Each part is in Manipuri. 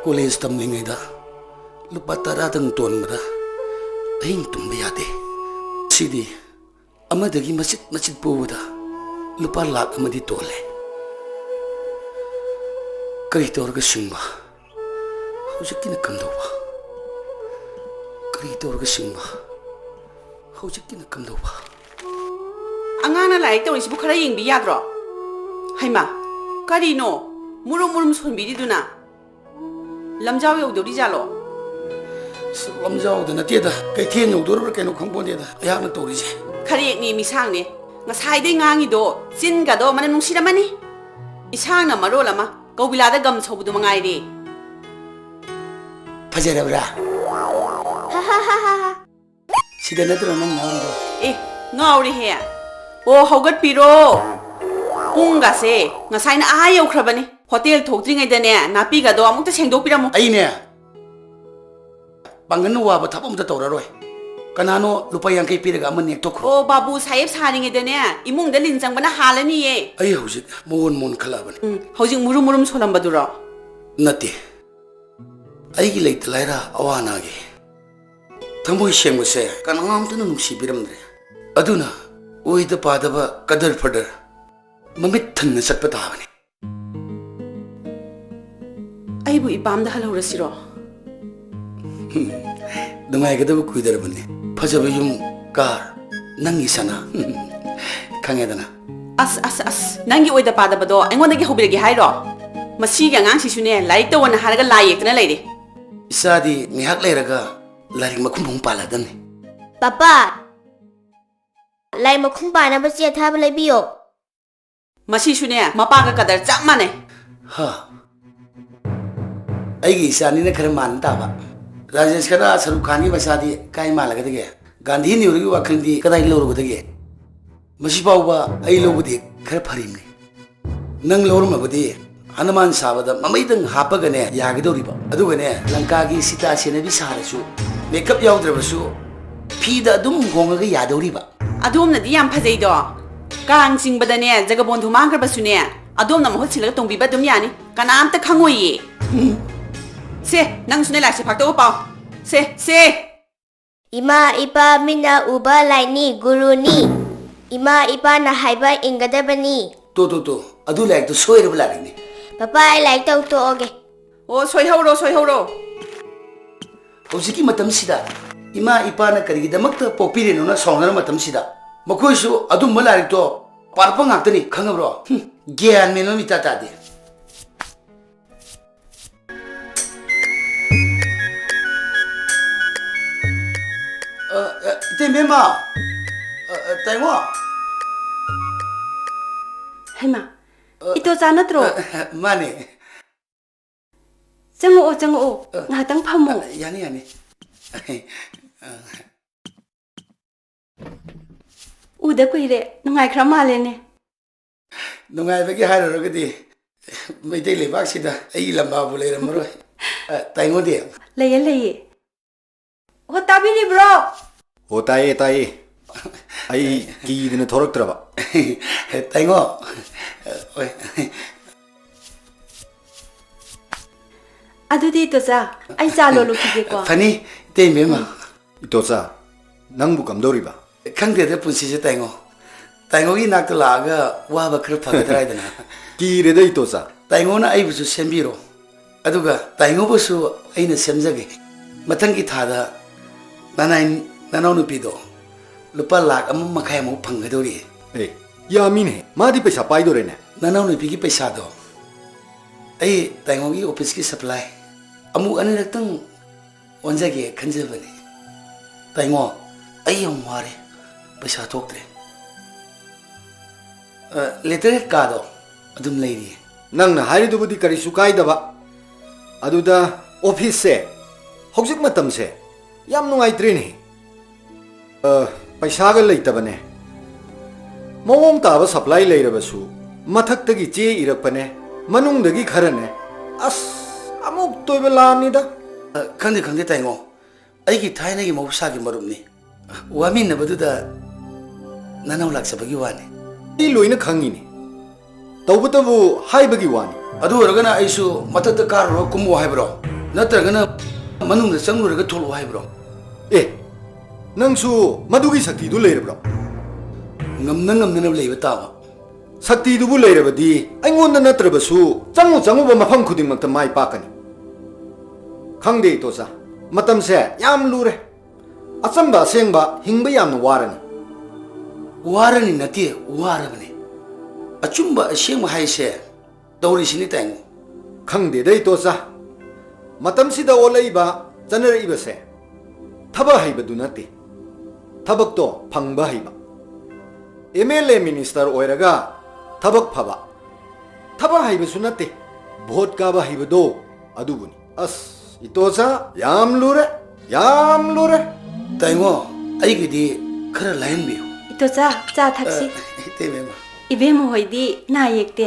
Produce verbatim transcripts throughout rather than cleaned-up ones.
ꯀꯣꯂꯦꯖ ꯇꯝꯂꯤꯉꯩꯗ ꯂꯨꯄꯥ ꯇꯔꯥꯗꯪ ꯇꯣꯟꯕꯗ ꯑꯍꯤꯡ ꯇꯨꯝꯕ ꯌꯥꯗꯦ꯫ ꯁꯤꯗꯤ ꯑꯃꯗꯒꯤ ꯃꯆꯤꯠ ꯃꯆꯤꯠ ꯄꯨꯕꯗ ꯂꯨꯄꯥ ꯂꯥꯛ ꯑꯃꯗꯤ ꯇꯣꯜꯂꯦ꯫ ꯀꯔꯤ ꯇꯧꯔꯒ ꯁꯤꯡꯕ? ꯍꯧꯖꯤꯛꯀꯤꯅ ꯀꯝꯗꯧꯕ? ꯀꯔꯤ ꯇꯧꯔꯒ ꯁꯤꯡꯕ? ꯍꯧꯖꯤꯛꯀꯤꯅ ꯀꯝꯗꯧꯕ? ꯑꯉꯥꯡꯅ ꯂꯥꯏꯔꯤꯛ ꯇꯧꯔꯤꯁꯤꯕꯨ ꯈꯔ ꯌꯦꯡꯕꯤ ꯌꯥꯗ꯭ꯔꯣ? ꯍꯩꯃꯥ, ꯀꯔꯤꯅꯣ ꯃꯨꯔꯨꯝ ꯃꯨꯔꯨꯝ ꯁꯣꯟꯕꯤꯔꯤꯗꯨꯅ? ꯂꯝꯖꯥꯎ ꯌꯧꯗꯧꯔꯤꯖꯥꯠꯂꯣ? ꯑꯁ, ꯂꯝꯖꯥꯎꯗ ꯅꯠꯇꯦꯗ, ꯀꯩꯊꯦꯜ ꯌꯧꯗꯧꯔꯕ꯭ꯔꯥ ꯀꯩꯅꯣ ꯈꯪꯄꯣꯟꯇꯦꯗ ꯑꯩꯍꯥꯛꯅ ꯇꯧꯔꯤꯁꯦ꯫ ꯈꯔꯦꯛꯅꯤ ꯃꯤꯁꯥꯡꯅꯦ, ꯉꯁꯥꯏꯗꯩ ꯉꯥꯡꯉꯤꯗꯣ ꯆꯤꯟꯒꯗꯣ ꯃꯅꯝ ꯅꯨꯡꯁꯤꯔꯝꯃꯅꯤ꯫ ꯏꯁꯥꯡꯅ ꯃꯔꯣꯜ ꯑꯃ ꯀꯧꯕꯤꯂꯥꯗ ꯒꯝ ꯁꯧꯕꯗꯨ ꯃꯉꯥꯏꯔꯦ꯫ ꯐꯖꯔꯕ꯭ꯔꯥ? ꯁꯤꯗ ꯅꯠꯇ꯭ꯔꯣ ꯅꯪ ꯉꯥꯎꯔꯤꯗꯣ? ꯑꯦ, ꯉꯥꯎꯔꯦꯍꯦ꯫ ꯑꯣ, ꯍꯧꯒꯠꯄꯤꯔꯣ꯫ ꯄꯨꯡꯒꯁꯦ ꯉꯁꯥꯏꯅ ꯑꯥ ꯌꯧꯈ꯭ꯔꯕꯅꯤ꯫ ꯍꯣꯇꯦꯜ ꯊꯣꯛꯇ꯭ꯔꯤꯉꯩꯗꯅꯦ ꯅꯥꯄꯤꯒꯗꯣ ꯑꯃꯨꯛꯇ ꯁꯦꯡꯗꯣꯛꯄꯤꯔꯝꯃꯨ꯫ ꯑꯩꯅꯦ ꯄꯥꯡꯒꯜ ꯋꯥꯕ ꯊꯕꯛ ꯑꯝꯇ ꯇꯧꯔꯔꯣꯏ꯫ ꯀꯅꯥꯅꯣ ꯂꯨꯄꯥ ꯌꯥꯡꯈꯩ ꯄꯤꯔꯒ ꯑꯃ ꯅꯦꯛꯊꯣꯛꯈ꯭ꯔꯣ꯫ ꯑꯣ, ꯕꯥꯕꯨ ꯁꯥꯍꯦꯕ ꯁꯥꯔꯤꯉꯩꯗꯅꯦ ꯏꯃꯨꯡꯗ ꯂꯤꯟ ꯆꯪꯕꯅ ꯍꯥꯜꯂꯅꯤꯌꯦ꯫ ꯑꯩ ꯍꯧꯖꯤꯛ ꯃꯑꯣꯟ ꯃꯣꯟ ꯈꯜꯂꯛꯑꯕꯅꯤ꯫ ꯎꯝ, ꯍꯧꯖꯤꯛ ꯃꯨꯔꯨꯝ ꯃꯨꯔꯨꯝ ꯁꯣꯜꯂꯝꯕꯗꯨꯔꯣ? ꯅꯠꯇꯦ, ꯑꯩꯒꯤ ꯂꯩꯇ ꯂꯥꯏꯔ ꯑꯋꯥ ꯑꯅꯥꯒꯤ ꯊꯃꯣꯏ ꯁꯦꯡꯕꯁꯦ ꯀꯅꯥꯝꯇꯅ ꯅꯨꯡꯁꯤꯕꯤꯔꯝꯗ꯭ꯔꯦ꯫ ꯑꯗꯨꯅ ꯑꯣꯏꯗ ꯄꯥꯗꯕ ꯀꯗꯔ ꯐꯗꯔ ꯃꯃꯤꯠ ꯊꯟꯅ ꯆꯠꯄ ꯇꯥꯕꯅꯤ꯫ ꯑꯩꯕꯨ ꯏꯄꯥꯝꯗ ꯍꯜꯍꯧꯔꯁꯤꯔꯣ? ꯅꯨꯡꯉꯥꯏꯒꯗꯕ ꯀꯨꯏꯗ꯭ꯔꯕꯅꯤ꯫ ꯐꯖꯕ ꯌꯨꯝ, ꯀꯥꯔ, ꯅꯪꯒꯤ ꯁꯅꯥ꯫ ꯈꯪꯉꯦꯗꯅ꯫ ꯑꯁ, ꯑꯁ, ꯑꯁ, ꯅꯪꯒꯤ ꯑꯣꯏꯗ ꯄꯥꯗꯕꯗꯣ ꯑꯩꯉꯣꯟꯗꯒꯤ ꯍꯧꯕꯤꯔꯒꯦ ꯍꯥꯏꯔꯣ? ꯃꯁꯤꯒꯤ ꯑꯉꯥꯡꯁꯤꯁꯨꯅꯦ, ꯂꯥꯏꯔꯤꯛ ꯇꯧꯑꯣꯅ ꯍꯥꯏꯔꯒ ꯂꯥꯏ ꯌꯦꯛꯇꯅ ꯂꯩꯔꯦ꯫ ꯏꯆꯥꯗꯤ ꯉꯥꯏꯍꯥꯛ ꯂꯩꯔꯒ ꯂꯥꯏꯔꯤꯛ ꯃꯈꯨꯝ ꯑꯃꯨꯛ ꯄꯥꯜꯂꯗꯝꯅꯤ꯫ ꯄꯥꯄꯥ, ꯂꯥꯏ ꯃꯈꯨꯝ ꯄꯥꯟꯅꯕ ꯆꯦ ꯑꯊꯥꯕ ꯂꯩꯕꯤꯌꯣ꯫ ꯃꯁꯤꯁꯨꯅꯦ, ꯃꯄꯥꯒ ꯀꯗꯔ ꯆꯞ ꯃꯥꯟꯅꯩ꯫ ꯍꯥ? ꯑꯩꯒꯤ ꯏꯆꯥꯅꯤꯅ ꯈꯔ ꯃꯥꯟꯕ ꯇꯥꯕ꯫ ꯔꯥꯖꯦꯁ ꯈꯔ ꯁꯔꯨꯛ ꯈꯥꯟꯒꯤ ꯃꯆꯥꯗꯤ ꯀꯥꯏ ꯃꯥꯜꯂꯒꯗꯒꯦ? ꯒꯥꯟꯙꯤ ꯅꯦꯍꯔꯨꯒꯤ ꯋꯥꯈꯜꯗꯤ ꯀꯗꯥꯏ ꯂꯧꯔꯨꯒꯗꯒꯦ? ꯃꯁꯤꯐꯥꯎꯕ ꯑꯩ ꯂꯧꯕꯗꯤ ꯈꯔ ꯐꯔꯤꯕꯅꯤ꯫ ꯅꯪ ꯂꯧꯔꯝꯃꯕꯗꯤ ꯍꯅꯨꯃꯥꯟ ꯁꯥꯕꯗ ꯃꯃꯩꯗꯪ ꯍꯥꯞꯄꯒꯅꯦ ꯌꯥꯒꯗꯧꯔꯤꯕ꯫ ꯑꯗꯨꯒꯅꯦ, ꯂꯪꯀꯥꯒꯤ ꯁꯤꯇꯥ ꯁꯦꯟꯅꯕꯤ ꯁꯥꯔꯁꯨ, ꯃꯦꯀꯞ ꯌꯥꯎꯗ꯭ꯔꯕꯁꯨ, ꯐꯤꯗ ꯑꯗꯨꯝ ꯍꯣꯡꯉꯒ ꯌꯥꯗꯧꯔꯤꯕ꯫ ꯑꯗꯣꯝꯅꯗꯤ ꯌꯥꯝ ꯐꯖꯩꯗꯣ꯫ ꯀꯥꯡ ꯆꯤꯡꯕꯗꯅꯦ, ꯖꯒꯕꯣꯟꯙꯨ ꯃꯥꯡꯈ꯭ꯔꯕꯁꯨꯅꯦ, ꯑꯗꯣꯝꯅ ꯃꯍꯨꯠ ꯁꯤꯜꯂꯒ ꯇꯣꯡꯕꯤꯕ ꯑꯗꯨꯝ ꯌꯥꯅꯤ꯫ ꯀꯅꯥꯝꯇ ꯈꯪꯉꯣꯏꯌꯦ꯫ ꯎꯝ꯫ ꯁꯦ, ꯅꯪꯁꯨꯅꯦ ꯂꯥꯏꯔꯤꯛꯁꯦ ꯐꯥꯛꯇꯣꯛꯑ ꯄꯥꯎ꯫ ꯁꯦ, ꯁꯦ꯫ ꯏꯃꯥ ꯏꯄꯥ ꯃꯤꯠꯅ ꯎꯕ ꯂꯥꯏꯅꯤ, ꯒꯨꯔꯨꯅꯤ꯫ ꯏꯃꯥ ꯏꯄꯥꯅ ꯍꯥꯏꯕ ꯏꯟꯒꯗꯕꯅꯤ꯫ ꯇꯣ, ꯇꯣ, ꯇꯣ, ꯑꯗꯨ ꯂꯥꯏꯔꯤꯛꯇꯣ ꯁꯣꯏꯔꯕ ꯂꯥꯏꯔꯤꯛꯅꯤ꯫ ꯄꯄꯥ, ꯑꯩ ꯂꯥꯏꯔꯤꯛ ꯇꯧꯊꯣꯛꯑꯒꯦ꯫ ꯑꯣ, ꯁꯣꯏꯍꯧꯔꯣ, ꯁꯣꯏꯍꯧꯔꯣ꯫ ꯍꯧꯖꯤꯛꯀꯤ ꯃꯇꯝꯁꯤꯗ ꯏꯃꯥ ꯏꯄꯥꯅ ꯀꯔꯤꯒꯤꯗꯃꯛꯇ ꯄꯣꯛꯄꯤꯔꯤꯅꯣꯅ ꯁꯥꯎꯅꯔ ꯃꯇꯝꯁꯤꯗ ꯃꯈꯣꯏꯁꯨ ꯑꯗꯨꯝꯕ ꯂꯥꯏꯔꯤꯛꯇꯣ ꯄꯥꯔꯛꯄ ꯉꯥꯛꯇꯅꯤ, ꯈꯪꯉꯕ꯭ꯔꯣ? ꯍꯨꯝ, ꯒ꯭ꯌꯥꯟ ꯃꯦꯟ ꯑꯃ ꯏꯇꯥ ꯇꯥꯗꯦ꯫ ꯑ, ꯑ, ꯏꯇꯩꯃ, ꯏꯕꯦꯝꯃ꯫ ꯑ, ꯑ, ꯇꯥꯏꯉꯣ꯫ ꯍꯩꯃꯥ, ꯑ, ꯏꯇꯣꯆꯥ ꯅꯠꯇ꯭ꯔꯣ? ꯑ, ꯑ, ꯃꯥꯅꯦ꯫ ꯆꯪꯉꯛꯑꯣ, ꯆꯪꯉꯛꯑꯣ꯫ ꯑ, ꯉꯥꯏꯍꯥꯛꯇꯪ ꯐꯝꯃꯣ꯫ ꯑ, ꯌꯥꯅꯤ, ꯌꯥꯅꯤ꯫ ꯑ, ꯎꯗ ꯀꯨꯏꯔꯦ, ꯅꯨꯡꯉꯥꯏꯈ꯭ꯔ ꯃꯥꯜꯂꯦꯅꯦ꯫ ꯅꯨꯡꯉꯥꯏꯕꯒꯤ ꯍꯥꯏꯔꯨꯔꯒꯗꯤ ꯃꯩꯇꯩ ꯂꯩꯕꯥꯛꯁꯤꯗ ꯑꯩꯒꯤ ꯂꯝꯕꯥꯕꯨ ꯂꯩꯔꯝꯃꯔꯣꯏ꯫ ꯑ, ꯇꯥꯏꯉꯣꯗꯤ? ꯂꯩꯌꯦ, ꯂꯩꯌꯦ꯫ ꯑꯣ, ꯇꯥꯕꯤꯔꯤꯕ꯭ꯔꯣ? ꯑꯣ, ꯇꯥꯏꯌꯦ, ꯇꯥꯏꯌꯦ꯫ ꯑꯩ ꯀꯤꯗꯅ ꯊꯣꯔꯛꯇ꯭ꯔꯕ꯫ ꯇꯥꯏꯉꯣ꯫ ꯍꯣꯏ꯫ ꯑꯗꯨꯗꯤ ꯏꯇꯣꯆꯥ, ꯑꯩ ꯆꯥ ꯂꯣꯜꯂꯨꯈꯤꯒꯦꯀꯣ꯫ ꯐꯅꯤ, ꯏꯇꯩꯃ ꯏꯕꯦꯝꯃ꯫ ꯎꯝ꯫ ꯏꯇꯣꯆꯥ, ꯅꯪꯕꯨ ꯀꯝꯗꯧꯔꯤꯕ? ꯈꯪꯗꯦꯗ ꯄꯨꯟꯁꯤꯁꯦ ꯇꯥꯏꯉꯣ꯫ ꯇꯥꯏꯉꯣꯒꯤ ꯅꯥꯛꯇ ꯂꯥꯛꯑꯒ ꯋꯥꯕ ꯈꯔ ꯐꯒꯗ꯭ꯔꯥ ꯍꯥꯏꯗꯅ꯫ ꯀꯤꯔꯦꯗ ꯏꯇꯣꯆꯥ꯫ ꯇꯥꯏꯉꯣꯅ ꯑꯩꯕꯨꯁꯨ ꯁꯦꯝꯕꯤꯔꯣ꯫ ꯑꯗꯨꯒ ꯇꯥꯏꯉꯣꯕꯨꯁꯨ ꯑꯩꯅ ꯁꯦꯝꯖꯒꯦ꯫ ꯃꯊꯪꯒꯤ ꯊꯥꯗ ꯅꯅꯥꯏ-, ꯅꯅꯥꯎꯅꯨꯄꯤꯗꯣ ꯂꯨꯄꯥ ꯂꯥꯈ ꯑꯃ ꯃꯈꯥꯏꯃꯨꯛ ꯐꯪꯒꯗꯧꯔꯤ꯫ ꯑꯦ, ꯌꯥꯝꯃꯤꯅꯦ꯫ ꯃꯥꯗꯤ ꯄꯩꯁꯥ ꯄꯥꯏꯗꯣꯔꯦꯅꯦ꯫ ꯅꯅꯥꯎꯅꯨꯄꯤꯒꯤ ꯄꯩꯁꯥꯗꯣ ꯑꯩ ꯇꯥꯏꯉꯣꯒꯤ ꯑꯣꯐꯤꯁꯀꯤ ꯁꯄ꯭ꯂꯥꯏ ꯑꯃꯨꯛ ꯑꯅꯤꯔꯛꯇꯪ ꯑꯣꯟꯖꯒꯦ ꯈꯟꯖꯕꯅꯤ꯫ ꯇꯥꯏꯉꯣ, ꯑꯩ ꯌꯥꯝ ꯋꯥꯔꯦ, ꯄꯩꯁꯥ ꯊꯣꯛꯇ꯭ꯔꯦ꯫ ꯑ, ꯂꯦꯇꯔ ꯀꯥꯗꯣ ꯑꯗꯨꯝ ꯂꯩꯔꯤꯌꯦ꯫ ꯅꯪꯅ ꯍꯥꯏꯔꯤꯗꯨꯕꯨꯗꯤ ꯀꯔꯤꯁꯨ ꯀꯥꯏꯗꯕ꯫ ꯑꯗꯨꯗ ꯑꯣꯐꯤꯁꯁꯦ ꯍꯧꯖꯤꯛ ꯃꯇꯝꯁꯦ ꯌꯥꯝ ꯅꯨꯡꯉꯥꯏꯇ꯭ꯔꯦꯅꯦ꯫ ꯑ, ꯄꯩꯁꯥꯒ ꯂꯩꯇꯕꯅꯦ꯫ ꯃꯑꯣꯡ ꯇꯥꯕ ꯁꯄ꯭ꯂꯥꯏ ꯂꯩꯔꯕꯁꯨ ꯃꯊꯛꯇꯒꯤ ꯆꯦ ꯏꯔꯛꯄꯅꯦ, ꯃꯅꯨꯡꯗꯒꯤ ꯈꯔꯅꯦ꯫ ꯑꯁ, ꯑꯃꯨꯛꯇ ꯑꯣꯏꯕ ꯂꯥꯟꯅꯤꯗ꯫ ꯑ, ꯈꯪꯗꯦ, ꯈꯪꯗꯦ ꯇꯥꯏꯉꯣ꯫ ꯑꯩꯒꯤ ꯊꯥꯏꯅꯒꯤ ꯃꯍꯧꯁꯥꯒꯤ ꯃꯔꯨꯞꯅꯤ꯫ ꯋꯥꯃꯤꯟꯅꯕꯗꯨꯗ ꯅꯅꯥꯎ ꯂꯥꯛꯆꯕꯒꯤ ꯋꯥꯅꯤ꯫ ꯑꯩ ꯂꯣꯏꯅ ꯈꯪꯉꯤꯅꯦ꯫ ꯇꯧꯕꯇꯕꯨ ꯍꯥꯏꯕꯒꯤ ꯋꯥꯅꯤ꯫ ꯑꯗꯨ ꯑꯣꯏꯔꯒꯅ ꯑꯩꯁꯨ ꯃꯊꯛꯇ ꯀꯥꯔꯨꯔꯒ ꯀꯨꯝꯃꯣ ꯍꯥꯏꯕ꯭ꯔꯣ? ꯅꯠꯇ꯭ꯔꯒꯅ ꯃꯅꯨꯡꯗ ꯆꯪꯂꯨꯔꯒ ꯊꯣꯛꯂꯛꯑꯣ ꯍꯥꯏꯕ꯭ꯔꯣ? ꯑꯦ, ꯅꯪꯁꯨ ꯃꯗꯨꯒꯤ ꯁꯛꯇꯤꯗꯨ ꯂꯩꯔꯕ꯭ꯔꯣ? ꯉꯝꯅ ꯉꯝꯅꯅꯕ ꯂꯩꯕ ꯇꯥꯕ꯫ ꯁꯛꯇꯤꯗꯨꯕꯨ ꯂꯩꯔꯕꯗꯤ ꯑꯩꯉꯣꯟꯗ ꯅꯠꯇ꯭ꯔꯕꯁꯨ ꯆꯪꯉꯨ ꯆꯪꯉꯨꯕ ꯃꯐꯝ ꯈꯨꯗꯤꯡꯃꯛꯇ ꯃꯥꯏ ꯄꯥꯛꯀꯅꯤ꯫ ꯈꯪꯗꯦ ꯏꯇꯣꯆꯥ, ꯃꯇꯝꯁꯦ ꯌꯥꯝ ꯂꯨꯔꯦ꯫ ꯑꯆꯝꯕ ꯑꯁꯦꯡꯕ ꯍꯤꯡꯕ ꯌꯥꯝꯅ ꯋꯥꯔꯅꯤ꯫ ꯋꯥꯔꯅꯤ ꯅꯠꯇꯦ, ꯋꯥꯔꯕꯅꯤ꯫ ꯑꯆꯨꯝꯕ ꯑꯁꯦꯡꯕ ꯍꯥꯏꯁꯦ ꯇꯧꯔꯤꯁꯤꯅꯤ ꯇꯥꯏꯉꯣ꯫ ꯈꯪꯗꯦꯗ ꯏꯇꯣꯆꯥ, ꯃꯇꯝꯁꯤꯗ ꯑꯣꯜꯂꯛꯏꯕ, ꯆꯠꯅꯔꯛꯏꯕꯁꯦ ꯊꯕꯛ ꯍꯩꯕꯗꯨ ꯅꯠꯇꯦ, ꯊꯕꯛꯇꯣ ꯐꯪꯕ ꯍꯩꯕ꯫ ꯑꯦꯝ ꯑꯦꯜ ꯑꯦ ꯃꯤꯅꯤꯁꯇꯔ ꯑꯣꯏꯔꯒ ꯊꯕꯛ ꯐꯕ, ꯊꯕꯛ ꯍꯩꯕꯁꯨ ꯅꯠꯇꯦ, ꯚꯣꯠ ꯀꯥꯕ ꯍꯩꯕꯗꯣ ꯑꯗꯨꯕꯨꯅꯤ꯫ ꯑꯁ, ꯏꯇꯣꯆꯥ, ꯌꯥꯝ ꯂꯨꯔꯦ, ꯌꯥꯝ ꯂꯨꯔꯦ꯫ ꯇꯥꯏꯉꯣ, ꯑꯩꯒꯤꯗꯤ ꯈꯔ ꯂꯥꯏꯍꯟꯕꯤꯌꯨ꯫ ꯏꯇꯣꯆꯥ, ꯆꯥ ꯊꯛꯁꯤ꯫ ꯑ, ꯏꯇꯩꯃ꯫ ꯏꯕꯦꯝꯃ ꯍꯣꯏꯗꯤ ꯅꯥ ꯌꯦꯛꯇꯦ?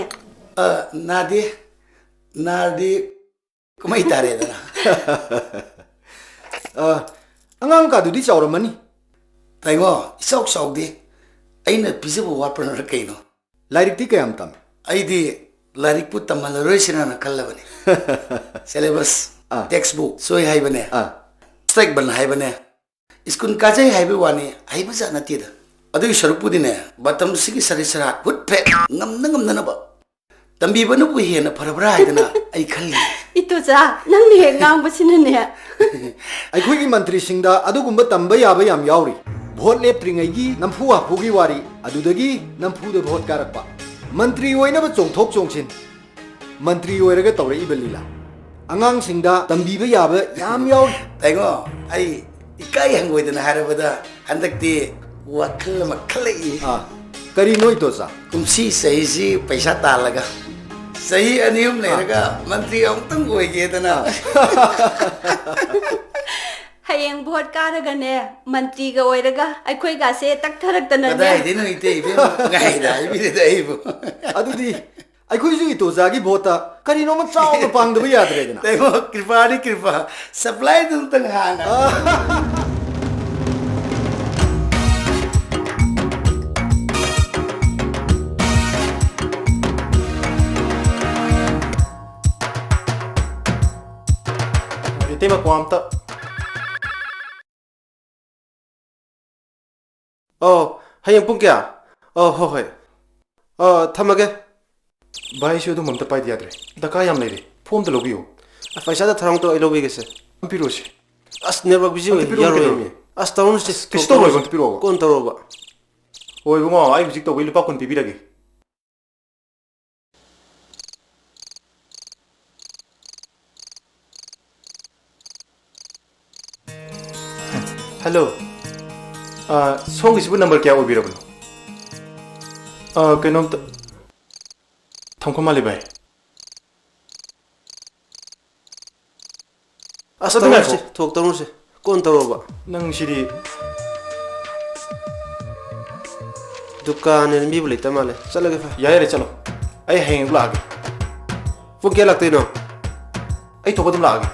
ꯑ, ꯅꯥꯗꯦ꯫ ꯅꯥꯔꯗꯤ ꯀꯨꯝꯍꯩ ꯇꯥꯔꯦꯗꯅ꯫ ꯑ, ꯑꯉꯥꯡ ꯀꯥꯗꯨꯗꯤ ꯆꯥꯎꯔꯝꯃꯅꯤ꯫ ꯇꯥꯏꯉꯣ, ꯏꯆꯥꯎ ꯆꯥꯎꯗꯦ꯫ ꯑꯩꯅ ꯄꯤꯖꯕ ꯋꯥꯠꯄ꯭ꯔꯅ ꯀꯩꯅꯣ? ꯂꯥꯏꯔꯤꯛꯇꯤ ꯀꯌꯥꯝ ꯇꯝꯃꯤ? ꯑꯩꯗꯤ ꯂꯥꯏꯔꯤꯛꯄꯨ ꯇꯝꯍꯜꯂꯔꯣꯏꯁꯤꯔꯅ ꯈꯜꯂꯕꯅꯤ꯫ Syllabus, ꯑꯥ꯫ Textbook ꯁꯣꯏ ꯍꯥꯏꯕꯅꯦ꯫ ꯑꯥ꯫ Strike ꯕꯟ ꯍꯥꯏꯕꯅꯦ꯫ ꯁ꯭ꯀꯨꯜ ꯀꯥꯖꯩ ꯍꯥꯏꯕꯩ ꯋꯥꯅꯤ, ꯍꯩꯕꯖꯥꯠ ꯅꯠꯇꯦꯗ꯫ ꯑꯗꯨꯒꯤ ꯁꯔꯨꯛꯄꯨꯗꯤꯅꯦ, ꯃꯇꯝꯁꯤꯒꯤ ꯁꯔꯤꯠ ꯁꯔꯥꯠ ꯍꯨꯠ ꯐꯦꯠ ꯉꯝꯅ ꯉꯝꯅꯅꯕ ꯇꯝꯕꯤꯕꯅꯕꯨ ꯍꯦꯟꯅ ꯐꯔꯕ꯭ꯔꯥ ꯍꯥꯏꯗꯅ ꯑꯩ ꯈꯜꯂꯤ꯫ ꯏꯇꯣꯆꯥ, ꯅꯪꯅ ꯍꯦꯛ ꯉꯥꯡꯕꯁꯤꯅꯅꯦ꯫ ꯑꯩꯈꯣꯏꯒꯤ ꯃꯟꯇ꯭ꯔꯤꯁꯤꯡꯗ ꯑꯗꯨꯒꯨꯝꯕ ꯇꯝꯕ ꯌꯥꯕ ꯌꯥꯝ ꯌꯥꯎꯔꯤ꯫ ꯚꯣꯠ ꯂꯦꯞꯇ꯭ꯔꯤꯉꯩꯒꯤ ꯅꯝꯐꯨ ꯍꯥꯐꯨꯒꯤ ꯋꯥꯔꯤ, ꯑꯗꯨꯗꯒꯤ ꯅꯝꯐꯨꯗ ꯚꯣꯠ ꯀꯥꯔꯛꯄ꯫ ꯃꯟꯇ꯭ꯔꯤ ꯑꯣꯏꯅꯕ ꯆꯣꯡꯊꯣꯛ ꯆꯣꯡꯁꯤꯟ, ꯃꯟꯇ꯭ꯔꯤ ꯑꯣꯏꯔꯒ ꯇꯧꯔꯛꯏꯕ ꯂꯤꯂꯥ꯫ ꯑꯉꯥꯡꯁꯤꯡꯗ ꯇꯝꯕꯤꯕ ꯌꯥꯕ ꯌꯥꯝ ꯌꯥꯎꯔꯤ꯫ ꯇꯥꯏꯉꯣ, ꯑꯩ ꯏꯀꯥꯏ ꯍꯪꯒꯣꯏꯗꯅ ꯍꯥꯏꯔꯕꯗ ꯍꯟꯗꯛꯇꯤ ꯋꯥꯈꯜ ꯑꯃ ꯈꯜꯂꯛꯏ꯫ ꯑꯥ, ꯀꯔꯤꯅꯣ ꯏꯇꯣꯆꯥ? ꯀꯨꯝꯁꯤ ꯆꯍꯤꯁꯤ ꯄꯩꯁꯥ ꯇꯥꯜꯂꯒ ꯆꯍꯤ ꯑꯅꯤ ꯑꯍꯨꯝ ꯂꯩꯔꯒ ꯑꯥ꯫ ꯃꯟꯇ꯭ꯔꯤ ꯑꯃꯨꯛꯇꯪ ꯑꯣꯏꯒꯦꯗꯅ꯫ ꯑꯥ꯫ ꯍꯌꯦꯡ ꯚꯣꯠ ꯀꯥꯔꯒꯅꯦ, ꯃꯟꯇ꯭ꯔꯤꯒ ꯑꯣꯏꯔꯒ ꯑꯩꯈꯣꯏꯒꯥꯁꯦ ꯇꯛꯊꯔꯛꯇꯅꯅꯦ꯫ ꯀꯗꯥꯏꯗꯩꯅꯣ ꯏꯇꯩ ꯏꯕꯦꯝꯃ? ꯉꯥꯏꯗ ꯍꯥꯏꯕꯤꯔꯦꯗ ꯑꯩꯕꯨ꯫ ꯑꯗꯨꯗꯤ ꯑꯩꯈꯣꯏꯁꯨ ꯏꯇꯣꯆꯥꯒꯤ ꯚꯣꯠꯇ ꯀꯔꯤꯅꯣꯃ ꯆꯥꯎꯅ ꯄꯥꯡꯗꯕ ꯌꯥꯗ꯭ꯔꯦꯗꯅ꯫ ꯇꯥꯏꯉꯣ, ꯀ꯭ꯔꯤꯄꯥꯅꯤ ꯀ꯭ꯔꯤꯄꯥ꯫ Supply ꯗꯨ ꯑꯝꯇꯪ ꯍꯥꯟꯅ꯫ ꯑꯥ꯫ ꯏꯇꯩꯃ, ꯀ꯭ꯋꯥ ꯑꯝꯇ꯫ ꯑꯣ, ꯍꯌꯦꯡ ꯄꯨꯡ ꯀꯌꯥ? ꯑꯣ, ꯍꯣꯏ, ꯍꯣꯏ꯫ ꯑꯣ, ꯊꯝꯃꯒꯦ꯫ ꯚꯥꯏ, ꯑꯩꯁꯨ ꯑꯗꯨꯝꯕ ꯑꯝꯇ ꯄꯥꯏꯗ ꯌꯥꯗ꯭ꯔꯦ꯫ ꯗꯔꯀꯥꯔ ꯌꯥꯝ ꯂꯩꯔꯦ꯫ ꯐꯣꯝ ꯑꯝꯇ ꯂꯧꯕꯤꯌꯨ꯫ ꯑ, ꯄꯩꯁꯥꯗ ꯊꯧꯔꯥꯡ ꯇꯧ, ꯑꯩ ꯂꯧꯕꯤꯒꯦꯁꯦ꯫ ꯑꯝ ꯄꯤꯔꯛꯑꯣꯁꯦ꯫ ꯑꯁ, network busy ꯑꯝꯇ ꯑꯣꯏ, ꯄꯤꯔꯛꯑꯣ, ꯌꯥꯔꯣꯏ ꯀꯩꯗꯧꯔꯒꯦ? ꯃꯤ꯫ ꯑꯁ, ꯇꯧꯔꯨꯁꯦ꯫ ꯑꯁ, ꯀꯩꯁꯨ ꯇꯧꯔꯣꯏꯕ, ꯑꯝꯇ ꯄꯤꯔꯛꯑꯣꯕ꯫ ꯀꯣꯟ ꯇꯧꯔꯣꯕ꯫ ꯍꯣꯏ ꯏꯕꯨꯡꯉꯣ, ꯑꯩ ꯍꯧꯖꯤꯛ ꯇꯧꯕꯩ ꯂꯨꯄꯥ ꯀꯨꯟ ꯄꯤꯕꯤꯔꯒꯦ꯫ ꯍꯜꯂꯣ꯫ ꯑ, ꯁꯣꯝꯒꯤꯁꯤꯕꯨ ꯅꯝꯕꯔ ꯀꯌꯥ ꯑꯣꯏꯕꯤꯔꯕꯅꯣ? ꯑ, ꯀꯩꯅꯣꯝꯇ ꯊꯝꯈꯣ ꯃꯥꯜꯂꯦ, ꯚꯥꯏ꯫ ꯑꯁ, ꯑꯗꯨ ꯇꯧꯔꯨꯁꯦ, ꯉꯥꯏꯈꯣ꯫ ꯊꯣꯛ ꯇꯧꯔꯨꯁꯦ꯫ ꯀꯣꯟ ꯇꯧꯔꯣꯕ꯫ ꯅꯪ ꯁꯤꯗꯤ꯫ ꯗꯨꯀꯥꯟ ꯍꯦꯟꯕꯤꯕ ꯂꯩꯇ ꯃꯥꯜꯂꯦ꯫ ꯆꯠꯂꯒꯦ, ꯐꯔꯦ꯫ ꯌꯥꯔꯦ, ꯌꯥꯔꯦ, ꯆꯠꯂꯣ꯫ ꯑꯩ ꯍꯌꯦꯡ ꯑꯗꯨꯝ ꯂꯥꯛꯑꯒꯦ꯫ ꯄꯨꯡ ꯀꯌꯥ ꯂꯥꯛꯇꯣꯏꯅꯣ? ꯑꯩ ꯊꯣꯛꯄ ꯑꯗꯨꯝ ꯂꯥꯛꯑꯒꯦ꯫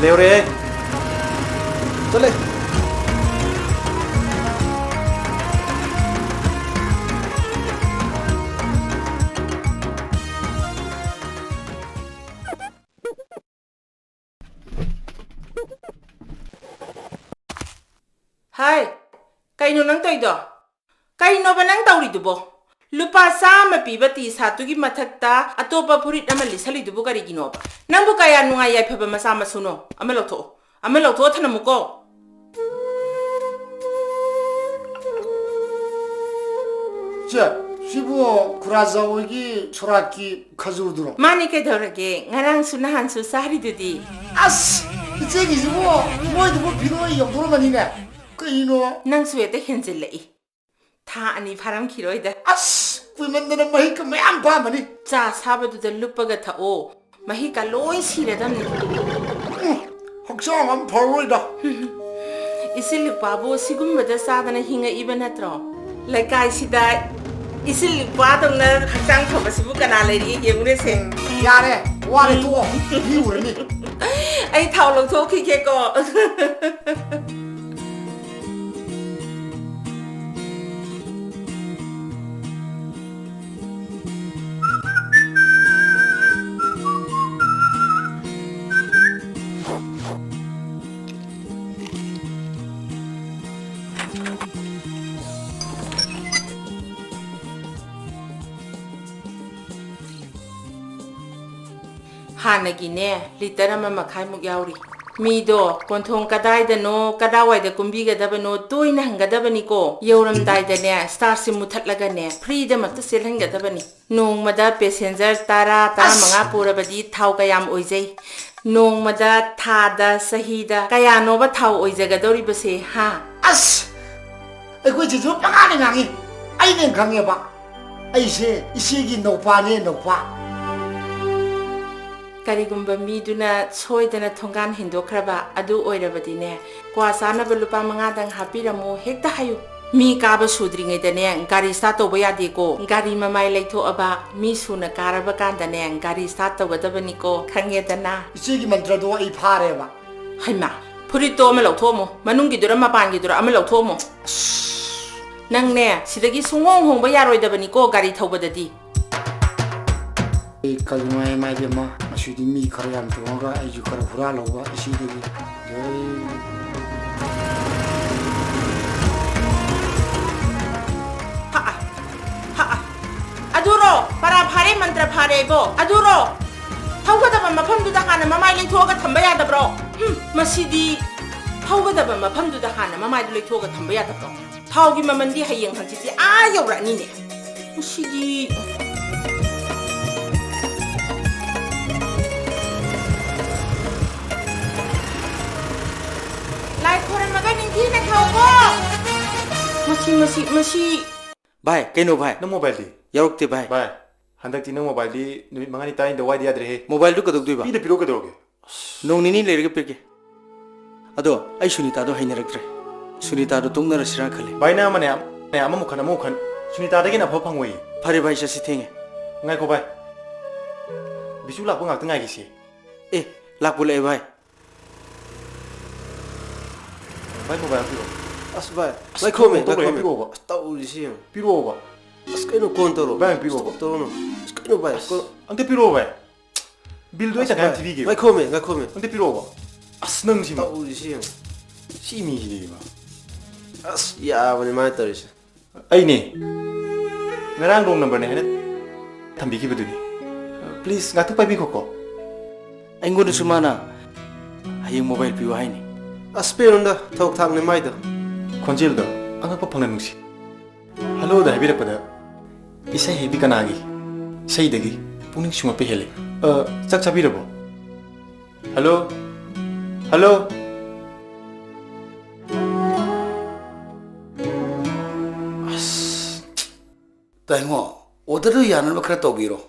ꯂꯩꯍꯧꯔꯦ꯫ ꯆꯠꯂꯦ꯫ ꯍꯥꯏ, ꯀꯩꯅꯣ ꯅꯪ ꯇꯧꯔꯤꯗꯣ? ꯀꯩꯅꯣꯕ ꯅꯪ ꯇꯧꯔꯤꯗꯨꯕꯣ? ꯂꯨꯄꯥ ꯆꯥꯝꯃ ꯄꯤꯕ ꯇꯤ ꯁꯥꯔꯠꯇꯨꯒꯤ ꯃꯊꯛꯇ ꯑꯇꯣꯞꯄ ꯐꯨꯔꯤꯠ ꯑꯃ ꯂꯤꯠꯁꯜꯂꯤꯗꯨꯕꯨ ꯀꯔꯤꯒꯤꯅꯣꯕ? ꯅꯪꯕꯨ ꯀꯌꯥ ꯅꯨꯡꯉꯥꯏ ꯌꯥꯏꯐꯕ ꯃꯆꯥ ꯃꯁꯨꯅꯣ? ꯑꯃ ꯂꯧꯊꯣꯛꯑꯣ, ꯑꯃ ꯂꯧꯊꯣꯛꯑꯣ, ꯊꯅꯝꯃꯨꯀꯣ꯫ ꯆꯦ, ꯁꯤꯕꯨ ꯈꯨꯔꯥꯖꯥ ꯍꯣꯏꯒꯤ ꯁꯣꯔꯥꯠꯀꯤ ꯈꯖꯨꯔꯗꯨꯔꯣ? ꯃꯥꯅꯤ, ꯀꯩꯗꯧꯔꯒꯦ? ꯉꯔꯥꯡꯁꯨ ꯅꯍꯥꯟꯁꯨ ꯆꯥꯔꯤꯗꯨꯗꯤ꯫ ꯑꯁ, ꯏꯆꯦꯒꯤꯁꯤꯕꯨ ꯃꯣꯏꯗꯨꯕꯨ ꯐꯤꯔꯣꯏ ꯌꯧꯗꯣꯔꯝꯃꯅꯤꯅꯦ꯫ ꯀꯩꯅꯣ? ꯅꯪꯁꯨ ꯍꯦꯛꯇ ꯍꯦꯟꯖꯤꯜꯂꯛꯏ꯫ ꯊꯥ ꯑꯅꯤ ꯐꯥꯔꯝꯈꯤꯔꯣꯏꯗ꯫ ꯑꯁ, ꯀꯨꯏꯃꯟꯗꯅ ꯃꯍꯤꯛꯀ ꯃꯌꯥꯝ ꯄꯥꯝꯃꯅꯤ꯫ ꯆꯥ ꯁꯥꯕꯗꯨꯗ ꯂꯨꯞꯄꯒ ꯊꯛꯑꯣ꯫ ꯃꯍꯤꯛꯀ ꯂꯣꯏ ꯁꯤꯔꯗꯝꯅꯤ꯫ ꯎꯝ, ꯍꯛꯆꯥꯡ ꯑꯃ ꯐꯔꯔꯣꯏꯗ꯫ ꯏꯆꯤꯜ ꯏꯄ꯭ꯋꯥꯕꯨ ꯁꯤꯒꯨꯝꯕꯗ ꯆꯥꯗꯅ ꯍꯤꯡꯉꯛꯏꯕ ꯅꯠꯇ꯭ꯔꯣ? ꯂꯩꯀꯥꯏꯁꯤꯗ ꯏꯆꯤꯜ ꯏꯄ꯭ꯋꯥꯗꯧꯅ ꯍꯛꯆꯥꯡ ꯐꯕꯁꯤꯕꯨ ꯀꯅꯥ ꯂꯩꯔꯤ? ꯌꯦꯡꯉꯨꯅꯦꯁꯦ꯫ ꯎꯝ, ꯌꯥꯔꯦ, ꯋꯥꯔꯦ, ꯇꯣꯛꯑꯣ꯫ ꯃꯤ ꯎꯔꯅꯤ꯫ ꯑꯩ ꯊꯥꯎ ꯂꯧꯊꯣꯛꯈꯤꯒꯦꯀꯣ꯫ ꯍꯥꯟꯅꯒꯤꯅꯦ, ꯂꯤꯇꯔ ꯑꯃ ꯃꯈꯥꯏꯃꯨꯛ ꯌꯥꯎꯔꯤ꯫ ꯃꯤꯗꯣ ꯀꯣꯟꯊꯣꯡ ꯀꯗꯥꯏꯗꯅꯣ, ꯀꯗꯥꯏꯋꯥꯏꯗ ꯀꯨꯝꯕꯤꯒꯗꯕꯅꯣ ꯇꯣꯏꯅ ꯍꯪꯒꯗꯕꯅꯤꯀꯣ꯫ ꯌꯧꯔꯝꯗꯥꯏꯗꯅꯦ, ꯁ꯭ꯇꯥꯔꯁꯤ ꯃꯨꯊꯠꯂꯒꯅꯦ, ꯐ꯭ꯔꯤꯗꯃꯛꯇ ꯆꯦꯜꯍꯟꯒꯗꯕꯅꯤ꯫ ꯅꯣꯡꯃꯗ ꯄꯦꯁꯦꯟꯖꯔ ꯇꯔꯥ, ꯇꯔꯥꯃꯉꯥ ꯑꯁ! ꯄꯨꯔꯕꯗꯤ ꯊꯥꯎ ꯀꯌꯥꯝ ꯑꯣꯏꯖꯩ? ꯅꯣꯡꯃꯗ, ꯊꯥꯗ, ꯆꯍꯤꯗ ꯀꯌꯥꯅꯣꯕ ꯊꯥꯎ ꯑꯣꯏꯖꯒꯗꯧꯔꯤꯕꯁꯦ, ꯍꯥ? ꯑꯁ! ꯑꯩꯈꯣꯏ ꯆꯦꯁꯨ ꯄꯉꯥꯡꯗ ꯉꯥꯡꯉꯤ꯫ ꯑꯩꯅ ꯈꯪꯉꯦꯕ꯫ ꯑꯩꯁꯦ ꯏꯆꯦꯒꯤ ꯅꯧꯄꯥꯅꯦ, ꯅꯧꯄꯥ꯫ ꯀꯔꯤꯒꯨꯝꯕ ꯃꯤꯗꯨꯅ ꯁꯣꯏꯗꯅ ꯊꯣꯡꯒꯥꯟ ꯍꯦꯟꯗꯣꯛꯈ꯭ꯔꯕ ꯑꯗꯨ ꯑꯣꯏꯔꯕꯗꯤꯅꯦ, ꯀ꯭ꯋꯥ ꯆꯥꯅꯕ ꯂꯨꯄꯥ ꯃꯉꯥꯗꯪ ꯍꯥꯞꯄꯤꯔꯝꯃꯣ ꯍꯦꯛꯇ ꯍꯥꯏꯌꯨ꯫ ꯃꯤ ꯀꯥꯕ ꯁꯨꯗ꯭ꯔꯤꯉꯩꯗꯅꯦ, ꯒꯥꯔꯤ ꯁ꯭ꯇꯥꯔꯠ ꯇꯧꯕ ꯌꯥꯗꯦꯀꯣ꯫ ꯒꯥꯔꯤ ꯃꯃꯥꯏ ꯂꯩꯊꯣꯛꯑꯕ, ꯃꯤ ꯁꯨꯅ ꯀꯥꯔꯕ ꯀꯥꯟꯗꯅꯦ, ꯒꯥꯔꯤ ꯁ꯭ꯇꯥꯔꯠ ꯇꯧꯒꯗꯕꯅꯤꯀꯣ, ꯈꯪꯉꯦꯗꯅ? ꯏꯆꯦꯒꯤ ꯃꯟꯇ꯭ꯔꯗꯣ ꯑꯩ ꯐꯥꯔꯦꯕ꯫ ꯍꯩꯃꯥ, ꯐꯨꯔꯤꯠꯇꯣ ꯑꯃ ꯂꯧꯊꯣꯛꯑꯝꯃꯣ, ꯃꯅꯨꯡꯒꯤꯗꯨꯔ ꯃꯄꯥꯟꯒꯤꯗꯨꯔ ꯑꯃ ꯂꯧꯊꯣꯛꯑꯝꯃꯣ꯫ ꯅꯪꯅꯦ, ꯁꯤꯗꯒꯤ ꯁꯨꯡꯍꯣꯡ ꯍꯣꯡꯕ ꯌꯥꯔꯣꯏꯗꯕꯅꯤꯀꯣ, ꯒꯥꯔꯤ ꯊꯧꯕꯗꯗꯤ꯫ ꯑꯩ ꯀꯜꯂꯤꯉꯥꯏ ꯃꯥꯏꯕꯤ ꯑꯃ, ꯉꯁꯤꯗꯤ ꯃꯤ ꯈꯔ ꯌꯥꯝ ꯇꯣꯡꯉꯒ ꯑꯩꯁꯨ ꯈꯔ ꯍꯨꯔꯥꯜꯍꯧꯕ ꯏꯆꯦꯗꯒꯤ꯫ ꯖꯩ꯫ ꯍꯥ, ꯍꯥ, ꯑꯗꯨꯔꯣ? ꯄꯔꯥ ꯐꯥꯔꯦ, ꯃꯟꯇ꯭ꯔ ꯐꯥꯔꯦ ꯏꯕꯣ꯫ ꯑꯗꯨꯔꯣ? ꯊꯧꯒꯗꯕ ꯃꯐꯝꯗꯨꯗ ꯍꯥꯟꯅ ꯃꯃꯥꯏ ꯂꯩꯊꯣꯛꯑꯒ ꯊꯝꯕ ꯌꯥꯗꯕ꯭ꯔꯣ? ꯎꯝ, ꯃꯁꯤꯗꯤ ꯊꯧꯒꯗꯕ ꯃꯐꯝꯗꯨꯗ ꯍꯥꯟꯅ ꯃꯃꯥꯏꯗꯨ ꯂꯩꯊꯣꯛꯑꯒ ꯊꯝꯕ ꯌꯥꯗꯕ꯭ꯔꯣ? ꯊꯥꯎꯒꯤ ꯃꯃꯜꯗꯤ ꯍꯌꯦꯡ ꯍꯪꯆꯤꯠꯇꯤ ꯑꯥ ꯌꯧꯔꯛꯑꯅꯤꯅꯦ꯫ ꯃꯁꯤꯗꯤ꯫ ꯂꯥꯏ ꯈꯣꯏꯔꯝꯃꯒ ꯅꯤꯡꯊꯤꯅ ꯊꯧꯀꯣ꯫ ꯃꯁꯤ, ꯃꯁꯤ, ꯃꯁꯤ꯫ ꯚꯥꯏ, ꯀꯩꯅꯣ ꯚꯥꯏ? ꯅꯪ ꯃꯣꯕꯥꯏꯜꯗꯤ? ꯌꯥꯎꯔꯛꯇꯦ ꯚꯥꯏ꯫ ꯚꯥꯏ, ꯍꯟꯗꯛꯇꯤ ꯅꯪ ꯃꯣꯕꯥꯏꯜꯗꯤ ꯅꯨꯃꯤꯠ ꯃꯉꯥꯅꯤ ꯇꯔꯥꯅꯤꯗ ꯋꯥꯏꯗ ꯌꯥꯗ꯭ꯔꯦꯍꯦ꯫ ꯃꯣꯕꯥꯏꯜꯗꯨ ꯀꯩꯗꯧꯗꯣꯏꯕ? ꯃꯤꯗ ꯄꯤꯔꯣ ꯀꯩꯗꯧꯔꯒꯦ? ꯅꯣꯡ ꯅꯤꯅꯤ ꯂꯩꯔꯒ ꯄꯤꯔꯒꯦ꯫ ꯑꯗꯣ ꯑꯩ ꯁꯨꯅꯤꯇꯥꯗꯣ ꯍꯩꯅꯔꯛꯇ꯭ꯔꯦ꯫ ꯁꯨꯅꯤꯇꯥꯗꯣ ꯇꯣꯛꯅꯔꯁꯤꯔꯥ ꯈꯜꯂꯤ꯫ ꯚꯥꯏ, ꯅꯪ ꯑꯃꯅꯦ, ꯑꯃꯃꯨꯛ ꯈꯟ, ꯑꯃꯃꯨꯛ ꯈꯟ꯫ ꯁꯨꯅꯤꯇꯥꯗꯒꯤ ꯍꯦꯟꯅ ꯑꯐꯕ ꯐꯪꯉꯣꯏꯌꯦ꯫ ꯐꯔꯦ ꯚꯥꯏ, ꯆꯠꯁꯤ, ꯊꯦꯡꯉꯦ꯫ ꯉꯥꯏꯈꯣ ꯚꯥꯏ꯫ ꯕꯤꯁꯨ ꯂꯥꯛꯄ ꯉꯥꯛꯇ ꯉꯥꯏꯈꯤꯁꯤ꯫ ꯑꯦ, ꯂꯥꯛꯄꯨ ꯂꯥꯛꯑꯦ ꯚꯥꯏ꯫ ꯚꯥꯏ, ꯃꯣꯕꯥꯏꯜ ꯄꯤꯔꯛꯑꯣ꯫ ꯑꯁ ꯚꯥꯏ, ꯑꯁ, ꯉꯥꯏꯈꯣꯃꯦ, ꯇꯣꯛ ꯂꯩꯔꯦ, ꯉꯥꯏꯈꯣꯃꯦ꯫ ꯄꯤꯔꯛꯑꯣꯕ꯫ ꯑꯁ, ꯇꯧꯔꯤꯁꯤ ꯌꯦꯡꯉꯨ꯫ ꯄꯤꯔꯛꯑꯣꯕ꯫ ꯑꯁ, ꯀꯩꯅꯣ, ꯀꯣꯟ ꯇꯧꯔꯣ꯫ ꯚꯥꯏ, ꯄꯤꯔꯛꯑꯣꯕ꯫ Stop ꯇꯧꯔꯨꯅꯨ꯫ ꯑꯁ, ꯀꯩꯅꯣ ꯚꯥꯏ, ꯑꯁ, ꯀꯣꯟ-, ꯑꯝꯇ ꯄꯤꯔꯛꯑꯣ ꯚꯥꯏ꯫ ꯕꯤꯜꯗꯣ ꯑꯩ ꯑꯁ, ꯇꯪꯈꯥꯏ ꯑꯃ ꯚꯥꯏ, ꯊꯤꯕꯤꯒꯦꯕ꯫ ꯉꯥꯏꯈꯣꯃꯦ, ꯉꯥꯏꯈꯣꯃꯦ꯫ ꯑꯝꯇ ꯄꯤꯔꯛꯑꯣꯕ꯫ ꯑꯁ, ꯅꯪꯁꯤꯃ꯫ ꯇꯧꯔꯤꯁꯤ ꯌꯦꯡꯉꯨ꯫ ꯁꯤ ꯃꯤꯁꯤꯗꯤꯕ꯫ ꯑꯁ, ꯌꯥꯕꯅꯤ ꯃꯥꯅ ꯇꯧꯔꯤꯁꯦ꯫ ꯑꯩꯅꯦ꯫ ꯉꯔꯥꯡ wrong number ꯅꯦ ꯍꯥꯏꯅ ꯊꯝꯕꯤꯈꯤꯕꯗꯨꯅꯤ꯫ Please, ꯉꯥꯛꯇ ꯄꯥꯏꯕꯤꯈꯣꯀꯣ꯫ ꯑꯩꯉꯣꯟꯗꯁꯨ ꯃꯥꯅ ꯍꯌꯦꯡ mobile ꯄꯤꯌꯨ ꯍꯥꯏꯅꯤ꯫ ꯑꯁ, ꯄꯦꯟꯅꯨꯗ, ꯊꯧ ꯊꯥꯛꯅꯤ ꯃꯥꯏꯗꯣ꯫ ꯈꯣꯟꯖꯦꯜꯗꯣ ꯑꯉꯛꯄ ꯐꯪꯅ ꯅꯨꯡꯁꯤ꯫ Helloꯗ ꯍꯥꯏꯕꯤꯔꯛꯄꯗ ꯏꯁꯩ ꯍꯩꯕꯤ ꯀꯅꯥꯒꯤ ꯏꯁꯩꯗꯒꯤ ꯄꯨꯛꯅꯤꯡ ꯁꯨꯝꯍꯠꯄ ꯍꯦꯜꯂꯦ꯫ ꯑ, ꯆꯥꯛ ꯆꯥꯕꯤꯔꯕꯣ? Hello? Hello? ꯑꯁ, ꯇꯥꯏꯉꯣ, orderꯗꯨ ꯌꯥꯅꯕ ꯈꯔ ꯇꯧꯕꯤꯔꯣ꯫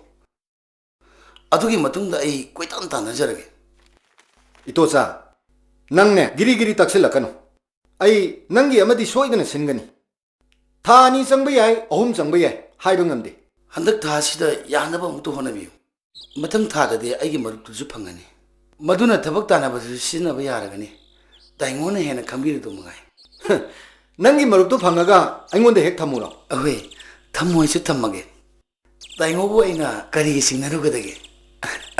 ꯑꯗꯨꯒꯤ ꯃꯇꯨꯡꯗ ꯑꯩ ꯀꯣꯏꯇꯥꯟ ꯇꯥꯟꯅꯖꯔꯒꯦ꯫ ꯏꯇꯣꯆꯥ, ꯅꯪꯅꯦ ꯒꯤꯔꯤ ꯒꯤꯔꯤ ꯇꯛꯁꯤꯜꯂꯛꯀꯅꯨ꯫ ꯑꯩ ꯅꯪꯒꯤ ꯑꯃꯗꯤ ꯁꯣꯏꯗꯅ ꯁꯤꯟꯒꯅꯤ꯫ ꯊꯥ ꯑꯅꯤ ꯆꯪꯕ ꯌꯥꯏ, ꯑꯍꯨꯝ ꯆꯪꯕ ꯌꯥꯏ, ꯍꯥꯏꯕ ꯉꯝꯗꯦ꯫ ꯍꯟꯗꯛ ꯊꯥꯁꯤꯗ ꯌꯥꯅꯕ ꯑꯃꯨꯛꯇ ꯍꯣꯠꯅꯕꯤꯌꯨ꯫ ꯃꯊꯪ ꯊꯥꯗꯗꯤ ꯑꯩꯒꯤ ꯃꯔꯨꯞꯇꯨꯁꯨ ꯐꯪꯒꯅꯤ꯫ ꯃꯗꯨꯅ ꯊꯕꯛ ꯇꯥꯟꯅꯕꯗꯁꯨ ꯁꯤꯖꯤꯟꯅꯕ ꯌꯥꯔꯒꯅꯤ꯫ ꯇꯥꯏꯉꯣꯅ ꯍꯦꯟꯅ ꯈꯪꯕꯤꯔꯗꯧ ꯃꯉꯥꯏ꯫ ꯅꯪꯒꯤ ꯃꯔꯨꯞꯇꯨ ꯐꯪꯉꯒ ꯑꯩꯉꯣꯟꯗ ꯍꯦꯛ ꯊꯝꯃꯨꯔꯣ? ꯑꯍꯣꯏ, ꯊꯝꯃꯣꯏꯁꯨ ꯊꯝꯃꯒꯦ꯫ ꯇꯥꯏꯉꯣꯕꯨ ꯑꯩꯅ ꯀꯔꯤꯒꯤ ꯆꯤꯡꯅꯔꯨꯒꯗꯒꯦ?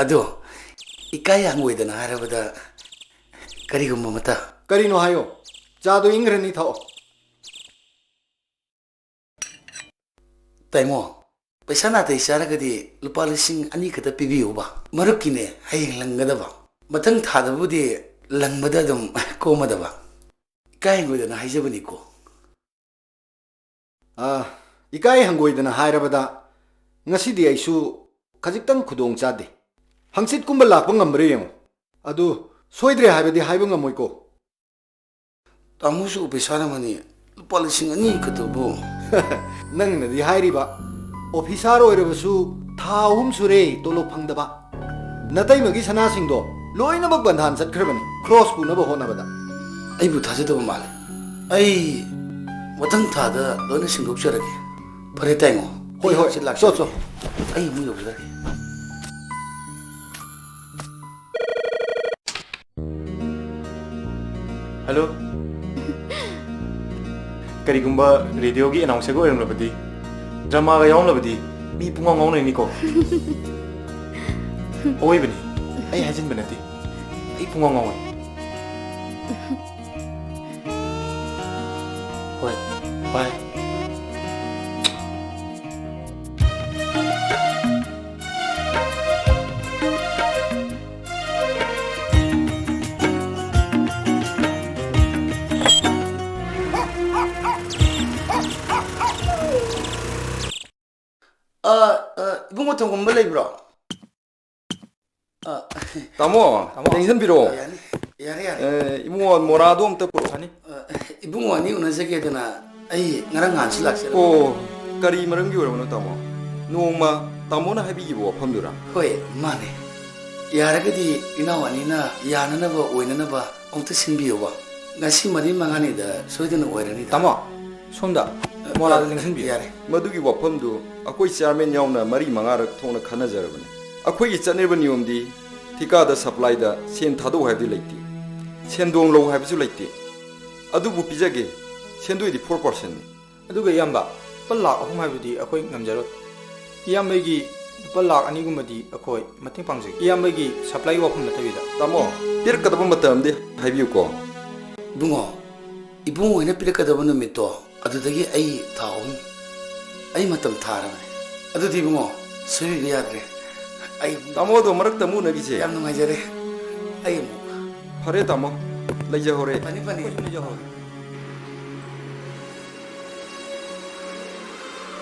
ꯑꯗꯣ, ꯏꯀꯥꯏ ꯍꯪꯒꯣꯏꯗꯅ ꯍꯥꯏꯔꯕꯗ ꯀꯔꯤꯒꯨꯝꯕ ꯑꯃꯇ꯫ ꯀꯔꯤꯅꯣ ꯍꯥꯏꯌꯣ꯫ ꯆꯥꯗꯣ ꯏꯪꯈ꯭ꯔꯅꯤ, ꯊꯛꯑꯣ꯫ ꯇꯥꯏꯉꯣ, ꯄꯩꯁꯥ ꯅꯥꯇꯩ ꯆꯥꯔꯒꯗꯤ ꯂꯨꯄꯥ ꯂꯤꯁꯤꯡ ꯑꯅꯤ ꯈꯛꯇ ꯄꯤꯕꯤꯌꯨꯕ꯫ ꯃꯔꯨꯞꯀꯤꯅꯦ ꯍꯌꯦꯡ ꯂꯪꯒꯗꯕ꯫ ꯃꯊꯪ ꯊꯥꯗꯕꯨꯗꯤ ꯂꯪꯕꯗ ꯑꯗꯨꯝ ꯀꯣꯝꯃꯗꯕ꯫ ꯏꯀꯥꯏ ꯍꯪꯒꯣꯏꯗꯅ ꯍꯥꯏꯖꯕꯅꯤꯀꯣ꯫ ꯑꯥ, ꯏꯀꯥꯏ ꯍꯪꯒꯣꯏꯗꯅ ꯍꯥꯏꯔꯕꯗ, ꯉꯁꯤꯗꯤ ꯑꯩꯁꯨ ꯈꯖꯤꯛꯇꯪ ꯈꯨꯗꯣꯡ ꯆꯥꯗꯦ꯫ ꯍꯪꯆꯤꯠꯀꯨꯝꯕ ꯂꯥꯛꯄ ꯉꯝꯕ꯭ꯔꯥ ꯌꯦꯡꯉꯨ꯫ ꯑꯗꯨ ꯁꯣꯏꯗ꯭ꯔꯦ ꯍꯥꯏꯕꯗꯤ ꯍꯥꯏꯕ ꯉꯝꯃꯣꯏꯀꯣ꯫ ꯇꯥꯃꯣꯁꯨ ꯑꯣꯐꯤꯁꯥꯔ ꯑꯃꯅꯤ, ꯂꯨꯄꯥ ꯂꯤꯁꯤꯡ ꯑꯅꯤ ꯈꯛꯇꯕꯨ꯫ ꯅꯪꯅꯗꯤ ꯍꯥꯏꯔꯤꯕ, ꯑꯣꯐꯤꯁꯥꯔ ꯑꯣꯏꯔꯕꯁꯨ ꯊꯥ ꯑꯍꯨꯝ ꯁꯨꯔꯦ ꯇꯣꯂꯣꯞ ꯐꯪꯗꯕ꯫ ꯅꯇꯩꯃꯒꯤ ꯁꯅꯥꯁꯤꯡꯗꯣ ꯂꯣꯏꯅꯃꯛ ꯕꯟꯙꯥꯟ ꯆꯠꯈ꯭ꯔꯕꯅꯤ, ꯈ꯭ꯔꯣꯁ ꯄꯨꯅꯕ ꯍꯣꯠꯅꯕꯗ꯫ ꯑꯩꯕꯨ ꯊꯥꯖꯗꯕ ꯃꯥꯜꯂꯦ꯫ ꯑꯩ ꯃꯊꯪ ꯊꯥꯗ ꯂꯣꯏꯅ ꯁꯤꯡꯗꯣꯛꯆꯔꯒꯦ꯫ ꯐꯔꯦ ꯇꯥꯏꯉꯣ꯫ ꯍꯣꯏ, ꯍꯣꯏ꯫ ꯑꯩ ꯍꯪꯆꯤꯠ ꯂꯥꯛꯆꯔꯒꯦ꯫ ꯆꯣ, ꯆꯣ꯫ ꯑꯩ ꯑꯃꯨꯛ ꯌꯧꯖꯔꯒꯦ꯫ ꯍꯜꯂꯣ꯫ ꯀꯔꯤꯒꯨꯝꯕ ꯔꯦꯗꯤꯑꯣꯒꯤ ꯑꯦꯅꯥꯎꯟꯁꯔꯒ ꯑꯣꯏꯔꯝꯂꯕꯗꯤ, ꯗ꯭ꯔꯃꯥꯒ ꯌꯥꯎꯔꯝꯂꯕꯗꯤ ꯃꯤ ꯄꯨꯡꯉꯥꯎ ꯉꯥꯎꯅꯩꯅꯤꯀꯣ꯫ ꯑꯋꯣꯏꯕꯅꯤ, ꯑꯩ ꯍꯥꯏꯖꯤꯟꯕ ꯅꯠꯇꯦ, ꯑꯩ ꯄꯨꯡꯉꯥꯎ ꯉꯥꯎꯋꯦ꯫ ꯍꯣꯏ, ꯕꯥꯏ꯫ ꯑ, ꯑ, ꯏꯕꯨꯡꯉꯣ, ꯊꯣꯡꯒꯨꯝꯕ ꯂꯩꯕ꯭ꯔꯣ? ꯑ, ꯇꯥꯃꯣ, ꯇꯥꯃꯣ꯫ ꯂꯦꯡꯁꯤꯟꯕꯤꯔꯛꯑꯣ꯫ ꯌꯥꯅꯤ, ꯌꯥꯔꯦ, ꯌꯥꯔꯦ꯫ ꯑꯦ, ꯏꯕꯨꯡꯉꯣ, ꯃꯣꯔꯥꯗꯣ ꯑꯝꯇ ꯄꯨꯔꯛꯑꯣ꯫ ꯌꯥꯅꯤ꯫ ꯑ, ꯏꯕꯨꯡꯉꯣ ꯑꯅꯤ ꯎꯅꯖꯒꯦꯗꯅ ꯑꯩ ꯉꯔꯥꯡ ꯅꯍꯥꯟꯁꯨ ꯂꯥꯛꯆꯔꯕꯅꯤ꯫ ꯑꯣ, ꯀꯔꯤ ꯃꯔꯝꯒꯤ ꯑꯣꯏꯔꯕꯅꯣ, ꯇꯥꯃꯣ? ꯅꯣꯡꯃ ꯇꯥꯃꯣꯅ ꯍꯥꯏꯕꯤꯈꯤꯕ ꯋꯥꯐꯝꯗꯨꯔꯥ? ꯍꯣꯏ, ꯃꯥꯅꯦ꯫ ꯌꯥꯔꯒꯗꯤ ꯏꯅꯥꯎ ꯑꯅꯤꯅ ꯌꯥꯅꯅꯕ, ꯑꯣꯏꯅꯅꯕ ꯑꯃꯨꯛꯇ ꯁꯤꯟꯕꯤꯌꯨꯕ꯫ ꯉꯁꯤ ꯃꯔꯤ ꯃꯉꯥꯅꯤꯗ ꯁꯣꯏꯗꯅ ꯑꯣꯏꯔꯅꯤꯗ꯫ ꯇꯥꯃꯣ, ꯁꯣꯝꯗ ꯃꯣꯔꯥꯗ ꯑ, ꯂꯦꯡꯁꯤꯟꯕꯤꯌꯨ꯫ ꯌꯥꯔꯦ꯫ ꯃꯗꯨꯒꯤ ꯋꯥꯐꯝꯗꯨ ꯑꯩꯈꯣꯏ ꯆꯤꯌꯥꯔꯃꯦꯟ ꯌꯥꯎꯅ ꯃꯔꯤ ꯃꯉꯥꯔꯛ ꯊꯣꯛꯅ ꯈꯟꯅꯖꯔꯕꯅꯤ꯫ ꯑꯩꯈꯣꯏꯒꯤ ꯆꯠꯅꯔꯤꯕ ꯅꯤꯌꯣꯝꯗꯤ ꯊꯤꯀꯥꯗ, ꯁꯄ꯭ꯂꯥꯏꯗ ꯁꯦꯟ ꯊꯥꯗꯧ ꯍꯥꯏꯕꯗꯤ ꯂꯩꯇꯦ꯫ ꯁꯦꯟꯗꯣꯡ ꯂꯧ ꯍꯥꯏꯕꯁꯨ ꯂꯩꯇꯦ꯫ ꯑꯗꯨꯕꯨ ꯄꯤꯖꯒꯦ, ꯁꯦꯟꯗꯣꯏꯗꯤ ꯐꯣꯔ ꯄꯥꯔꯁꯦꯟꯅꯤ꯫ ꯑꯗꯨꯒ ꯏꯌꯥꯝꯕ, ꯂꯨꯄꯥ ꯂꯥꯈ ꯑꯍꯨꯝ ꯍꯥꯏꯕꯗꯨꯗꯤ ꯑꯩꯈꯣꯏ ꯉꯝꯖꯔꯣꯏ꯫ ꯏꯌꯥꯝꯕꯒꯤ ꯂꯨꯄꯥ ꯂꯥꯈ ꯑꯅꯤꯒꯨꯝꯕꯗꯤ ꯑꯩꯈꯣꯏ ꯃꯇꯦꯡ ꯄꯥꯡꯖꯒꯦ, ꯏꯌꯥꯝꯕꯒꯤ ꯁꯄ꯭ꯂꯥꯏꯒꯤ ꯋꯥꯐꯝ ꯅꯠꯇꯕꯤꯗ꯫ ꯇꯥꯃꯣ, ꯄꯤꯔꯛꯀꯗꯕ ꯃꯇꯝꯗꯤ ꯍꯥꯏꯕꯤꯌꯨꯀꯣ꯫ ꯏꯕꯨꯡꯉꯣ, ꯏꯕꯨꯡꯉꯣ ꯍꯣꯏꯅ ꯄꯤꯔꯛꯀꯗꯕ ꯅꯨꯃꯤꯠꯇꯣ, ꯑꯗꯨꯗꯒꯤ ꯑꯩ ꯊꯥ ꯑꯍꯨꯝ ꯑꯩ ꯃꯇꯝ ꯊꯥꯔꯕꯅꯦ꯫ ꯑꯗꯨꯗꯤ ꯏꯕꯨꯡꯉꯣ, ꯁꯣꯏꯕꯤꯕ ꯌꯥꯗ꯭ꯔꯦ꯫ ꯑꯩ ꯇꯥꯃꯣꯗꯣ ꯃꯔꯛꯇ ꯑꯃꯨꯛ ꯎꯅꯈꯤꯁꯦ꯫ ꯌꯥꯝ ꯅꯨꯡꯉꯥꯏꯖꯔꯦ꯫ ꯑꯩ ꯑꯃꯨꯛ ꯐꯔꯦ ꯇꯥꯃꯣ, ꯂꯩꯖꯍꯧꯔꯦ꯫ ꯐꯅꯤ, ꯐꯅꯤ꯫ ꯑꯩꯈꯣꯏꯁꯨ ꯂꯩꯖꯍꯧꯔꯦ꯫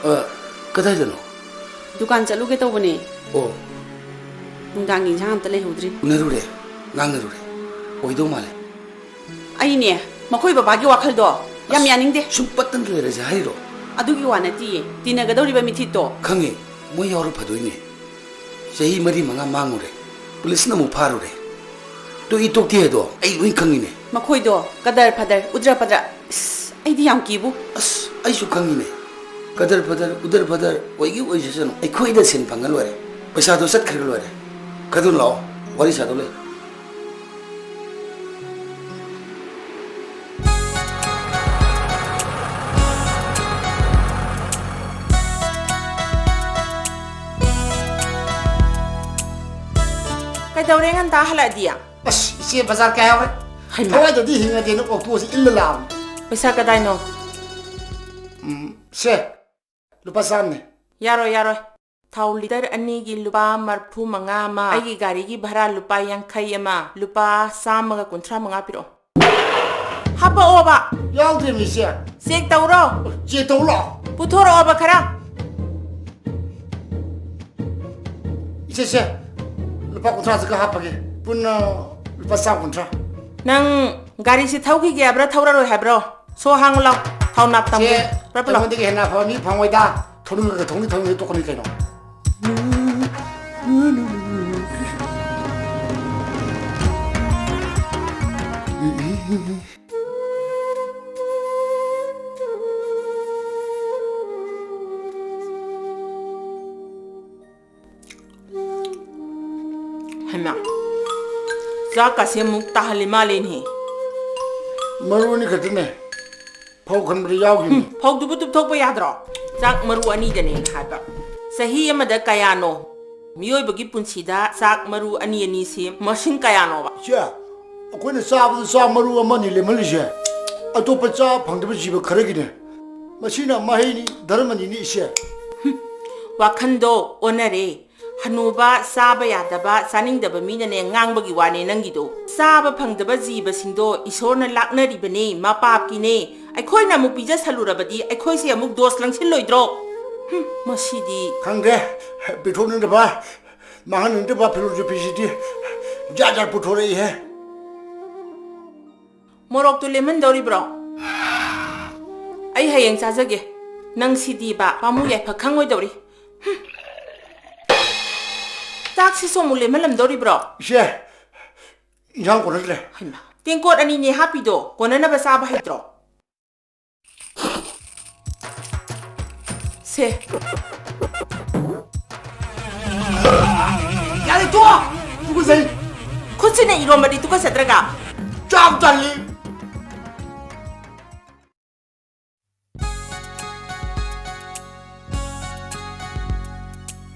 ꯑ, ꯀꯗꯥꯏꯗꯅꯣ? ꯗꯨꯀꯥꯟ ꯆꯠꯂꯨꯒꯦ ꯇꯧꯕꯅꯦ꯫ ꯑꯣ꯫ ꯅꯨꯡꯗꯥꯡꯒꯤ ꯏꯟꯁꯥꯡ ꯑꯝꯇ ꯂꯩꯍꯧꯗ꯭ꯔꯤ꯫ ꯎꯅꯔꯨꯔꯦ, ꯉꯥꯡꯅꯔꯨꯔꯦ꯫ ꯑꯣꯏꯗꯧ ꯃꯥꯜꯂꯦ꯫ ꯑꯩꯅꯦ, ꯃꯈꯣꯏ ꯕꯕꯥꯒꯤ ꯋꯥꯈꯜꯗꯣ ꯌꯥꯝ ꯑꯁ, ꯌꯥꯅꯤꯡꯗꯦ꯫ ꯁꯨꯝ ꯄꯠꯇꯅ ꯂꯩꯔꯁꯦ ꯍꯥꯏꯔꯣ? ꯑꯗꯨꯒꯤ ꯋꯥ ꯅꯠꯇꯤꯌꯦ, ꯇꯤꯟꯅꯒꯗꯧꯔꯤꯕ ꯃꯤꯊꯤꯠꯇꯣ꯫ ꯈꯪꯉꯦ, ꯃꯣꯏ ꯌꯥꯎꯔ ꯐꯗꯣꯏꯅꯦ꯫ ꯆꯍꯤ ꯃꯔꯤ ꯃꯉꯥ ꯃꯥꯡꯉꯨꯔꯦ, ꯄꯨꯂꯤꯁꯅ ꯑꯃꯨꯛ ꯐꯥꯔꯨꯔꯦ꯫ ꯇꯣꯛꯏ ꯇꯣꯛꯇꯦ ꯍꯥꯏꯗꯣ ꯑꯩ ꯂꯣꯏ ꯈꯪꯉꯤꯅꯦ꯫ ꯃꯈꯣꯏꯗꯣ ꯀꯗꯔ ꯐꯗꯔ, ꯎꯗ꯭ꯔ ꯄꯗ꯭ꯔ, ꯏꯁ, ꯑꯩꯗꯤ ꯌꯥꯝ ꯀꯤꯕꯨ꯫ ꯑꯁ, ꯑꯩꯁꯨ ꯈꯪꯉꯤꯅꯦ꯫ ꯀꯗꯔ ꯐꯗꯔ, ꯎꯗꯔ ꯐꯗꯔ ꯑꯣꯏꯒꯦ ꯑꯣꯏꯖꯁꯅꯨ, ꯑꯩꯈꯣꯏꯗ ꯁꯦꯟ ꯐꯪꯉ ꯂꯣꯏꯔꯦ, ꯄꯩꯁꯥꯗꯣ ꯆꯠꯈ꯭ꯔꯒ ꯂꯣꯏꯔꯦ꯫ ꯀꯗꯨ ꯂꯥꯛꯑꯣ, ꯋꯥꯔꯤ ꯁꯥꯗꯧ ꯂꯩ꯫ ꯀꯩꯗꯧꯔꯦ ꯉꯟꯇꯥ ꯍꯜꯂꯛꯑꯗꯤ? ꯑꯁ, ꯏꯆꯦ, ꯕꯖꯥꯔ ꯀꯌꯥ ꯌꯧꯔꯦ? ꯍꯩꯃꯥ꯫ ꯊꯋꯥꯏꯗꯗꯤ ꯍꯤꯡꯉꯒꯦꯅ ꯑꯣꯛꯇꯣꯁꯤ ꯏꯜꯂ ꯂꯥꯛꯑꯕꯅꯤ꯫ ꯄꯩꯁꯥ ꯀꯗꯥꯏꯅꯣ? ꯎꯝ, ꯁꯦ, ꯂꯨꯄꯥ ꯆꯥꯝꯅꯦ꯫ ꯌꯥꯔꯣꯏ, ꯌꯥꯔꯣꯏ꯫ ꯊꯥꯎ ꯂꯤꯇꯔ ꯑꯅꯤꯒꯤ ꯂꯨꯄꯥ ꯃꯔꯐꯨ ꯃꯉꯥ ꯑꯃ, ꯑꯩꯒꯤ ꯒꯥꯔꯤꯒꯤ ꯚꯔꯥ ꯂꯨꯄꯥ ꯌꯥꯡꯈꯩ ꯑꯃ, ꯂꯨꯄꯥ ꯆꯥꯝꯃꯒ ꯀꯨꯟꯊ꯭ꯔꯥ ꯃꯉꯥ ꯄꯤꯔꯛꯑꯣ꯫ ꯍꯥꯄꯛꯑꯣꯕ꯫ ꯌꯥꯎꯗ꯭ꯔꯦꯃꯤ ꯏꯆꯦ꯫ ꯆꯦꯛ ꯇꯧꯔꯣ꯫ ꯆꯦꯛ ꯇꯧ ꯂꯥꯛꯑꯣ꯫ ꯄꯨꯊꯣꯔꯛꯑꯣꯕ ꯈꯔ꯫ ꯏꯆꯦ, ꯏꯆꯦ, ꯂꯨꯄꯥ ꯀꯨꯟꯊ꯭ꯔꯥꯁꯤꯒ ꯍꯥꯞꯄꯒꯦ꯫ ꯄꯨꯟꯅ ꯂꯨꯄꯥ ꯆꯥꯝ ꯀꯨꯟꯊ꯭ꯔꯥ꯫ ꯅꯪ ꯒꯥꯔꯤꯁꯤ ꯊꯧꯈꯤꯒꯦ ꯍꯥꯏꯕ꯭ꯔꯥ ꯊꯧꯔꯔꯣꯏ ꯍꯥꯏꯕ꯭ꯔꯣ? ꯁꯣ ꯍꯥꯡꯉꯨ ꯂꯥꯎ꯫ ꯊꯥꯎ ꯅꯥꯞ ꯇꯝꯒꯦ꯫ ꯏꯆꯦ, ꯄꯨꯔꯞ ꯄꯨꯂꯥꯎ꯫ ꯑꯩꯉꯣꯟꯗꯒꯤ ꯍꯦꯟꯅ ꯑꯐꯕ ꯃꯤ ꯐꯪꯉꯣꯏꯗ꯫ ꯊꯧꯅꯤꯡꯉꯒ ꯊꯧꯅꯤꯡ ꯊꯧꯅꯤꯡ ꯇꯣꯛꯀꯅꯤ ꯀꯩꯅꯣ꯫ ꯍꯩꯃꯥ, ꯆꯥꯛꯀꯥꯁꯦ ꯑꯃꯨꯛ ꯇꯥꯍꯜꯂꯤ ꯃꯥꯜꯂꯦꯅꯦ꯫ ꯃꯔꯨ ꯑꯅꯤ ꯈꯛꯇꯅꯦ꯫ ꯐꯧ ꯈꯟꯕꯗ ꯌꯥꯎꯈꯤꯕꯅꯤ꯫ ꯐꯧꯗꯨꯕꯨ ꯇꯨꯞꯊꯣꯛꯄ ꯌꯥꯗ꯭ꯔꯣ? ꯆꯥꯛ ꯃꯔꯨ ꯑꯅꯤꯗꯅꯦꯅ ꯍꯥꯏꯕ꯫ ꯆꯍꯤ ꯑꯃꯗ ꯀꯌꯥꯅꯣ ꯃꯤꯑꯣꯏꯕꯒꯤ ꯄꯨꯟꯁꯤꯗ ꯆꯥꯛ ꯃꯔꯨ ꯑꯅꯤ ꯑꯅꯤꯁꯤ ꯃꯁꯤꯡ ꯀꯌꯥꯅꯣꯕ? ꯏꯆꯦ, ꯑꯩꯈꯣꯏꯅ ꯆꯥꯕꯗ ꯆꯥꯛ ꯃꯔꯨ ꯑꯃꯅꯤ ꯂꯦꯝꯍꯜꯂꯤꯁꯦ꯫ ꯑꯇꯣꯞꯄ ꯆꯥ ꯐꯪꯗꯕ ꯖꯤꯕ ꯈꯔꯒꯤꯅꯦ꯫ ꯃꯁꯤꯅ ꯃꯍꯩꯅꯤ, ꯙꯔꯃꯅꯤꯅꯦ ꯏꯆꯦ꯫ ꯋꯥꯈꯟꯗꯣ ꯑꯣꯟꯅꯔꯦ꯫ ꯍꯅꯨꯕ, ꯆꯥꯕ ꯌꯥꯗꯕ, ꯆꯥꯅꯤꯡꯗꯕ ꯃꯤꯅꯅꯦ ꯉꯥꯡꯕꯒꯤ ꯋꯥꯅꯦ ꯅꯪꯒꯤꯗꯣ꯫ ꯆꯥꯕ ꯐꯪꯗꯕ ꯖꯤꯕꯁꯤꯡꯗꯣ ꯏꯁꯣꯔꯅ ꯂꯥꯛꯅꯔꯤꯕꯅꯦ, ꯃꯄꯥꯞꯀꯤꯅꯦ꯫ ꯑꯩꯈꯣꯏꯅ ꯑꯃꯨꯛ ꯄꯤꯖꯁꯜꯂꯨꯔꯕꯗꯤ ꯑꯩꯈꯣꯏꯁꯦ ꯑꯃꯨꯛ ꯗꯣꯁ ꯂꯪꯁꯤꯜꯂꯣꯏꯗ꯭ꯔꯣ? ꯍꯨꯝ, ꯃꯁꯤꯗꯤ꯫ ꯈꯪꯗꯦ, ꯄꯤꯊꯣꯛꯅꯤꯡꯗꯕ, ꯃꯥꯡꯍꯟꯅꯤꯡꯗꯕ ꯐꯤꯂꯣꯁꯣꯐꯤꯁꯤꯗꯤ ꯖꯥꯠ ꯖꯥꯠ ꯄꯨꯊꯣꯔꯛꯏꯍꯦ꯫ ꯃꯣꯔꯣꯛꯇꯨ ꯂꯦꯝꯍꯟꯗꯧꯔꯤꯕ꯭ꯔꯣ? ꯑꯩ ꯍꯌꯦꯡ ꯆꯥꯖꯒꯦ꯫ ꯅꯪ ꯁꯤꯗꯤꯕ ꯄꯥꯝꯃꯨ ꯌꯥꯏꯐ ꯈꯪꯉꯣꯏꯗꯧꯔꯤ꯫ ꯍꯨꯝ꯫ ꯆꯥꯛꯁꯤꯁꯨ ꯑꯃꯨꯛ ꯂꯦꯝꯍꯜꯂꯝꯗꯧꯔꯤꯕ꯭ꯔꯣ? ꯏꯆꯦ, ꯏꯟꯁꯥꯡ ꯀꯣꯟꯅꯗ꯭ꯔꯦ꯫ ꯍꯩꯃꯥ, ꯇꯦꯡꯀꯣꯠ ꯑꯅꯤꯅꯦ ꯍꯥꯞꯄꯤꯗꯣ, ꯀꯣꯟꯅꯅꯕ ꯆꯥꯕ ꯍꯩꯇ꯭ꯔꯣ? ꯁꯦ꯫ ꯌꯥꯔꯦ, ꯇꯣꯛꯑꯣ! ꯇꯨꯀꯠꯆꯩ! ꯈꯨꯠꯁꯤꯅ ꯏꯔꯣꯝꯕꯗꯤ ꯇꯨꯀꯠꯆꯗ꯭ꯔꯒ? ꯆꯥꯕ ꯇꯜꯂꯤ!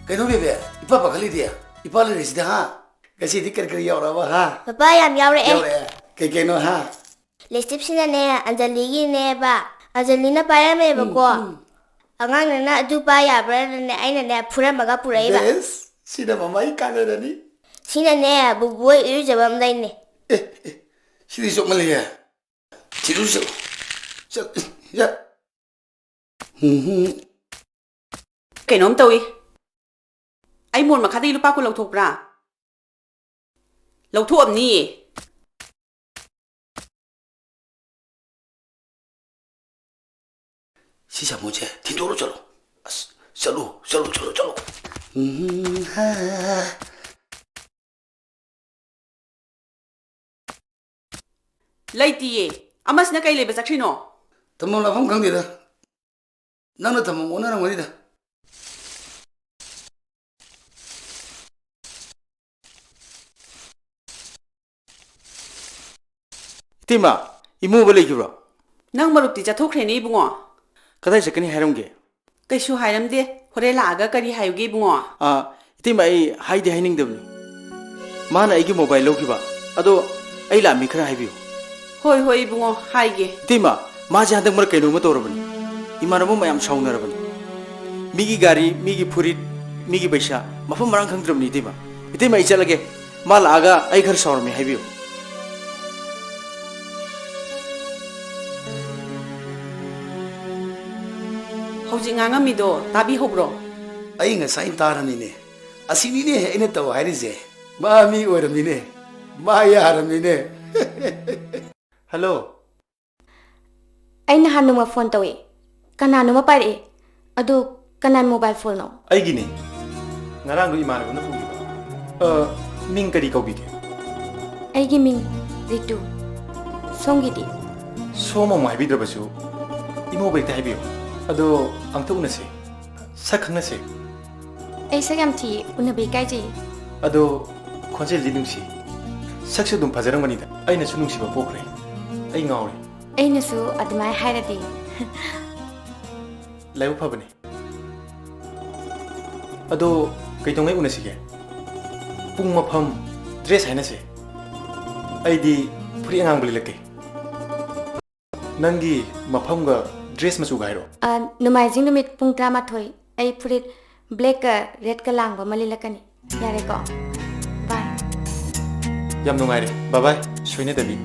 ꯀꯩꯅꯣ ꯕꯦꯕꯦ, ꯏꯄꯥ ꯄꯥꯈꯠꯂꯤꯗꯤ? ꯏꯄꯥ ꯂꯩꯔꯤꯁꯤꯗꯤ, ꯍꯥ? ꯉꯁꯤꯗꯤ ꯀꯔꯤ ꯀꯔꯤ ꯌꯥꯎꯔꯛꯑꯕ, ꯍꯥ? ꯄꯄꯥ ꯌꯥꯝ ꯌꯥꯎꯔꯛꯑꯦ꯫ ꯌꯥꯎꯔꯛꯑꯦ꯫ ꯀꯩ ꯀꯩꯅꯣ, ꯍꯥ? ꯂꯤꯞꯁꯇꯤꯛꯁꯤꯅꯅꯦ ꯑꯟꯖꯂꯤꯒꯤꯅꯦꯕ꯫ ꯑꯟꯖꯂꯤꯅ ꯄꯥꯏꯔꯝꯃꯦꯕꯀꯣ꯫ ꯑꯉꯥꯡꯅꯅ ꯑꯗꯨ ꯄꯥꯏ ꯌꯥꯕ꯭ꯔꯥꯅꯅꯦ ꯑꯩꯅꯅꯦ ꯐꯨꯔꯝꯃꯒ ꯄꯨꯔꯛꯏꯕ꯫ ꯕꯦꯁ, ꯁꯤꯅ ꯃꯃꯥꯏ ꯀꯥꯟꯅꯔꯅꯤ꯫ ꯁꯤꯅꯅꯦ ꯕꯨꯕꯣꯏ ꯏꯔꯨꯖꯕ ꯑꯃ ꯂꯩꯅꯦ꯫ ꯑꯦ, ꯑꯦ, ꯁꯤꯗꯤ ꯆꯣꯞꯃꯜꯂꯤꯍꯦ꯫ ꯊꯤꯔꯨ ꯆꯠꯂꯨ꯫ ꯆꯠ-, ꯌꯥ-, ꯎꯝꯍꯨꯝ꯫ ꯀꯩꯅꯣꯝ ꯇꯧꯏ꯫ ꯑꯩ ꯃꯣꯟ ꯃꯈꯥꯗꯒꯤ ꯂꯨꯄꯥ ꯀꯨꯟ ꯂꯧꯊꯣꯛꯄ꯭ꯔꯥ? ꯂꯧꯊꯣꯛꯑꯝꯅꯤꯌꯦ꯫ ꯁꯤ ꯁꯥꯃꯨꯁꯦ ꯊꯤꯟꯗꯣꯛꯑꯣ ꯆꯠꯂꯣ꯫ ꯑꯁ, ꯆꯠꯂꯨ, ꯆꯠꯂꯨ, ꯆꯠꯂꯨ, ꯆꯠꯂꯨ꯫ ꯎꯝ, ꯍꯥ꯫ ꯂꯩꯇꯤꯌꯦ꯫ ꯑꯃꯁꯤꯅ ꯀꯩ ꯂꯩꯕ ꯆꯠꯈ꯭ꯔꯤꯅꯣ? ꯊꯝꯐꯝ ꯂꯥꯛꯐꯝ ꯈꯪꯗꯦꯗ꯫ ꯅꯪꯅ ꯊꯝꯐꯝ ꯑꯣꯟꯅꯔꯝꯒꯅꯤꯗ꯫ ꯏꯇꯩꯃ, ꯏꯃꯨꯡꯕ ꯂꯩꯈꯤꯕ꯭ꯔꯣ? ꯅꯪ ꯃꯔꯨꯞꯇꯤ ꯆꯠꯊꯣꯛꯈ꯭ꯔꯦꯅꯦ, ꯏꯕꯨꯡꯉꯣ꯫ ꯀꯗꯥꯏ ꯆꯠꯀꯅꯤ ꯍꯥꯏꯔꯝꯒꯦ? ꯀꯩꯁꯨ ꯍꯥꯏꯔꯝꯗꯦ꯫ ꯍꯣꯔꯦꯟ ꯂꯥꯛꯑꯒ ꯀꯔꯤ ꯍꯥꯏꯌꯨꯒꯦ, ꯏꯕꯨꯡꯉꯣ? ꯑꯥ, ꯏꯇꯩꯃ, ꯑꯩ ꯍꯥꯏꯗꯤ ꯍꯥꯏꯅꯤꯡꯗꯕꯅꯤ꯫ ꯃꯥꯅ ꯑꯩꯒꯤ ꯃꯣꯕꯥꯏꯜ ꯂꯧꯈꯤꯕ꯫ ꯑꯗꯣ ꯑꯩ ꯂꯥꯛꯑꯝꯃꯤ, ꯈꯔ ꯍꯥꯏꯕꯤꯌꯨ꯫ ꯍꯣꯏ, ꯍꯣꯏ, ꯏꯕꯨꯡꯉꯣ, ꯍꯥꯏꯒꯦ꯫ ꯏꯇꯩꯃ, ꯃꯥꯁꯦ ꯍꯟꯗꯛ ꯃꯔꯛ ꯀꯩꯅꯣꯝꯃ ꯇꯧꯔꯕꯅꯤ꯫ ꯏꯃꯥꯟꯅꯕ ꯃꯌꯥꯝ ꯁꯥꯎꯅꯔꯕꯅꯤ꯫ ꯃꯤꯒꯤ ꯒꯥꯔꯤ, ꯃꯤꯒꯤ ꯐꯨꯔꯤꯠ, ꯃꯤꯒꯤ ꯄꯩꯁꯥ, ꯃꯐꯝ ꯃꯔꯥꯡ ꯈꯪꯗ꯭ꯔꯕꯅꯤ, ꯏꯇꯩꯃ꯫ ꯏꯇꯩꯃ, ꯑꯩ ꯆꯠꯂꯒꯦ꯫ ꯃꯥ ꯂꯥꯛꯑꯒ ꯑꯩ ꯈꯔ ꯁꯥꯎꯔꯝꯃꯤ ꯍꯥꯏꯕꯤꯌꯨ꯫ ꯍꯧꯖꯤꯛ ꯉꯥꯡꯉꯝꯃꯤꯗꯣ ꯇꯥꯕꯤꯍꯧꯕ꯭ꯔꯣ? ꯑꯩ ꯉꯁꯥꯏ ꯇꯥꯔꯝꯃꯤꯅꯦ꯫ ꯑꯁꯤꯅꯤꯅꯦ ꯑꯩꯅ ꯇꯧ ꯍꯥꯏꯔꯤꯁꯦ꯫ ꯃꯥ ꯃꯤ ꯑꯣꯏꯔꯝꯃꯤꯅꯦ꯫ ꯃꯥ ꯌꯥꯔꯝꯃꯤꯅꯦ꯫ ꯍꯜꯂꯣ꯫ ꯑꯩ ꯅꯍꯥꯟ ꯅꯣꯡꯃ ꯐꯣꯟ ꯇꯧꯏ, ꯀꯅꯥꯅꯣꯃ ꯄꯥꯏꯔꯛꯏ꯫ ꯑꯗꯨ ꯀꯅꯥꯏ ꯃꯣꯕꯥꯏꯜ ꯐꯣꯟꯅꯣ? ꯑꯩꯒꯤꯅꯦ꯫ ꯉꯔꯥꯡꯗꯣ ꯏꯃꯥꯟꯅꯕꯅ ꯄꯨꯈꯤꯕ꯫ ꯑ, ꯃꯤꯡ ꯀꯔꯤ ꯀꯧꯕꯤꯒꯦ? ꯑꯩꯒꯤ ꯃꯤꯡ ꯔꯤꯇꯨ꯫ ꯁꯣꯝꯒꯤꯗꯤ? ꯁꯣꯝ ꯑꯃꯨꯛ ꯍꯥꯏꯕꯤꯗ꯭ꯔꯕꯁꯨ ꯏꯃꯧꯕ ꯍꯦꯛꯇ ꯍꯥꯏꯕꯤꯌꯨ꯫ ꯑꯗꯣ ꯑꯝꯇ ꯎꯅꯁꯤ꯫ ꯁꯛ ꯈꯪꯅꯁꯤ꯫ ꯑꯩ ꯁꯛ ꯌꯥꯝ ꯊꯤꯌꯦ, ꯎꯅꯕ ꯏꯀꯥꯏꯖꯩꯌꯦ꯫ ꯑꯗꯣ ꯈꯣꯟꯖꯦꯜꯗꯤ ꯅꯨꯡꯁꯤ꯫ ꯁꯛꯁꯨ ꯑꯗꯨꯝ ꯐꯖꯔꯝꯒꯅꯤꯗ꯫ ꯑꯩꯅꯁꯨ ꯅꯨꯡꯁꯤꯕ ꯄꯣꯛꯈ꯭ꯔꯦ꯫ ꯑꯩ ꯉꯥꯎꯔꯦ꯫ ꯑꯩꯅꯁꯨ ꯑꯗꯨꯃꯥꯏ ꯍꯥꯏꯔꯗꯤ꯫ ꯂꯥꯏꯕꯛ ꯐꯕꯅꯤ꯫ ꯑꯗꯣ ꯀꯩꯗꯧꯉꯩ ꯎꯅꯁꯤꯒꯦ? ꯄꯨꯡ, ꯃꯐꯝ, ꯗ꯭ꯔꯦꯁ ꯍꯥꯏꯅꯁꯦ꯫ ꯑꯩꯗꯤ ꯐꯨꯔꯤꯠ ꯑꯉꯥꯡꯕ ꯂꯤꯠꯂꯛꯀꯦ꯫ ꯅꯪꯒꯤ ꯃꯐꯝꯒ ꯗ꯭ꯔꯦꯁ ꯃꯆꯨꯒ ꯍꯥꯏꯔꯣ꯫ ꯑ, ꯅꯣꯡꯃꯥꯏꯖꯤꯡ ꯅꯨꯃꯤꯠ ꯄꯨꯡ ꯇꯔꯥꯃꯥꯊꯣꯏ, ꯑꯩ ꯐꯨꯔꯤꯠ ꯕ꯭ꯂꯦꯛꯀ ꯔꯦꯗꯀ ꯂꯥꯡꯕ ꯑꯃ ꯂꯤꯠꯂꯛꯀꯅꯤ꯫ ꯌꯥꯔꯦꯀꯣ? ꯕꯥꯏ꯫ ꯌꯥꯝ ꯅꯨꯡꯉꯥꯏꯔꯦ꯫ ꯕꯥꯏ ꯕꯥꯏ꯫ ꯁꯣꯏꯅꯗꯕꯤ꯫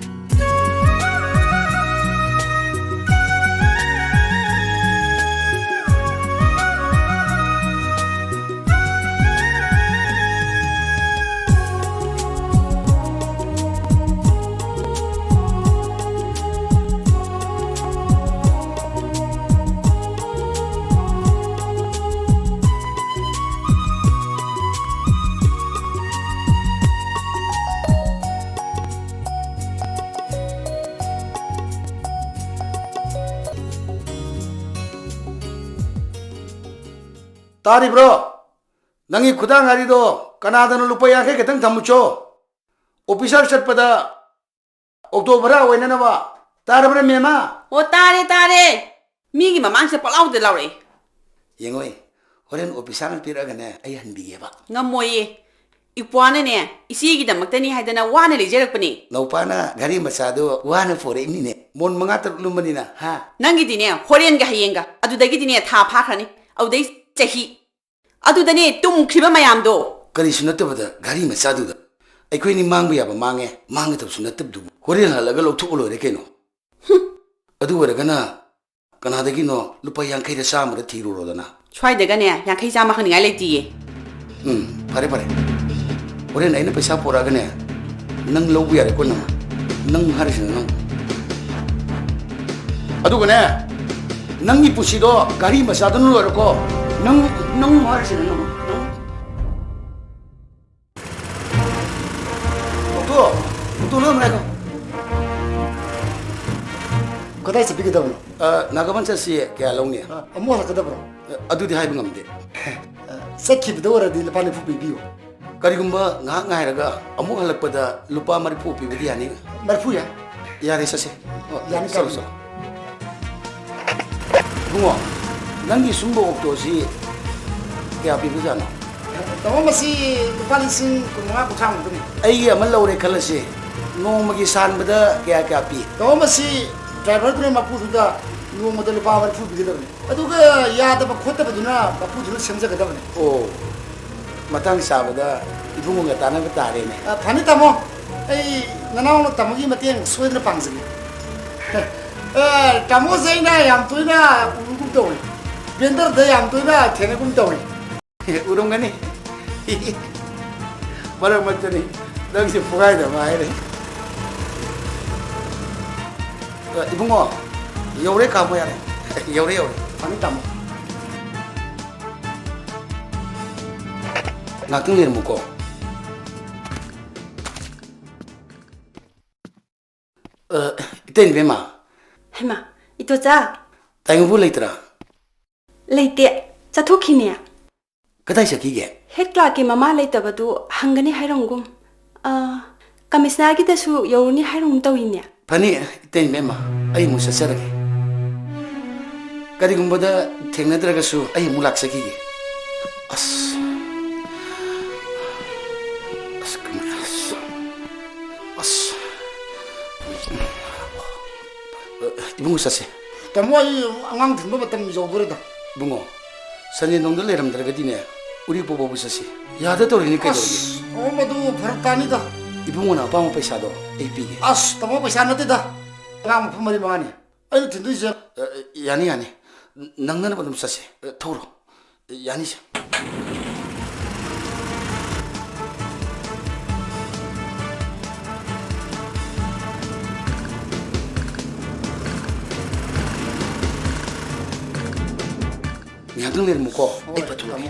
ꯇꯥꯔꯤꯕ꯭ꯔꯣ? ꯅꯪꯒꯤ ꯈꯨꯗꯥꯡ ꯉꯥꯔꯤꯗꯣ ꯀꯅꯥꯗꯅꯣ ꯂꯨꯄꯥ ꯌꯥꯡꯈꯩ ꯈꯛꯇꯪ ꯊꯝꯃꯨꯆꯣ꯫ ꯑꯣꯐꯤꯁꯥꯔ ꯆꯠꯄꯗ ꯑꯣꯛꯇꯣ ꯚꯔꯥ ꯑꯣꯏꯅꯅꯕ꯫ ꯇꯥꯔꯕ꯭ꯔꯥ, ꯃꯦꯃꯥ? ꯑꯣ, ꯇꯥꯔꯦ, ꯇꯥꯔꯦ꯫ ꯃꯤꯒꯤ ꯃꯃꯥꯡꯁꯤꯗ ꯄꯪꯂꯥꯎꯗ ꯂꯥꯎꯔꯛꯑꯦ꯫ ꯌꯦꯡꯉꯣꯏ, ꯍꯣꯔꯦꯟ ꯑꯣꯐꯤꯁꯥꯔꯅ ꯄꯤꯔꯛꯑꯒꯅꯦ, ꯑꯩ ꯍꯟꯕꯤꯒꯦꯕ꯫ ꯉꯝꯃꯣꯏꯌꯦ꯫ ꯏꯄ꯭ꯋꯥꯅꯅꯦ, ꯏꯆꯦꯒꯤꯗꯃꯛꯇꯅꯤ ꯍꯥꯏꯗꯅ ꯋꯥꯅ ꯂꯩꯖꯔꯛꯄꯅꯦ꯫ ꯅꯧꯄꯥꯅ ꯘꯔꯤ ꯃꯆꯥꯗꯣ ꯋꯥꯅ ꯄꯣꯔꯛꯏꯅꯤꯅꯦ, ꯃꯣꯟ ꯃꯉꯥ ꯇꯔꯨꯛ ꯂꯨꯝꯕꯅꯤꯅ, ꯍꯥ? ꯅꯪꯒꯤꯗꯤꯅꯦ, ꯍꯣꯔꯦꯟꯒ ꯍꯌꯦꯡꯒ, ꯑꯗꯨꯗꯒꯤꯗꯤꯅꯦ ꯊꯥ ꯐꯥꯈ꯭ꯔꯅꯤ, ꯑꯗꯨꯗꯩ ꯆꯍꯤ꯫ ꯑꯗꯨꯗꯅꯦ ꯇꯨꯝꯈ꯭ꯔꯤꯕ ꯃꯌꯥꯝꯗꯣ꯫ ꯀꯔꯤꯁꯨ ꯅꯠꯇꯕꯗ ꯘꯔꯤ ꯃꯆꯥꯗꯨꯗ ꯑꯩꯈꯣꯏꯅꯤ ꯃꯥꯡꯕ ꯌꯥꯕ ꯃꯥꯡꯉꯦ, ꯃꯥꯡꯒꯗꯕꯁꯨ ꯅꯠꯇꯕꯗꯨꯕꯨ꯫ ꯍꯣꯔꯦꯟ ꯍꯜꯂꯒ ꯂꯧꯊꯣꯛꯑ ꯂꯣꯏꯔꯦ ꯀꯩꯅꯣ꯫ ꯑꯗꯨ ꯑꯣꯏꯔꯒꯅ ꯀꯅꯥꯗꯒꯤꯅꯣ ꯂꯨꯄꯥ ꯌꯥꯡꯈꯩꯔ ꯆꯥꯝꯃꯔ ꯊꯤꯔꯨꯔꯣꯗꯅ꯫ ꯁ꯭ꯋꯥꯏꯗꯒꯅꯦ ꯌꯥꯡꯈꯩ ꯆꯥꯝꯃ ꯍꯪꯅꯤꯡꯉꯥꯏ ꯂꯩꯇꯤꯌꯦ꯫ ꯎꯝ, ꯐꯔꯦ, ꯐꯔꯦ꯫ ꯍꯣꯔꯦꯟ ꯑꯩꯅ ꯄꯩꯁꯥ ꯄꯣꯔꯛꯑꯒꯅꯦ, ꯅꯪ ꯂꯧꯕ ꯌꯥꯔꯦꯀꯣ ꯅꯪ? ꯅꯪ ꯍꯥꯏꯔꯤꯁꯤꯅ ꯅꯪ꯫ ꯑꯗꯨꯒꯅꯦ, ꯅꯪꯒꯤ ꯄꯨꯟꯁꯤꯗꯣ ꯘꯔꯤ ꯃꯆꯥꯗꯨꯅ ꯂꯣꯏꯔꯦꯀꯣ꯫ ꯅꯪ, ꯅꯪ ꯍꯥꯏꯔꯤꯁꯤꯅ ꯅꯪ, ꯅꯪ꯫ ꯑꯣꯛꯇꯣ, ꯑꯣꯛꯇꯣ ꯂꯣꯏ ꯉꯥꯏꯈꯣ꯫ ꯀꯗꯥꯏ ꯆꯠꯄꯤꯒꯗꯕꯅꯣ? ꯑ, ꯅꯥꯒꯥꯃꯟ ꯆꯠꯁꯤ ꯀꯌꯥ ꯂꯧꯅꯤ? ꯑ, ꯑꯃꯨꯛ ꯍꯜꯂꯛꯀꯗꯕ꯭ꯔꯣ? ꯑ, ꯑꯗꯨꯗꯤ ꯍꯥꯏꯕ ꯉꯝꯗꯦ꯫ ꯑ, ꯆꯠꯈꯤꯕꯗ ꯑꯣꯏꯔꯗꯤ ꯂꯨꯄꯥ ꯅꯤꯐꯨ ꯄꯤꯕꯤꯌꯨ꯫ ꯀꯔꯤꯒꯨꯝꯕ ꯉꯥꯏꯍꯥꯛ ꯉꯥꯏꯔꯒ ꯑꯃꯨꯛ ꯍꯜꯂꯛꯄꯗ ꯂꯨꯄꯥ ꯃꯔꯤꯐꯨ ꯄꯤꯕꯗꯤ ꯌꯥꯅꯤ? ꯃꯔꯤꯐꯨ ꯌꯥꯏ꯫ ꯌꯥꯔꯦ, ꯆꯠꯁꯦ꯫ ꯑꯣ, ꯌꯥꯅꯤ, ꯆꯠꯂꯣ, ꯀꯥꯕꯤꯌꯨ꯫ ꯆꯠꯂꯣ꯫ ꯏꯕꯨꯡꯉꯣ, ꯅꯪꯒꯤ ꯁꯨꯝꯕ ꯑꯣꯛꯇꯣꯁꯤ ꯀꯌꯥ ꯄꯤꯕꯖꯥꯠꯅꯣ? ꯇꯥꯃꯣ, ꯃꯁꯤ ꯂꯨꯄꯥ ꯂꯤꯁꯤꯡ ꯀꯨꯟꯃꯉꯥ, ꯀꯨꯟꯊ꯭ꯔꯥꯃꯨꯛꯇꯅꯤ꯫ ꯑꯩꯒꯤ ꯑꯃ ꯂꯧꯔꯦ ꯈꯜꯂꯁꯤ, ꯅꯣꯡꯃꯒꯤ ꯁꯥꯟꯕꯗ ꯀꯌꯥ ꯀꯌꯥ ꯄꯤ? ꯇꯥꯃꯣ, ꯃꯁꯤ ꯗ꯭ꯔꯥꯏꯚꯔꯗꯨꯅ ꯃꯄꯨꯗꯨꯗ ꯅꯣꯡꯃꯗ ꯂꯨꯄꯥ ꯃꯔꯤꯐꯨ ꯄꯤꯒꯗꯕꯅꯤ꯫ ꯑꯗꯨꯒ ꯌꯥꯗꯕ ꯈꯣꯠꯇꯕꯗꯨꯅ ꯃꯄꯨꯗꯨꯅ ꯁꯦꯝꯖꯒꯗꯕꯅꯤ꯫ ꯑꯣ, ꯃꯇꯥꯡ ꯆꯥꯕꯗ ꯏꯕꯨꯡꯉꯣꯒ ꯇꯥꯟꯅꯕ ꯇꯥꯔꯦꯅꯦ꯫ ꯑ, ꯐꯅꯤ ꯇꯥꯃꯣ, ꯑꯩ ꯅꯅꯥꯎꯅ ꯇꯥꯃꯣꯒꯤ ꯃꯇꯦꯡ ꯁꯣꯏꯗꯅ ꯄꯥꯡꯖꯒꯦ꯫ ꯑ, ꯇꯥꯃꯣꯁꯦ ꯑꯩꯅ ꯌꯥꯝ ꯇꯣꯏꯅ ꯎꯕꯒꯨꯝ ꯇꯧꯏ, ꯕꯦꯟꯗꯔꯗ ꯌꯥꯝ ꯇꯣꯏꯅ ꯊꯦꯡꯅꯒꯨꯝ ꯇꯧꯏ꯫ ꯎꯔꯝꯒꯅꯤ꯫ ꯃꯔꯛ ꯃꯔꯛꯇꯅꯤ꯫ ꯅꯪꯁꯦ ꯄꯨꯡꯍꯥꯏꯗ ꯑꯃ ꯍꯥꯏꯔꯦ꯫ ꯑ, ꯏꯕꯨꯡꯉꯣ, ꯌꯧꯔꯦ, ꯈꯥꯝꯃꯣ ꯌꯥꯔꯦ꯫ ꯌꯧꯔꯦ, ꯌꯧꯔꯦ꯫ ꯐꯅꯤ ꯇꯥꯃꯣ꯫ ꯉꯥꯛꯇꯪ ꯂꯩꯔꯝꯃꯨꯀꯣ꯫ ꯑ, ꯏꯇꯩ ꯏꯕꯦꯝꯃ꯫ ꯍꯩꯃꯥ, ꯏꯇꯣꯆꯥ꯫ ꯇꯥꯏꯉꯨꯕꯨ ꯂꯩꯇ꯭ꯔꯥ? ꯂꯩꯇꯦ, ꯆꯠꯊꯣꯛꯈꯤꯅꯦ꯫ ꯀꯗꯥꯏ ꯆꯠꯈꯤꯒꯦ? ꯍꯦꯗ ꯀ꯭ꯂꯥꯔꯛꯀꯤ ꯃꯃꯥ ꯂꯩꯇꯕꯗꯨ ꯍꯪꯒꯅꯤ ꯍꯥꯏꯔꯝꯒꯨꯝ꯫ ꯑ, ꯀꯃꯤꯁꯅꯥꯔꯒꯤꯗꯁꯨ ꯌꯧꯔꯨꯅꯤ ꯍꯥꯏꯔꯝꯒꯨꯝ ꯇꯧꯏꯅꯦ꯫ ꯐꯅꯤ, ꯏꯇꯩꯃ, ꯑꯩ ꯑꯃꯨꯛ ꯆꯠꯆꯔꯒꯦ꯫ ꯀꯔꯤꯒꯨꯝꯕꯗ ꯊꯦꯡꯅꯗ꯭ꯔꯒꯁꯨ ꯑꯩ ꯑꯃꯨꯛ ꯂꯥꯛꯆꯈꯤꯒꯦ꯫ ꯑꯁ꯫ ꯑꯁ, ꯀꯃꯥꯏ-, ꯑꯁ꯫ ꯑꯁ꯫ ꯏꯕꯨꯡꯉꯣ, ꯆꯠꯁꯦ꯫ ꯇꯥꯃꯣ, ꯑꯩ ꯑꯉꯥꯡ ꯊꯤꯟꯕ ꯃꯇꯝ ꯌꯧꯗꯣꯔꯦꯗ꯫ ꯏꯕꯨꯡꯉꯣ, ꯁꯟꯖꯦꯟꯊꯣꯡꯗ ꯂꯩꯔꯝꯗ꯭ꯔꯒꯗꯤꯅꯦ, ꯎꯔꯤꯄꯣꯛ ꯐꯥꯎꯕ ꯆꯠꯁꯤ꯫ ꯌꯥꯗ ꯇꯧꯔꯤꯅꯤ ꯀꯩꯗꯧꯔꯒꯦ? ꯑꯁ, ꯇꯥꯃꯣ, ꯃꯗꯨ ꯐꯔꯛ ꯇꯥꯅꯤꯗ꯫ ꯏꯕꯨꯡꯉꯣꯅ ꯑꯄꯥꯝꯕ ꯄꯩꯁꯥꯗꯣ ꯑꯩ ꯄꯤꯒꯦ꯫ ꯑꯁ, ꯇꯥꯃꯣ, ꯄꯩꯁꯥ ꯅꯠꯇꯦꯗ꯫ ꯑꯉꯥꯡ ꯃꯐꯝ ꯃꯔꯤ ꯃꯉꯥꯅꯤ꯫ ꯑꯩꯅ ꯊꯤꯟꯗꯣꯏꯁꯦ꯫ ꯑ, ꯌꯥꯅꯤ, ꯌꯥꯅꯤ꯫ ꯅꯪꯅꯅꯕ ꯑꯗꯨꯝ ꯆꯠꯁꯦ꯫ ꯑ, ꯊꯧꯔꯣ꯫ ꯌꯥꯅꯤꯁꯦ꯫ ꯉꯥꯏꯍꯥꯛꯇꯪ ꯂꯩꯔꯝꯃꯨꯀꯣ꯫ ꯍꯣꯏ, ꯑꯩ ꯄꯊꯣꯛꯑꯒꯦ꯫ ꯇꯥꯃꯣ꯫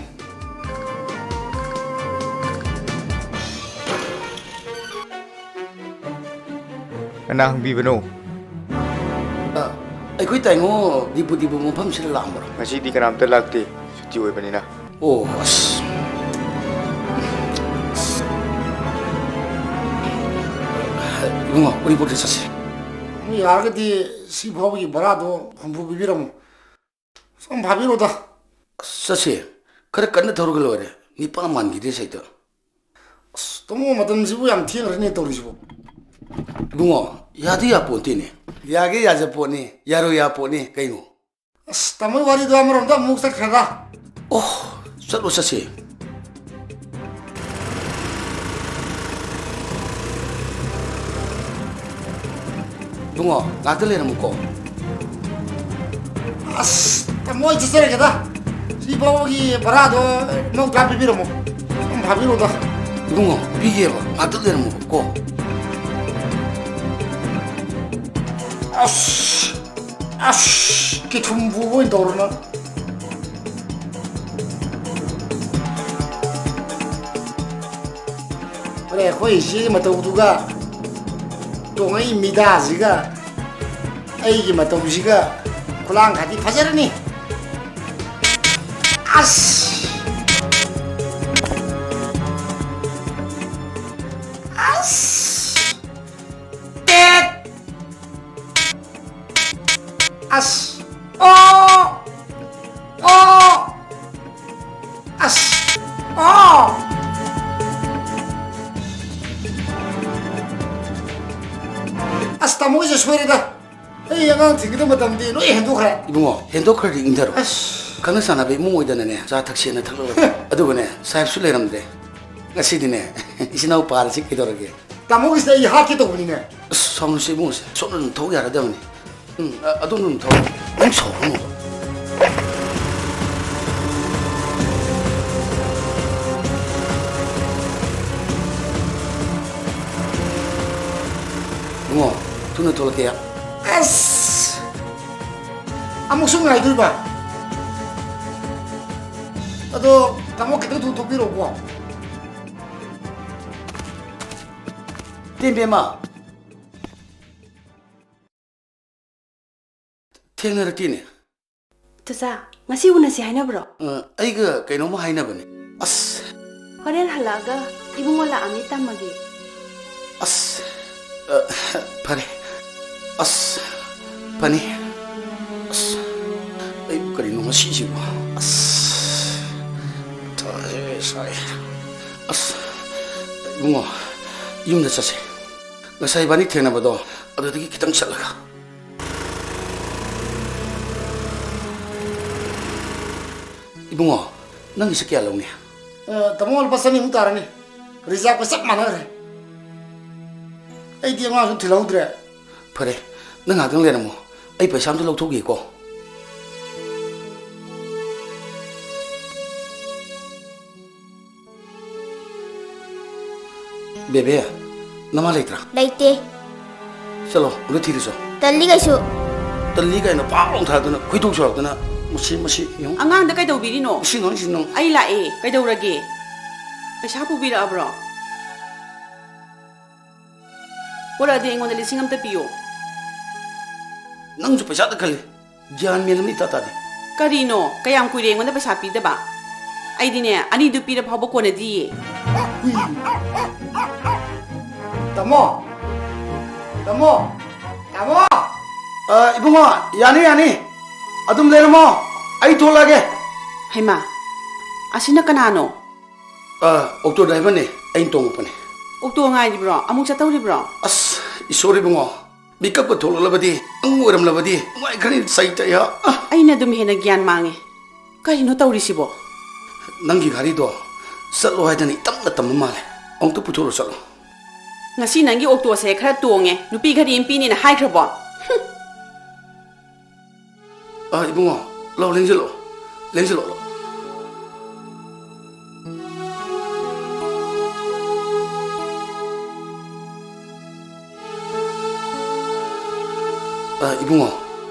ꯀꯅꯥ ꯍꯪꯕꯤꯕꯅꯣ? ꯑ, ꯑꯩꯈꯣꯏ ꯇꯥꯏꯉꯣ ꯗꯤꯄꯨ ꯗꯤꯄꯨ ꯃꯐꯝꯁꯤꯗ ꯂꯥꯛꯑꯝꯕ꯭ꯔꯣ? ꯉꯁꯤꯗꯤ ꯀꯅꯥꯝꯇ ꯂꯥꯛꯇꯦ, ꯁꯨꯇꯤ ꯑꯣꯏꯕꯅꯤꯅ꯫ ꯑꯣ, ꯑꯁ꯫ ꯏꯕꯨꯡꯉꯣ, ꯎꯔꯤꯄꯣꯛꯇ ꯆꯠꯁꯦ꯫ ꯌꯥꯔꯒꯗꯤ ꯁꯤ ꯐꯥꯎꯕꯒꯤ ꯚꯔꯥꯗꯣ ꯍꯨꯝꯐꯨ ꯄꯤꯕꯤꯔꯝꯃꯣ꯫ ꯁꯨꯝ ꯐꯥꯕꯤꯔꯣꯗ꯫ ꯑꯁ, ꯆꯠꯁꯦ꯫ ꯈꯔ ꯀꯟꯅ ꯊꯧꯔꯒ ꯂꯣꯏꯔꯦ꯫ ꯅꯤꯄꯥ ꯃꯥꯟꯈꯤꯗꯦ ꯁꯩꯇ꯫ ꯑꯁ, ꯇꯥꯃꯣ, ꯃꯇꯝꯁꯤꯕꯨ ꯌꯥꯝ ꯊꯦꯡꯈ꯭ꯔꯦꯅꯦ ꯇꯧꯔꯤꯁꯤꯕꯨ꯫ ꯏꯕꯨꯡꯉꯣ, ꯌꯥꯗꯤ ꯌꯥꯄꯣꯟꯇꯦꯅꯦ꯫ ꯌꯥꯒꯦ ꯌꯥꯖꯄꯣꯠꯅꯤ, ꯌꯥꯔꯣꯏ ꯌꯥꯄꯣꯠꯅꯤ ꯀꯩꯅꯣ꯫ ꯑꯁ, ꯇꯥꯃꯣꯒꯤ ꯋꯥꯔꯤꯗꯣ ꯑꯃꯔꯣꯝꯗ ꯑꯃꯨꯛ ꯆꯠꯈ꯭ꯔꯗ꯫ ꯑꯣ, ꯆꯠꯂꯣ, ꯆꯠꯁꯦ꯫ ꯏꯕꯨꯡꯉꯣ, ꯉꯥꯛꯇ ꯂꯩꯔꯝꯃꯨꯀꯣ꯫ ꯑꯁ, ꯇꯥꯃꯣ, ꯑꯩ ꯆꯠꯆꯔꯒꯦꯗ꯫ ꯁꯤ ꯐꯥꯎꯕꯒꯤ ꯚꯔꯥꯗꯣ ꯃꯧꯗ꯭ꯔꯥ ꯄꯤꯕꯤꯔꯝꯃꯣ꯫ ꯁꯨꯝ ꯐꯥꯕꯤꯔꯣꯗ꯫ ꯏꯕꯨꯡꯉꯣ, ꯄꯤꯒꯦꯕ, ꯉꯥꯛꯇ ꯂꯩꯔꯝꯃꯨꯀꯣ꯫ ꯑꯁ, ꯑꯁ, ꯀꯤꯊꯨꯝ ꯄꯨꯕ ꯑꯣꯏꯅ ꯇꯧꯔꯣ ꯅꯪ꯫ ꯑꯔꯦ, ꯑꯩꯈꯣꯏ ꯏꯆꯦꯒꯤ ꯃꯇꯧꯗꯨꯒ ꯇꯣꯡꯉꯛꯏ ꯃꯤꯗꯥꯁꯤꯒ ꯑꯩꯒꯤ ꯃꯇꯧꯁꯤꯒ ꯈꯨꯂꯥꯡ ꯈꯗꯤ ꯐꯖꯔꯅꯤ꯫ ꯑꯁ! ꯇꯥꯃꯣꯒꯤꯁꯦ ꯁꯣꯏꯔꯦꯗ꯫ ꯑꯩ ꯑꯉꯥꯡ ꯊꯤꯟꯒꯗꯕ ꯃꯇꯝꯗꯤ ꯂꯣꯏ ꯍꯦꯟꯗꯣꯛꯈ꯭ꯔꯦ꯫ ꯏꯕꯨꯡꯉꯣ, ꯍꯦꯟꯗꯣꯛꯈ꯭ꯔꯗꯤ ꯏꯪꯊꯔꯣ꯫ ꯑꯁ꯫ ꯈꯪꯅ ꯆꯥꯟꯅꯕ ꯏꯃꯨꯡ ꯑꯣꯏꯗꯅꯅꯦ, ꯆꯥ ꯊꯛꯁꯦꯅ ꯊꯛꯂꯛꯂꯕ꯫ ꯑꯗꯨꯒꯅꯦ, ꯁꯥꯍꯦꯕꯁꯨ ꯂꯩꯔꯝꯗ꯭ꯔꯦ꯫ ꯉꯁꯤꯗꯤꯅꯦ, ꯏꯆꯤꯟ ꯏꯅꯥꯎ ꯄꯥꯔꯁꯤ ꯀꯩꯗꯧꯔꯒꯦ? ꯇꯥꯃꯣꯒꯤꯁꯤꯗ ꯑꯩ ꯍꯥꯠꯀꯦ ꯇꯧꯕꯅꯤꯅꯦ꯫ ꯑꯁ, ꯁꯥꯎꯅꯨꯁꯦ ꯏꯕꯨꯡꯉꯣꯁꯦ, ꯁꯣꯝꯗ ꯑꯗꯨꯝ ꯊꯧ ꯌꯥꯔꯗꯕꯅꯤ꯫ ꯎꯝ, ꯑ-, ꯑꯗꯣꯝꯗ ꯑꯗꯨꯝ ꯊꯧ꯫ ꯅꯪ ꯁꯥꯎꯔꯅꯨ꯫ ꯏꯕꯨꯡꯉꯣ, ꯊꯨꯅ ꯊꯣꯛꯂꯛꯀꯦ꯫ ꯑꯁ! ꯑꯃꯨꯛꯁꯨ ꯉꯥꯏꯗꯣꯏꯕ? ꯑꯗꯣ, ꯇꯥꯃꯣ, ꯈꯤꯇꯪ ꯊꯨꯅ ꯊꯣꯛꯄꯤꯔꯛꯑꯣꯀꯣ꯫ ꯇꯦꯝꯕꯦꯝꯃ꯫ ꯊꯦꯡꯅꯔꯛꯇꯦꯅꯦ꯫ ꯆꯆꯥ, ꯉꯁꯤ ꯎꯅꯁꯤ ꯍꯥꯏꯅꯕ꯭ꯔꯣ? ꯑ, ꯑꯩꯒ ꯀꯩꯅꯣꯝꯃ ꯍꯥꯏꯅꯕꯅꯦ꯫ ꯑꯁ꯫ ꯍꯣꯔꯦꯟ ꯍꯜꯂꯛꯑꯒ ꯏꯕꯨꯡꯉꯣ ꯂꯥꯛꯑꯝꯃꯤ ꯇꯝꯃꯒꯦ꯫ ꯑꯁ꯫ ꯑ, ꯐꯔꯦ꯫ ꯑꯁ꯫ ꯐꯅꯤ꯫ ꯑꯁ꯫ ꯑꯩꯕꯨ ꯀꯔꯤꯅꯣ ꯉꯁꯤꯁꯤꯕꯨ? ꯑꯁ꯫ ꯃꯊꯥꯁꯦ ꯁꯥꯏ꯫ ꯑꯁ꯫ ꯏꯕꯨꯡꯉꯣ, ꯌꯨꯝꯗ ꯆꯠꯁꯦ꯫ ꯉꯁꯥꯏ ꯏꯕꯥꯅꯤ ꯊꯦꯡꯅꯕꯗꯣ, ꯑꯗꯨꯗꯒꯤ ꯈꯤꯇꯪ ꯆꯠꯂꯒ꯫ ꯏꯕꯨꯡꯉꯣ, ꯅꯪꯒꯤꯁꯦ ꯀꯌꯥ ꯂꯧꯅꯤ? ꯑ, ꯇꯥꯃꯣ, ꯂꯨꯄꯥ ꯆꯅꯤꯃꯨꯛ ꯇꯥꯔꯅꯤ꯫ ꯔꯤꯖꯥꯕꯀ ꯆꯞ ꯃꯥꯟꯅꯈ꯭ꯔꯦ꯫ ꯑꯩꯗꯤ ꯑꯉꯥꯡꯁꯨ ꯊꯤꯜꯍꯧꯗ꯭ꯔꯦ꯫ ꯐꯔꯦ, ꯅꯪ ꯉꯥꯏꯍꯥꯛꯇꯪ ꯂꯩꯔꯝꯃꯣ꯫ ꯑꯩ ꯄꯩꯁꯥ ꯑꯝꯇ ꯂꯧꯊꯣꯛꯈꯤꯒꯦꯀꯣ꯫ ꯕꯦꯕꯦ, ꯅꯃꯥ ꯂꯩꯇ꯭ꯔꯥ? ꯂꯩꯇꯦ꯫ ꯆꯠꯂꯣ, ꯑꯝꯇ ꯊꯤꯔꯨꯆꯣ꯫ ꯇꯜꯂꯤ ꯀꯩꯁꯨ꯫ ꯇꯜꯂꯤ ꯀꯥꯏꯅ ꯐꯥꯛ ꯂꯥꯎ ꯊꯥꯗꯅ ꯈꯣꯏꯗꯧ ꯁꯥꯎꯔꯛꯇꯅ ꯃꯁꯤ, ꯃꯁꯤ ꯌꯦꯡꯉꯨ꯫ ꯑꯉꯥꯡꯗ ꯀꯩꯗꯧꯕꯤꯔꯤꯅꯣ? ꯃꯁꯤ ꯑꯉꯥꯡꯁꯤ ꯅꯪ꯫ ꯑꯩ ꯂꯥꯛꯑꯦ, ꯀꯩꯗꯧꯔꯒꯦ? ꯄꯩꯁꯥ ꯄꯨꯕꯤꯔꯛꯑꯕ꯭ꯔꯣ? ꯄꯣꯔꯛꯑꯗꯤ ꯑꯩꯉꯣꯟꯗ ꯂꯤꯁꯤꯡ ꯑꯃꯇ ꯄꯤꯌꯣ꯫ ꯅꯪꯁꯨ ꯄꯩꯁꯥꯗ ꯈꯜꯂꯤ꯫ ꯒ꯭ꯌꯥꯟ ꯃꯦꯟ ꯑꯃ ꯏꯇꯥ ꯇꯥꯗꯦ꯫ ꯀꯔꯤꯅꯣ? ꯀꯌꯥꯝ ꯀꯨꯏꯔꯦ ꯑꯩꯉꯣꯟꯗ ꯄꯩꯁꯥ ꯄꯤꯗꯕ? ꯑꯩꯗꯤꯅꯦ, ꯑꯅꯤꯗꯨ ꯄꯤꯔ ꯐꯥꯎꯕ ꯀꯣꯟꯅꯗꯤꯌꯦ꯫ ꯍꯨꯏ꯫ ꯇꯥꯃꯣ! ꯇꯥꯃꯣ! ꯇꯥꯃꯣ! ꯑ, ꯏꯕꯨꯡꯉꯣ, ꯌꯥꯅꯤ, ꯌꯥꯅꯤ꯫ ꯑꯗꯨꯝ ꯂꯩꯔꯝꯃꯣ꯫ ꯑꯩ ꯊꯣꯛꯂꯛꯑꯒꯦ꯫ ꯍꯩꯃꯥ, ꯑꯁꯤꯅ ꯀꯅꯥꯅꯣ? ꯑ, ꯑꯣꯛꯇꯣ ꯗ꯭ꯔꯥꯏꯚꯔꯅꯦ꯫ ꯑꯩꯅ ꯇꯣꯡꯉꯛꯄꯅꯦ꯫ ꯑꯣꯛꯇꯣ ꯉꯥꯏꯔꯤꯕ꯭ꯔꯣ? ꯑꯃꯨꯛ ꯆꯠꯇꯧꯔꯤꯕ꯭ꯔꯣ? ꯑꯁ, ꯏꯁꯣꯔ ꯏꯕꯨꯡꯉꯣ꯫ ꯃꯤꯀꯞꯀ ꯊꯣꯛꯂꯛꯂꯕꯗꯤ, ꯑꯉꯥꯡ ꯑꯣꯏꯔꯝꯂꯕꯗꯤ ꯅꯨꯡꯉꯥꯏꯈ꯭ꯔꯅꯤ, ꯁꯩꯇ ꯑꯩꯍꯥꯛ꯫ ꯑ, ꯑꯩꯅ ꯑꯗꯨꯝ ꯍꯦꯟꯅ ꯒ꯭ꯌꯥꯟ ꯃꯥꯡꯉꯦ꯫ ꯀꯔꯤꯅꯣ ꯇꯧꯔꯤꯁꯤꯕꯣ? ꯅꯪꯒꯤ ꯘꯔꯤꯗꯣ ꯆꯠꯂꯣ ꯍꯥꯏꯗꯅ ꯏꯇꯝꯅ ꯇꯝꯕ ꯃꯥꯜꯂꯦ꯫ ꯑꯃꯨꯛꯇ ꯄꯨꯊꯣꯔꯛꯑꯣ ꯆꯠꯂꯣ꯫ ꯉꯁꯤ ꯅꯪꯒꯤ ꯑꯣꯛꯇꯣꯁꯦ ꯈꯔ ꯇꯣꯡꯉꯦ, ꯅꯨꯄꯤ ꯘꯔꯤ ꯑꯃ ꯄꯤꯅꯤꯅ ꯍꯥꯏꯈ꯭ꯔꯕꯣ? ꯍꯨꯝ꯫ ꯑ, ꯏꯕꯨꯡꯉꯣ, ꯂꯧ, ꯂꯦꯡꯁꯤꯜꯂꯣ, ꯂꯦꯡꯁꯤꯜꯂꯣ, ꯂꯧ꯫ ꯑ, ꯏꯕꯨꯡꯉꯣ,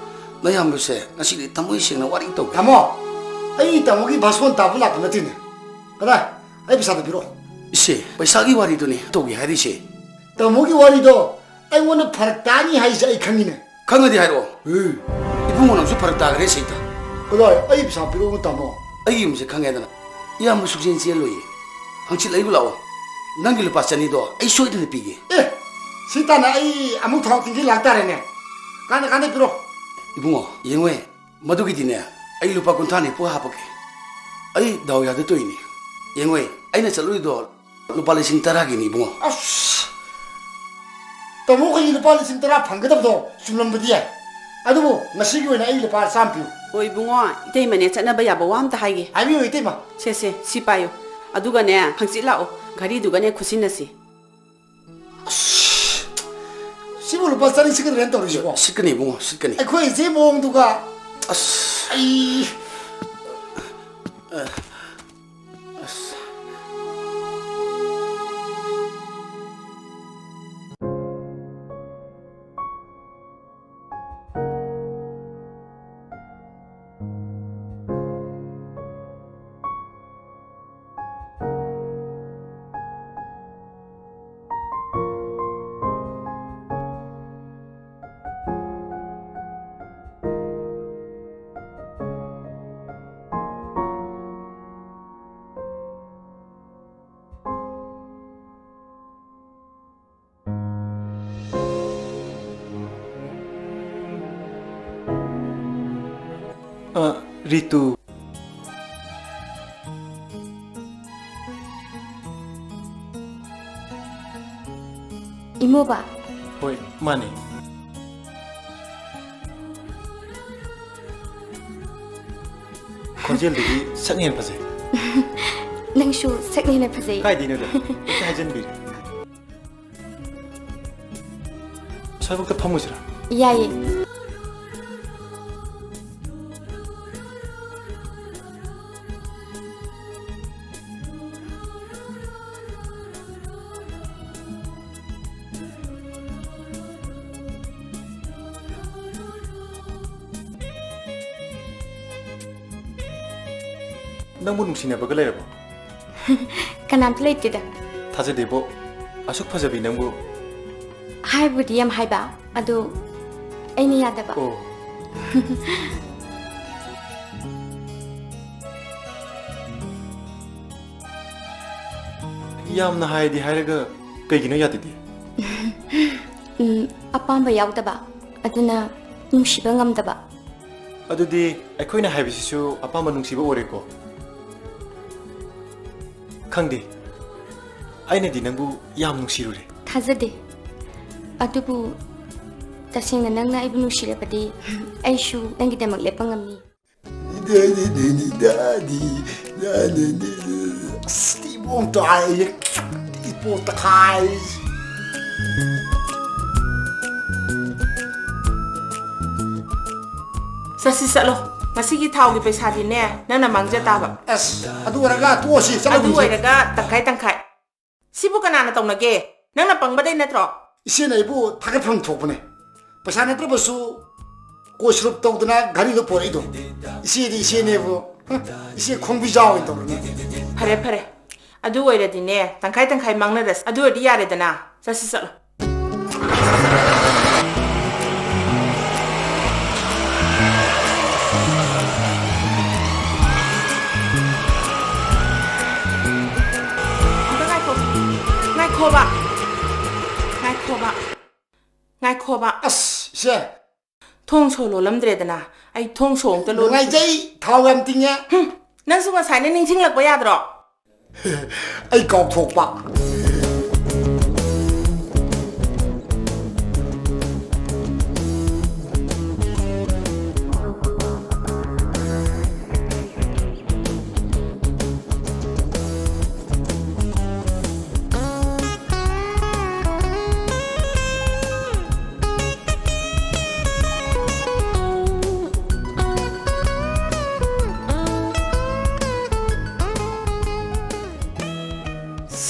ꯅꯌꯥꯝꯕꯁꯦ ꯉꯁꯤꯗꯤ ꯊꯃꯣꯏ ꯁꯦꯡꯅ ꯋꯥꯔꯤ ꯇꯧꯒꯦ꯫ ꯇꯥꯃꯣ, ꯑꯩ ꯇꯥꯃꯣꯒꯤ ꯚꯥꯁꯣꯟ ꯇꯥꯕ ꯂꯥꯛꯄ ꯅꯠꯇꯦꯅꯦ꯫ ꯀꯗꯥꯏ? ꯑꯩ ꯄꯩꯁꯥꯗꯣ ꯄꯤꯔꯛꯑꯣ꯫ ꯏꯁꯦ, ꯄꯩꯁꯥꯒꯤ ꯋꯥꯔꯤꯗꯨꯅꯤ ꯇꯧꯒꯦ ꯍꯥꯏꯔꯤꯁꯦ꯫ ꯇꯥꯃꯣꯒꯤ ꯋꯥꯔꯤꯗꯣ ꯑꯩꯉꯣꯟꯗ ꯐꯔꯛ ꯇꯥꯅꯤ ꯍꯥꯏꯁꯦ ꯑꯩ ꯈꯪꯉꯤꯅꯦ꯫ ꯈꯪꯉꯗꯤ ꯍꯥꯏꯔꯛꯑꯣ꯫ ꯎꯝ꯫ ꯏꯕꯨꯡꯉꯣ, ꯅꯪꯁꯨ ꯐꯔꯛ ꯇꯥꯈ꯭ꯔꯦ ꯁꯤꯗ꯫ ꯀꯗꯥꯏ? ꯑꯩ ꯄꯩꯁꯥ ꯄꯤꯔꯛꯎ ꯇꯥꯃꯣ꯫ ꯑꯩꯒꯤ ꯌꯨꯝꯁꯦ ꯈꯪꯉꯦꯗꯅ꯫ ꯏꯌꯥꯝꯕ ꯁꯨꯛꯆꯦꯟ ꯆꯦꯜꯂꯣꯏꯌꯦ꯫ ꯍꯪꯆꯤꯠ ꯂꯩꯕ ꯂꯥꯛꯑꯣ꯫ ꯅꯪꯒꯤ ꯂꯨꯄꯥ ꯆꯅꯤꯗꯣ ꯑꯩ ꯁꯣꯏꯗꯅ ꯄꯤꯒꯦ꯫ ꯑꯦ, ꯁꯤ ꯇꯥꯟꯅ ꯑꯩ ꯑꯃꯨꯛ ꯊꯥꯎ ꯇꯤꯡꯒꯤ ꯂꯥꯛꯇꯥꯔꯦꯅꯦ꯫ ꯀꯥꯟꯅ ꯀꯥꯟꯅ ꯄꯤꯔꯣ꯫ ꯏꯕꯨꯡꯉꯣ, ꯌꯦꯡꯉꯣꯏ꯫ ꯃꯗꯨꯒꯤꯗꯤꯅꯦ, ꯑꯩ ꯂꯨꯄꯥ ꯀꯨꯟꯊ꯭ꯔꯥ ꯅꯤꯐꯨ ꯍꯥꯞꯄꯛꯀꯦ꯫ ꯑꯩ ꯗꯥꯎ ꯌꯥꯗ ꯇꯧꯏꯅꯦ꯫ ꯌꯦꯡꯉꯣꯏ, ꯑꯩꯅ ꯆꯠꯂꯨꯏꯗꯣ ꯂꯨꯄꯥ ꯂꯤꯁꯤꯡ ꯇꯔꯥꯒꯤꯅꯤ, ꯏꯕꯨꯡꯉꯣ꯫ ꯑꯁ! ꯇꯥꯃꯣ, ꯑꯩꯈꯣꯏꯒꯤ ꯂꯨꯄꯥ ꯂꯤꯁꯤꯡ ꯇꯔꯥ ꯐꯪꯒꯗꯕꯗꯣ ꯆꯨꯝꯂꯝꯕꯗꯤ ꯌꯥꯏ꯫ ꯑꯗꯨꯕꯨ ꯉꯁꯤꯒꯤ ꯑꯣꯏꯅ ꯑꯩ ꯂꯨꯄꯥ ꯆꯥꯝꯃ ꯄꯤꯌꯨ꯫ ꯍꯣꯏ, ꯏꯕꯨꯡꯉꯣ, ꯏꯇꯩꯃꯅꯦ ꯆꯠꯅꯕ ꯌꯥꯕ ꯋꯥ ꯑꯝꯇ ꯍꯥꯏꯒꯦ꯫ ꯍꯥꯏꯕꯤꯌꯨ, ꯏꯇꯩꯃ꯫ ꯁꯦ, ꯁꯦ, ꯁꯤ ꯄꯥꯏꯌꯨ꯫ ꯑꯗꯨꯒꯅꯦ, ꯍꯪꯆꯤꯠ ꯂꯥꯛꯑꯣ, ꯘꯔꯤꯗꯨꯒꯅꯦ ꯈꯨꯠꯁꯤꯟꯅꯁꯤ꯫ ꯑꯁ! ꯁꯤꯕꯨ ꯂꯨꯄꯥ ꯆꯅꯤ ꯁꯤꯠꯀꯗ꯭ꯔꯦꯅ ꯇꯧꯔꯤꯁꯤꯕꯣ? ꯁꯤꯠꯀꯅꯤ, ꯏꯕꯨꯡꯉꯣ, ꯁꯤꯠꯀꯅꯤ꯫ ꯑꯩꯈꯣꯏ ꯏꯆꯦ ꯃꯑꯣꯡꯗꯨꯒ꯫ ꯑꯁ! ꯑꯩ꯫ ꯑꯁ꯫ ꯑ, ꯔꯤꯇꯨ꯫ ꯏꯃꯣꯕ꯫ ꯍꯣꯏ, ꯃꯥꯅꯦ꯫ ꯈꯣꯟꯖꯦꯜꯗꯒꯤ ꯁꯛꯅ ꯍꯦꯟꯅ ꯐꯖꯩ꯫ ꯅꯪꯁꯨ ꯁꯛꯅ ꯍꯦꯟꯅ ꯐꯖꯩ꯫ ꯀꯥꯏꯗꯩꯅꯣꯗ? ꯍꯦꯛꯇ ꯍꯥꯏꯖꯟꯕꯤꯔꯦ꯫ ꯁ꯭ꯋꯥꯏꯕꯣꯛꯇ ꯐꯝꯃꯨꯁꯤꯔꯥ? ꯌꯥꯏꯌꯦ꯫ ꯅꯪꯕꯨ ꯅꯨꯡꯁꯤꯅꯕꯒ ꯂꯩꯔꯕꯣ? ꯀꯅꯥꯝꯇ ꯂꯩꯇꯦꯗ꯫ ꯊꯥꯖꯗꯦꯕꯣ, ꯑꯁꯨꯛ ꯐꯖꯕꯤ ꯅꯪꯕꯨ꯫ ꯍꯥꯏꯕꯨꯗꯤ ꯌꯥꯝ ꯍꯥꯏꯕ, ꯑꯗꯨ ꯑꯩꯅ ꯌꯥꯗꯕ꯫ ꯑꯣ꯫ ꯌꯥꯝꯅ ꯍꯥꯏꯗꯤ ꯍꯥꯏꯔꯒ ꯀꯩꯒꯤꯅꯣ ꯌꯥꯗꯤꯗꯤ? ꯎꯝ, ꯑꯄꯥꯝꯕ ꯌꯥꯎꯗꯕ, ꯑꯗꯨꯅ ꯅꯨꯡꯁꯤꯕ ꯉꯝꯗꯕ꯫ ꯑꯗꯨꯗꯤ ꯑꯩꯈꯣꯏꯅ ꯍꯥꯏꯕꯁꯤꯁꯨ ꯑꯄꯥꯝꯕ ꯅꯨꯡꯁꯤꯕ ꯑꯣꯏꯔꯦꯀꯣ? ꯈꯪꯗꯦ, ꯑꯩꯅꯗꯤ ꯅꯪꯕꯨ ꯌꯥꯝ ꯅꯨꯡꯁꯤꯔꯨꯔꯦ꯫ ꯊꯥꯖꯗꯦ, ꯑꯗꯨꯕꯨ ꯇꯁꯦꯡꯅ ꯅꯪꯅ ꯑꯩꯕꯨ ꯅꯨꯡꯁꯤꯔꯕꯗꯤ ꯑꯩꯁꯨ ꯅꯪꯒꯤꯗꯃꯛ ꯂꯦꯞꯄ ꯉꯝꯅꯤ꯫ ꯑꯁ, ꯏꯕꯣꯡ ꯇꯥꯏ, ꯏꯕꯣꯡ ꯇꯈꯥꯏ꯫ ꯆꯠꯁꯤ ꯆꯠꯂꯣ, ꯉꯁꯤꯒꯤ ꯊꯥꯎꯒꯤ ꯄꯩꯁꯥꯗꯤꯅꯦ ꯅꯪꯅ ꯃꯥꯡꯖ ꯇꯥꯕ꯫ ꯑꯁ, ꯑꯗꯨ ꯑꯣꯏꯔꯒ ꯇꯣꯛꯑꯁꯤ, ꯑꯗꯨ ꯆꯠꯂꯒꯨꯝꯁꯤ꯫ ꯑꯣꯏꯔꯒ ꯇꯪꯈꯥꯏ ꯇꯪꯈꯥꯏ꯫ ꯁꯤꯕꯨ ꯀꯅꯥꯅ ꯇꯧꯅꯒꯦ? ꯅꯪꯅ ꯄꯪꯕꯗꯩ ꯅꯠꯇ꯭ꯔꯣ? ꯏꯆꯦꯅ ꯑꯩꯕꯨ ꯊꯥꯒꯠꯐꯝ ꯊꯣꯛꯄꯅꯦ꯫ ꯄꯩꯁꯥ ꯅꯠꯇ꯭ꯔꯕꯁꯨ ꯀꯣꯏ ꯁꯨꯔꯨꯞ ꯇꯧꯗꯅ ꯘꯔꯤꯗꯣ ꯄꯣꯔꯛꯏꯗꯣ꯫ ꯏꯆꯦꯗꯤ ꯏꯆꯦꯅꯦꯕꯨ꯫ ꯍ, ꯏꯆꯦ ꯈꯣꯡꯕꯤꯖꯥꯎ ꯑꯣꯏꯅ ꯇꯧꯔꯅꯤ꯫ ꯐꯔꯦ, ꯐꯔꯦ꯫ ꯑꯗꯨ ꯑꯣꯏꯔꯗꯤꯅꯦ, ꯇꯪꯈꯥꯏ ꯇꯪꯈꯥꯏ ꯃꯥꯡꯅꯔꯁꯤ꯫ ꯑꯗꯨ ꯑꯣꯏꯔꯗꯤ ꯌꯥꯔꯦꯗꯅ꯫ ꯆꯠꯁꯤ ꯆꯠꯂꯣ꯫ ꯑꯝꯇ ꯉꯥꯏꯈꯣ꯫ ꯉꯥꯏꯈꯣꯕ꯫ ꯉꯥꯏꯈꯣꯕ꯫ ꯉꯥꯏꯈꯣꯕ꯫ ꯑꯁ, ꯏꯆꯦ꯫ ꯊꯣꯡ ꯁꯣ ꯂꯣꯜꯂꯝꯗ꯭ꯔꯦꯗꯅ꯫ ꯑꯩ ꯊꯣꯡ ꯁꯣ ꯑꯝꯇ ꯂꯣꯜ- ꯅꯨꯡꯉꯥꯏꯖꯩ, ꯊꯥꯎ ꯌꯥꯝ ꯇꯤꯡꯉꯦ꯫ ꯍꯨꯝ, ꯅꯪꯁꯨ ꯉꯁꯥꯏꯅ ꯅꯤꯡꯁꯤꯡꯂꯛꯄ ꯌꯥꯗ꯭ꯔꯣ? ꯑꯩ ꯀꯥꯎꯊꯣꯛꯄ꯫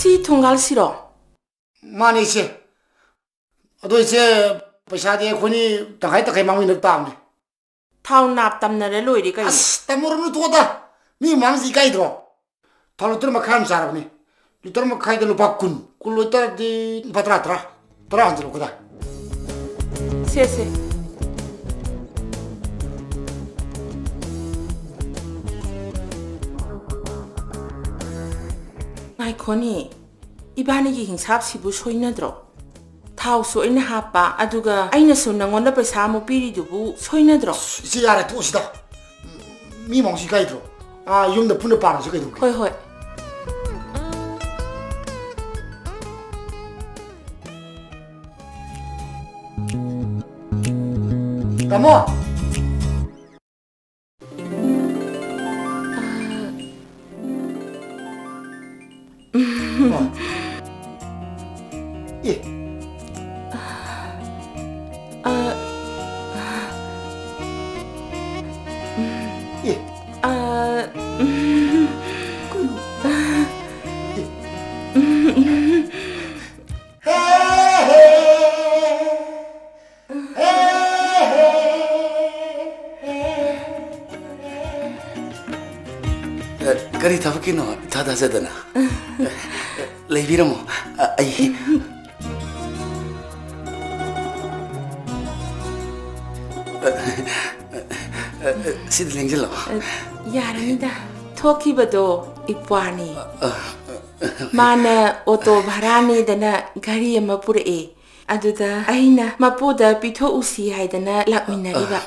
ꯁꯤ ꯊꯣꯡꯒꯥꯜꯁꯤꯔꯣ? ꯃꯥꯅꯦ, ꯏꯆꯦ꯫ ꯑꯗꯣ, ꯏꯆꯦ, ꯄꯩꯁꯥꯗꯤ ꯑꯩꯈꯣꯏꯅꯤ ꯇꯪꯈꯥꯏ ꯇꯪꯈꯥꯏ ꯃꯥꯡꯃꯤꯟꯅꯕ ꯇꯥꯕꯅꯦ꯫ ꯊꯥꯎ ꯅꯥꯞ ꯇꯝꯅꯔ ꯂꯣꯏꯔꯦ ꯀꯩꯅꯣ꯫ ꯑꯁ, ꯇꯝꯃꯨꯔꯅꯨ, ꯇꯣꯛꯑꯣꯗ꯫ ꯃꯤ ꯃꯃꯥꯡꯁꯤ ꯏꯀꯥꯏꯗ꯭ꯔꯣ? ꯊꯥꯎ ꯂꯤꯇꯔ ꯃꯈꯥꯏ ꯑꯃ ꯆꯥꯔꯕꯅꯤ꯫ ꯂꯤꯇꯔ ꯃꯈꯥꯏꯗ ꯂꯨꯄꯥ ꯀꯨꯟ꯫ ꯀꯨꯟ ꯑꯣꯏꯇꯥꯔꯗꯤ ꯂꯨꯄꯥ ꯇꯔꯥ, ꯇꯔꯥ꯫ ꯇꯔꯥ ꯍꯟꯖꯤꯜꯂꯛꯑꯣ ꯈꯨꯗꯥ꯫ ꯁꯦ, ꯁꯦ꯫ ꯉꯥꯏꯈꯣꯅꯦ, ꯏꯕꯥꯅꯤꯒꯤ ꯍꯤꯡꯁꯥꯞꯁꯤꯕꯨ ꯁꯣꯏꯅꯗ꯭ꯔꯣ? ꯊꯥꯎꯁꯨ ꯑꯩꯅ ꯍꯥꯞꯄ, ꯑꯗꯨꯒ ꯑꯩꯅꯁꯨ ꯅꯪꯉꯣꯟꯗ ꯄꯩꯁꯥ ꯑꯃꯨꯛ ꯄꯤꯔꯤꯗꯨꯕꯨ ꯁꯣꯏꯅꯗ꯭ꯔꯣ? ꯏꯆꯦ, ꯌꯥꯔꯦ, ꯇꯣꯛꯑꯁꯤꯗ꯫ ꯃꯤ ꯃꯃꯥꯡꯁꯤ ꯏꯀꯥꯏꯗ꯭ꯔꯣ? ꯑꯥ, ꯌꯨꯝꯗ ꯄꯨꯟꯅ ꯄꯥꯔꯁꯤ ꯀꯩꯗꯧꯒꯦ? ꯍꯣꯏ, ꯍꯣꯏ꯫ ꯇꯥꯃꯣ! ꯑꯦ꯫ ꯑꯦ꯫ ꯀꯩꯅꯣ? ꯑꯦ꯫ ꯍꯦ, ꯍꯦ꯫ ꯑ, ꯀꯔꯤ ꯊꯕꯛꯀꯤꯅꯣ ꯏꯊꯥ ꯊꯥꯖꯗꯅ? ꯂꯩꯕꯤꯔꯝꯃꯣ, ꯑ, ꯑꯩ, ꯑ, ꯑ, ꯁꯤꯗ ꯂꯦꯡꯁꯤꯜꯂꯣ꯫ ꯑ, ꯌꯥꯔꯅꯤꯗ, ꯊꯣꯛꯈꯤꯕꯗꯣ ꯏꯄ꯭ꯋꯥꯅꯤ꯫ ꯑ, ꯑ, ꯃꯥꯅ ꯑꯣꯇꯣ ꯚꯔꯥꯅꯦꯗꯅ ꯘꯔꯤ ꯑꯃ ꯄꯨꯔꯛꯑꯦ꯫ ꯑꯗꯨꯗ ꯑꯩꯅ ꯃꯄꯨꯗ ꯄꯤꯊꯣꯛꯎꯁꯤ ꯍꯥꯏꯗꯅ ꯂꯥꯛꯃꯤꯟꯅꯔꯤꯕ꯫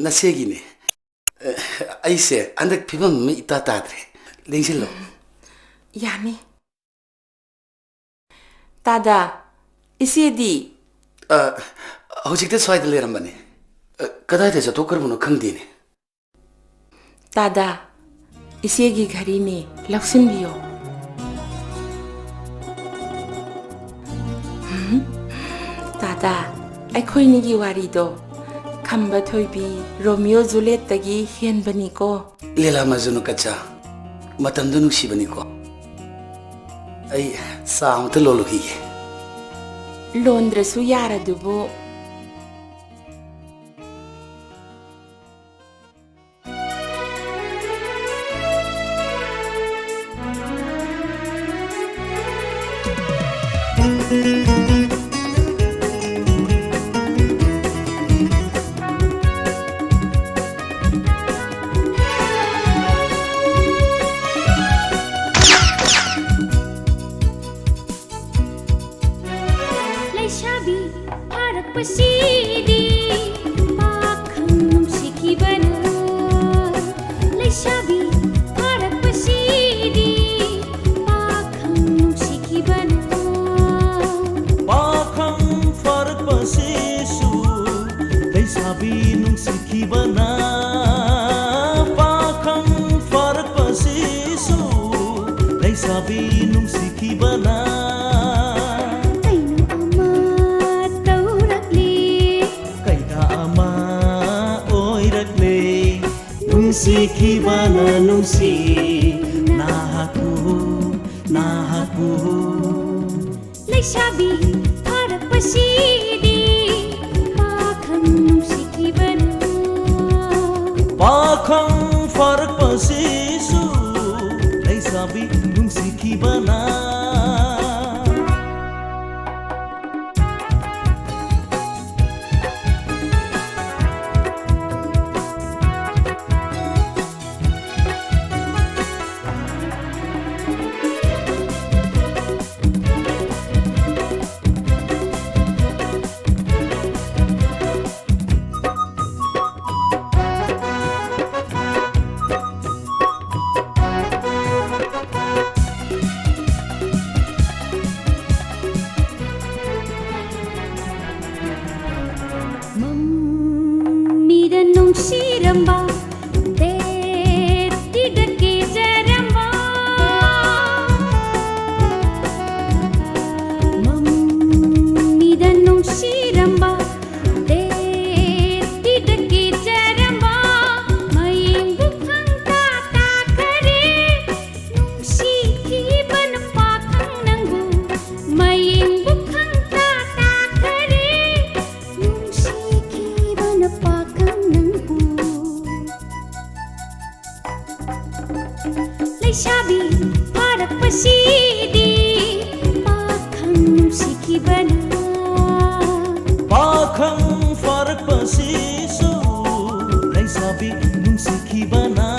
ꯅꯆꯦꯒꯤꯅꯦ꯫ ꯑꯩꯁꯦ ꯍꯟꯗꯛ ꯐꯤꯕꯝ ꯑꯃ ꯏꯇꯥ ꯇꯥꯗ꯭ꯔꯦ꯫ ꯂꯦꯡꯁꯤꯜꯂꯣ꯫ ꯌꯥꯅꯤ꯫ ꯇꯥꯗꯥ, ꯏꯆꯦꯗꯤ? ꯑ, ꯍꯧꯖꯤꯛꯇ ꯁ꯭ꯋꯥꯏꯗ ꯂꯩꯔꯝꯕꯅꯦ꯫ ꯑ, ꯀꯗꯥꯏꯗ ꯆꯠꯊꯣꯛꯈ꯭ꯔꯕꯅꯣ ꯈꯪꯗꯦꯅꯦ꯫ ꯇꯥꯗꯥ, ꯏꯆꯦꯒꯤ ꯘꯔꯤꯅꯦ, ꯂꯧꯁꯤꯟꯕꯤꯌꯣ꯫ ꯇꯥꯗꯥ, ꯑꯩꯈꯣꯏꯅꯤꯒꯤ ꯋꯥꯔꯤꯗꯣ ꯈꯝꯕ ꯊꯣꯏꯕꯤ, ꯔꯣꯃꯤꯌꯣ ꯖꯨꯂꯤꯌꯦꯠꯇꯒꯤ ꯍꯦꯟꯕꯅꯤꯀꯣ꯫ ꯂꯤꯂꯥ ꯃꯖꯅꯨ ꯀꯆꯥ, ꯃꯇꯝꯗꯨ ꯅꯨꯡꯁꯤꯕꯅꯤꯀꯣ꯫ ꯑꯩ ꯆꯥ ꯑꯃꯇ ꯂꯣꯜꯂꯨꯈꯤꯒꯦ꯫ ꯂꯣꯟꯗ꯭ꯔꯁꯨ ꯌꯥꯔꯗꯨꯕꯨ꯫ ꯂꯩꯁꯥꯕꯤ ꯐꯥꯔꯛꯄꯁꯤꯗꯤ ꯄꯥꯈꯪ ꯅꯨꯡꯁꯤꯈꯤꯕꯅ꯫ ꯂꯩꯁꯥꯕꯤ ꯐꯥꯔꯛꯄꯁꯤꯗꯤ ꯄꯥꯈꯪ ꯅꯨꯡꯁꯤꯈꯤꯕꯅ꯫ ꯄꯥꯈꯪ ꯐꯥꯔꯛꯄꯁꯤꯁꯨ ꯂꯩꯁꯥꯕꯤ ꯅꯨꯡꯁꯤꯈꯤꯕꯅ꯫ ꯄꯥꯈꯪ ꯐꯥꯔꯛꯄꯁꯤꯁꯨ ꯂꯩꯁꯥꯕꯤ ꯅꯨꯡꯁꯤꯈꯤꯕꯅ꯫ ꯀꯩꯅꯣ ꯑꯃ ꯇꯧꯔꯛꯂꯤ꯫ ꯀꯩꯗ ꯑꯃ ꯑꯣꯏꯔꯛꯂꯦ꯫ ꯅꯨꯡꯁꯤꯈꯤꯕꯅ ꯅꯨꯡꯁꯤ ꯅꯍꯥꯛꯄꯨ, ꯅꯍꯥꯛꯄꯨ꯫ ꯂꯩꯁꯥꯕꯤ ꯐꯥꯔꯛꯄꯁꯤꯗꯤ ꯄꯥꯈꯪ ꯅꯨꯡꯁꯤꯈꯤꯕꯅ꯫ ꯄꯥꯈꯪ ꯐꯥꯔꯛꯄꯁꯤꯁꯨ ꯂꯩꯁꯥꯕꯤ ꯅꯨꯡꯁꯤꯈꯤꯕꯅ꯫ ꯃꯝꯃꯤꯗ ꯅꯨꯡꯁꯤꯔꯝꯕ, ꯇꯦꯠꯇꯤꯗ ꯀꯦꯖꯔꯝꯕ꯫ ꯃꯝꯃꯤꯗ ꯅꯨꯡꯁꯤꯔꯝꯕ, ꯇꯦꯠꯇꯤꯗ ꯀꯦꯖꯔꯝꯕ꯫ ꯃꯌꯦꯡꯕꯨ ꯈꯪꯇꯥ ꯇꯥꯈꯔꯦ꯫ ꯂꯩꯁꯥꯕꯤ ꯐꯥꯔꯛꯄꯁꯤꯗꯤ ꯄꯥꯈꯪ ꯅꯨꯡꯁꯤꯈꯤꯕꯅ꯫ ꯄꯥꯈꯪ ꯐꯥꯔꯛꯄꯁꯤꯁꯨ ꯂꯩꯁꯥꯕꯤ ꯅꯨꯡꯁꯤꯈꯤꯕꯅ꯫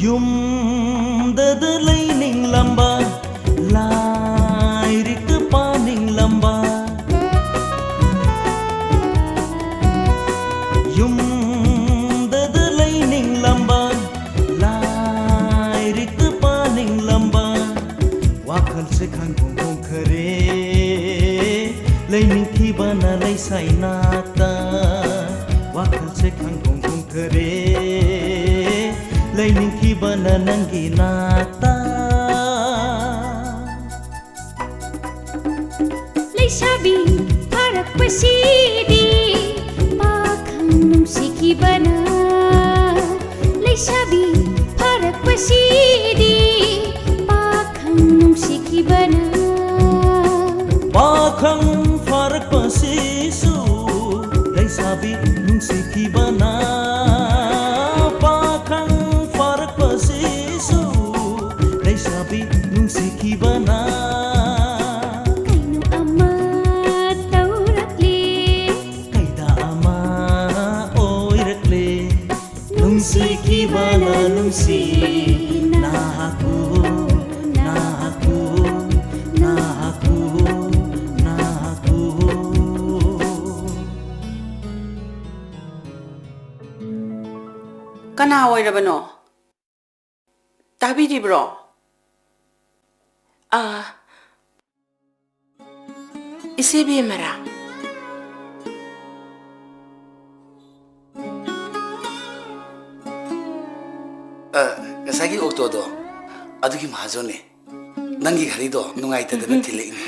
ꯌꯨꯝꯗꯗ ꯂꯩꯅꯤꯡꯂꯝꯕ, ꯂꯥꯏꯔꯤꯛꯇ ꯄꯥꯅꯤꯡꯂꯝꯕ, ꯌꯨꯝꯗꯗ ꯂꯩꯅꯤꯡꯂꯝꯕ, ꯂꯥꯏꯔꯤꯛꯇ ꯄꯥꯅꯤꯡꯂꯝꯕ, ꯋꯥꯈꯜꯁꯦ ꯈꯪꯍꯣꯡ ꯍꯣꯡꯈꯔꯦ꯫ ꯂꯩꯅꯤꯡꯈꯤꯕꯅ ꯂꯩꯁꯥꯏ ꯅꯥꯠꯇ, ꯋꯥꯈꯜꯁꯦ ꯈꯪꯍꯣꯡ ꯍꯣꯡꯈꯔꯦ꯫ ꯂꯩꯅꯤꯡꯈꯤꯕꯅ ꯅꯪꯒꯤ ꯅꯥꯠꯇ꯫ ꯂꯩꯁꯥꯕꯤ ꯐꯥꯔꯛꯄꯁꯤꯗꯤ ꯄꯥꯈꯪ ꯅꯨꯡꯁꯤꯈꯤꯕꯅ꯫ ꯂꯩꯁꯥꯕꯤ ꯐꯥꯔꯛꯄꯁꯤꯗꯤ ꯄꯥꯈꯪ ꯅꯨꯡꯁꯤꯈꯤꯕꯅ꯫ ꯄꯥꯈꯪ ꯐꯥꯔꯛꯄꯁꯤꯁꯨ ꯂꯩꯁꯥꯕꯤ ꯅꯨꯡꯁꯤꯈꯤꯕꯅ꯫ ꯄꯥꯈꯪ ꯐꯥꯔꯛꯄꯁꯤꯁꯨ ꯂꯩꯁꯥꯕꯤ ꯅꯨꯡꯁꯤꯈꯤꯕꯅ꯫ ꯀꯩꯅꯣ ꯑꯃ ꯇꯧꯔꯛꯂꯦ꯫ ꯀꯩꯗ ꯑꯃ ꯑꯣꯏꯔꯛꯂꯦ꯫ ꯅꯨꯡꯁꯤꯈꯤꯕꯅ ꯅꯨꯡꯁꯤ ꯅꯥꯍꯥꯛꯄꯨ, ꯅꯥꯍꯥꯛꯄꯨ, ꯅꯥꯍꯥꯛꯄꯨ, ꯅꯥꯍꯥꯛꯄꯨ꯫ ꯀꯅꯥ ꯑꯣꯏꯔꯕꯅꯣ? ꯇꯥꯕꯤꯔꯤꯕ꯭ꯔꯣ? ꯑꯥ, ꯏꯆꯦ ꯕꯦꯝꯃꯔꯥ? ꯑꯩꯒꯤ ꯑꯣꯛꯇꯣꯗꯣ ꯑꯗꯨꯒꯤ ꯃꯍꯥꯖꯣꯟꯅꯦ꯫ ꯅꯪꯒꯤ ꯘꯔꯤꯗꯣ ꯅꯨꯡꯉꯥꯏꯇꯗꯅ ꯊꯤꯜꯂꯛꯏꯅꯦ꯫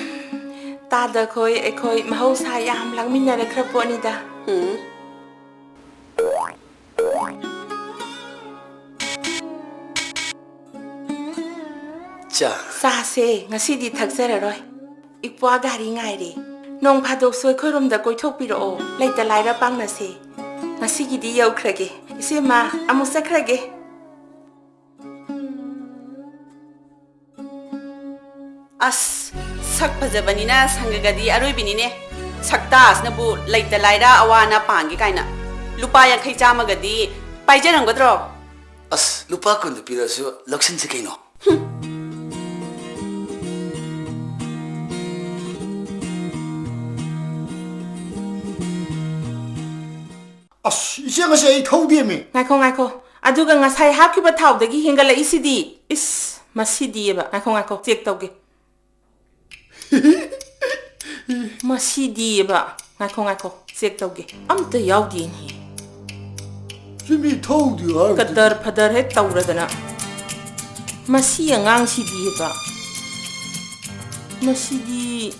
ꯇꯥꯗ ꯈꯣꯏ ꯑꯩꯈꯣꯏ ꯃꯍꯧꯁꯥ ꯌꯥꯝ ꯂꯥꯡꯃꯤꯟꯅꯔꯛꯈ꯭ꯔ ꯄꯣꯠꯅꯤꯗ꯫ ꯎꯝ꯫ ꯆꯥ꯫ ꯆꯥꯁꯦ, ꯉꯁꯤꯗꯤ ꯊꯛꯆꯔꯔꯣꯏ꯫ ꯏꯄ꯭ꯋꯥ ꯒꯥꯔꯤ ꯉꯥꯏꯔꯦ꯫ ꯅꯣꯡ ꯐꯥꯗꯣꯛꯁꯨ ꯑꯩꯈꯣꯏꯔꯣꯝꯗ ꯀꯣꯏꯊꯣꯛꯄꯤꯔꯛꯑꯣ, ꯂꯩꯇ ꯂꯥꯏꯔ ꯄꯥꯡꯅꯁꯦ꯫ ꯉꯁꯤꯒꯤꯗꯤ ꯌꯧꯈ꯭ꯔꯒꯦ꯫ ꯏꯆꯦꯃ, ꯑꯃꯨꯛ ꯆꯠꯈ꯭ꯔꯒꯦ꯫ ꯑꯁ, ꯁꯛ ꯐꯖꯕꯅꯤꯅ ꯁꯪꯒꯒꯗꯤ ꯑꯔꯣꯏꯕꯤꯅꯤꯅꯦ꯫ ꯁꯛꯇꯥꯁꯤꯅꯕꯨ ꯂꯩꯇ ꯂꯥꯏꯔ ꯑꯋꯥ ꯑꯅꯥ ꯄꯥꯡꯒꯦ ꯀꯥꯏꯅ꯫ ꯂꯨꯄꯥ ꯌꯥꯡꯈꯩ ꯆꯥꯝꯃꯒꯗꯤ ꯄꯥꯏꯖꯔꯝꯒꯗ꯭ꯔꯣ? ꯑꯁ, ꯂꯨꯄꯥ ꯀꯨꯟꯗ ꯄꯤꯔꯛꯑꯁꯨ ꯂꯧꯁꯤꯟꯁꯤ ꯀꯩꯅꯣ꯫ ꯑꯁ, ꯏꯆꯦ, ꯉꯁꯤ ꯑꯩ ꯊꯧꯗꯦꯃꯤ꯫ ꯉꯥꯏꯈꯣ, ꯉꯥꯏꯈꯣ꯫ ꯑꯗꯨꯒ ꯉꯁꯥꯏ ꯍꯥꯞꯈꯤꯕ ꯊꯥꯎꯗꯒꯤ ꯍꯦꯟꯒꯠꯂꯛꯏꯁꯤꯗꯤ꯫ ꯏꯁ, ꯃꯁꯤꯗꯤꯑꯕ꯫ ꯉꯥꯏꯈꯣ, ꯉꯥꯏꯈꯣ, ꯆꯦꯛ ꯇꯧꯒꯦ꯫ ꯃꯁꯤꯗꯤꯑꯕ꯫ ꯉꯥꯏꯈꯣ, ꯉꯥꯏꯈꯣ, ꯆꯦꯛ ꯇꯧꯒꯦ꯫ ꯑꯝꯇ ꯌꯥꯎꯗꯦꯅꯦ꯫ ꯁꯤ ꯃꯤ ꯊꯧꯗꯦ ꯍꯥꯏꯕꯗꯨꯗꯤ꯫ ꯀꯗꯔ ꯐꯗꯔ ꯍꯦꯛ ꯇꯧꯔꯗꯅ꯫ ꯃꯁꯤ ꯑꯉꯥꯡꯁꯤꯗꯤꯑꯕ꯫ ꯃꯁꯤꯗꯤ꯫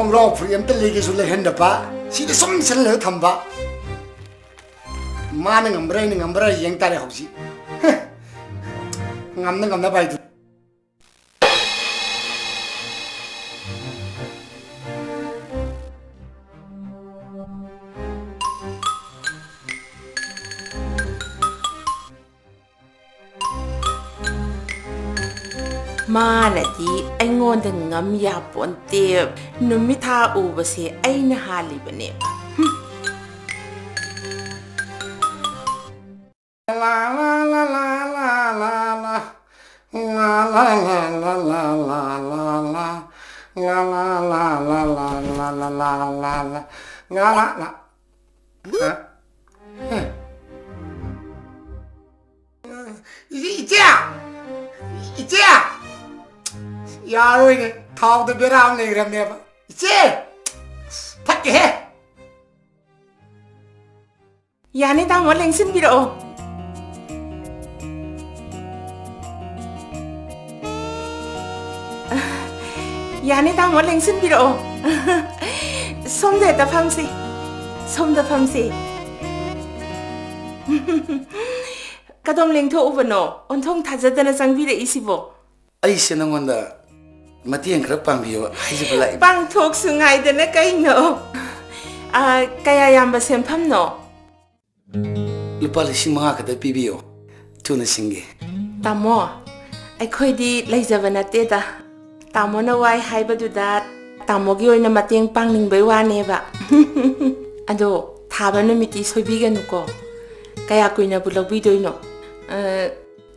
ꯈꯣꯡꯒ꯭ꯔꯥꯎ ꯐꯨꯔꯤꯠ ꯑꯝꯇ ꯂꯩꯒꯦꯁꯨ ꯂꯩꯍꯟꯗꯕ, ꯁꯤꯗ ꯁꯨꯝ ꯁꯤꯜꯂꯒ ꯊꯝꯕ꯫ ꯃꯥꯅ ꯉꯝꯕ꯭ꯔꯥ ꯑꯩꯅ ꯉꯝꯕ꯭ꯔꯥ ꯌꯦꯡ ꯇꯥꯔꯦ ꯍꯧꯖꯤꯛ꯫ ꯉꯝꯅ ꯉꯝꯅꯕ ꯍꯥꯏꯗꯨ꯫ ꯃꯥꯅꯗꯤ ꯑꯩꯉꯣꯟꯗ ꯉꯝ ꯌꯥꯄꯣꯟꯇꯦ꯫ ꯅꯨꯃꯤꯠ ꯊꯥ ꯎꯕꯁꯦ ꯑꯩꯅ ꯍꯥꯜꯂꯤꯕꯅꯦꯕ꯫ ꯍꯨꯝ꯫ ꯂꯥ, ꯂꯥ, ꯂꯥ, ꯂꯥ, ꯂꯥ, ꯂꯥ, ꯂꯥ, ꯂꯥ, ꯂꯥ, ꯂꯥ, ꯂꯥ, ꯂꯥ, ꯂꯥ꯫ ꯉꯥ, ꯂꯥ, ꯂꯥ꯫ ꯍꯥ? ꯍꯥ? ꯏꯆꯦ! ꯏꯆꯦ! ꯏꯆꯦ! ꯌꯥꯔꯣꯏꯅꯦ, ꯊꯥꯎꯗ ꯕꯦꯔꯥ ꯑꯃ ꯂꯩꯈ꯭ꯔꯕꯅꯦꯕ꯫ ꯏꯆꯦ! ꯐꯠꯇꯦꯍꯦ! ꯌꯥꯅꯤ, ꯇꯥꯃꯣ, ꯂꯦꯡꯁꯤꯟꯕꯤꯔꯛꯑꯣ꯫ ꯌꯥꯅꯤ, ꯇꯥꯃꯣ, ꯂꯦꯡꯁꯤꯟꯕꯤꯔꯛꯑꯣ꯫ ꯁꯣꯝꯗ ꯍꯦꯛꯇ ꯐꯝꯁꯤ꯫ ꯁꯣꯝꯗ ꯐꯝꯁꯤ꯫ ꯀꯗꯣꯝ ꯂꯦꯡꯊꯣꯛꯎꯕꯅꯣ? ꯑꯣꯟꯊꯣꯡ ꯊꯥꯖꯗꯅ ꯆꯪꯕꯤꯔꯛꯏꯁꯤꯕꯣ? ꯑꯩꯁꯦ ꯅꯉꯣꯟꯗ ꯃꯇꯦꯡ ꯈꯔ ꯄꯥꯡꯕꯤꯌꯣ ꯍꯥꯏꯖꯕ ꯂꯥꯛꯏ꯫ ꯄꯥꯡꯊꯣꯛꯁꯨ ꯉꯥꯏꯗꯅ ꯀꯩꯅꯣ? ꯑ, ꯀꯌꯥ ꯌꯥꯝꯕ ꯁꯦꯟꯐꯝꯅꯣ? ꯂꯨꯄꯥ ꯂꯤꯁꯤꯡ ꯃꯉꯥ ꯈꯛꯇ ꯄꯤꯕꯤꯌꯣ, ꯊꯨꯅ ꯁꯤꯡꯒꯦ꯫ ꯇꯥꯃꯣ, ꯑꯩꯈꯣꯏꯗꯤ ꯂꯩꯖꯕ ꯅꯠꯇꯦꯗ꯫ ꯇꯥꯃꯣꯅ ꯋꯥꯏ ꯍꯥꯏꯕꯗꯨꯗ ꯇꯥꯃꯣꯒꯤ ꯑꯣꯏꯅ ꯃꯇꯦꯡ ꯄꯥꯡꯅꯤꯡꯕꯩ ꯋꯥꯅꯦꯕ꯫ ꯑꯗꯣ ꯊꯥꯕ ꯅꯨꯃꯤꯠꯇꯤ ꯁꯣꯏꯕꯤꯒꯅꯨꯀꯣ꯫ ꯀꯌꯥ ꯀꯨꯏꯅꯕꯨ ꯂꯧꯕꯤꯗꯣꯏꯅꯣ? ꯑ,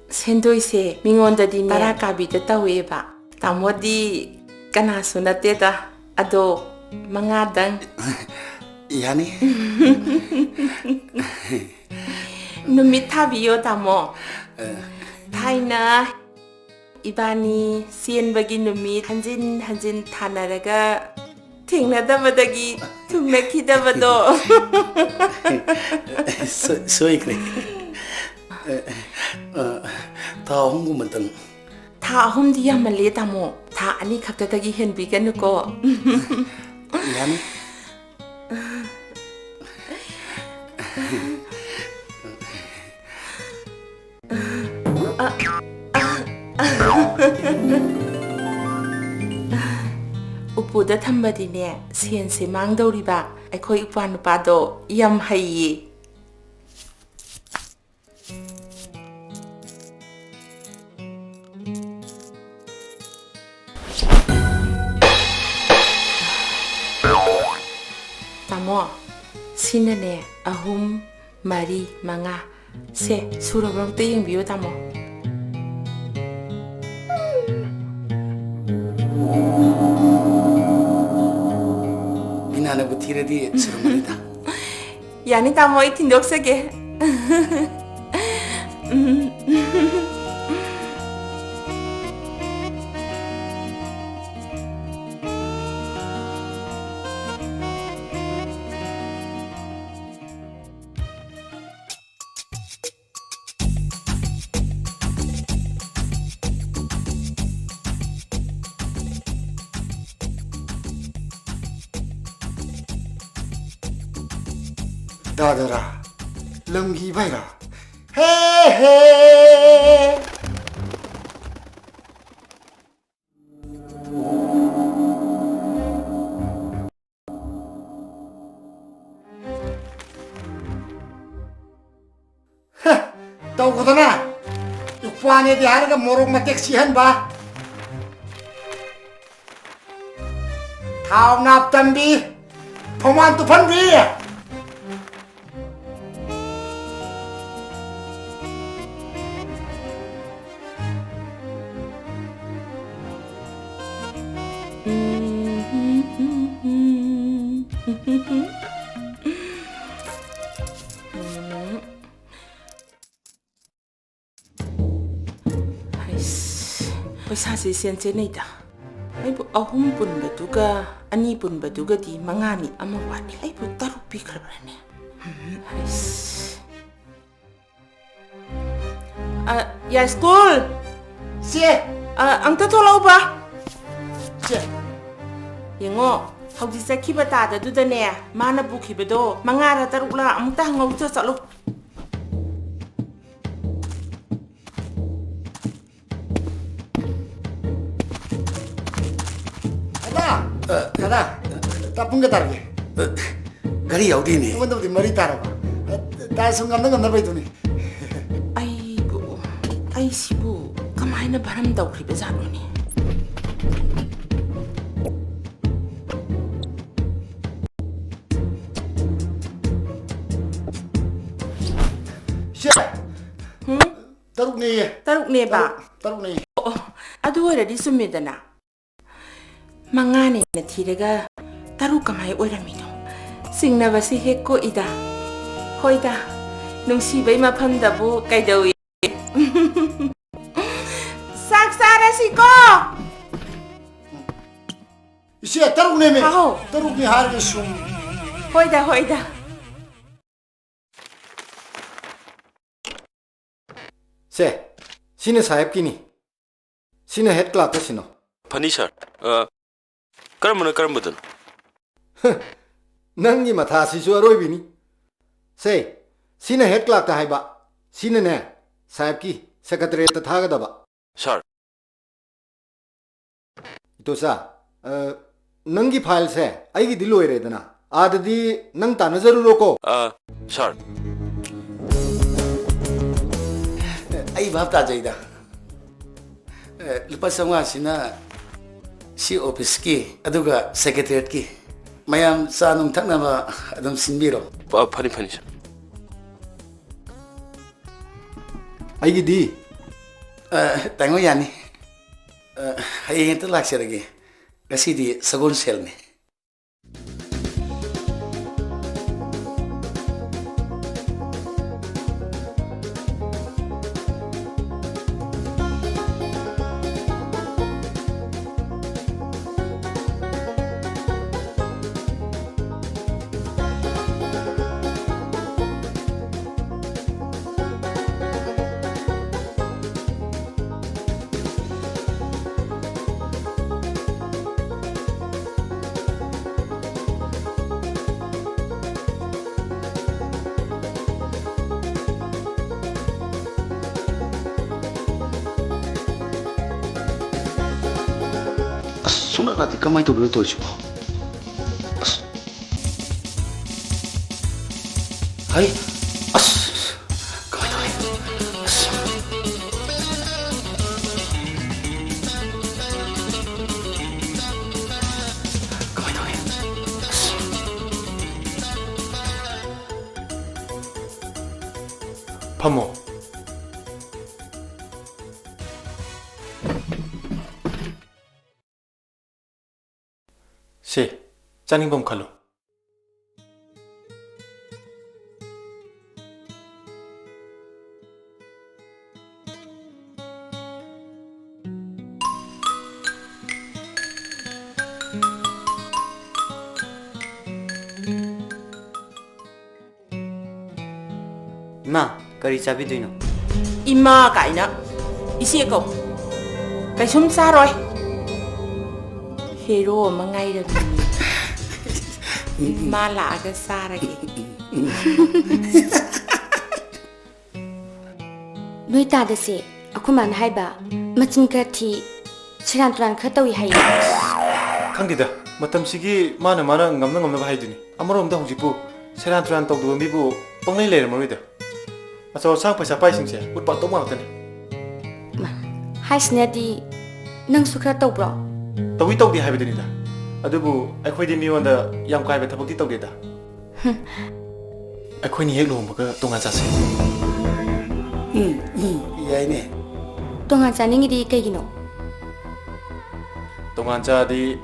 ꯁꯦꯟꯗꯣꯏꯁꯦ ꯃꯤꯉꯣꯟꯗꯗꯤꯅꯦ ꯇꯔꯥ ꯀꯥꯕꯤꯗ ꯇꯧꯋꯦꯕ꯫ ꯇꯥꯃꯣꯗꯤ ꯀꯅꯥꯁꯨ ꯅꯠꯇꯦꯗ꯫ ꯑꯗꯣ ꯃꯉꯥꯗꯪ꯫ ꯌꯥꯅꯤ꯫ ꯅꯨꯃꯤꯠ ꯊꯥꯕꯤꯌꯣ, ꯇꯥꯃꯣ꯫ ꯑ꯫ ꯊꯥꯏꯅ ꯏꯕꯥꯅꯤ ꯆꯦꯟꯕꯒꯤ ꯅꯨꯃꯤꯠ ꯍꯟꯖꯤꯟ ꯍꯟꯖꯤꯟ ꯊꯥꯅꯔꯒ ꯊꯦꯡꯅꯗꯕꯗꯒꯤ ꯊꯨꯡꯅꯈꯤꯗꯕꯗꯣ꯫ ꯁꯣ-, ꯁꯣꯏꯈ꯭ꯔꯦ꯫ ꯑ, ꯑ, ꯊꯥ ꯑꯍꯨꯝꯒꯨꯝꯕꯇꯪ꯫ ꯊꯥ ꯑꯍꯨꯝꯗꯤ ꯌꯥꯝꯃꯜꯂꯦ, ꯇꯥꯃꯣ꯫ ꯊꯥ ꯑꯅꯤ ꯈꯛꯇꯗꯒꯤ ꯍꯦꯟꯕꯤꯒꯅꯨꯀꯣ꯫ ꯌꯥꯅꯤ꯫ ꯎꯄꯨꯗ ꯊꯝꯕꯗꯤꯅꯦ, ꯁꯦꯟꯁꯦ ꯃꯥꯡꯗꯧꯔꯤꯕ꯫ ꯑꯩꯈꯣꯏ ꯏꯄ꯭ꯋꯥ ꯅꯨꯄꯥꯗꯣ ꯌꯥꯝ ꯍꯩꯌꯦ꯫ ꯇꯥꯃꯣ, ꯁꯤꯅꯅꯦ, ꯑꯍꯨꯝ, ꯃꯔꯤ, ꯃꯉꯥ꯫ ꯁꯦ, ꯁꯨꯔꯕ꯭ꯔꯥ ꯑꯝꯇ ꯌꯦꯡꯕꯤꯌꯨ, ꯇꯥꯃꯣ꯫ ꯊꯤꯔꯗꯤ ꯁꯨꯔꯝꯒꯅꯤꯗ꯫ ꯌꯥꯅꯤ ꯇꯥꯃꯣ, ꯑꯩ ꯊꯤꯟꯗꯣꯛꯆꯒꯦ꯫ ꯎꯝ꯫ ꯗꯥꯗꯔꯥ, ꯂꯝꯒꯤ ꯏꯕꯥꯏꯔꯥ? ꯍꯦ ꯍꯦ! ꯍ, ꯇꯧꯈꯣꯗꯅ꯫ ꯏꯄ꯭ꯋꯥꯅꯦꯗꯤ ꯍꯥꯏꯔꯒ ꯃꯣꯔꯣꯛ ꯃꯇꯦꯛ ꯁꯤꯍꯟꯕ꯫ ꯊꯥꯎ ꯅꯥꯞ ꯇꯝꯕꯤ꯫ ꯊꯣꯃꯥꯟ ꯇꯨꯐꯟꯕꯤ꯫ ꯍꯩꯁ, ꯄꯩꯁꯥꯁꯦ ꯏꯆꯦꯟ ꯆꯦꯟꯅꯩꯗ꯫ ꯑꯩꯕꯨ ꯑꯍꯨꯝ ꯄꯨꯟꯕꯗꯨꯒ ꯑꯅꯤ ꯄꯨꯟꯕꯗꯨꯒꯗꯤ ꯃꯉꯥꯅꯤ ꯑꯃ ꯋꯥꯠꯂꯤ꯫ ꯑꯩꯕꯨ ꯇꯔꯨꯛ ꯄꯤꯈ꯭ꯔꯕ꯭ꯔꯅꯦ? ꯎꯝ, ꯍꯩꯁ꯫ ꯑ, ꯌꯥꯏꯁ꯭ꯀꯨꯜ! ꯆꯦ! ꯑ, ꯑꯝꯇ ꯊꯣꯛꯂꯛꯎꯕ꯫ ꯆꯦ! ꯌꯦꯡꯉꯣ, ꯍꯧꯖꯤꯛ ꯆꯠꯈꯤꯕ ꯇꯥꯗꯗꯨꯗꯅꯦ, ꯃꯥꯅ ꯄꯨꯈꯤꯕꯗꯣ ꯃꯉꯥꯔ ꯇꯔꯨꯛꯂ ꯑꯃꯨꯛꯇ ꯍꯪꯍꯧꯆꯣ ꯆꯠꯂꯨ꯫ ꯗꯥꯗꯥ! ꯑ, ꯗꯥꯗꯥ! ꯇꯥ, ꯄꯨꯡ ꯀꯌꯥ ꯇꯥꯔꯒꯦ? ꯑ, ꯘꯔꯤ ꯌꯥꯎꯗꯦꯅꯦ꯫ ꯑꯩꯉꯣꯟꯗꯕꯨꯗꯤ ꯃꯔꯤ ꯇꯥꯔꯕ꯫ ꯑ, ꯇꯥ, ꯁꯨꯝ ꯉꯝꯅ ꯉꯝꯅꯕ ꯂꯩꯗꯨꯅꯤ꯫ ꯑꯩꯕꯨ, ꯑꯩꯁꯤꯕꯨ ꯀꯃꯥꯏꯅ ꯚꯔꯝ ꯇꯧꯈ꯭ꯔꯤꯕꯖꯥꯠꯅꯣꯅꯦ? ꯁꯦ! ꯍꯨꯝ? ꯇꯔꯨꯛꯅꯦꯌꯦ꯫ ꯇꯔꯨꯛꯅꯦꯕ? ꯇꯔꯨꯛ, ꯇꯔꯨꯛꯅꯦꯌꯦ꯫ ꯑꯣ, ꯑꯣ, ꯑꯗꯨ ꯑꯣꯏꯔꯗꯤ ꯆꯨꯝꯃꯦꯗꯅ꯫ ꯃꯉꯥꯅꯦꯅ ꯊꯤꯔꯒ ꯇꯔꯨꯛ ꯀꯃꯥꯏ ꯑꯣꯏꯔꯝꯃꯤꯅꯣ? ꯆꯤꯡꯅꯕꯁꯤ ꯍꯦꯛ ꯀꯣꯛꯏꯗ꯫ ꯍꯣꯏꯗ, ꯅꯨꯡꯁꯤꯕꯩ ꯃꯐꯝꯗꯕꯨ ꯀꯩꯗꯧꯏ? ꯆꯥꯛ ꯆꯥꯔꯁꯤꯀꯣ꯫ ꯏꯆꯦ, ꯇꯔꯨꯛꯅꯦꯃꯤ꯫ ꯍꯥꯎ꯫ ꯇꯔꯨꯛꯅꯤ ꯍꯥꯏꯔꯒ ꯁꯨꯝ꯫ ꯍꯣꯏꯗ, ꯍꯣꯏꯗ꯫ ꯁꯦ, ꯁꯤꯅ ꯁꯥꯍꯦꯕꯀꯤꯅꯤ꯫ ꯁꯤꯅ ꯍꯦꯗ ꯀ꯭ꯂꯥꯔꯛꯇ ꯁꯤꯟꯅꯣ꯫ ꯐꯅꯤ, ꯁꯥꯔ꯫ ꯑ, ꯀꯔꯝꯕꯅ ꯀꯔꯝꯕꯗꯅꯣ? ꯅꯪꯒꯤ ꯃꯊꯥꯁꯤꯁꯨ ꯑꯔꯣꯏꯕꯤꯅꯤ꯫ ꯁꯦ, ꯁꯤꯅ ꯍꯦꯗ ꯀ꯭ꯂꯥꯔꯛꯇ ꯍꯥꯏꯕ, ꯁꯤꯅꯅꯦ, ꯁꯥꯍꯦꯕꯀꯤ ꯁꯦꯀ꯭ꯔꯦꯇꯔꯤꯌꯦꯠꯇ ꯊꯥꯒꯗꯕ꯫ ꯁꯥꯔ꯫ ꯏꯇꯣꯆꯥ, ꯑ, ꯅꯪꯒꯤ ꯐꯥꯏꯜꯁꯦ ꯑꯩꯒꯤꯗꯤ ꯂꯣꯏꯔꯦꯗꯅ, ꯑꯥꯗꯗꯤ ꯅꯪ ꯇꯥꯟꯅꯖꯔꯨꯔꯣꯀꯣ꯫ ꯑ, ꯁꯥꯔ꯫ ꯑꯩ ꯚꯥꯞ ꯇꯥꯖꯩꯗ꯫ ꯑ, ꯂꯨꯄꯥ ꯆꯥꯝꯃꯉꯥꯁꯤꯅ ꯁꯤ ꯑꯣꯐꯤꯁꯀꯤ, ꯑꯗꯨꯒ ꯁꯦꯀ꯭ꯔꯦꯇꯔꯤꯌꯦꯠꯀꯤ꯫ ꯃꯌꯥꯝ ꯆꯥ ꯅꯨꯡ ꯊꯛꯅꯕ ꯑꯗꯨꯝ ꯁꯤꯟꯕꯤꯔꯣ꯫ ꯑ, ꯐꯅꯤ, ꯐꯅꯤ, ꯁꯥꯔ꯫ ꯑꯩꯒꯤꯗꯤ? ꯑ, ꯇꯥꯃꯣ, ꯌꯥꯅꯤ꯫ ꯑ, ꯍꯌꯦꯡ ꯍꯦꯛꯇ ꯂꯥꯛꯆꯔꯒꯦ꯫ ꯉꯁꯤꯗꯤ ꯁꯒꯣꯜꯁꯦꯜꯅꯤ꯫ ꯑꯁ, ꯁꯨꯡꯂꯥꯛ ꯂꯥꯛꯇꯦ꯫ ꯀꯃꯥꯏꯅ ꯇꯧꯗꯣꯏꯅꯣ ꯇꯧꯔꯤꯁꯤꯕꯣ? ꯑꯁ꯫ ꯍꯩ! ꯑꯁ! ꯀꯃꯥꯏ ꯇꯧꯅꯤ? ꯑꯁ! ꯀꯃꯥꯏ ꯇꯧꯅꯤ? ꯑꯁ! ꯐꯝꯃꯣ꯫ ꯁꯦ, ꯆꯥꯅꯤꯡꯕ ꯑꯃ ꯈꯜꯂꯨ꯫ ꯏꯃꯥ, ꯀꯔꯤ ꯆꯥꯕꯤꯗꯣꯏꯅꯣ? ꯏꯃꯥ ꯀꯥꯏꯅ꯫ ꯏꯆꯦ ꯀꯧ꯫ ꯀꯩꯁꯨꯝ ꯆꯥꯔꯣꯏ꯫ ꯍꯦꯔꯣ ꯑꯃ ꯉꯥꯏꯔꯝꯃꯤ꯫ ꯃꯥ ꯂꯥꯛꯑꯒ ꯆꯥꯔꯒꯦ꯫ ꯅꯣꯏ ꯇꯥꯗꯁꯦ, ꯑꯩꯈꯣꯏ ꯃꯥꯅ ꯍꯥꯏꯕ, ꯃꯆꯤꯟ ꯈꯔ ꯊꯤ, ꯁꯦꯔꯥꯟ ꯇꯨꯔꯥꯟ ꯈꯔ ꯇꯧꯏ ꯍꯥꯏꯌꯦ꯫ ꯈꯪꯗꯦꯗ, ꯃꯇꯝꯁꯤꯒꯤ ꯃꯥꯅ ꯃꯥꯅ ꯉꯝꯅ ꯉꯝꯅꯕ ꯍꯥꯏꯗꯨꯅꯤ꯫ ꯑꯃꯔꯣꯝꯗ ꯍꯧꯖꯤꯛꯄꯨ ꯁꯦꯔꯥꯟ ꯇꯨꯔꯥꯟ ꯇꯧꯗꯕ ꯃꯤꯕꯨ ꯄꯪꯂꯩ ꯂꯩꯔꯝꯃꯔꯣꯏꯗ꯫ ꯑꯆꯧ ꯑꯁꯥꯡ ꯄꯩꯁꯥ ꯄꯥꯏꯁꯤꯡꯁꯦ ꯎꯠꯄꯥꯠ ꯇꯧꯕ ꯉꯥꯛꯇꯅꯤ꯫ ꯃꯥ, ꯍꯥꯏꯁꯤꯅꯗꯤ ꯅꯪꯁꯨ ꯈꯔ ꯇꯧꯕ꯭ꯔꯣ? ꯇꯧꯏ ꯇꯧꯗꯦ ꯍꯥꯏꯕꯗꯨꯅꯤꯗ꯫ ꯑꯗꯨꯕꯨ ꯑꯩꯈꯣꯏꯗꯤ ꯃꯤꯉꯣꯟꯗ ꯌꯥꯝ ꯀꯥꯏꯕ ꯊꯕꯛꯇꯤ ꯇꯧꯗꯦꯗ꯫ ꯍꯨꯝ꯫ ꯑꯩꯈꯣꯏꯅꯤ ꯍꯦꯛ ꯂꯨꯍꯣꯡꯕꯒ ꯇꯣꯉꯥꯟ ꯆꯥꯁꯦ꯫ ꯎꯝ, ꯎꯝ, ꯌꯥꯏꯅꯦ꯫ ꯇꯣꯉꯥꯟ ꯆꯥꯅꯤꯡꯉꯤꯗꯤ ꯀꯩꯒꯤꯅꯣ? ꯇꯣꯉꯥꯟ ꯆꯥꯗꯤ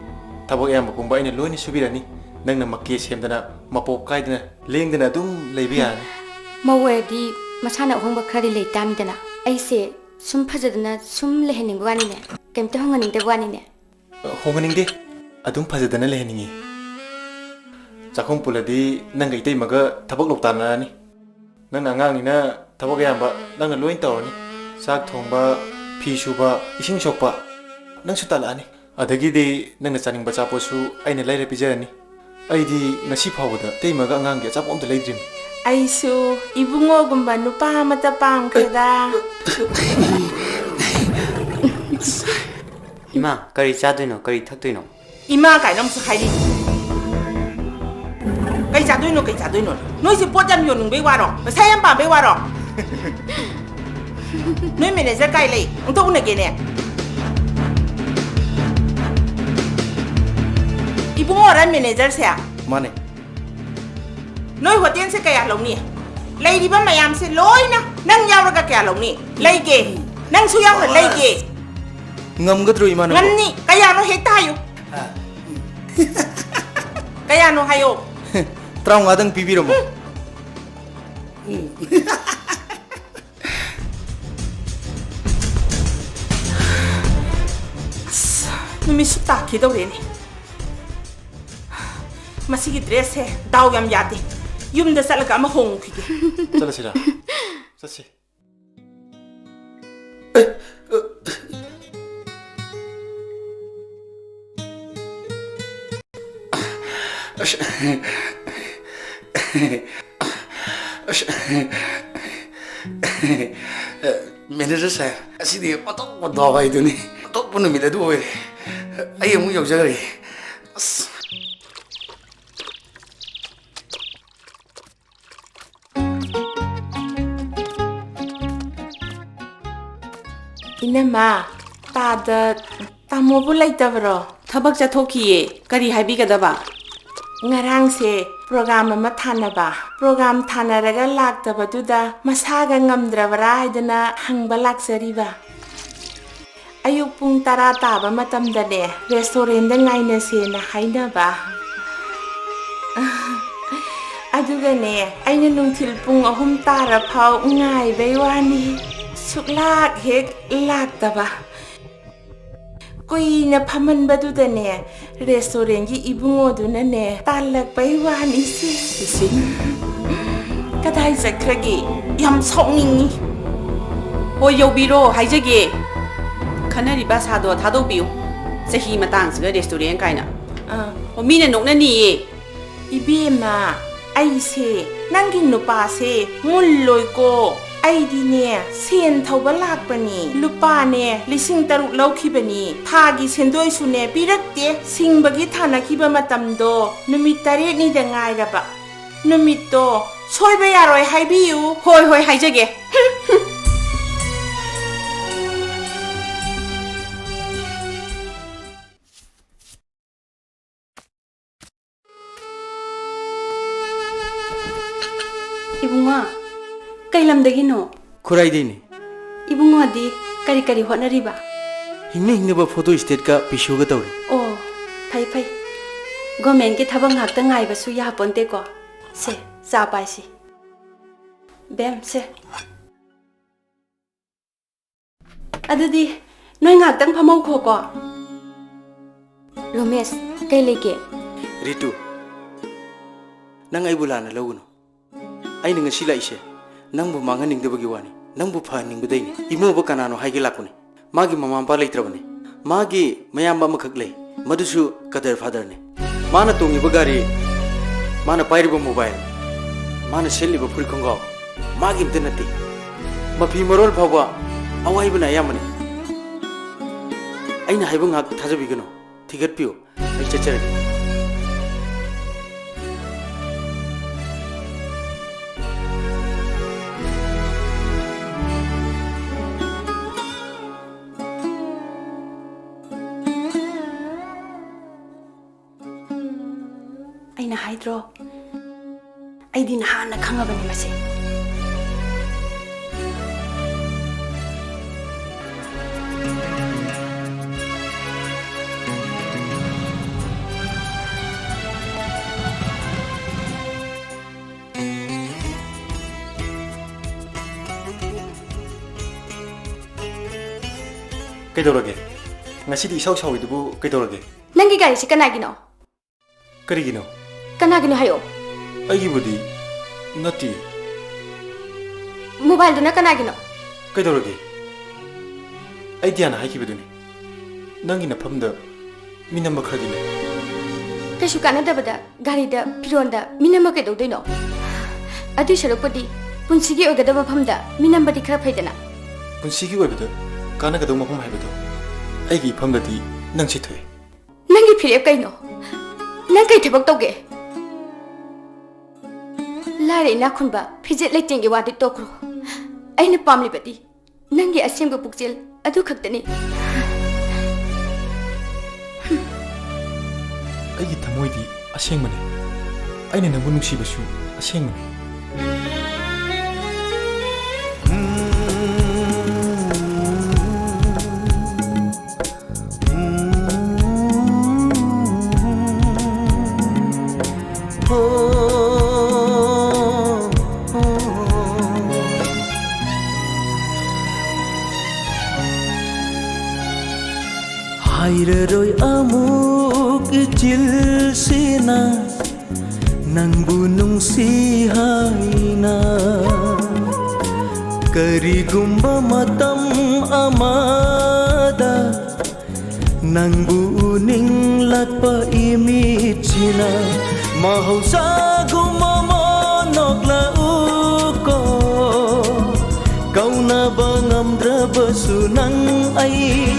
ꯊꯕꯛ ꯑꯌꯥꯝꯕ ꯄꯨꯝꯕ ꯑꯩꯅ ꯂꯣꯏꯅ ꯁꯨꯕꯤꯔꯅꯤ꯫ ꯅꯪꯅ ꯃꯀꯦ ꯁꯦꯝꯗꯅ, ꯃꯄꯣꯞ ꯀꯥꯏꯗꯅ, ꯂꯦꯡꯗꯅ ꯑꯗꯨꯝ ꯂꯩꯕ ꯌꯥꯔꯅꯤ꯫ ꯃꯧ ꯑꯣꯏꯔꯗꯤ ꯃꯁꯥꯅ ꯑꯍꯣꯡꯕ ꯈꯔꯗꯤ ꯂꯩ ꯇꯥꯕꯅꯤꯗꯅ꯫ ꯑꯩꯁꯦ ꯁꯨꯝ ꯐꯖꯗꯅ ꯁꯨꯝ ꯂꯩꯍꯟꯅꯤꯡꯕ ꯋꯥꯅꯤꯅꯦ, ꯀꯩꯝꯇ ꯍꯣꯡꯍꯟꯅꯤꯡꯗꯕ ꯋꯥꯅꯤꯅꯦ꯫ ꯍꯣꯡꯍꯟꯅꯤꯡꯗꯦ, ꯑꯗꯨꯝ ꯐꯖꯗꯅ ꯂꯩꯍꯟꯅꯤꯡꯉꯤ꯫ ꯆꯥꯛꯈꯨꯝ ꯄꯨꯜꯂꯗꯤ ꯅꯪꯒ ꯏꯇꯩꯃꯒ ꯊꯕꯛ ꯂꯧ ꯇꯥꯟꯅꯔꯅꯤ꯫ ꯅꯪꯅ ꯑꯉꯥꯡꯅꯤꯅ ꯊꯕꯛ ꯑꯌꯥꯝꯕ ꯅꯪꯅ ꯂꯣꯏ ꯇꯧꯔꯅꯤ꯫ ꯆꯥꯛ ꯊꯣꯡꯕ, ꯐꯤ ꯁꯨꯕ, ꯏꯁꯤꯡ ꯁꯣꯛꯄ ꯅꯪꯁꯨ ꯇꯥꯜꯂꯛꯑꯅꯤ꯫ ꯑꯗꯒꯤꯗꯤ ꯅꯪꯅ ꯆꯥꯅꯤꯡꯕ ꯑꯆꯥꯄꯣꯠꯁꯨ ꯑꯩꯅ ꯂꯩꯔ ꯄꯤꯖꯔꯅꯤ꯫ ꯑꯩꯗꯤ ꯉꯁꯤ ꯐꯥꯎꯕꯗ ꯏꯇꯩꯃꯒ ꯑꯉꯥꯡꯒꯤ ꯑꯆꯥꯄꯣꯠ ꯑꯝꯇ ꯂꯩꯗ꯭ꯔꯤꯕꯅꯤ꯫ ꯑꯩꯁꯨ ꯏꯕꯨꯡꯉꯣꯒꯨꯝꯕ ꯅꯨꯄꯥ ꯑꯃꯇ ꯄꯥꯝꯈ꯭ꯔꯦꯗ꯫ ꯏꯃꯥ, ꯀꯔꯤ ꯆꯥꯗꯣꯏꯅꯣ, ꯀꯔꯤ ꯊꯛꯇꯣꯏꯅꯣ? ꯏꯃꯥ ꯀꯥꯏꯅ ꯑꯃꯨꯛꯁꯨ ꯍꯥꯏꯔꯤ꯫ ꯀꯩ ꯆꯥꯗꯣꯏꯅꯣ, ꯀꯩ ꯆꯥꯗꯣꯏꯅꯣ? ꯅꯣꯏꯁꯦ ꯄꯣꯠ ꯌꯥꯝ ꯌꯣꯟꯅꯤꯡꯕꯩ ꯋꯥꯔꯣ? ꯄꯩꯁꯥ ꯌꯥꯝ ꯄꯥꯝꯕꯩ ꯋꯥꯔꯣ? ꯅꯣꯏ ꯃꯦꯅꯦꯖꯔ ꯀꯥꯏ ꯂꯩ? ꯑꯝꯇ ꯎꯅꯒꯦꯅꯦ꯫ ꯏꯕꯨꯡꯉꯣꯔ ꯃꯦꯅꯦꯖꯔꯁꯦ? ꯃꯥꯅꯦ꯫ ꯅꯣꯏ ꯍꯣꯇꯦꯜꯁꯦ ꯀꯌꯥ ꯂꯧꯅꯤ? ꯂꯩꯔꯤꯕ ꯃꯌꯥꯝꯁꯦ ꯂꯣꯏꯅ ꯅꯪ ꯌꯥꯎꯔꯒ ꯀꯌꯥ ꯂꯧꯅꯤ? ꯂꯩꯒꯦ꯫ ꯅꯪꯁꯨ ꯌꯥꯎꯅ ꯂꯩꯒꯦ꯫ ꯉꯝꯒꯗ꯭ꯔꯣ, ꯏꯃꯥꯟꯅꯕ? ꯉꯝꯅꯤ꯫ ꯀꯌꯥꯅꯣ ꯍꯦꯛꯇ ꯍꯥꯏꯌꯨ꯫ ꯑ꯫ ꯀꯌꯥꯅꯣ ꯍꯥꯏꯌꯣ꯫ ꯇꯔꯥꯃꯉꯥꯗꯪ ꯄꯤꯕꯤꯔꯝꯃꯣ꯫ ꯎꯝ꯫ ꯑꯁ, ꯅꯨꯃꯤꯠꯁꯨ ꯇꯥꯈꯤꯗꯧꯔꯦꯅꯦ꯫ ꯃꯁꯤꯒꯤ ꯗ꯭ꯔꯦꯁꯁꯦ ꯗꯥꯎ ꯌꯥꯝ ꯌꯥꯗꯦ꯫ ꯌꯨꯝꯗ ꯆꯠꯂꯒ ꯑꯃ ꯍꯣꯡꯉꯨꯈꯤꯒꯦ꯫ ꯆꯠꯂꯁꯤꯔꯥ? ꯆꯠꯁꯤ꯫ ꯑꯁ꯫ ꯑꯁ꯫ ꯃꯦꯅꯦꯖꯔ ꯁꯥꯍꯦꯕ, ꯉꯁꯤꯗꯤ ꯑꯣꯟꯊꯣꯛꯄ ꯗꯥꯎ ꯍꯥꯏꯗꯨꯅꯤ꯫ ꯑꯇꯣꯞꯄ ꯅꯨꯃꯤꯠ ꯑꯗꯨ ꯑꯣꯏꯔꯦ꯫ ꯑꯩ ꯑꯃꯨꯛ ꯌꯧꯖꯈ꯭ꯔꯒꯦ꯫ ꯑꯁ꯫ ꯏꯅꯝꯃ, ꯇꯥꯗ, ꯇꯥꯃꯣꯕꯨ ꯂꯩꯇꯕꯔꯣ? ꯊꯕꯛ ꯆꯠꯊꯣꯛꯈꯤꯌꯦ꯫ ꯀꯔꯤ ꯍꯥꯏꯕꯤꯒꯗꯕ? ꯉꯔꯥꯡꯁꯦ ꯄ꯭ꯔꯣꯒ꯭ꯔꯥꯝ ꯑꯃ ꯊꯥꯅꯕ꯫ ꯄ꯭ꯔꯣꯒ꯭ꯔꯥꯝ ꯊꯥꯅꯔꯒ ꯂꯥꯛꯇꯕꯗꯨꯗ ꯃꯁꯥꯒ ꯉꯝꯗ꯭ꯔꯕꯔꯥ ꯍꯥꯏꯗꯅ ꯍꯪꯕ ꯂꯥꯛꯆꯔꯤꯕ꯫ ꯑꯌꯨꯛ ꯄꯨꯡ ꯇꯔꯥ ꯇꯥꯕ ꯃꯇꯝꯗꯅꯦ, ꯔꯦꯁꯇꯨꯔꯦꯟꯗ ꯉꯥꯏꯅꯁꯦꯅ ꯍꯥꯏꯅꯕ꯫ ꯑꯗꯨꯒꯅꯦ, ꯑꯩꯅ ꯅꯨꯡꯊꯤꯜ ꯄꯨꯡ ꯑꯍꯨꯝ ꯇꯥꯔ ꯐꯥꯎ ꯉꯥꯏꯕꯩ ꯋꯥꯅꯤ, ꯁꯨꯛꯂꯥꯛ ꯍꯦꯛ ꯂꯥꯛꯇꯕ꯫ ꯀꯨꯏꯅ ꯐꯝꯍꯟꯕꯗꯨꯗꯅꯦ, ꯔꯦꯁꯇꯨꯔꯦꯟꯒꯤ ꯏꯕꯨꯡꯉꯣꯗꯨꯅꯅꯦ, ꯇꯥꯜꯂꯛꯄꯩ ꯋꯥꯅꯤꯁꯦ꯫ ꯏꯁꯤꯡ꯫ ꯀꯗꯥꯏ ꯆꯠꯈ꯭ꯔꯒꯦ? ꯌꯥꯝ ꯁꯥꯎꯅꯤꯡꯉꯤ꯫ ꯍꯣꯏ, ꯌꯧꯕꯤꯔꯣ, ꯍꯥꯏꯖꯒꯦ꯫ ꯈꯟꯅꯔꯤꯕ ꯑꯁꯥꯗꯣ ꯊꯥꯗꯣꯛꯄꯤꯌꯨ꯫ ꯆꯍꯤ ꯃꯇꯥꯡꯁꯤꯒ ꯔꯦꯁꯇꯨꯔꯦꯟ ꯀꯥꯏꯅ꯫ ꯑꯥ꯫ ꯑꯣ, ꯃꯤꯅ ꯅꯣꯛꯅꯅꯤꯌꯦ꯫ ꯏꯕꯦꯝꯃ, ꯑꯩꯁꯦ ꯅꯪꯒꯤ ꯅꯨꯄꯥꯁꯦ ꯃꯨꯜꯂꯣꯏꯀꯣ꯫ ꯑꯩꯗꯤꯅꯦ, ꯁꯦꯟ ꯊꯧꯕ ꯂꯥꯛꯄꯅꯤ꯫ ꯂꯨꯄꯥꯅꯦ, ꯂꯤꯁꯤꯡ ꯇꯔꯨꯛ ꯂꯧꯈꯤꯕꯅꯤ꯫ ꯊꯥꯒꯤ ꯁꯦꯟꯗꯣꯏꯁꯨꯅꯦ ꯄꯤꯔꯛꯇꯦ꯫ ꯁꯤꯡꯕꯒꯤ ꯊꯥꯅꯈꯤꯕ ꯃꯇꯝꯗꯣ ꯅꯨꯃꯤꯠ ꯇꯔꯦꯠꯅꯤꯗ ꯉꯥꯏꯔꯕ꯫ ꯅꯨꯃꯤꯠꯇꯣ ꯁꯣꯏꯕ ꯌꯥꯔꯣꯏ ꯍꯥꯏꯕꯤꯌꯨ꯫ ꯍꯣꯏ, ꯍꯣꯏ, ꯍꯥꯏꯖꯒꯦ꯫ ꯏꯕꯨꯡꯉꯣ, ꯀꯩ ꯂꯝꯗꯒꯤꯅꯣ? ꯈꯨꯔꯥꯏꯗꯩꯅꯦ꯫ ꯏꯕꯨꯡꯉꯣꯗꯤ ꯀꯔꯤ ꯀꯔꯤ ꯍꯣꯠꯅꯔꯤꯕ? ꯍꯤꯡꯅ ꯍꯤꯡꯅꯕ ꯐꯣꯇꯣ ꯁ꯭ꯇꯦꯠꯀ ꯄꯤꯁꯨꯒ ꯇꯧꯔꯤ꯫ ꯑꯣ, ꯐꯩ ꯐꯩ꯫ ꯒꯣꯔꯃꯦꯟꯒꯤ ꯊꯕꯛ ꯉꯥꯛꯇ ꯉꯥꯏꯕꯁꯨ ꯌꯥꯄꯣꯟꯇꯦꯀꯣ꯫ ꯁꯦ, ꯆꯥ ꯄꯥꯏꯁꯤ꯫ ꯕꯦꯝ, ꯁꯦ꯫ ꯑꯗꯨꯗꯤ ꯅꯣꯏ ꯉꯥꯛꯇꯪ ꯐꯝꯍꯧꯈꯣꯀꯣ꯫ ꯔꯣꯃꯦꯁ, ꯀꯩ ꯂꯩꯒꯦ? ꯔꯤꯇꯨ, ꯅꯪ ꯑꯩꯕꯨ ꯂꯥꯟꯅ ꯂꯧꯒꯅꯨ꯫ ꯑꯩꯅ ꯉꯁꯤ ꯂꯥꯛꯏꯁꯦ ꯅꯪꯕꯨ ꯃꯥꯡꯍꯟꯅꯤꯡꯗꯕꯒꯤ ꯋꯥꯅꯤ, ꯅꯪꯕꯨ ꯐꯍꯟꯅꯤꯡꯕꯗꯩꯅꯤ꯫ ꯏꯃꯨꯡꯕ ꯀꯅꯥꯅꯣ ꯍꯥꯏꯒꯦ ꯂꯥꯛꯄꯅꯤ꯫ ꯃꯥꯒꯤ ꯃꯃꯥ ꯃꯄꯥ ꯂꯩꯇ꯭ꯔꯕꯅꯤ꯫ ꯃꯥꯒꯤ ꯃꯌꯥꯝꯕ ꯑꯃꯈꯛ ꯂꯩ, ꯃꯗꯨꯁꯨ ꯀꯗꯔ ꯐꯥꯗꯔꯅꯤ꯫ ꯃꯥꯅ ꯇꯣꯡꯉꯤꯕ ꯒꯥꯔꯤ, ꯃꯥꯅ ꯄꯥꯏꯔꯤꯕ ꯃꯣꯕꯥꯏꯜ, ꯃꯥꯅ ꯁꯦꯠꯂꯤꯕ ꯐꯨꯔꯤꯠ ꯈꯣꯡꯒ꯭ꯔꯥꯎ ꯃꯥꯒꯤ ꯑꯝꯇ ꯅꯠꯇꯦ꯫ ꯃꯐꯤ ꯃꯔꯣꯜ ꯐꯥꯎꯕ ꯑꯋꯥꯏꯕꯅ ꯑꯌꯥꯝꯕꯅꯤ꯫ ꯑꯩꯅ ꯍꯥꯏꯕ ꯉꯥꯏꯍꯥꯛ ꯊꯥꯖꯕꯤꯒꯅꯨ, ꯊꯤꯒꯠꯄꯤꯌꯨ꯫ ꯑꯩ ꯆꯠꯆꯔꯒꯦ꯫ ꯑꯩꯅ ꯍꯥꯏꯗ꯭ꯔꯣ? ꯑꯩꯗꯤ ꯅꯍꯥꯟꯅ ꯈꯪꯉꯕꯅꯤ ꯃꯁꯦ꯫ ꯀꯩꯗꯧꯔꯒꯦ? ꯉꯁꯤꯗꯤ ꯏꯁꯥꯎ ꯁꯥꯎꯏꯗꯨꯕꯨ ꯀꯩꯗꯧꯔꯒꯦ? ꯅꯪꯒꯤ ꯒꯥꯔꯤꯁꯤ ꯀꯅꯥꯒꯤꯅꯣ? ꯀꯔꯤꯒꯤꯅꯣ? ꯀꯅꯥꯒꯤꯅꯣ ꯍꯥꯏꯌꯣ꯫ ꯑꯩꯒꯤꯕꯨꯗꯤ ꯅꯠꯇꯦ꯫ ꯃꯣꯕꯥꯏꯜꯗꯨꯅ ꯀꯅꯥꯒꯤꯅꯣ? ꯀꯩꯗꯧꯔꯒꯦ? ꯑꯩ ꯙ꯭ꯌꯥꯟꯅ ꯍꯥꯏꯈꯤꯕꯗꯨꯅꯤ꯫ ꯅꯪꯒꯤ ꯅꯐꯝꯗ ꯃꯤ ꯅꯝꯕ ꯈꯔꯗꯤ ꯂꯩ꯫ ꯀꯩꯁꯨ ꯀꯥꯟꯅꯗꯕꯗ ꯒꯥꯔꯤꯗ, ꯐꯤꯔꯣꯟꯗ ꯃꯤ ꯅꯝꯕ ꯀꯩꯗꯧꯗꯣꯏꯅꯣ? ꯑꯗꯨꯏ ꯁꯔꯨꯛꯄꯨꯗꯤ ꯄꯨꯟꯁꯤꯒꯤ ꯑꯣꯏꯒꯗꯕ ꯃꯐꯝꯗ ꯃꯤ ꯅꯝꯕꯗꯤ ꯈꯔ ꯐꯩꯗꯅ꯫ ꯄꯨꯟꯁꯤꯒꯤ ꯑꯣꯏꯕꯗ ꯀꯥꯟꯅꯒꯗꯧꯕ ꯃꯐꯝ ꯍꯥꯏꯕꯗꯣ ꯑꯩꯒꯤ ꯏꯐꯝꯗꯗꯤ ꯅꯪꯁꯤ ꯊꯣꯛꯑꯦ꯫ ꯅꯪꯒꯤ ꯐꯤꯔꯦꯞ ꯀꯩꯅꯣ? ꯅꯪ ꯀꯩ ꯊꯕꯛ ꯇꯧꯒꯦ? ꯂꯥꯏꯔ ꯏꯅꯥꯛ ꯈꯨꯟꯕ, ꯐꯤꯖꯦꯠ ꯂꯩꯇꯦꯡꯒꯤ ꯋꯥꯗꯤ ꯇꯣꯛꯈ꯭ꯔꯣ꯫ ꯑꯩꯅ ꯄꯥꯝꯂꯤꯕꯗꯤ ꯅꯪꯒꯤ ꯑꯁꯦꯡꯕ ꯄꯨꯛꯆꯦꯜ ꯑꯗꯨ ꯈꯛꯇꯅꯤ꯫ ꯑꯩꯒꯤ ꯊꯃꯣꯏꯗꯤ ꯑꯁꯦꯡꯕꯅꯤ꯫ ꯑꯩꯅ ꯅꯪꯕꯨ ꯅꯨꯡꯁꯤꯕꯁꯨ ꯑꯁꯦꯡꯕꯅꯤ꯫ ꯍꯥꯏꯔꯔꯣꯏ ꯑꯃꯨꯛ ꯏꯆꯤꯜꯁꯤꯅ ꯅꯪꯕꯨ ꯅꯨꯡꯁꯤ ꯍꯥꯏꯅ ꯀꯔꯤꯒꯨꯝꯕ ꯃꯇꯝ ꯑꯃꯗ ꯅꯪꯕꯨ ꯎꯅꯤꯡꯂꯛꯄ ꯏꯃꯤꯠꯁꯤꯅ ꯃꯍꯧꯁꯥꯒꯨꯝ ꯃꯃꯣꯟ ꯅꯣꯛꯂꯛꯎꯀꯣ꯫ ꯀꯧꯅꯕ ꯉꯝꯗ꯭ꯔꯕꯁꯨ ꯅꯪ ꯑꯩ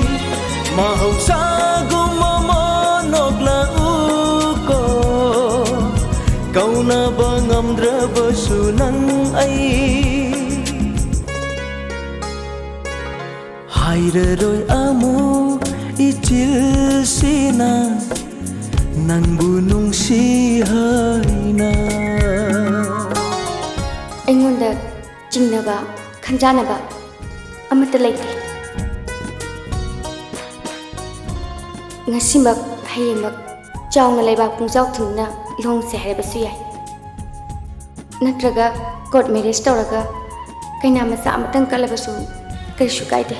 ꯃꯍꯧꯁꯥꯒꯨꯝ ꯃꯃꯣꯟ ꯅꯣꯛꯂꯛꯎꯀꯣ꯫ ꯀꯧꯅꯕ ꯉꯝꯗ꯭ꯔꯕꯁꯨ ꯅꯪ ꯑꯩ ꯍꯥꯏꯔꯔꯣꯏ ꯑꯃꯨꯛ ꯏꯆꯤꯜꯁꯤꯅ ꯅꯪꯕꯨ ꯅꯨꯡꯁꯤ ꯍꯥꯏꯅ꯫ ꯑꯩꯉꯣꯟꯗ ꯆꯤꯡꯅꯕ, ꯈꯟꯖꯥꯅꯕ ꯑꯃꯠꯇ ꯂꯩꯇꯦ꯫ ꯉꯁꯤꯃꯛ, ꯍꯌꯦꯡꯃꯛ ꯆꯥꯎꯅ ꯂꯩꯕꯥꯛ ꯄꯨꯡꯖꯥꯎ ꯊꯤꯟꯗꯨꯅ ꯂꯨꯍꯣꯡꯁꯦ ꯍꯥꯏꯔꯕꯁꯨ ꯌꯥꯏ꯫ ꯅꯠꯇ꯭ꯔꯒ ꯀꯣꯔꯠ ꯃꯦꯔꯤꯖ ꯇꯧꯔꯒ ꯀꯩꯅꯥ ꯃꯆꯥ ꯑꯃꯇꯪ ꯀꯠꯂꯕꯁꯨ ꯀꯔꯤꯁꯨ ꯀꯥꯏꯗꯦ꯫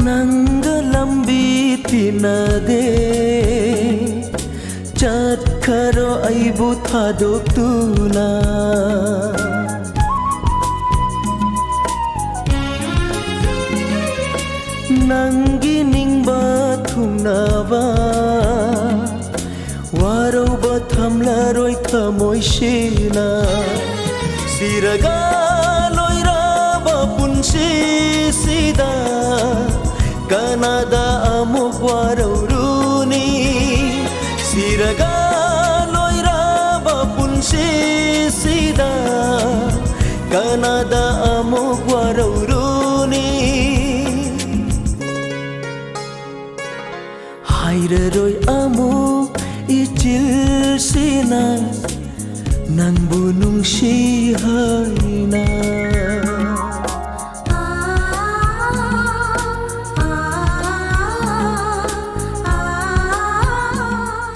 ꯅꯪꯒ ꯂꯝꯕꯤ ꯇꯤꯟꯅꯗꯦ, ꯆꯠꯈ꯭ꯔꯣ ꯑꯩꯕꯨ ꯊꯥꯗꯣꯛꯇꯨꯅ꯫ ꯅꯪꯒꯤ ꯅꯤꯡꯕ ꯊꯨꯡꯅꯕ ꯋꯥꯔꯧꯕ ꯊꯝꯂꯔꯣꯏ ꯊꯃꯣꯏꯁꯤꯅ꯫ ꯁꯤꯔꯒ ꯂꯣꯏꯔꯕ ꯄꯨꯟꯁꯤꯁꯤꯗ ꯀꯅꯥꯗ ꯑꯃꯨꯛ ꯋꯥꯔꯧꯔꯨꯅꯤ? ꯁꯤꯔꯒ ꯂꯣꯏꯔꯕ ꯄꯨꯟꯁꯤꯁꯤꯗ ꯀꯅꯥꯗ ꯑꯃꯨꯛ ꯋꯥꯔꯧꯔꯨꯅꯤ? ꯍꯥꯏꯔꯔꯣꯏ ꯑꯃꯨꯛ ꯏꯆꯤꯜꯁꯤꯅ ꯅꯪꯕꯨ ꯅꯨꯡꯁꯤ ꯍꯥꯏꯅ꯫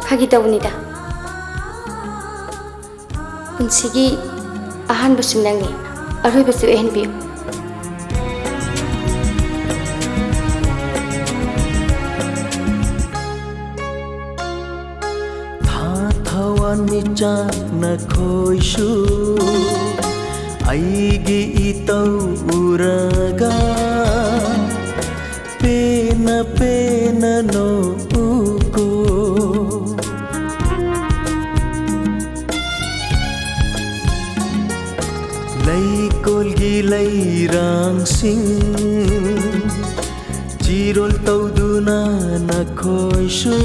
ꯐꯥꯒꯤ ꯇꯧꯕꯅꯤꯗ꯫ ꯄꯨꯟꯁꯤꯒꯤ ꯑꯍꯥꯟꯕꯁꯨ ꯅꯪꯅꯤ, ꯑꯔꯣꯏꯕꯁꯨ ꯑꯣꯏꯍꯟꯕꯤꯌꯨ꯫ ꯃꯤꯆꯥꯛ ꯅꯈꯣꯏꯁꯨ ꯑꯩꯒꯤ ꯏꯇꯧ ꯎꯔꯒ ꯄꯦꯟꯅ ꯄꯦꯟꯅ ꯅꯣꯛꯎꯀꯣ꯫ ꯂꯩꯀꯣꯜꯒꯤ ꯂꯩꯔꯥꯡꯁꯤꯡ ꯆꯤꯔꯣꯜ ꯇꯧꯗꯨꯅ ꯅꯈꯣꯏꯁꯨ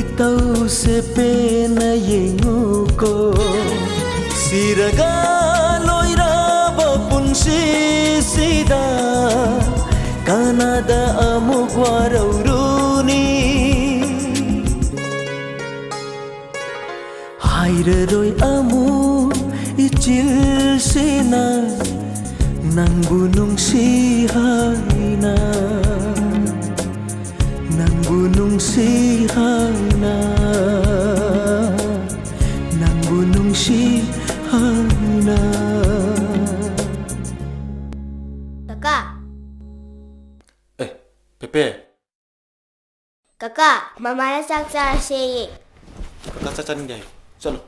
ꯏꯇꯧꯁꯦ ꯄꯦꯟꯅ ꯌꯦꯡꯉꯨꯀꯣ꯫ ꯁꯤꯔꯒ ꯂꯣꯏꯔꯕ ꯄꯨꯟꯁꯤꯁꯤꯗ ꯀꯅꯥꯗ ꯑꯃꯨꯛ ꯋꯥꯔꯧꯔꯨꯅꯤ? ꯍꯥꯏꯔꯔꯣꯏ ꯑꯃꯨꯛ ꯏꯆꯤꯜꯁꯤꯅ ꯅꯪꯕꯨ ꯅꯨꯡꯁꯤ ꯍꯥꯏꯅ, ꯅꯪꯕꯨ ꯅꯨꯡꯁꯤ ꯍꯥꯏꯅ, ꯅꯪꯕꯨ ꯅꯨꯡꯁꯤ ꯍꯥꯏꯅ꯫ ꯀꯀꯥ꯫ ꯑꯦ, ꯄꯦꯄꯦ꯫ ꯀꯀꯥ, ꯃꯃꯥꯅ ꯆꯥꯛ ꯆꯥꯔꯁꯦꯌꯦ꯫ ꯀꯀꯥ ꯆꯥꯛ ꯆꯥꯅꯤꯡꯗꯦ ꯍꯥꯏꯌꯨ꯫ ꯆꯠꯂꯣ꯫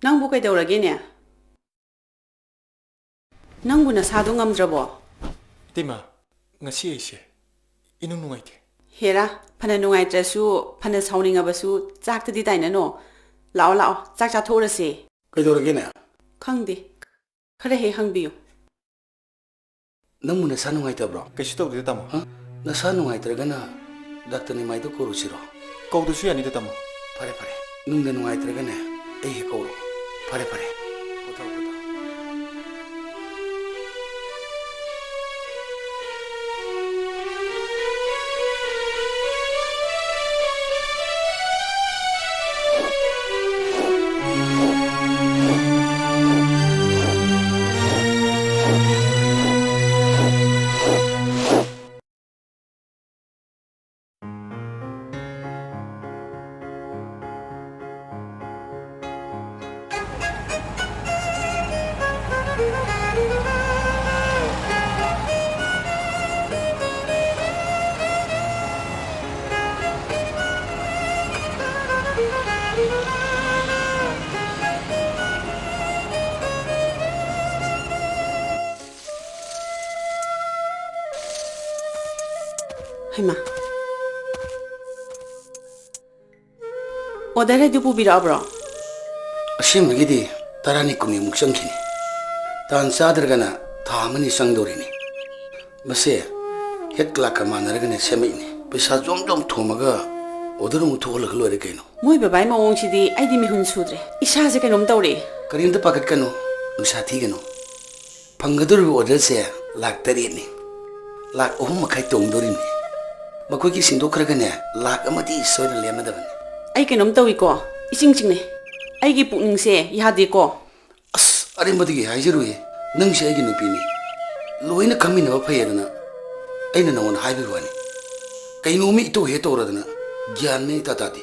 ꯅꯪꯕꯨ ꯀꯩꯗꯧꯔꯒꯦꯅꯦ? ꯅꯪꯕꯨ ꯅꯁꯥꯗꯣ ꯉꯝꯗ꯭ꯔꯕꯣ? ꯏꯇꯩꯃ, ꯉꯁꯤ ꯑꯩꯁꯦ ꯏꯅꯨꯡ ꯅꯨꯡꯉꯥꯏꯇꯦ꯫ ꯍꯦꯔꯥ, ꯐꯅ ꯅꯨꯡꯉꯥꯏꯇ꯭ꯔꯁꯨ, ꯐꯅ ꯁꯥꯎꯅꯤꯡꯉꯕꯁꯨ ꯆꯥꯛꯇꯗꯤ ꯇꯥꯏꯅꯅꯣ꯫ ꯂꯥꯛꯑꯣ, ꯂꯥꯛꯑꯣ, ꯆꯥꯛ ꯆꯥꯊꯣꯛꯎꯔꯁꯦ꯫ ꯀꯩꯗꯧꯔꯒꯦꯅꯦ? ꯈꯪꯗꯦ꯫ ꯈꯔ ꯍꯦꯛ ꯍꯪꯕꯤꯌꯨ꯫ ꯅꯪꯕꯨ ꯅꯁꯥ ꯅꯨꯡꯉꯥꯏꯇꯕ꯭ꯔꯣ? ꯀꯩꯁꯨ ꯇꯧꯗꯦꯗ, ꯇꯥꯃꯣ꯫ ꯍ? ꯅꯁꯥ ꯅꯨꯡꯉꯥꯏꯇ꯭ꯔꯒꯅ ꯗꯥꯛꯇꯔ ꯅꯤꯃꯥꯏꯗꯣ ꯀꯧꯔꯨꯁꯤꯔꯣ? ꯀꯧꯗ꯭ꯔꯁꯨ ꯌꯥꯅꯤꯗ, ꯇꯥꯃꯣ꯫ ꯐꯔꯦ, ꯐꯔꯦ꯫ ꯅꯨꯡꯗ ꯅꯨꯡꯉꯥꯏꯇ꯭ꯔꯒꯅꯦ, ꯑꯩ ꯍꯦꯛ ꯀꯧꯔꯣ꯫ ꯐꯔꯦ, ꯐꯔꯦ꯫ ꯄꯣꯊꯥꯎ, ꯄꯣꯊꯥꯎ꯫ ꯍꯩꯃꯥ꯫ ꯑꯣꯔꯗꯔ ꯑꯗꯨ ꯄꯨꯕꯤꯔꯛꯑꯕ꯭ꯔꯣ? ꯑꯁꯦꯡꯕꯒꯤꯗꯤ ꯇꯔꯥꯅꯤ ꯀꯨꯟꯅꯤꯃꯨꯛ ꯆꯪꯈꯤꯅꯤ꯫ ꯇꯥꯟ ꯆꯥꯗ꯭ꯔꯒꯅ ꯊꯥ ꯑꯃꯅꯤ ꯆꯪꯗꯧꯔꯤꯅꯤ꯫ ꯃꯁꯦ ꯍꯦꯠ ꯀ꯭ꯂꯥꯛꯀ ꯃꯥꯟꯅꯔꯒꯅꯦ ꯁꯦꯝꯃꯛꯏꯅꯤ꯫ ꯄꯩꯁꯥ ꯖꯣꯝ ꯖꯣꯝ ꯊꯣꯝꯃꯒ ꯑꯣꯔꯗꯔ ꯑꯃꯨꯛ ꯊꯣꯛꯍꯜꯂꯒ ꯂꯣꯏꯔꯦ ꯀꯩꯅꯣ꯫ ꯃꯣꯏ ꯕꯕꯥꯒꯤ ꯃꯑꯣꯡꯁꯤꯗꯤ ꯑꯩꯗꯤ ꯃꯤꯍꯨꯟ ꯁꯨꯗ꯭ꯔꯦ꯫ ꯏꯁꯥꯁꯦ ꯀꯩꯅꯣꯝ ꯇꯧꯔꯦ꯫ ꯀꯔꯤꯝꯇ ꯄꯥꯈꯠꯀꯅꯨ, ꯅꯨꯡꯁꯥ ꯊꯤꯒꯅꯨ꯫ ꯐꯪꯒꯗꯧꯔꯤꯕ ꯑꯣꯔꯗꯔꯁꯦ ꯂꯥꯛ ꯇꯔꯦꯠꯅꯤ꯫ ꯂꯥꯛ ꯑꯍꯨꯝ ꯃꯈꯥꯏ ꯇꯣꯡꯗꯧꯔꯤꯕꯅꯤ꯫ ꯃꯈꯣꯏꯒꯤ ꯁꯤꯡꯗꯣꯛꯈ꯭ꯔꯒꯅꯦ, ꯂꯥꯛ ꯑꯃꯗꯤ ꯁꯣꯏꯗꯅ ꯂꯦꯝꯃꯗꯕꯅꯤ꯫ ꯑꯩ ꯀꯩꯅꯣꯝ ꯇꯧꯏꯀꯣ, ꯏꯆꯤꯡ ꯆꯤꯡꯅꯩ꯫ ꯑꯩꯒꯤ ꯄꯨꯛꯅꯤꯡꯁꯦ ꯌꯥꯗꯦꯀꯣ꯫ ꯑꯁ, ꯑꯔꯦꯝꯕꯗꯒꯤ ꯍꯥꯏꯖꯔꯨꯏ꯫ ꯅꯪꯁꯦ ꯑꯩꯒꯤ ꯅꯨꯄꯤꯅꯤ꯫ ꯂꯣꯏꯅ ꯈꯪꯃꯤꯟꯅꯕ ꯐꯩꯌꯦꯗꯅ ꯑꯩꯅ ꯅꯉꯣꯟꯗ ꯍꯥꯏꯕꯒꯤ ꯋꯥꯅꯤ꯫ ꯀꯩꯅꯣꯝꯃ ꯏꯇꯧ ꯍꯦꯛ ꯇꯧꯔꯗꯅ ꯒ꯭ꯌꯥꯟ ꯃꯦꯟ ꯏꯇꯥ ꯇꯥꯗꯦ꯫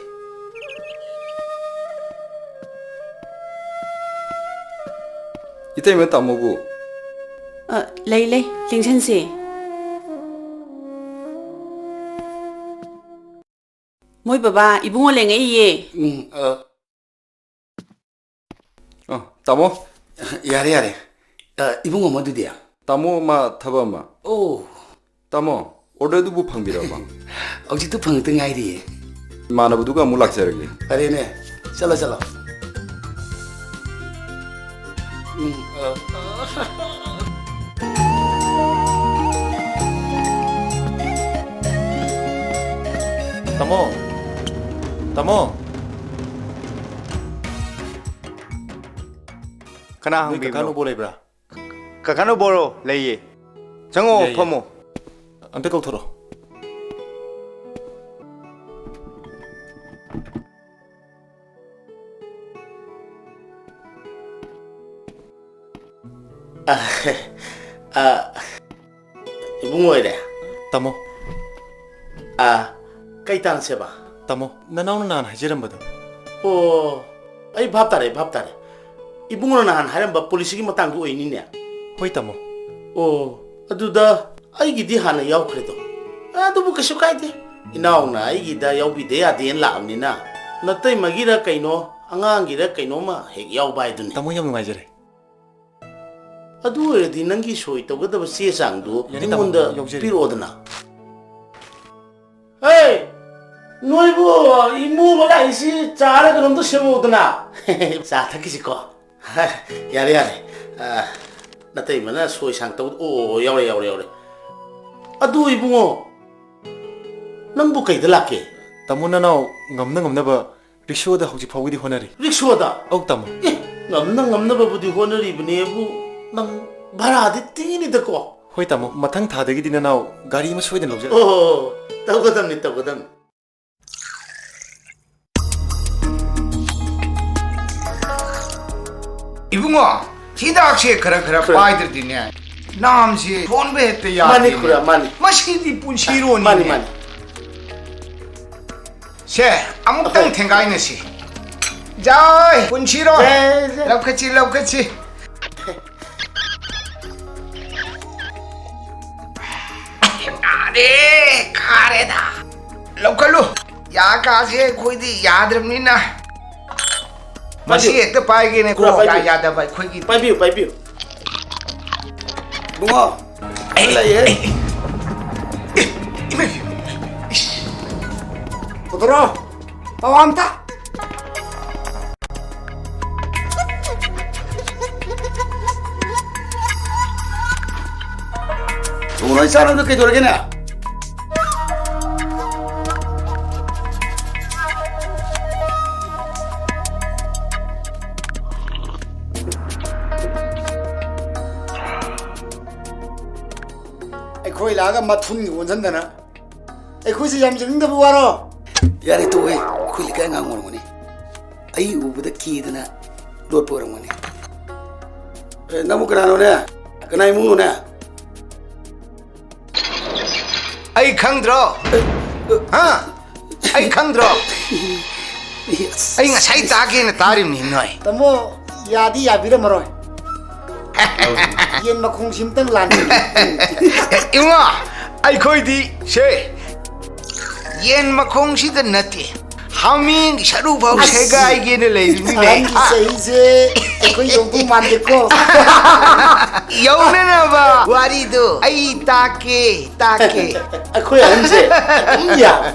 ꯏꯇꯩꯃ, ꯇꯥꯃꯣꯕꯨ? ꯑ, ꯂꯩ, ꯂꯩ, ꯂꯦꯡꯁꯟꯁꯦ꯫ ꯃꯣꯏ ꯕꯕꯥ, ꯏꯕꯨꯡꯉꯣ ꯂꯦꯡꯉꯛꯏꯌꯦ꯫ ꯎꯝ, ꯑ꯫ ꯑ, ꯇꯥꯃꯣ꯫ ꯌꯥꯔꯦ, ꯌꯥꯔꯦ꯫ ꯑ, ꯏꯕꯨꯡꯉꯣ ꯑꯃꯗꯨꯗꯤ? ꯇꯥꯃꯣ, ꯃꯥ ꯊꯕꯛ ꯑꯃ꯫ ꯑꯣ꯫ ꯇꯥꯃꯣ, ꯑꯣꯔꯗꯔꯗꯨꯕꯨ ꯐꯪꯕꯤꯔꯕꯣ? ꯍꯧꯖꯤꯛꯇ ꯐꯪꯉꯛꯇ ꯉꯥꯏꯔꯤꯌꯦ꯫ ꯏꯃꯥꯟꯅꯕꯗꯨꯒ ꯑꯃꯨꯛ ꯂꯥꯛꯆꯔꯒꯦ꯫ ꯐꯔꯦꯅꯦ꯫ ꯆꯠꯂꯣ, ꯆꯠꯂꯣ꯫ ꯎꯝ, ꯑ, ꯇꯥꯃꯣ, ꯇꯥꯃꯣ꯫ ꯀꯅꯥ ꯅꯣꯏ ꯍꯪꯕꯤꯕꯅꯣ? ꯀꯀꯥ ꯅꯧꯕꯣ ꯂꯩꯕ꯭ꯔꯥ? ꯀꯀꯥ ꯅꯧꯕꯣꯔꯣ? ꯂꯩꯌꯦ꯫ ꯆꯪꯉꯣ, ꯂꯩꯌꯦ꯫ ꯐꯝꯃꯣ꯫ ꯑꯝꯇ ꯀꯧꯊꯣꯔꯛꯑꯣ꯫ ꯑ, ꯑ, ꯏꯕꯨꯡ ꯑꯣꯏꯔꯦ꯫ ꯇꯥꯃꯣ꯫ ꯑ, ꯀꯩ ꯇꯥꯟꯁꯦꯕ? ꯇꯥꯃꯣ, ꯅꯅꯥꯎꯅ ꯅꯍꯥꯟ ꯍꯥꯏꯖꯔꯝꯕꯗꯣ꯫ ꯑꯣ, ꯑꯩ ꯚꯥꯞ ꯇꯥꯔꯦ, ꯚꯥꯞ ꯇꯥꯔꯦ꯫ ꯏꯕꯨꯡꯉꯣꯅ ꯅꯍꯥꯟ ꯍꯥꯏꯔꯝꯕ ꯄꯣꯂꯤꯁꯤꯒꯤ ꯃꯇꯥꯡꯗꯣ ꯑꯣꯏꯅꯤꯅꯦ? ꯍꯣꯏ, ꯇꯥꯃꯣ꯫ ꯑꯣ, ꯑꯗꯨꯗ ꯑꯩꯒꯤꯗꯤ ꯍꯥꯟꯅ ꯌꯥꯎꯈ꯭ꯔꯦꯗꯣ꯫ ꯑꯗꯨꯕꯨ ꯀꯩꯁꯨ ꯀꯥꯏꯗꯦ꯫ ꯏꯅꯥꯎꯅ ꯑꯩꯒꯤꯗ ꯌꯥꯎꯕꯤꯗ ꯌꯥꯗꯦꯅ ꯂꯥꯛꯑꯕꯅꯤꯅ, ꯅꯇꯩꯃꯒꯤꯔ ꯀꯩꯅꯣ, ꯑꯉꯥꯡꯒꯤꯔ ꯀꯩꯅꯣꯝꯃ ꯍꯦꯛ ꯌꯥꯎꯕ ꯍꯥꯏꯗꯨꯅꯤ꯫ ꯇꯥꯃꯣ, ꯌꯥꯝ ꯅꯨꯡꯉꯥꯏꯖꯔꯦ꯫ ꯑꯗꯨ ꯑꯣꯏꯔꯗꯤ ꯅꯪꯒꯤ ꯁꯣꯏ ꯇꯧꯒꯗꯕ ꯆꯦ ꯆꯥꯡꯗꯨ ꯌꯥꯅꯤ, ꯇꯥꯃꯣ, ꯑꯩꯉꯣꯟꯗ ꯌꯥꯎꯖꯔꯦ꯫ ꯄꯤꯔꯛꯑꯣꯗꯅ꯫ ꯅꯣꯏꯕꯨ, ꯏꯃꯨ ꯃꯅꯥꯛꯁꯤ ꯆꯥꯔ ꯀꯩꯅꯣꯝꯇ ꯁꯦꯝꯃꯛꯎꯗꯅ꯫ ꯆꯥ ꯊꯛꯈꯤꯁꯤꯀꯣ꯫ ꯌꯥꯔꯦ, ꯌꯥꯔꯦ꯫ ꯑ, ꯅꯇꯩꯃꯅ ꯁꯣꯏ ꯁꯥꯡ ꯇꯧ-, ꯑꯣ, ꯌꯥꯎꯔꯦ, ꯌꯥꯎꯔꯦ, ꯌꯥꯎꯔꯦ꯫ ꯑꯗꯨ ꯏꯕꯨꯡꯉꯣ, ꯅꯪꯕꯨ ꯀꯩꯗ ꯂꯥꯛꯀꯦ? ꯇꯥꯃꯣ, ꯅꯅꯥꯎ ꯉꯝꯅ ꯉꯝꯅꯕ ꯔꯤꯛꯁꯣꯗ ꯍꯧꯖꯤꯛ ꯐꯥꯎꯒꯤꯗꯤ ꯍꯣꯠꯅꯔꯤ꯫ ꯔꯤꯛꯁꯣꯗ? ꯑꯧ, ꯇꯥꯃꯣ꯫ ꯑꯦ, ꯉꯝꯅ ꯉꯝꯅꯕꯕꯨꯗꯤ ꯍꯣꯠꯅꯔꯤꯕꯅꯦꯕꯨ, ꯅꯪ ꯚꯔꯥꯗꯤ ꯇꯤꯡꯉꯤꯅꯤꯗꯀꯣ? ꯍꯣꯏ, ꯇꯥꯃꯣ, ꯃꯊꯪ ꯊꯥꯗꯒꯤꯗꯤ ꯅꯅꯥꯎ ꯒꯥꯔꯤ ꯑꯃ ꯁꯣꯏꯗꯅ ꯂꯧꯖꯔꯒꯦ꯫ ꯑꯣ, ꯇꯧꯒꯗꯝꯅꯤ, ꯇꯧꯒꯗꯝꯅꯤ꯫ ꯏꯕꯨꯡꯉꯣ, ꯍꯤꯗꯥꯛꯁꯦ ꯈꯔ ꯈꯔ ꯈꯔ꯫ ꯄꯥꯏꯗ꯭ꯔꯗꯤꯅꯦ, ꯅꯥꯝꯁꯦ ꯁꯣꯟꯕ ꯍꯦꯛꯇ ꯌꯥꯗꯦꯅꯦ꯫ ꯃꯥꯅꯤ, ꯈꯨꯔꯥ, ꯃꯥꯅꯤ꯫ ꯃꯁꯤꯗꯤ ꯄꯨꯟꯁꯤꯔꯣꯟꯅꯤꯅꯦ꯫ ꯃꯥꯅꯤ, ꯃꯥꯅꯤ꯫ ꯁꯦ, ꯑꯃꯨꯛꯇꯪ ꯑꯍꯣꯏ꯫ ꯊꯦꯡꯒꯥꯏꯅꯁꯤ꯫ ꯖꯥꯏ, ꯄꯨꯟꯁꯤꯔꯣꯟ꯫ ꯖꯥꯏ, ꯖꯥꯏ꯫ ꯂꯧꯈꯠꯁꯤ, ꯂꯧꯈꯠꯁꯤ꯫ ꯑꯔꯦ, ꯀꯥꯔꯦꯗ꯫ ꯂꯧꯈꯠꯂꯨ꯫ ꯌꯥ ꯀꯥꯁꯦ ꯑꯩꯈꯣꯏꯗꯤ ꯌꯥꯗ꯭ꯔꯕꯅꯤꯅ꯫ ꯃꯁꯤ ꯄꯥꯏꯕꯤꯌꯨ꯫ ꯍꯦꯛꯇ ꯄꯥꯏꯒꯦꯅꯦ, ꯈꯨꯔꯥ, ꯀꯣ, ꯄꯥꯏꯕꯤꯌꯨ꯫ ꯌꯥꯗꯕ ꯑꯩꯈꯣꯏꯒꯤ꯫ ꯄꯥꯏꯕꯤꯌꯨ, ꯄꯥꯏꯕꯤꯌꯨ꯫ ꯏꯕꯨꯡꯉꯣ, ꯑꯩ ꯂꯩꯌꯦ꯫ ꯏꯃꯥꯏ, ꯏꯁ꯫ ꯄꯨꯊꯣꯔꯛꯑꯣ꯫ ꯄꯋꯥ ꯑꯝꯇ꯫ ꯊꯨꯅ ꯆꯥꯔꯣ, ꯑꯗꯨ ꯀꯩꯗꯧꯔꯒꯦꯅꯦ? ꯑꯩꯈꯣꯏ ꯂꯥꯛꯑꯒ ꯃꯊꯨꯟꯒ ꯑꯣꯟꯁꯤꯟꯗꯅ꯫ ꯑꯩꯈꯣꯏꯁꯦ ꯌꯥꯝ ꯌꯦꯡꯅꯤꯡꯗꯕ ꯋꯥꯔꯣ? ꯌꯥꯔꯦ, ꯇꯣꯛꯑꯦ꯫ ꯑꯩꯈꯣꯏ ꯂꯩꯀꯥꯏ ꯑꯉꯥꯡ ꯑꯣꯏꯔꯝꯒꯅꯤ꯫ ꯑꯩ ꯎꯕꯗ ꯀꯤꯗꯅ ꯂꯣꯠꯄ ꯑꯣꯏꯔꯝꯒꯅꯤ꯫ ꯑꯦ, ꯅꯪꯕꯨ ꯀꯅꯥꯅꯣꯅꯦ? ꯀꯅꯥ ꯏꯃꯨꯡꯅꯣꯅꯦ? ꯑꯩ ꯈꯪꯗ꯭ꯔꯣ? ꯍꯥ? ꯑꯩ ꯈꯪꯗ꯭ꯔꯣ? ꯑꯩ ꯉꯁꯥꯏ ꯇꯥꯒꯦꯅ ꯇꯥꯔꯤꯕꯅꯤ ꯅꯣꯏ꯫ ꯇꯥꯃꯣ, ꯌꯥꯗꯤ ꯌꯥꯕꯤꯔꯝꯃꯔꯣꯏ꯫ ꯌꯦꯟ ꯃꯈꯣꯡꯁꯤꯝꯇꯪ ꯂꯥꯟ꯫ ꯏꯃꯥ, ꯑꯩꯈꯣꯏꯗꯤ ꯁꯦ, ꯌꯦꯟ ꯃꯈꯣꯡꯁꯤꯗ ꯅꯠꯇꯦ, ꯍꯥꯃꯦꯡꯒꯤ ꯁꯔꯨ ꯐꯥꯎ ꯑꯁ! ꯁꯦꯒꯥꯏꯒꯦꯅ ꯂꯩꯔꯤꯕꯅꯤꯅꯦ꯫ ꯑꯍꯟꯒꯤ ꯆꯍꯤꯁꯦ ꯑꯩꯈꯣꯏ ꯌꯧꯗꯧ ꯃꯥꯟꯗꯦꯀꯣ꯫ ꯌꯧꯅꯅꯕ ꯋꯥꯔꯤꯗꯣ ꯑꯩ ꯇꯥꯛꯀꯦ, ꯇꯥꯛꯀꯦ꯫ ꯑꯩꯈꯣꯏ ꯑꯍꯟꯁꯦ ꯑꯗꯨꯝ ꯌꯥꯕ꯫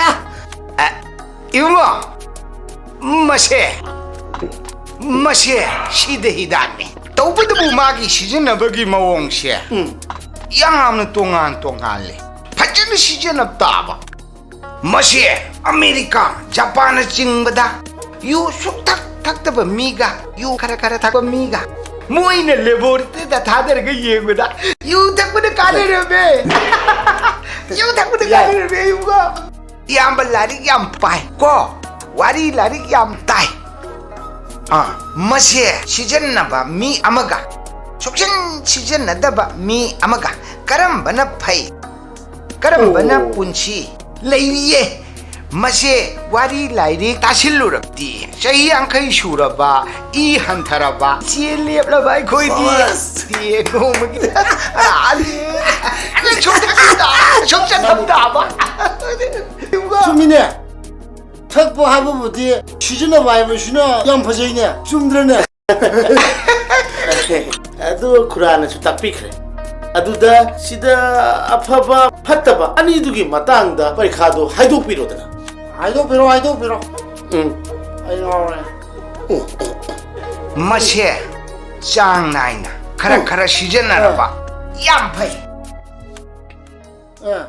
ꯑ, ꯏꯕꯨꯡꯉꯣ, ꯃꯁꯦ, ꯃꯁꯦ ꯁꯤꯗ ꯍꯤꯗꯥꯛꯅꯤ꯫ ꯇꯧꯕꯇꯕꯨ ꯃꯥꯒꯤ ꯁꯤꯖꯤꯟꯅꯕꯒꯤ ꯃꯑꯣꯡꯁꯦ ꯎꯝ꯫ ꯌꯥꯝꯅ ꯇꯣꯉꯥꯟ ꯇꯣꯉꯥꯜꯂꯦ꯫ ꯐꯖꯅ ꯁꯤꯖꯤꯟꯅꯕ ꯇꯥꯕ꯫ ꯃꯁꯤ ꯑꯃꯦꯔꯤꯀꯥ, ꯖꯄꯥꯟꯅ ꯆꯤꯡꯕꯗ ꯌꯨ ꯁꯨꯛꯊꯛ ꯊꯛꯇꯕ ꯃꯤꯒ, ꯌꯨ ꯈꯔ ꯈꯔ ꯊꯛꯄ ꯃꯤꯒ, ꯃꯣꯏꯅ ꯂꯦꯕꯣꯔꯦꯇꯔꯤꯗ ꯊꯥꯗꯔꯒ ꯌꯦꯡꯕꯗ ꯌꯨ ꯊꯛꯄꯅ ꯀꯥꯟꯅꯔꯝꯃꯦ꯫ ꯌꯨ ꯊꯛꯄꯅ ꯌꯥꯏ꯫ ꯀꯥꯟꯅꯔꯝꯃꯦ, ꯏꯕꯨꯡꯉꯣ꯫ ꯏꯌꯥꯝꯕ ꯂꯥꯏꯔꯤꯛ ꯌꯥꯝ ꯄꯥꯏ ꯀꯣ, ꯋꯥꯔꯤ ꯂꯥꯏꯔꯤꯛ ꯌꯥꯝ ꯇꯥꯏ꯫ ꯑꯥ, ꯃꯁꯦ ꯁꯤꯖꯤꯟꯅꯕ ꯃꯤ ꯑꯃꯒ ꯁꯨꯛꯆꯤꯟ ꯁꯤꯖꯤꯟꯅꯗꯕ ꯃꯤ ꯑꯃꯒ ꯀꯔꯝꯕꯅ ꯐꯩ? ꯀꯔꯝꯕꯅ ꯑꯣ꯫ ꯄꯨꯟꯁꯤ ꯂꯩꯔꯤꯌꯦ? ꯃꯁꯦ ꯋꯥꯔꯤ ꯂꯥꯏꯔꯤꯛ ꯇꯥꯁꯤꯜꯂꯨꯔꯕꯗꯤ ꯆꯍꯤ ꯌꯥꯡꯈꯩ ꯁꯨꯔꯕ, ꯏ ꯍꯟꯊꯔꯕ, ꯆꯦ ꯂꯦꯞꯂꯕ ꯑꯩꯈꯣꯏꯗꯤ ꯁꯕꯥꯁ! ꯅꯣꯡꯃꯒꯤ ꯑꯅꯤ ꯁꯨꯝ ꯊꯛꯆꯟ ꯇꯥꯕ꯫ ꯆꯨꯝꯃꯤꯅꯦ꯫ ꯊꯛꯄ ꯍꯥꯏꯕꯕꯨꯗꯤ ꯁꯤꯖꯤꯟꯅꯕ ꯍꯥꯏꯕꯁꯤꯅ ꯌꯥꯝ ꯐꯖꯩꯅꯦ, ꯆꯨꯝꯗ꯭ꯔꯅꯦ? ꯑꯗꯨ ꯈꯨꯔꯥꯅꯁꯨ ꯇꯥꯛꯄꯤꯈ꯭ꯔꯦ꯫ ꯑꯗꯨꯗ ꯁꯤꯗ ꯑꯐꯕ ꯐꯠꯇꯕ ꯑꯅꯤꯗꯨꯒꯤ ꯃꯇꯥꯡꯗ ꯄꯔꯤꯈꯥꯗꯣ ꯍꯥꯏꯗꯣꯛꯄꯤꯔꯣꯗꯅ꯫ ꯍꯥꯏꯗꯣꯛꯄꯤꯔꯣ, ꯍꯥꯏꯗꯣꯛꯄꯤꯔꯣ꯫ ꯎꯝ꯫ ꯑꯩ ꯉꯥꯎꯔꯦ꯫ ꯃꯁꯦ ꯆꯥꯡ ꯅꯥꯏꯅ ꯈꯔ ꯎꯝ꯫ ꯈꯔ ꯁꯤꯖꯤꯟꯅꯔꯕ ꯑꯥ꯫ ꯌꯥꯝ ꯐꯩ꯫ ꯑꯥ꯫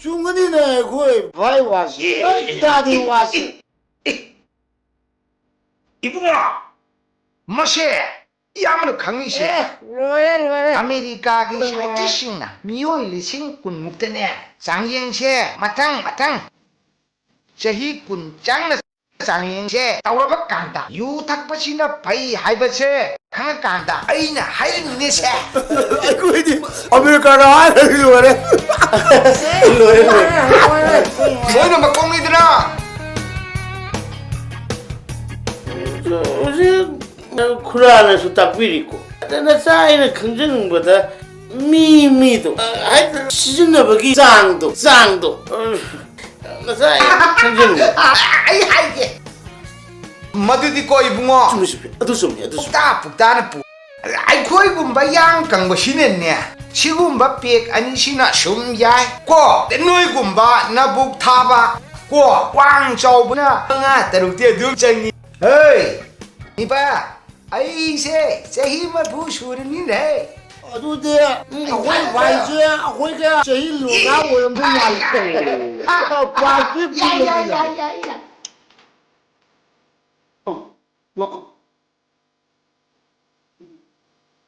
ꯆꯨꯝꯒꯅꯤꯅꯦ ꯑꯩꯈꯣꯏ ꯚꯥꯏ ꯋꯥꯁꯤ꯫ ꯑꯦ꯫ ꯑꯩ ꯇꯥꯗꯦ ꯋꯥꯁꯤ꯫ ꯑꯦ꯫ ꯏꯕꯨꯡꯉꯣ, ꯃꯁꯦ ꯏꯌꯥꯝꯕꯅ ꯈꯪꯉꯤꯁꯦ꯫ ꯑꯦ, ꯂꯣꯏꯔꯦ, ꯂꯣꯏꯔꯦ꯫ ꯑꯃꯦꯔꯤꯀꯥꯒꯤ ꯂꯣꯏꯔꯦ꯫ ꯁꯥꯏꯟꯇꯤꯁꯁꯤꯡꯅ ꯃꯤꯑꯣꯏ ꯂꯤꯁꯤꯡ ꯀꯨꯟ ꯃꯨꯛꯇꯅꯦ ꯆꯥꯡꯌꯦꯡꯁꯦ ꯃꯊꯪ ꯃꯊꯪ ꯆꯍꯤ ꯀꯨꯟ ꯆꯪꯅ ꯆꯥꯡꯌꯦꯡꯁꯦ ꯇꯧꯔꯕ ꯀꯥꯟꯗ ꯌꯨ ꯊꯛꯄꯁꯤꯅ ꯐꯩ ꯍꯥꯏꯕꯁꯦ ꯈꯪꯉꯀꯥꯟꯗ ꯑꯩꯅ ꯍꯥꯏꯔꯤꯅꯤꯅꯦꯁꯦ꯫ ꯑꯩꯈꯣꯏꯗꯤ ꯑꯃꯦꯔꯤꯀꯥꯗ ꯍꯥꯏꯔꯒ ꯂꯣꯏꯔꯦ꯫ ꯂꯣꯏꯔꯦ, ꯂꯣꯏꯔꯦ꯫ ꯃꯣꯏꯅ ꯃꯀꯣꯛꯅꯤꯗꯅ꯫ ꯍꯧꯖꯤꯛ ꯈꯨꯔꯥꯅꯁꯨ ꯇꯥꯛꯄꯤꯔꯤꯀꯣ꯫ ꯑꯗ ꯅꯆꯥ ꯑꯩꯅ ꯈꯪꯖꯅꯤꯡꯕꯗ ꯃꯤ ꯃꯤꯗꯣ, ꯍꯥꯏꯗꯤ ꯁꯤꯖꯤꯟꯅꯕꯒꯤ ꯆꯥꯡꯗꯣ, ꯆꯥꯡꯗꯣ, ꯅꯆꯥ ꯑꯩꯅ ꯈꯪꯖꯅꯤꯡꯕ꯫ ꯑꯩ ꯍꯥꯏꯒꯦ꯫ ꯃꯗꯨꯗꯤ ꯀꯣ ꯏꯕꯨꯡꯉꯣ꯫ ꯆꯨꯝꯃꯤ, ꯆꯨꯝꯃꯤ꯫ ꯑꯗꯨ ꯆꯨꯝꯃꯤ, ꯑꯗꯨ ꯆꯨꯝꯃꯤ꯫ ꯄꯨꯛꯇꯥ ꯄꯨꯛꯇꯥꯅ ꯄꯨ-, ꯑꯩꯈꯣꯏꯒꯨꯝꯕ ꯌꯥꯡ ꯀꯪꯕꯁꯤꯅꯅꯦ, ꯁꯤꯒꯨꯝꯕ ꯄꯦꯛ ꯑꯅꯤꯁꯤꯅ ꯁꯨꯝ ꯌꯥꯏ ꯀꯣ꯫ ꯅꯣꯏꯒꯨꯝꯕ ꯅꯕꯨꯛ ꯊꯥꯕ, ꯀꯣ, ꯋꯥꯡ ꯆꯥꯎꯕꯅ ꯃꯉꯥ ꯇꯔꯨꯛꯇꯤ ꯑꯗꯨꯝ ꯆꯪꯉꯤ꯫ ꯍꯦ, ꯅꯤꯄꯥ, ꯑꯩꯁꯦ ꯆꯍꯤ ꯃꯔꯤꯐꯨ ꯁꯨꯔꯅꯤꯅꯦ꯫ ꯑꯗꯨꯗꯤ ꯑꯩꯈꯣꯏ ꯚꯥꯏꯁꯦ ꯑꯩꯈꯣꯏꯒ ꯆꯍꯤ ꯂꯣꯡꯒꯥ ꯑꯣꯏꯔꯝꯗꯣꯏ ꯃꯥꯜꯂꯦ꯫ ꯄꯥꯔꯇꯤ ꯌꯥꯏ, ꯌꯥꯏ, ꯌꯥꯏ, ꯌꯥꯏ, ꯌꯥꯏ꯫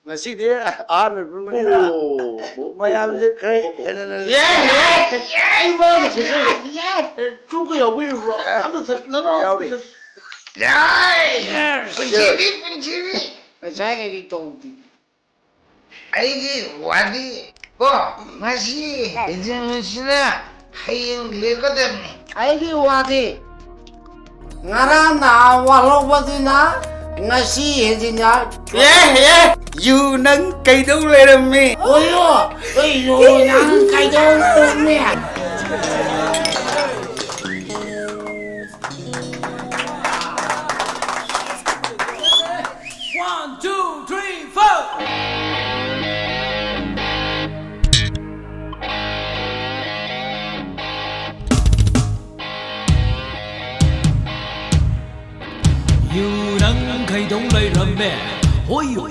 ꯉꯁꯤꯗꯤ ꯑꯍꯥꯟꯕ ꯄꯨꯟꯕꯅꯤꯅ ꯑꯣ꯫ ꯃꯌꯥꯝꯁꯦ ꯈꯔ ꯍꯦꯟꯅ ꯌꯥꯏ, ꯌꯥꯏ, ꯌꯥꯏ, ꯌꯥꯏ, ꯌꯥꯏ, ꯌꯥꯏ꯫ ꯆꯨꯝꯒ ꯌꯥꯎꯕꯤꯔꯤꯕ꯭ꯔꯣ? ꯑꯝꯇ ꯆꯠ-, ꯅꯅꯥꯎ ꯌꯥꯎꯔꯤ꯫ ꯌꯥꯏ! ꯌꯥꯏ! ꯄꯨꯟꯁꯤꯅꯤ, ꯄꯨꯟꯁꯤꯅꯤ! ꯉꯁꯥꯏ ꯀꯩꯀꯩ ꯇꯧꯕꯗꯤ? ꯑꯩꯒꯤ ꯋꯥꯗꯤ ꯀꯣ, ꯉꯁꯤ ꯍꯦꯟꯖꯤꯟꯕꯁꯤꯅ ꯍꯌꯦꯡ ꯂꯦꯞꯀꯗꯕꯅꯤ꯫ ꯑꯩꯒꯤ ꯋꯥꯗꯤ ꯉꯔꯥꯡ ꯅꯍꯥꯟ ꯋꯥꯠꯍꯧꯕꯗꯨꯅ ꯉꯁꯤ ꯍꯦꯟꯖꯤꯟꯅ ꯑꯦ, ꯑꯦ, ꯌꯨ ꯅꯪ ꯀꯩꯗꯧ ꯂꯩꯔꯝꯃꯤ? ꯑꯣꯏꯌꯣ, ꯑꯩ ꯌꯨ ꯅꯪ ꯀꯩꯗꯧ ꯂꯩꯔꯝꯃꯤ? One, two, three, four. ꯌꯨ ꯅꯪ ꯈꯩꯗꯧ ꯂꯩꯔꯝꯃꯦ? ꯍꯣꯏ ꯌꯨ꯫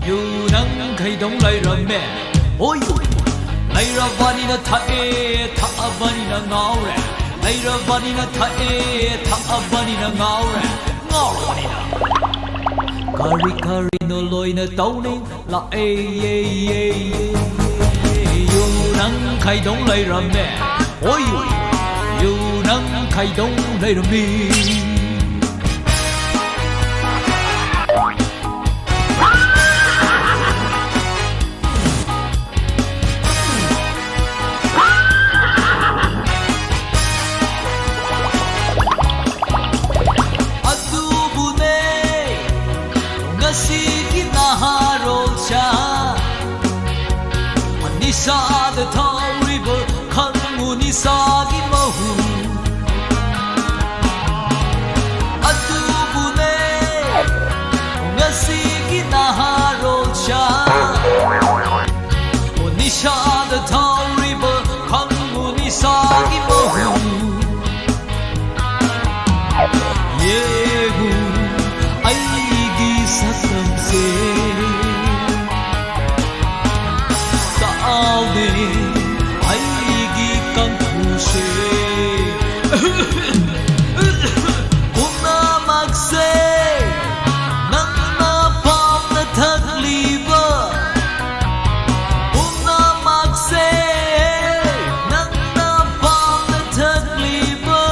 ꯌꯨ ꯅꯪ ꯈꯩꯗꯧ ꯂꯩꯔꯝꯃꯦ? ꯍꯣꯏ ꯌꯨ꯫ ꯂꯩꯔꯕꯅꯤꯅ ꯊꯛꯑꯦ, ꯊꯛꯑꯕꯅꯤꯅ ꯉꯥꯎꯔꯦ꯫ ꯂꯩꯔꯕꯅꯤꯅ ꯊꯛꯑꯦ, ꯊꯛꯑꯕꯅꯤꯅ ꯉꯥꯎꯔꯦ꯫ ꯉꯥꯎꯔꯕꯅꯤꯅ ꯀꯔꯤ ꯀꯔꯤꯅꯣ ꯂꯣꯏꯅ ꯇꯧꯅꯩ꯫ ꯂꯥꯛꯑꯦ, ꯌꯦ, ꯌꯦ, ꯌꯦ, ꯌꯦ, ꯌꯨ ꯅꯪ ꯈꯩꯗꯧ ꯂꯩꯔꯝꯃꯦ? ꯍꯣꯏ, ꯌꯨ, ꯌꯨ ꯅꯪ ꯈꯩꯗꯧ ꯂꯩꯔꯝꯃꯤ? ꯑꯗꯨꯕꯨꯅꯦ, ꯉꯁꯤꯒꯤ ꯅꯍꯥꯔꯣꯜꯁꯥ ꯅꯤꯁꯥꯗ ꯊꯧꯔꯤꯕ ꯈꯪꯉꯨ ꯅꯤꯁꯥꯒꯤ ꯃꯍꯨ꯫ ꯄꯨꯝꯅꯃꯛꯁꯦ ꯅꯪꯅ ꯄꯥꯝꯅ ꯊꯛꯂꯤꯕ, ꯄꯨꯝꯅꯃꯛꯁꯦ ꯅꯪꯅ ꯄꯥꯝꯅ ꯊꯛꯂꯤꯕ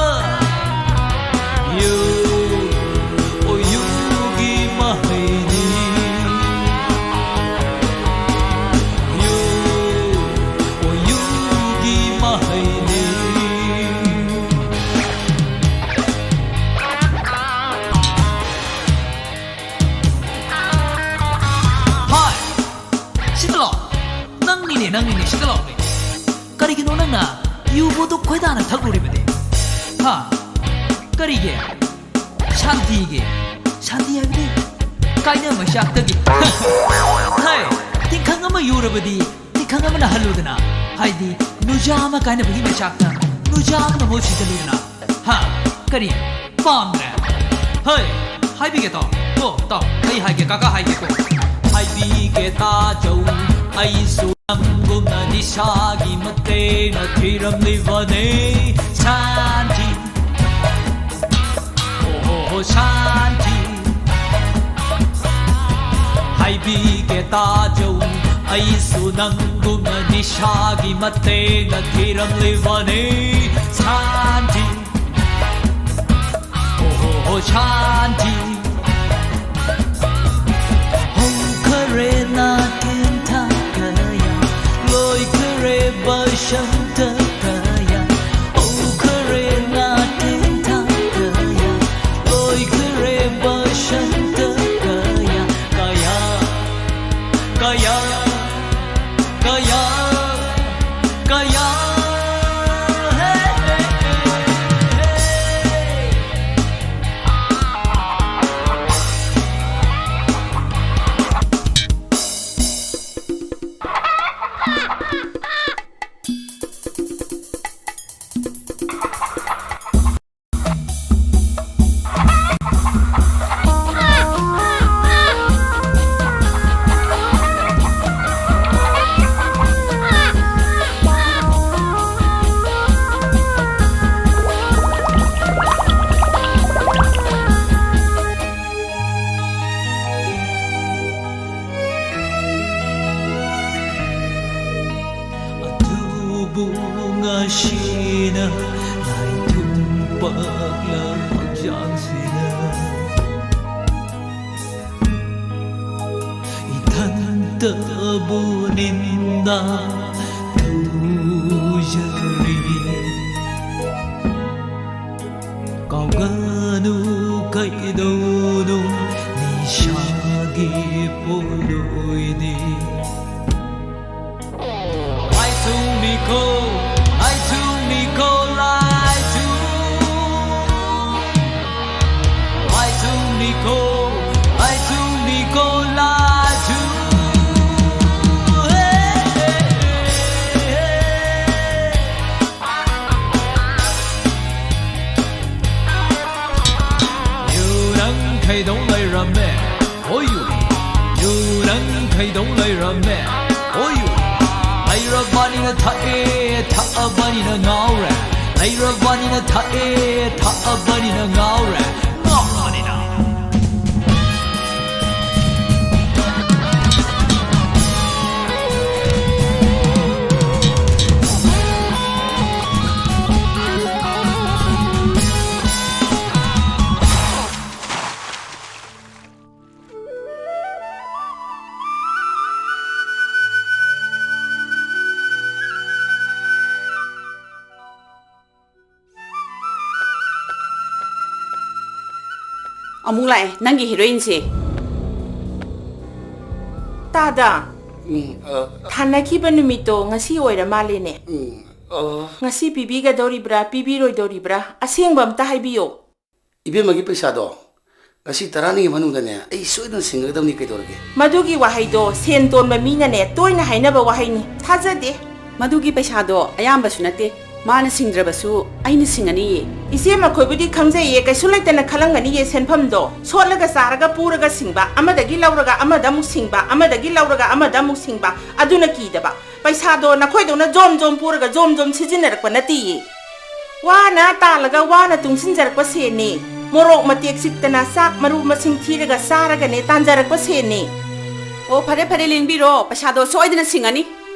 ꯌꯨ, ꯑꯣ, ꯌꯨꯒꯤ ꯃꯍꯩꯅꯤ꯫ ꯌꯨ, ꯑꯣ, ꯌꯨꯒꯤ ꯃꯍꯩꯅꯤ꯫ ꯍꯥꯏ! ꯁꯤꯗ ꯂꯥꯛꯑꯣ꯫ ꯅꯪꯅꯤꯅꯦ, ꯅꯪꯅꯤꯅꯦ, ꯁꯤꯗ ꯂꯥꯛꯑꯣꯅꯦ꯫ ꯀꯔꯤꯒꯤꯅꯣ ꯅꯪꯅ ꯌꯨꯕꯨ ꯑꯗꯨꯛ ꯈꯣꯏꯗꯥꯅ ꯊꯛꯂꯨꯔꯤꯕꯗꯤ? ꯍꯥ? ꯀꯔꯤꯒꯤ? ꯁꯥꯟꯇꯤꯒꯤ? ꯁꯥꯟꯇꯤ ꯍꯥꯏꯕꯗꯤ ꯀꯥꯏꯅ ꯃꯩꯆꯥꯛꯇꯒꯤ꯫ ꯍꯥꯏ! ꯇꯤꯡꯈꯪ ꯑꯃ ꯌꯨꯔꯕꯗꯤ ꯇꯤꯡꯈꯪ ꯑꯃꯅ ꯍꯜꯂꯨꯗꯅ, ꯍꯥꯏꯗꯤ ꯅꯨꯖꯥ ꯑꯃ ꯀꯥꯏꯅꯕꯒꯤ ꯃꯩꯆꯥꯛꯇ ꯅꯨꯖꯥ ꯑꯃꯅ ꯃꯍꯨꯠ ꯁꯤꯖꯜꯂꯨꯗꯅ꯫ ꯍꯥ? ꯀꯔꯤ? ꯄꯥꯝꯗ꯭ꯔꯦ? ꯍꯣꯏ, ꯍꯥꯏꯕꯤꯒꯦ ꯇꯥꯎ꯫ ꯀꯣ, ꯇꯥꯎ, ꯑꯩ ꯍꯥꯏꯒꯦ, ꯀꯥꯀꯥ ꯍꯥꯏꯒꯦ ꯀꯣ꯫ ꯍꯥꯏꯕꯤꯒꯦ ꯇꯥꯖꯧ, ꯑꯩꯁꯨ ꯅꯪꯒꯨꯝꯅ ꯅꯤꯁꯥꯒꯤ ꯃꯇꯦꯡꯅ ꯊꯤꯔꯝꯂꯤꯕꯅꯦ꯫ ꯁꯥꯟꯇꯤ, ꯑꯣ ꯍꯣ ꯍꯣ, ꯁꯥꯟꯇꯤ꯫ ꯍꯥꯏꯕꯤꯒꯦ ꯇꯥꯖꯧ, ꯑꯩꯁꯨ ꯅꯪꯒꯨꯝꯅ ꯅꯤꯁꯥꯒꯤ ꯃꯇꯦꯡꯅ ꯊꯤꯔꯝꯂꯤꯕꯅꯤ꯫ ꯁꯥꯟꯇꯤ, ꯑꯣ ꯍꯣ ꯍꯣ, ꯁꯥꯟꯇꯤ꯫ ꯍꯧꯈꯔꯦ ꯅꯥꯀꯦꯟꯊꯥ ꯀꯌꯥ, ꯂꯣꯏꯈꯔꯦ ꯕꯁꯟꯇ ꯀꯌꯥ꯫ ꯍꯧꯈꯔꯦ ꯅꯥꯀꯦꯟꯊꯥ ꯀꯌꯥ, ꯂꯣꯏꯈꯔꯦ ꯕꯁꯟꯇ ꯀꯌꯥ, ꯀꯌꯥ, ꯀꯌꯥ, ꯀꯌꯥ, ꯀꯌꯥ, ꯍꯦ, ꯍꯦ, ꯍꯦ, ꯍꯦ꯫ ꯇꯕꯨ ꯅꯤꯟꯗ ꯇꯧꯖꯈ꯭ꯔꯦ꯫ ꯀꯥꯎꯒꯅꯨ ꯀꯩꯗꯧꯅꯨ ꯅꯤꯁꯥꯒꯤ ꯄꯣꯠꯂꯣꯏꯅꯦ꯫ ꯂꯥꯏ ꯆꯨꯝꯃꯤꯀꯣ, ꯂꯥꯏ ꯆꯨꯝꯃꯤꯀꯣ, ꯂꯥꯏ ꯆꯨꯝ-, ꯂꯥꯏ ꯆꯨꯝꯃꯤꯀꯣ, ꯂꯥꯏ ꯆꯨꯝꯃꯤꯀꯣ, ꯂꯥꯏ ꯆꯨꯝ-, ꯍꯦ, ꯍꯦ, ꯍꯦ, ꯍꯦ꯫ ꯌꯨ ꯅꯪ ꯈꯩꯗꯧ ꯂꯩꯔꯝꯃꯦ, ꯍꯣꯏꯌꯨ꯫ ꯌꯨ ꯅꯪ ꯈꯩꯗꯧ ꯂꯩꯔꯝꯃꯦ, ꯍꯣꯏꯌꯨ꯫ ꯂꯩꯔꯕꯅꯤꯅ ꯊꯛꯑꯦ, ꯊꯛꯑꯕꯅꯤꯅ ꯉꯥꯎꯔꯦ꯫ ꯂꯩꯔꯕꯅꯤꯅ ꯊꯛꯑꯦ, ꯊꯛꯑꯕꯅꯤꯅ ꯉꯥꯎꯔꯦ꯫ ꯉꯥꯎꯔꯕꯅꯤꯅ꯫ ꯑꯃꯨꯛ ꯂꯥꯛꯑꯦ ꯅꯪꯒꯤ ꯍꯤꯔꯣꯏꯟꯁꯦ꯫ ꯇꯥꯗ, ꯎꯝ, ꯑ, ꯊꯥꯅꯈꯤꯕ ꯅꯨꯃꯤꯠꯇꯣ ꯉꯁꯤ ꯑꯣꯏꯔ ꯃꯥꯜꯂꯦꯅꯦ꯫ ꯎꯝ, ꯑ꯫ ꯉꯁꯤ ꯄꯤꯕꯤꯒꯗꯧꯔꯤꯕ꯭ꯔꯥ, ꯄꯤꯕꯤꯔꯣꯏꯗꯧꯔꯤꯕ꯭ꯔꯥ? ꯑꯁꯦꯡꯕ ꯑꯝꯇ ꯍꯥꯏꯕꯤꯌꯣ꯫ ꯏꯕꯦꯝꯃꯒꯤ ꯄꯩꯁꯥꯗꯣ ꯉꯁꯤ ꯇꯔꯥꯅꯤꯒꯤ ꯃꯅꯨꯡꯗꯅꯦ ꯑꯩ ꯁꯣꯏꯗꯅ ꯁꯤꯡꯒꯗꯕꯅꯤ꯫ ꯀꯩꯗꯧꯔꯒꯦ? ꯃꯗꯨꯒꯤ ꯋꯥꯍꯩꯗꯣ ꯁꯦꯟ ꯇꯣꯟꯕ ꯃꯤꯅꯅꯦ ꯇꯣꯏꯅ ꯍꯥꯏꯅꯕ ꯋꯥꯍꯩꯅꯤ꯫ ꯊꯥꯖꯗꯦ꯫ ꯃꯗꯨꯒꯤ ꯄꯩꯁꯥꯗꯣ ꯑꯌꯥꯝꯕꯁꯨ ꯅꯠꯇꯦ꯫ ꯃꯥꯅ ꯁꯤꯡꯗ꯭ꯔꯕꯁꯨ ꯑꯩꯅ ꯁꯤꯡꯉꯅꯤꯌꯦ꯫ ꯏꯆꯦ ꯃꯈꯣꯏꯕꯨꯗꯤ ꯈꯪꯖꯩꯌꯦ, ꯀꯩꯁꯨ ꯂꯩꯇꯅ ꯈꯜꯂꯝꯒꯅꯤꯌꯦ꯫ ꯁꯦꯟꯐꯝꯗꯣ ꯁꯣꯠꯂꯒ ꯆꯥꯔꯒ ꯄꯨꯔꯒ ꯁꯤꯡꯕ, ꯑꯃꯗꯒꯤ ꯂꯧꯔꯒ ꯑꯃꯗ ꯑꯃꯨꯛ ꯁꯤꯡꯕ, ꯑꯃꯗꯒꯤ ꯂꯧꯔꯒ ꯑꯃꯗ ꯑꯃꯨꯛ ꯁꯤꯡꯕ, ꯑꯗꯨꯅ ꯀꯤꯗꯕ꯫ ꯄꯩꯁꯥꯗꯣ ꯅꯈꯣꯏꯗꯧꯅ ꯖꯣꯝ ꯖꯣꯝ ꯄꯨꯔꯒ ꯖꯣꯝ ꯖꯣꯝ ꯁꯤꯖꯤꯟꯅꯔꯛꯄ ꯅꯠꯇꯦꯌꯦ꯫ ꯋꯥꯅ ꯇꯥꯜꯂꯒ ꯋꯥꯅ ꯇꯨꯡꯁꯤꯟꯖꯔꯛꯄ ꯁꯦꯟꯅꯤ꯫ ꯃꯣꯔꯣꯛ ꯃꯇꯦꯛ ꯆꯤꯛꯇꯅ ꯆꯥꯛ ꯃꯔꯨ ꯃꯁꯤꯡ ꯊꯤꯔꯒ ꯆꯥꯔꯒꯅꯦ ꯇꯥꯟꯖꯔꯛꯄ ꯁꯦꯟꯅꯤ꯫ ꯑꯣ, ꯐꯔꯦ ꯐꯔꯦ, ꯂꯦꯡꯕꯤꯔꯣ, ꯄꯩꯁꯥꯗꯣ ꯁꯣꯏꯗꯅ ꯁꯤꯡꯉꯅꯤ꯫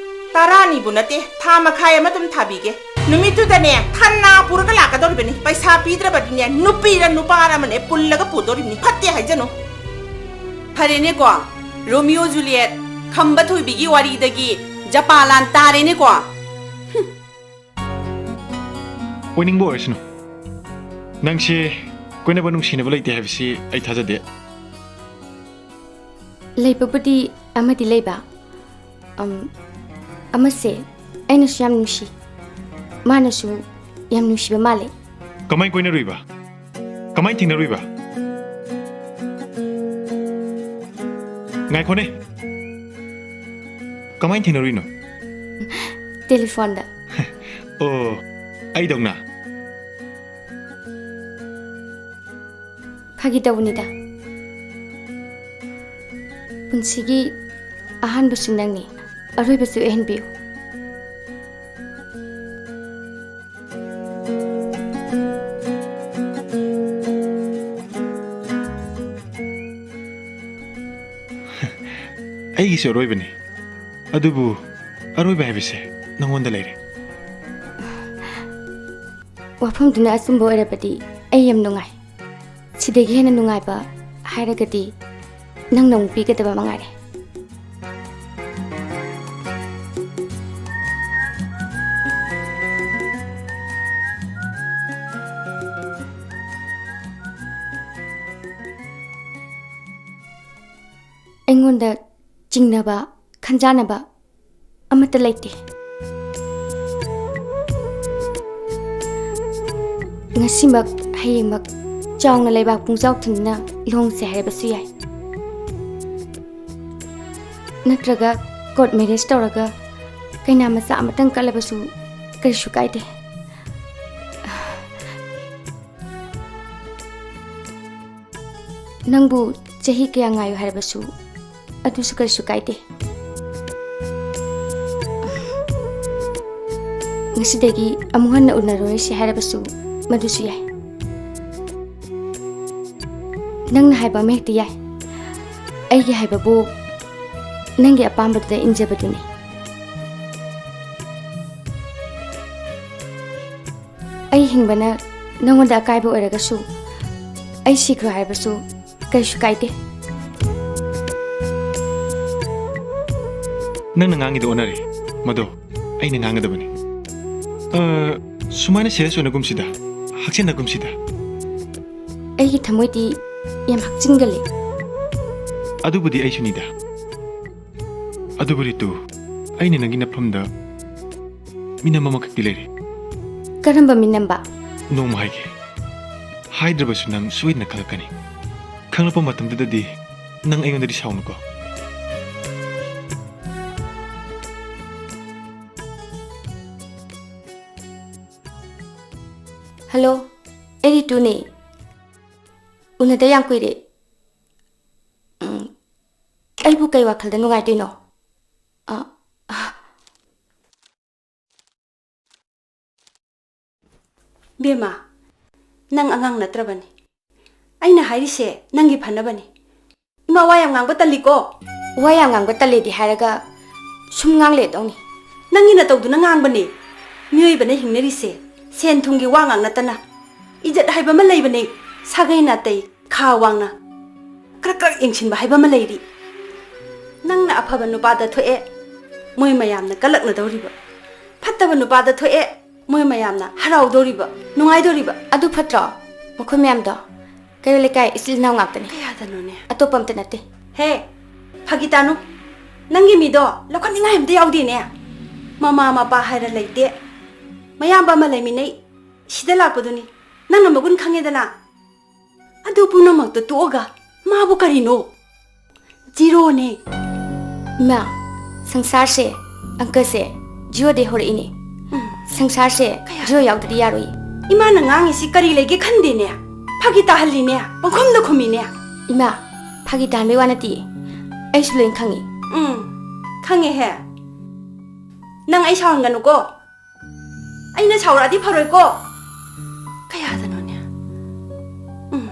ꯇꯔꯥꯅꯤꯕꯨ ꯅꯠꯇꯦ, ꯊꯥ ꯃꯈꯥꯏ ꯑꯃ ꯑꯗꯨꯝ ꯊꯥꯕꯤꯒꯦ꯫ ꯅꯨꯃꯤꯠꯇꯨꯗꯅꯦ ꯊꯟꯅ ꯄꯨꯔꯒ ꯂꯥꯛꯀꯗꯧꯔꯤꯕꯅꯤ꯫ ꯄꯩꯁꯥ ꯄꯤꯗ꯭ꯔꯕꯗꯤꯅꯦ ꯅꯨꯄꯤꯔ ꯅꯨꯄꯥꯔ ꯑꯃꯅꯦ ꯄꯨꯜꯂꯒ ꯄꯨꯗꯧꯔꯤꯕꯅꯤ꯫ ꯐꯠꯇꯦ ꯍꯥꯏꯖꯅꯨ꯫ ꯐꯔꯦꯅꯦꯀꯣ, ꯔꯣꯃꯤꯌꯣ ꯖꯨꯂꯤꯌꯦꯠ, ꯈꯝꯕ ꯊꯣꯏꯕꯤꯒꯤ ꯋꯥꯔꯤꯗꯒꯤ ꯖꯄꯥꯂꯥꯟ ꯇꯥꯔꯦꯅꯦꯀꯣ꯫ ꯑꯣꯏꯅꯤꯡꯕ ꯑꯣꯏꯔꯁꯅꯨ꯫ ꯅꯪꯁꯦ ꯀꯣꯏꯅꯕ ꯅꯨꯡꯁꯤꯅꯕ ꯂꯩꯇꯦ ꯍꯥꯏꯕꯁꯤ ꯑꯩ ꯊꯥꯖꯗꯦ꯫ ꯂꯩꯕꯕꯨꯗꯤ ꯑꯃꯗꯤ ꯂꯩꯕ꯫ ꯑꯝ, ꯑꯃꯁꯦ ꯑꯩꯅꯁꯨ ꯌꯥꯝ ꯅꯨꯡꯁꯤ꯫ ꯃꯥꯅꯁꯨ ꯌꯥꯝ ꯅꯨꯡꯁꯤꯕ ꯃꯥꯜꯂꯦ꯫ ꯀꯃꯥꯏ ꯀꯣꯏꯅꯔꯨꯏꯕ? ꯀꯃꯥꯏ ꯊꯦꯡꯅꯔꯨꯏꯕ? ꯉꯥꯏꯈꯣꯅꯦ꯫ ꯀꯃꯥꯏ ꯊꯦꯡꯅꯔꯨꯏꯅꯣ? ꯇꯦꯂꯤꯐꯣꯟꯗ꯫ ꯑꯣ, ꯑꯩꯗꯧꯅ? ꯐꯥꯒꯤ ꯇꯧꯕꯅꯤꯗ꯫ ꯄꯨꯟꯁꯤꯒꯤ ꯑꯍꯥꯟꯕꯁꯨ ꯅꯪꯅꯤ, ꯑꯔꯣꯏꯕꯁꯨ ꯑꯣꯏꯍꯟꯕꯤꯌꯨ꯫ ꯑꯩꯒꯤꯁꯨ ꯑꯔꯣꯏꯕꯅꯤ꯫ ꯑꯗꯨꯕꯨ ꯑꯔꯣꯏꯕ ꯍꯥꯏꯕꯁꯦ ꯅꯪꯉꯣꯟꯗ ꯂꯩꯔꯦ꯫ ꯋꯥꯐꯝꯗꯨꯅ ꯑꯆꯨꯝꯕ ꯑꯣꯏꯔꯕꯗꯤ ꯑꯩ ꯌꯥꯝ ꯅꯨꯡꯉꯥꯏ꯫ ꯁꯤꯗꯒꯤ ꯍꯦꯟꯅ ꯅꯨꯡꯉꯥꯏꯕ ꯍꯥꯏꯔꯒꯗꯤ ꯅꯪꯅ ꯑꯃꯨꯛ ꯄꯤꯒꯗꯕ ꯃꯉꯥꯏꯔꯦ꯫ ꯑꯩꯉꯣꯟꯗ ꯆꯤꯡꯅꯕ, ꯈꯟꯖꯥꯟꯅꯕ ꯑꯃꯠꯇ ꯂꯩꯇꯦ꯫ ꯉꯁꯤꯃꯛ, ꯍꯌꯦꯡꯃꯛ ꯆꯥꯎꯅ ꯂꯩꯕꯥꯛ ꯄꯨꯡꯖꯥꯎ ꯊꯤꯟꯗꯨꯅ ꯂꯨꯍꯣꯡꯁꯦ ꯍꯥꯏꯔꯕꯁꯨ ꯌꯥꯏ꯫ ꯅꯠꯇ꯭ꯔꯒ court marriage ꯇꯧꯔꯒ ꯀꯩꯅꯥ ꯃꯆꯥ ꯑꯃꯇꯪ ꯀꯠꯂꯕꯁꯨ ꯀꯔꯤꯁꯨ ꯀꯥꯏꯗꯦ꯫ ꯅꯪꯕꯨ ꯆꯍꯤ ꯀꯌꯥ ꯉꯥꯏꯌꯨ ꯍꯥꯏꯔꯕꯁꯨ ꯑꯗꯨꯁꯨ ꯀꯔꯤꯁꯨ ꯀꯥꯏꯗꯦ꯫ ꯉꯁꯤꯗꯒꯤ ꯑꯃꯨꯛ ꯍꯟꯅ ꯎꯅꯔꯣꯏꯁꯤ ꯍꯥꯏꯔꯕꯁꯨ ꯃꯗꯨꯁꯨ ꯌꯥꯏ꯫ ꯅꯪꯅ ꯍꯥꯏꯕ ꯑꯃ ꯍꯦꯛꯇ ꯌꯥꯏ꯫ ꯑꯩꯒꯤ ꯍꯥꯏꯕꯕꯨ ꯅꯪꯒꯤ ꯑꯄꯥꯝꯕꯗꯨꯗ ꯏꯟꯖꯕꯗꯨꯅꯤ꯫ ꯑꯩ ꯍꯤꯡꯕꯅ ꯅꯉꯣꯟꯗ ꯑꯀꯥꯏꯕ ꯑꯣꯏꯔꯒꯁꯨ, ꯑꯩ ꯁꯤꯈ꯭ꯔꯣ ꯍꯥꯏꯔꯕꯁꯨ ꯀꯩꯁꯨ ꯀꯥꯏꯗꯦ꯫ ꯅꯪꯅ ꯉꯥꯡꯉꯤꯗꯣ ꯑꯣꯟꯅꯔꯦ꯫ ꯃꯗꯣ ꯑꯩꯅ ꯉꯥꯡꯒꯗꯕꯅꯤ꯫ ꯑ, ꯁꯨꯃꯥꯏꯅ ꯁꯦꯔꯤꯌꯁ ꯑꯣꯏꯅꯒꯨꯝꯁꯤꯗ, ꯍꯛꯆꯤꯟꯅꯒꯨꯝꯁꯤꯗ꯫ ꯑꯩꯒꯤ ꯊꯃꯣꯏꯗꯤ ꯌꯥꯝ ꯍꯛꯆꯤꯟꯒꯜꯂꯤ꯫ ꯑꯗꯨꯕꯨꯗꯤ ꯑꯩꯁꯨꯅꯤꯗ꯫ ꯑꯗꯨꯕꯨ ꯔꯤꯇꯨ, ꯑꯩꯅ ꯅꯪꯒꯤ ꯅꯐꯝꯗ ꯃꯤꯅꯝ ꯑꯃꯈꯛꯇꯤ ꯂꯩꯔꯦ꯫ ꯀꯔꯝꯕ ꯃꯤꯅꯝꯕ? ꯅꯣꯡꯃ ꯍꯥꯏꯒꯦ꯫ ꯍꯥꯏꯗ꯭ꯔꯕꯁꯨ ꯅꯪ ꯁꯣꯏꯗꯅ ꯈꯪꯂꯛꯀꯅꯤ꯫ ꯈꯪꯂꯛꯄ ꯃꯇꯝꯗꯨꯗꯗꯤ ꯅꯪ ꯑꯩꯉꯣꯟꯗꯗꯤ ꯁꯥꯎꯅꯨꯀꯣ꯫ ꯍꯜꯂꯣ, ꯑꯩ ꯔꯤꯇꯨꯅꯦ꯫ ꯎꯅꯗ ꯌꯥꯝ ꯀꯨꯏꯔꯦ꯫ ꯎꯝ, ꯑꯩꯕꯨ ꯀꯩ ꯋꯥꯈꯜꯗ ꯅꯨꯡꯉꯥꯏꯗꯣꯏꯅꯣ? ꯑ, ꯑ꯫ ꯕꯦꯝꯃ, ꯅꯪ ꯑꯉꯥꯡ ꯅꯠꯇ꯭ꯔꯕꯅꯤ꯫ ꯑꯩꯅ ꯍꯥꯏꯔꯤꯁꯦ ꯅꯪꯒꯤ ꯐꯅꯕꯅꯤ꯫ ꯏꯃꯥ ꯋꯥ ꯌꯥꯝ ꯉꯥꯡꯕ ꯇꯜꯂꯤꯀꯣ꯫ ꯋꯥ ꯌꯥꯝ ꯉꯥꯡꯕ ꯇꯜꯂꯦꯗꯤ ꯍꯥꯏꯔꯒ ꯁꯨꯝ ꯉꯥꯡ ꯂꯩꯗꯧꯅꯤ꯫ ꯅꯪꯒꯤ ꯅꯇꯧꯗꯨꯅ ꯉꯥꯡꯕꯅꯦ꯫ ꯃꯤꯑꯣꯏꯕꯅ ꯍꯤꯡꯅꯔꯤꯁꯦ ꯁꯦꯟ ꯊꯨꯝꯒꯤ ꯋꯥ ꯉꯥꯛ ꯅꯠꯇꯅ ꯏꯖꯠ ꯍꯥꯏꯕ ꯑꯃ ꯂꯩꯕꯅꯦ꯫ ꯁꯥꯒꯩ ꯅꯥꯇꯩ ꯈꯥ ꯋꯥꯡꯅ ꯀ꯭ꯔꯛ ꯀ꯭ꯔꯛ ꯌꯦꯡꯁꯤꯟꯕ ꯍꯥꯏꯕ ꯑꯃ ꯂꯩꯔꯤ꯫ ꯅꯪꯅ ꯑꯐꯕ ꯅꯨꯄꯥꯗ ꯊꯣꯛꯑꯦ, ꯃꯣꯏ ꯃꯌꯥꯝꯅ ꯀꯜꯂꯛꯅꯗꯧꯔꯤꯕ꯫ ꯐꯠꯇꯕ ꯅꯨꯄꯥꯗ ꯊꯣꯛꯑꯦ, ꯃꯣꯏ ꯃꯌꯥꯝꯅ ꯍꯔꯥꯎꯗꯧꯔꯤꯕ, ꯅꯨꯡꯉꯥꯏꯗꯧꯔꯤꯕ꯫ ꯑꯗꯨ ꯐꯠꯇ꯭ꯔꯣ? ꯃꯈꯣꯏ ꯃꯌꯥꯝꯗꯣ ꯀꯩꯔꯣꯜ ꯂꯩꯀꯥꯏ ꯏꯆꯤꯜ ꯏꯅꯥꯎ ꯉꯥꯛꯇꯅꯤ꯫ ꯀꯌꯥꯗꯅꯣꯅꯦ? ꯑꯇꯣꯞꯄ ꯑꯝꯇ ꯅꯠꯇꯦ꯫ ꯍꯦ, ꯐꯥꯒꯤ ꯇꯥꯅꯨ꯫ ꯅꯪꯒꯤ ꯃꯤꯗꯣ ꯂꯧꯈꯠꯅꯤꯡꯉꯥꯏ ꯑꯝꯇ ꯌꯥꯎꯗꯦꯅꯦ꯫ ꯃꯃꯥ ꯃꯄꯥ ꯍꯥꯏꯔ ꯂꯩꯇꯦ꯫ ꯃꯌꯥꯝꯕ ꯑꯃ ꯂꯩꯃꯤꯟꯅꯩ꯫ ꯁꯤꯗ ꯂꯥꯛꯄꯗꯨꯅꯤ꯫ ꯅꯪꯅ ꯃꯒꯨꯟ ꯈꯪꯉꯦꯗꯅ꯫ ꯑꯗꯨ ꯄꯨꯝꯅꯃꯛꯇ ꯇꯣꯛꯑꯒ ꯃꯥꯕꯨ ꯀꯔꯤꯅꯣ? ꯖꯤꯔꯣꯅꯦ꯫ ꯏꯃꯥ, ꯁꯪꯁꯥꯔꯁꯦ, ꯑꯪꯀꯁꯦ ꯖꯤꯔꯣꯗꯩ ꯍꯧꯔꯛꯏꯅꯦ꯫ ꯎꯝ꯫ ꯁꯪꯁꯥꯔꯁꯦ ꯀꯌꯥ? ꯖꯤꯔꯣ ꯌꯥꯎꯗ꯭ꯔꯗꯤ ꯌꯥꯔꯣꯏ꯫ ꯏꯃꯥꯅ ꯉꯥꯡꯉꯤꯁꯤ ꯀꯔꯤ ꯂꯩꯒꯦ ꯈꯟꯗꯦꯅꯦ꯫ ꯐꯥꯒꯤ ꯇꯥꯍꯜꯂꯤꯅꯦ꯫ ꯄꯪꯈꯨꯝꯗ ꯈꯨꯝꯃꯤꯅꯦ꯫ ꯏꯃꯥ, ꯐꯥꯒꯤ ꯇꯥꯍꯟꯕꯩ ꯋꯥ ꯅꯠꯇꯤꯌꯦ꯫ ꯑꯩꯁꯨ ꯂꯣꯏ ꯈꯪꯉꯤ꯫ ꯎꯝ, ꯈꯪꯉꯦꯍꯦ꯫ ꯅꯪ ꯑꯩ ꯁꯥꯎꯍꯟꯒꯅꯨꯀꯣ꯫ ꯑꯩꯅ ꯁꯥꯎꯔꯛꯑꯗꯤ ꯐꯔꯣꯏꯀꯣ꯫ ꯀꯌꯥꯗꯅꯣꯅꯦ? ꯎꯝ꯫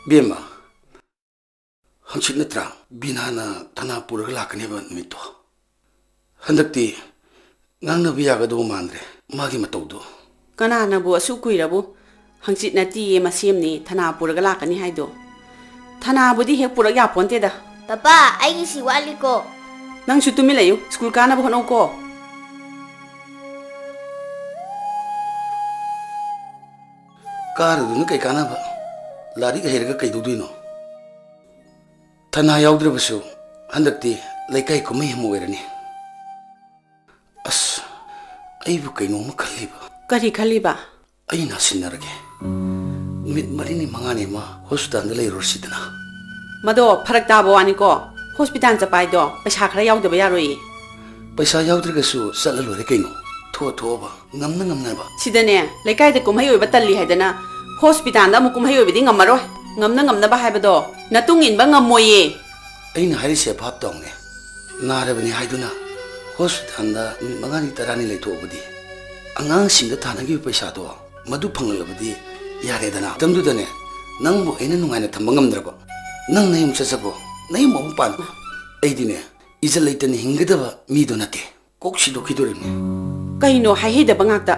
ꯕꯦꯝꯃ, ꯍꯪꯆꯤꯠ ꯅꯠꯇ꯭ꯔꯥ ꯕꯤꯅꯥꯅ ꯊꯅꯥ ꯄꯨꯔꯒ ꯂꯥꯛꯀꯅꯦꯕ ꯅꯨꯃꯤꯠꯇꯣ? ꯍꯟꯗꯛꯇꯤ ꯉꯥꯡꯅꯕ ꯌꯥꯒꯗꯧꯕ ꯃꯥꯟꯗ꯭ꯔꯦ ꯃꯥꯒꯤ ꯃꯇꯧꯗꯣ꯫ ꯀꯅꯥꯅꯕꯨ ꯑꯁꯨꯛ ꯀꯨꯏꯔꯕꯨ ꯍꯪꯆꯤꯠ ꯅꯠꯇꯤꯌꯦ ꯃꯁꯦꯝꯅꯤ ꯊꯅꯥ ꯄꯨꯔꯒ ꯂꯥꯛꯀꯅꯤ ꯍꯥꯏꯗꯣ? ꯊꯅꯥꯕꯨꯗꯤ ꯍꯦꯛ ꯄꯨꯔꯛ ꯌꯥꯄꯣꯟꯇꯦꯗ꯫ ꯄꯄꯥ, ꯑꯩꯒꯤꯁꯤ ꯋꯥꯠꯂꯤꯀꯣ꯫ ꯅꯪꯁꯨ ꯇꯨꯃꯤꯟ ꯂꯩꯌꯨ, ꯁ꯭ꯀꯨꯜ ꯀꯥꯅꯕ ꯍꯣꯠꯅꯧꯀꯣ꯫ ꯀꯥꯔꯨꯗꯨꯅ ꯀꯩ ꯀꯥꯟꯅꯕ? ꯂꯥꯏꯔꯤꯛ ꯍꯩꯔꯒ ꯀꯩꯗꯧꯗꯣꯏꯅꯣ? ꯊꯅꯥ ꯌꯥꯎꯗ꯭ꯔꯕꯁꯨ ꯍꯟꯗꯛꯇꯤ ꯂꯩꯀꯥꯏ ꯀꯨꯝꯍꯩ ꯑꯃ ꯑꯣꯏꯔꯅꯤ꯫ ꯑꯁ, ꯑꯩꯕꯨ ꯀꯩꯅꯣꯝꯃ ꯈꯜꯂꯤꯕ꯫ ꯀꯔꯤ ꯈꯜꯂꯤꯕ? ꯑꯩ ꯅꯥꯁꯤꯟꯅꯔꯒꯦ꯫ ꯅꯨꯃꯤꯠ ꯃꯔꯤꯅꯤ ꯃꯉꯥꯅꯤ ꯑꯃ ꯍꯣꯁꯄꯤꯇꯥꯜꯗ ꯂꯩꯔꯨꯔꯁꯤꯗꯅ꯫ ꯃꯗꯣ ꯐꯔꯛ ꯇꯥꯕ ꯋꯥꯅꯤꯀꯣ꯫ ꯍꯣꯁꯄꯤꯇꯥꯜ ꯆꯠꯄ ꯍꯥꯏꯗꯣ ꯄꯩꯁꯥ ꯈꯔ ꯌꯥꯎꯗꯕ ꯌꯥꯔꯣꯏꯌꯦ꯫ ꯄꯩꯁꯥ ꯌꯥꯎꯗ꯭ꯔꯒꯁꯨ ꯆꯠꯂ ꯂꯣꯏꯔꯦ ꯀꯩꯅꯣ꯫ ꯊꯣꯛꯑ ꯊꯣꯛꯑꯕ, ꯉꯝꯅ ꯉꯝꯅꯕ꯫ ꯁꯤꯗꯅꯦ, ꯂꯩꯀꯥꯏꯗ ꯀꯨꯝꯍꯩ ꯑꯣꯏꯕ ꯇꯜꯂꯤ ꯍꯥꯏꯗꯅ ꯍꯣꯁꯄꯤꯇꯥꯜꯗ ꯑꯃꯨꯛ ꯀꯨꯝꯍꯩ ꯑꯣꯏꯕꯗꯤ ꯉꯝꯃꯔꯣꯏ꯫ ꯉꯝꯅ ꯉꯝꯅꯕ ꯍꯥꯏꯕꯗꯣ ꯅꯇꯨꯡ ꯏꯟꯕ ꯉꯝꯃꯣꯏꯌꯦ꯫ ꯑꯩꯅ ꯍꯥꯏꯔꯤꯁꯦ ꯚꯥꯞ ꯇꯧꯅꯦ꯫ ꯅꯥꯔꯕꯅꯤ ꯍꯥꯏꯗꯨꯅ ꯍꯣꯁꯄꯤꯇꯥꯜꯗ ꯅꯨꯃꯤꯠ ꯃꯉꯥꯅꯤ ꯇꯔꯥꯅꯤ ꯂꯩꯊꯣꯛꯑꯕꯗꯤ ꯑꯉꯥꯡꯁꯤꯡꯗ ꯊꯥꯅꯈꯤꯕ ꯄꯩꯁꯥꯗꯣ ꯃꯗꯨ ꯐꯪꯂꯛꯂꯕꯗꯤ ꯌꯥꯔꯦꯗꯅ꯫ ꯃꯇꯝꯗꯨꯗꯅꯦ, ꯅꯪꯕꯨ ꯑꯩꯅ ꯅꯨꯡꯉꯥꯏꯅ ꯊꯝꯕ ꯉꯝꯗ꯭ꯔꯕ? ꯅꯪ ꯅꯌꯨꯝ ꯆꯠꯆꯈꯣ, ꯅꯌꯨꯝ ꯑꯃꯨꯛ ꯄꯥꯟꯈꯣ꯫ ꯑꯩꯗꯤꯅꯦ, ꯏꯖꯠ ꯂꯩꯇꯅ ꯍꯤꯡꯒꯗꯕ ꯃꯤꯗꯣ ꯅꯠꯇꯦ꯫ ꯀꯣꯛ ꯁꯤꯗꯣꯛꯈꯤꯗꯣꯔꯤꯕꯅꯤ꯫ ꯀꯩꯅꯣ ꯍꯥꯏꯍꯩꯗꯕ ꯉꯥꯛꯇ?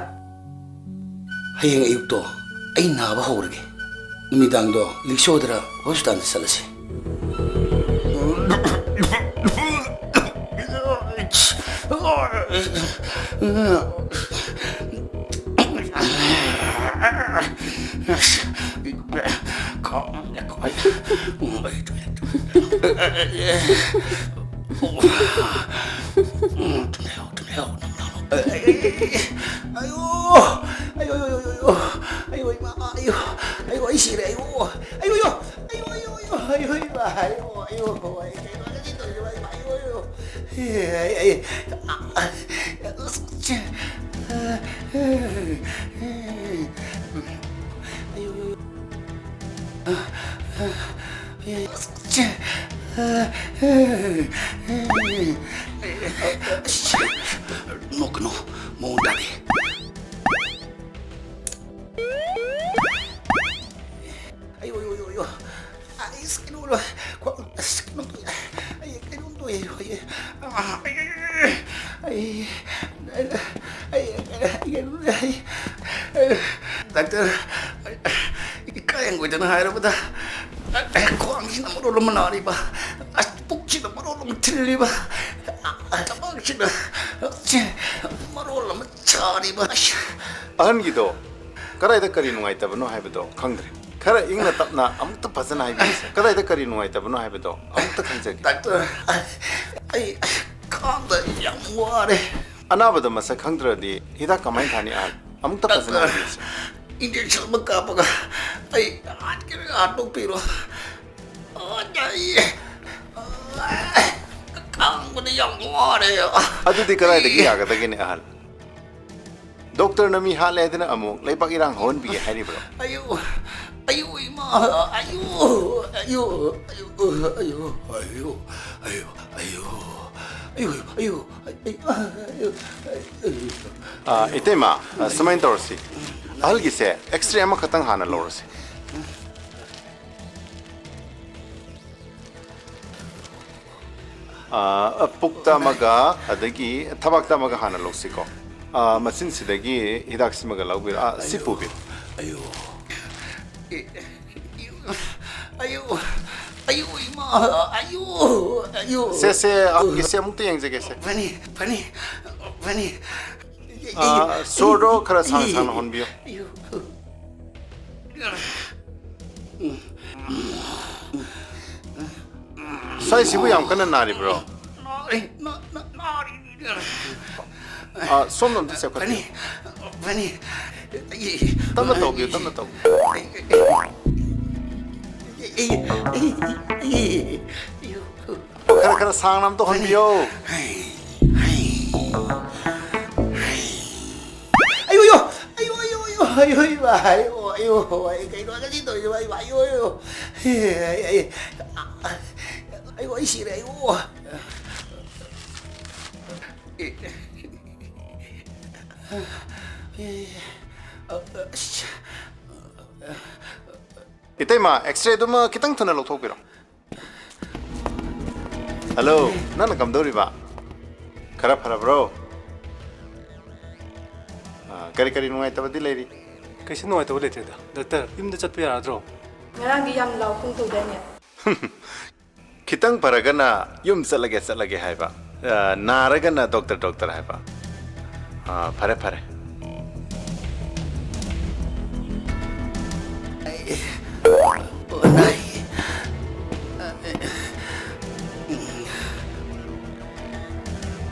ꯍꯌꯦꯡ ꯑꯌꯨꯛꯇꯣ ꯑꯩ ꯅꯥꯕ ꯍꯧꯔꯒꯦ꯫ ꯅꯨꯃꯤꯗꯥꯡꯗꯣ ꯂꯤꯛꯁꯣꯗꯔ ꯍꯣꯁꯄꯤꯇꯥꯜꯗ ꯆꯠꯂꯁꯤ꯫ ꯑꯌꯣ! ꯑꯌꯣ! ꯑꯌꯣ! ꯑꯌꯣ! ꯏꯃꯥ! ꯑꯌꯣ! ꯑꯌꯣ! ꯑꯩ ꯁꯤꯔꯦ! ꯑꯌꯣ! ꯑꯌꯣ! ꯑꯌꯣ! ꯑꯌꯣ! ꯑꯌꯣ! ꯑꯌꯣ! ꯏꯃꯥ! ꯑꯌꯣ! ꯑꯌꯣ! ꯑꯩ ꯀꯩꯅꯣ ꯍꯥꯏꯒꯦ ꯇꯧꯔꯤꯁꯤꯕꯣ? ꯏꯃꯥ! ꯑꯌꯣ! ꯑꯌꯣ! ꯑꯩ! ꯑꯩ! ꯑꯌꯣ! ꯑꯌꯣ! ꯅꯣꯛꯀꯅꯨ, ꯃꯑꯣꯡ ꯇꯥꯗꯦ꯫ ꯑꯌꯣ, ꯑꯌꯣ, ꯑꯌꯣ, ꯑꯌꯣ꯫ ꯑꯩꯁ, ꯀꯩꯅꯣ, ꯈ꯭ꯋꯥꯡ, ꯑꯁ, ꯀꯩꯅꯣꯝ ꯇꯧꯏ꯫ ꯑꯩ ꯀꯩꯅꯣꯝ ꯇꯧꯏ, ꯑꯩ, ꯑꯩ, ꯑꯩ, ꯑꯩ, ꯑꯩ, ꯑꯩ, ꯗꯥꯛꯇꯔ, ꯏꯀꯥꯏ ꯍꯪꯒꯣꯏꯗꯅ ꯍꯥꯏꯔꯕꯗ, ꯈ꯭ꯋꯥꯡꯁꯤꯅ ꯃꯔꯣꯜ ꯑꯃ ꯅꯥꯔꯤꯕ, ꯑꯁ, ꯄꯨꯛꯁꯤꯅ ꯃꯔꯣꯜ ꯑꯃ ꯊꯤꯜꯂꯤꯕ, ꯊꯕꯛꯁꯤꯅ ꯁꯤ ꯃꯔꯣꯜ ꯑꯃ ꯁꯥꯔꯤꯕ꯫ ꯑꯁ꯫ ꯑꯍꯟꯒꯤꯗꯣ ꯀꯗꯥꯏꯗ ꯀꯔꯤ ꯅꯨꯡꯉꯥꯏꯇꯕꯅꯣ ꯍꯥꯏꯕꯗꯣ ꯈꯪꯗ꯭ꯔꯦ꯫ ꯈꯔ ꯏꯪꯅ ꯇꯞꯅ ꯑꯃꯨꯛꯇ ꯐꯖꯅ ꯍꯥꯏꯕꯤꯌꯨꯁꯦ꯫ ꯀꯗꯥꯏꯗ ꯀꯔꯤ ꯅꯨꯡꯉꯥꯏꯇꯕꯅꯣ ꯍꯥꯏꯕꯗꯣ ꯑꯃꯨꯛꯇ ꯈꯪꯖꯒꯦ꯫ ꯗꯥꯛꯇꯔ, ꯑꯩ ꯈ꯭ꯋꯥꯡꯗ ꯌꯥꯝ ꯋꯥꯔꯦ꯫ ꯑꯅꯥꯕꯗ ꯃꯁꯛ ꯈꯪꯗ꯭ꯔꯗꯤ ꯍꯤꯗꯥꯛ ꯀꯃꯥꯏꯅ ꯊꯥꯅꯤ, ꯑꯍꯜ? ꯑꯃꯨꯛꯇ ꯐꯖꯅ ꯗꯥꯛꯇꯔ, ꯍꯥꯏꯕꯤꯌꯨꯁꯦ꯫ ꯏꯟꯖꯦꯛꯁꯟ ꯑꯃ ꯀꯥꯞꯄꯒ ꯑꯩ ꯍꯥꯠꯀꯦꯔꯥ ꯍꯥꯠꯇꯣꯛꯄꯤꯔꯣ꯫ ꯑ, ꯅꯥꯏꯌꯦ꯫ ꯈꯥꯡꯕꯗ ꯌꯥꯝ ꯋꯥꯔꯦ꯫ ꯑꯗꯨꯗꯤ ꯀꯗꯥꯏꯗꯒꯤ ꯑꯩ ꯌꯥꯒꯗꯒꯦꯅꯦ, ꯑꯍꯜ? ꯗꯣꯛꯇꯔꯅ ꯃꯤ ꯍꯥꯠꯂꯦ ꯍꯥꯏꯗꯅ ꯑꯃꯨꯛ ꯂꯩꯕꯥꯛ ꯏꯔꯥꯡ ꯍꯧꯍꯟꯕꯤꯒꯦ ꯍꯥꯏꯔꯤꯕ꯭ꯔꯣ? ꯑꯌꯨ, ꯑꯌꯨ, ꯏꯃꯥ, ꯑꯌꯨ, ꯑꯌꯨ, ꯑꯌꯨ, ꯑꯌꯨ, ꯑꯌꯨ, ꯑꯌꯨ, ꯑꯌꯨ, ꯑꯌꯨ, ꯑꯌꯨ, ꯑꯌꯨ, ꯑꯌꯨ, ꯑꯌꯨ꯫ ꯑꯥ, ꯏꯇꯩꯃ, ꯑꯥ, ꯁꯨꯃꯥꯏꯅ ꯇꯧꯔꯁꯤ, ꯑꯍꯜꯒꯤꯁꯦ ꯑꯦꯛꯁꯔꯦ ꯑꯃꯈꯛꯇꯪ ꯍꯥꯟꯅ ꯂꯧꯔꯁꯤ꯫ ꯑꯥ, ꯄꯨꯛꯇ ꯑꯃꯒ, ꯑꯗꯒꯤ ꯊꯕꯥꯛꯇ ꯑꯃꯒ ꯍꯥꯟꯅ ꯂꯧꯁꯤꯀꯣ꯫ ꯑꯥ, ꯃꯆꯤꯟꯁꯤꯗꯒꯤ ꯍꯤꯗꯥꯛꯁꯤꯃꯒ ꯂꯧꯕꯤꯔꯣ꯫ ꯑꯥ, ꯁꯤ ꯑꯌꯨ, ꯄꯨꯕꯤꯔꯣ꯫ ꯑꯌꯨ, ꯑꯦ, ꯑꯌꯨ, ꯑꯌꯨ, ꯏꯃꯥ, ꯑꯌꯨ, ꯑꯌꯨ꯫ ꯁꯦ, ꯁꯦ, ꯑꯍꯜꯒꯤꯁꯦ ꯑꯃꯨꯛꯇ ꯌꯦꯡꯖꯒꯦꯁꯦ꯫ ꯐꯅꯤ, ꯐꯅꯤ, ꯐꯅꯤ꯫ ꯑꯥ, ꯁꯣꯔꯗꯣ ꯈꯔ ꯁꯥꯡ ꯁꯥꯡꯅ ꯍꯣꯟꯕꯤꯌꯨ꯫ ꯑꯌꯨ꯫ ꯁ꯭ꯋꯥꯏꯁꯤꯕꯨ ꯌꯥꯝ ꯀꯟꯅ ꯅꯥꯔꯤꯕ꯭ꯔꯣ? ꯅꯥꯔꯤ, ꯅꯥ-, ꯅꯥ-, ꯅꯥꯔꯤ꯫ ꯑꯥ, ꯁꯣꯝꯗ ꯑꯝꯇ ꯆꯦꯞꯈꯠꯄꯤꯌꯨ꯫ ꯐꯅꯤ, ꯐꯅꯤ꯫ ꯇꯞꯅ ꯇꯧꯕꯤꯌꯨ, ꯇꯞꯅ ꯇꯧꯕꯤꯌꯨ꯫ ꯈꯔ, ꯈꯔ ꯁꯥꯡꯅ ꯑꯝꯇ ꯍꯣꯟꯕꯤꯌꯣ꯫ ꯑꯌꯣ, ꯌꯣ! ꯑꯌꯣ, ꯑꯌꯣ, ꯑꯌꯣ, ꯑꯌꯣ, ꯏꯃꯥ, ꯑꯌꯣ, ꯑꯌꯣ, ꯑꯩ ꯀꯩꯅꯣ ꯉꯁꯤ ꯇꯧꯔꯤꯁꯤꯕꯣ, ꯏꯃꯥ, ꯑꯌꯣ, ꯑꯌꯣ, ꯑꯩ, ꯑꯩ, ꯑꯩ, ꯑꯌꯣ, ꯑꯩ ꯁꯤꯔꯦ, ꯑꯌꯣ꯫ ꯏꯇꯩꯃ, ꯑꯦꯛꯁꯔꯦꯗꯨꯃ ꯈꯤꯇꯪ ꯊꯨꯅ ꯂꯧꯊꯣꯛꯄꯤꯔꯣ꯫ ꯍꯜꯂꯣ, ꯅꯪꯅ ꯀꯝꯗꯧꯔꯤꯕ? ꯈꯔ ꯐꯔꯕ꯭ꯔꯣ? ꯑꯥ, ꯀꯔꯤ ꯀꯔꯤ ꯅꯨꯡꯉꯥꯏꯇꯕꯗꯤ ꯂꯩꯔꯤ? ꯀꯩꯁꯨ ꯅꯨꯡꯉꯥꯏꯇꯕ ꯂꯩꯇ꯭ꯔꯦꯗ꯫ ꯗꯥꯛꯇꯔ, ꯌꯨꯝꯗ ꯆꯠꯄ ꯌꯥꯔꯗ꯭ꯔꯣ? ꯉꯔꯥꯡꯗꯤ ꯌꯥꯝ ꯂꯥꯎ ꯈꯣꯡ ꯇꯧꯗꯥꯏꯅꯦ? ꯈꯤꯇꯪ ꯐꯔꯒꯅ ꯌꯨꯝ ꯆꯠꯂꯒꯦ, ꯆꯠꯂꯒꯦ ꯍꯥꯏꯕ, ꯑ, ꯅꯥꯔꯒꯅ ꯗꯣꯛꯇꯔ, ꯗꯣꯛꯇꯔ ꯍꯥꯏꯕ꯫ ꯑ, ꯐꯔꯦ, ꯐꯔꯦ꯫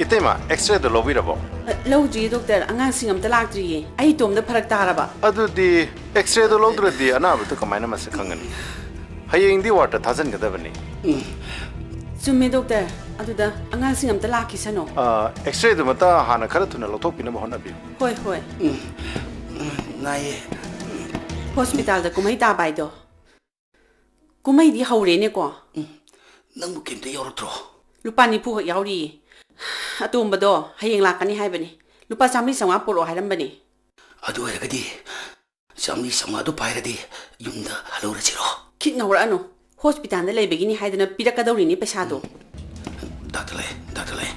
ꯏꯇꯩꯃ, ꯑꯦꯛꯁꯔꯦꯗꯣ ꯂꯧꯕꯤꯔꯕꯣ? ꯑ, ꯂꯧꯗ꯭ꯔꯤꯌꯦ, ꯗꯣꯛꯇꯔ꯫ ꯑꯉꯥꯡꯁꯤꯡ ꯑꯝꯇ ꯂꯥꯛꯇ꯭ꯔꯤꯌꯦ꯫ ꯑꯩ ꯏꯇꯣꯝꯗ ꯐꯔꯛ ꯇꯥꯔꯕ꯫ ꯑꯗꯨꯗꯤ ꯑꯦꯛꯁꯔꯦꯗꯣ ꯂꯧꯗ꯭ꯔꯗꯤ ꯑꯅꯥꯕꯗꯨ ꯀꯃꯥꯏꯅ ꯃꯁꯛ ꯈꯪꯒꯅꯤ? ꯍꯌꯦꯡꯗꯤ ꯋꯥꯔꯗꯇ ꯊꯥꯖꯤꯟꯒꯗꯕꯅꯤ꯫ ꯆꯨꯝꯃꯦ, ꯗꯣꯛꯇꯔ꯫ ꯑꯗꯨꯗ ꯑꯉꯥꯡꯁꯤꯡ ꯑꯝꯇ ꯂꯥꯛꯈꯤꯁꯅꯣ꯫ ꯑ, ꯑꯦꯛꯁꯔꯦꯗꯨꯃꯇ ꯍꯥꯟꯅ ꯈꯔ ꯊꯨꯅ ꯂꯧꯊꯣꯛꯄꯤꯅꯕ ꯍꯣꯠꯅꯕꯤꯌꯨ꯫ ꯍꯣꯏ, ꯍꯣꯏ꯫ ꯎꯝ, ꯎꯝ, ꯅꯥꯏꯌꯦ꯫ ꯍꯣꯁꯄꯤꯇꯥꯜꯗ ꯀꯨꯝꯍꯩ ꯇꯥꯕ ꯍꯥꯏꯗꯣ꯫ ꯀꯨꯝꯍꯩꯗꯤ ꯍꯧꯔꯦꯅꯦꯀꯣ꯫ ꯎꯝ, ꯅꯪꯕꯨ ꯀꯩꯝꯇ ꯌꯥꯎꯔꯛꯇ꯭ꯔꯣ? ꯂꯨꯄꯥ ꯅꯤꯐꯨ ꯈꯛ ꯌꯥꯎꯔꯤꯌꯦ꯫ ꯑꯇꯣꯝꯕꯗꯣ ꯍꯌꯦꯡ ꯂꯥꯛꯀꯅꯤ ꯍꯥꯏꯕꯅꯤ꯫ ꯂꯨꯄꯥ ꯆꯥꯝꯃꯔꯤ ꯆꯥꯝꯃꯉꯥ ꯄꯨꯔꯛꯑꯣ ꯍꯥꯏꯔꯝꯕꯅꯤ꯫ ꯑꯗꯨ ꯑꯣꯏꯔꯒꯗꯤ ꯆꯥꯝꯃꯔꯤ ꯆꯥꯝꯃꯉꯥꯗꯨ ꯄꯥꯏꯔꯗꯤ ꯌꯨꯝꯗ ꯍꯜꯍꯧꯔꯁꯤꯔꯣ? ꯈꯤꯠ ꯉꯧꯔꯛꯑꯅꯨ꯫ ꯍꯣꯁꯄꯤꯇꯥꯜꯗ ꯂꯩꯕꯒꯤꯅꯤ ꯍꯥꯏꯗꯅ ꯄꯤꯔꯛꯀꯗꯧꯔꯤꯅꯤ ꯄꯩꯁꯥꯗꯣ꯫ ꯗꯥꯛꯇꯔ ꯂꯩ, ꯗꯥꯛꯇꯔ ꯂꯩ꯫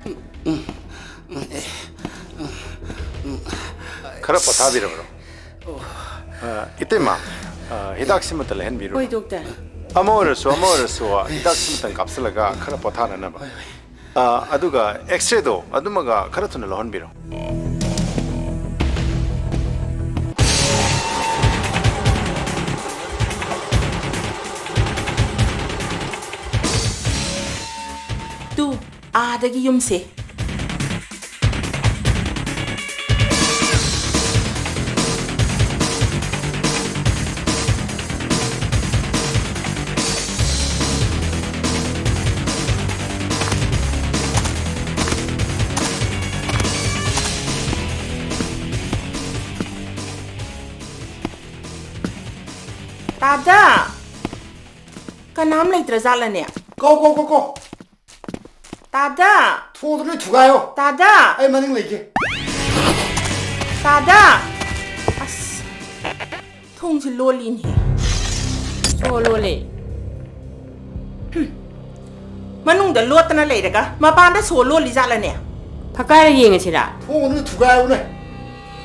ꯎꯝ, ꯎꯝ, ꯎꯝ, ꯑꯦ, ꯎꯝ, ꯎꯝ꯫ ꯈꯔ ꯄꯣꯊꯥꯕꯤꯔꯕ꯭ꯔꯣ? ꯑꯣ꯫ ꯑ, ꯏꯇꯩꯃ, ꯑ, ꯍꯤꯗꯥꯛꯁꯤꯃꯇ ꯂꯩꯍꯟꯕꯤꯔꯣ꯫ ꯍꯣꯏ, ꯗꯣꯛꯇꯔ꯫ ꯑꯃ ꯑꯣꯏꯔꯁꯨ, ꯑꯃ ꯑꯣꯏꯔꯁꯨ, ꯍꯤꯗꯥꯛꯁꯤꯃꯇꯪ ꯀꯥꯞꯁꯤꯜꯂꯒ ꯈꯔ ꯄꯣꯊꯥꯅꯅꯕ꯫ ꯍꯣꯏ, ꯍꯣꯏ꯫ ꯑ, ꯑꯗꯨꯒ ꯑꯦꯛꯁꯔꯦꯗꯣ ꯑꯗꯨꯃꯒ ꯈꯔ ꯊꯨꯅ ꯂꯧꯍꯟꯕꯤꯔꯣ꯫ ꯇꯨ, ꯑꯥꯗꯒꯤ ꯌꯨꯝꯁꯦ꯫ ꯇꯥꯗ! ꯀꯅꯥꯝ ꯂꯩꯇ꯭ꯔꯖꯥꯠꯂꯅꯦ? ꯀꯧ, ꯀꯧ, ꯀꯧ, ꯀꯧ꯫ ꯇꯥꯗ! ꯊꯣꯡꯗꯣ ꯂꯣꯏ ꯊꯨꯒꯥꯏꯌꯣ꯫ ꯇꯥꯗ! ꯑꯩ ꯃꯅꯤꯡ ꯂꯩꯒꯦ꯫ ꯇꯥꯗ! ꯑꯁ, ꯊꯣꯡꯁꯦ ꯂꯣꯜꯂꯤꯅꯦꯍꯦ꯫ ꯁꯣ ꯂꯣꯜꯂꯦ꯫ ꯍꯨꯝ꯫ ꯃꯅꯨꯡꯗ ꯂꯣꯠꯇꯅ ꯂꯩꯔꯒ ꯃꯄꯥꯟꯗ ꯁꯣ ꯂꯣꯜꯂꯤ ꯖꯥꯠꯂꯅꯦ? ꯐꯛꯀꯥꯏꯔ ꯌꯦꯡꯉꯁꯤꯔꯥ? ꯊꯣꯡꯗꯣ ꯊꯨꯒꯥꯏꯌꯣꯅꯦ꯫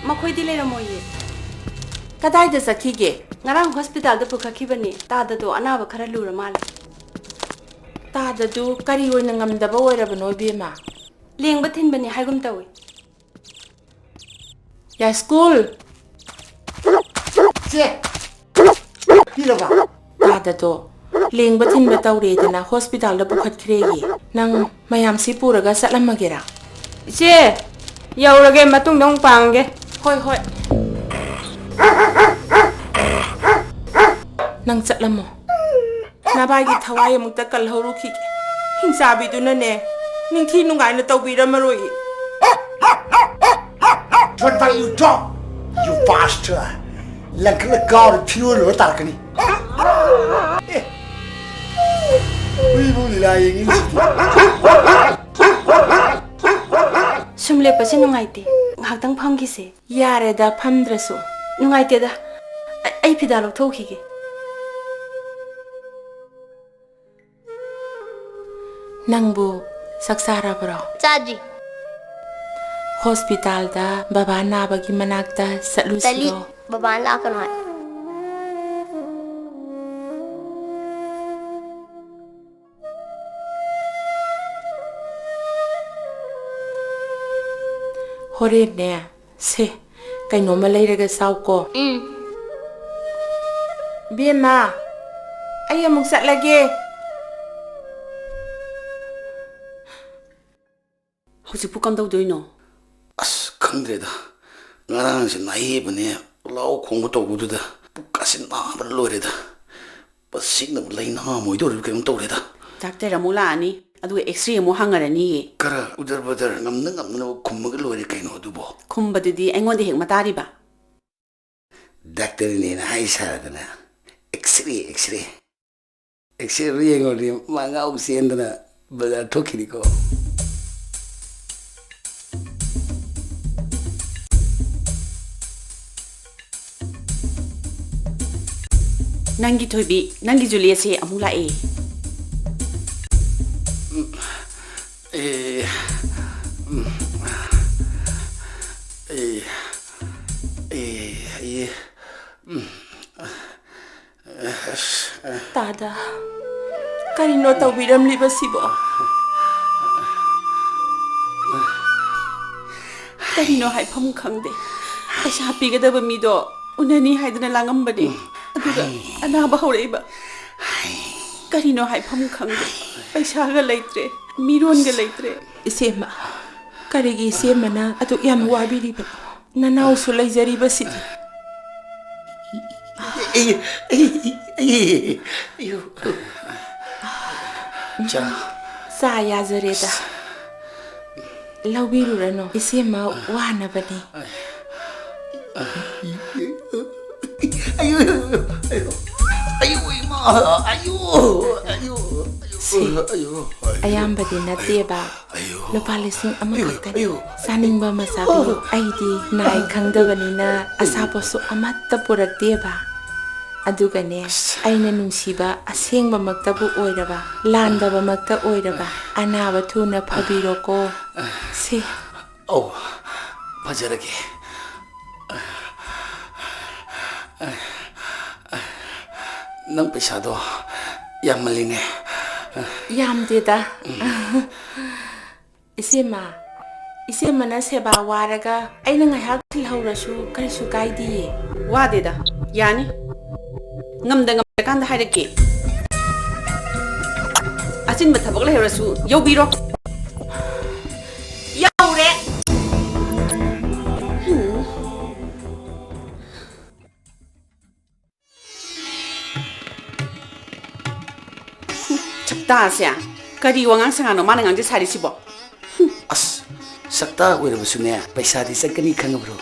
ꯃꯈꯣꯏꯗꯤ ꯂꯩꯔꯝꯃꯣꯏꯌꯦ꯫ ꯀꯗꯥꯏꯗ ꯆꯠꯈꯤꯒꯦ? ꯉꯔꯥꯡ ꯍꯣꯁꯄꯤꯇꯥꯜꯗ ꯄꯨꯈꯠꯈꯤꯕꯅꯤ꯫ ꯇꯥꯗꯗꯣ ꯑꯅꯥꯕ ꯈꯔ ꯂꯨꯔ ꯃꯥꯜꯂꯦ꯫ ꯇꯥꯗꯗꯨ ꯀꯔꯤ ꯑꯣꯏꯅ ꯉꯝꯗꯕ ꯑꯣꯏꯔꯕꯅꯣ, ꯏꯕꯦꯝꯃ? ꯂꯦꯡꯕ ꯊꯤꯟꯕꯅꯤ ꯍꯥꯏꯒꯨꯝ ꯇꯧꯏ꯫ ꯌꯥꯏꯁ꯭ꯀꯨꯜ! ꯆꯦ! ꯄꯤꯔꯕ? ꯇꯥꯗꯗꯣ ꯂꯦꯡꯕ ꯊꯤꯟꯕ ꯇꯧꯔꯦꯗꯅ ꯍꯣꯁꯄꯤꯇꯥꯜꯗ ꯄꯨꯈꯠꯈ꯭ꯔꯦꯌꯦ꯫ ꯅꯪ ꯃꯌꯥꯝꯁꯤ ꯄꯨꯔꯒ ꯆꯠꯂꯝꯃꯒꯦꯔꯥ? ꯏꯆꯦ, ꯌꯧꯔꯒꯦ, ꯃꯇꯨꯡꯗ ꯑꯃꯨꯛ ꯄꯥꯡꯒꯦ꯫ ꯍꯣꯏ, ꯍꯣꯏ꯫ ꯅꯪ ꯆꯠꯂꯝꯃꯣ꯫ ꯅꯕꯥꯏꯒꯤ ꯊꯋꯥꯏ ꯑꯃꯨꯛꯇ ꯀꯜꯍꯧꯔꯨꯈꯤꯒꯦ꯫ ꯍꯤꯡꯆꯥꯕꯤꯗꯨꯅꯅꯦ, ꯅꯤꯡꯊꯤ ꯅꯨꯡꯉꯥꯏꯅ ꯇꯧꯕꯤꯔꯝꯃꯔꯣꯏ꯫ What are you talk? You bastard! ꯂꯪꯈꯠꯂ ꯀꯥꯎꯔ ꯐꯤꯔꯣꯜ ꯂꯣꯏꯔ ꯇꯥꯔꯛꯀꯅꯤ꯫ ꯑꯦ! ꯍꯨꯏꯕꯨ ꯂꯤꯂꯥ ꯌꯦꯡꯉꯤꯁꯤꯗꯤ꯫ ꯁꯨꯝ ꯂꯦꯞꯄꯁꯦ ꯅꯨꯡꯉꯥꯏꯇꯦ꯫ ꯉꯥꯏꯍꯥꯛꯇꯪ ꯐꯝꯈꯤꯁꯦ꯫ ꯌꯥꯔꯦꯗ, ꯐꯝꯗ꯭ꯔꯁꯨ꯫ ꯅꯨꯡꯉꯥꯏꯇꯦꯗ꯫ ꯑ-, ꯑꯩ ꯐꯤꯗꯥ ꯂꯧꯊꯣꯛꯈꯤꯒꯦ꯫ ꯅꯪꯕꯨ ꯆꯥꯛ ꯆꯥꯔꯕ꯭ꯔꯣ? ꯆꯥꯗ꯭ꯔꯤ꯫ ꯍꯣꯁꯄꯤꯇꯥꯜꯗ ꯕꯕꯥ ꯅꯥꯕꯒꯤ ꯃꯅꯥꯛꯇ ꯆꯠꯂꯤ꯫ ꯆꯠꯂꯨꯁꯤꯔꯣ? ꯕꯕꯥꯅ ꯂꯥꯛꯀꯅꯣ ꯍꯥꯏ꯫ ꯍꯣꯔꯦꯟꯅꯦ, ꯁꯦ, ꯀꯩꯅꯣꯝꯃ ꯂꯩꯔꯒ ꯆꯥꯎꯀꯣ꯫ ꯎꯝ꯫ ꯕꯦꯝꯃ, ꯑꯩ ꯑꯃꯨꯛ ꯆꯠꯂꯒꯦ꯫ ꯍꯧꯖꯤꯛꯄꯨ ꯀꯝꯗꯧꯗꯣꯏꯅꯣ? ꯑꯁ, ꯈꯪꯗ꯭ꯔꯦꯗ꯫ ꯉꯔꯥꯡꯁꯦ ꯅꯥꯍꯦꯕꯅꯦ ꯂꯥꯎ ꯈꯣꯡꯕ ꯇꯧꯕꯗꯨꯗ ꯄꯨꯛꯀꯥꯁꯦ ꯅꯥꯕꯅ ꯂꯣꯏꯔꯦꯗ꯫ ꯄꯁꯤꯛꯅꯕ ꯂꯩꯅꯥ ꯑꯃ ꯑꯣꯏꯗꯧꯔꯤꯕ ꯀꯩꯅꯣꯝ ꯇꯧꯔꯦꯗ꯫ ꯗꯥꯛꯇꯔ ꯑꯃꯨꯛ ꯂꯥꯛꯑꯅꯤ, ꯑꯗꯨꯒ ꯑꯦꯛꯁꯔꯦ ꯑꯃꯨꯛ ꯍꯪꯉꯔꯅꯤꯌꯦ꯫ ꯈꯔ ꯎꯗꯔ ꯕꯗꯔ ꯉꯝꯅ ꯉꯝꯅꯕ ꯈꯨꯝꯃꯒ ꯂꯣꯏꯔꯦ ꯀꯩꯅꯣ ꯑꯗꯨꯕꯣ꯫ ꯈꯨꯝꯕꯗꯨꯗꯤ ꯑꯩꯉꯣꯟꯗ ꯍꯦꯛ ꯃꯇꯥꯔꯤꯕ꯫ ꯗꯥꯛꯇꯔꯅꯦꯅ ꯍꯥꯏ ꯁꯥꯗꯅ ꯑꯦꯛꯁꯔꯦ, ꯑꯦꯛꯁꯔꯦ꯫ ꯑꯦꯛꯁꯔꯦ ꯌꯦꯡꯉꯨꯔꯗꯤ ꯃꯥ ꯉꯥꯎ ꯆꯦꯟꯗꯅ ꯕꯖꯥꯔ ꯊꯣꯛꯈꯤꯅꯤꯀꯣ꯫ ꯅꯪꯒꯤ ꯊꯣꯏꯕꯤ, ꯅꯪꯒꯤ ꯖꯨꯂꯤꯌꯠꯁꯦ ꯑꯃꯨꯛ ꯂꯥꯛꯑꯦ꯫ ꯎꯝ, ꯑꯦ, ꯎꯝ, ꯑꯦ, ꯑꯦ, ꯑꯦ, ꯎꯝ, ꯇꯥꯗ, ꯀꯔꯤꯅꯣ ꯇꯧꯕꯤꯔꯝꯂꯤꯕꯁꯤꯕꯣ? ꯀꯔꯤꯅꯣ ꯍꯥꯏꯐꯝ ꯈꯪꯗꯦ꯫ ꯄꯩꯁꯥ ꯄꯤꯒꯗꯕ ꯃꯤꯗꯣ ꯎꯅꯅꯤ ꯍꯥꯏꯗꯅ ꯂꯥꯡꯉꯝꯕꯅꯤ, ꯑꯗꯨꯒ ꯑꯅꯥꯕ ꯍꯧꯔꯛꯏꯕ꯫ ꯀꯔꯤꯅꯣ ꯍꯥꯏꯐꯝ ꯈꯪꯗꯦ꯫ ꯄꯩꯁꯥꯒ ꯂꯩꯇ꯭ꯔꯦ, ꯃꯤꯔꯣꯟꯒ ꯂꯩꯇ꯭ꯔꯦ꯫ ꯏꯆꯦꯃ, ꯀꯔꯤꯒꯤ ꯏꯆꯦꯃꯅ ꯑꯗꯨꯛ ꯌꯥꯝꯅ ꯋꯥꯕꯤꯔꯤꯕꯅꯣ? ꯅꯅꯥꯎꯁꯨ ꯂꯩꯖꯔꯤꯕꯁꯤꯗꯤ꯫ ꯑꯩ, ꯑꯩ, ꯑꯩ, ꯑꯩ, ꯆꯥ꯫ ꯆꯥ ꯌꯥꯖꯔꯦꯗ꯫ ꯂꯧꯕꯤꯔꯨꯔꯅꯨ, ꯏꯆꯦꯃ ꯋꯥꯅꯕꯅꯤ꯫ ꯑꯌꯨ, ꯑꯌꯨ, ꯑꯌꯨ, ꯑꯌꯨ, ꯏꯃꯥ, ꯑꯌꯨ, ꯑꯌꯨ, ꯑꯌꯨ, ꯁꯤ ꯑꯌꯨ, ꯑꯌꯨ꯫ ꯑꯌꯥꯝꯕꯗꯤ ꯅꯠꯇꯦꯕ꯫ ꯑꯌꯨ꯫ ꯂꯨꯄꯥ ꯂꯤꯁꯤꯡ ꯑꯃꯈꯛꯇꯅꯤ꯫ ꯑꯌꯨ, ꯑꯌꯨ꯫ ꯆꯥꯅꯤꯡꯕ ꯑꯃ ꯆꯥꯕꯤꯌꯨ꯫ ꯑꯩꯗꯤ ꯅꯥꯏ ꯈꯪꯗꯕꯅꯤꯅ ꯑꯆꯥꯄꯣꯠꯁꯨ ꯑꯃꯠꯇ ꯄꯨꯔꯛꯇꯦꯕ꯫ ꯑꯗꯨꯒꯅꯦ, ꯑꯁ꯫ ꯑꯩꯅ ꯅꯨꯡꯁꯤꯕ ꯑꯁꯦꯡꯕꯃꯛꯇꯕꯨ ꯑꯣꯏꯔꯕ, ꯂꯥꯟꯗꯕꯃꯛꯇ ꯑꯣꯏꯔꯕ, ꯑꯅꯥꯕ ꯊꯨꯅ ꯐꯕꯤꯔꯣꯀꯣ꯫ ꯁꯤ꯫ ꯑꯧ, ꯐꯖꯔꯒꯦ꯫ ꯅꯪ ꯄꯩꯁꯥꯗꯣ ꯌꯥꯝꯃꯜꯂꯤꯅꯦ꯫ ꯌꯥꯝꯗꯦꯗ꯫ ꯎꯝ꯫ ꯏꯆꯦꯃ, ꯏꯆꯦꯃꯅ ꯁꯦꯕꯥ ꯋꯥꯔꯒ ꯑꯩꯅ ꯉꯥꯏꯍꯥꯛ ꯊꯤꯜꯍꯧꯔꯁꯨ ꯀꯔꯤꯁꯨ ꯀꯥꯏꯗꯤꯌꯦ꯫ ꯋꯥꯗꯦꯗ, ꯌꯥꯅꯤ꯫ ꯉꯝꯗ ꯉꯝꯗ꯭ꯔꯀꯥꯟꯗ ꯍꯥꯏꯔꯛꯀꯦ꯫ ꯑꯆꯤꯟꯕ ꯊꯕꯛ ꯂꯩꯍꯧꯔꯁꯨ ꯌꯧꯕꯤꯔꯣ꯫ ꯌꯧꯔꯦ꯫ ꯁꯛꯇꯥꯁꯦ, ꯀꯔꯤ ꯋꯥꯉꯥꯡ ꯁꯉꯥꯡꯅꯣ ꯃꯥꯅ ꯉꯥꯡꯖ ꯁꯥꯔꯤꯁꯤꯕꯣ? ꯑꯁ, ꯁꯛꯇꯥ ꯑꯣꯏꯔꯕꯁꯨꯅꯦ, ꯄꯩꯁꯥꯗꯤ ꯆꯠꯀꯅꯤ ꯈꯪꯉꯕ꯭ꯔꯣ?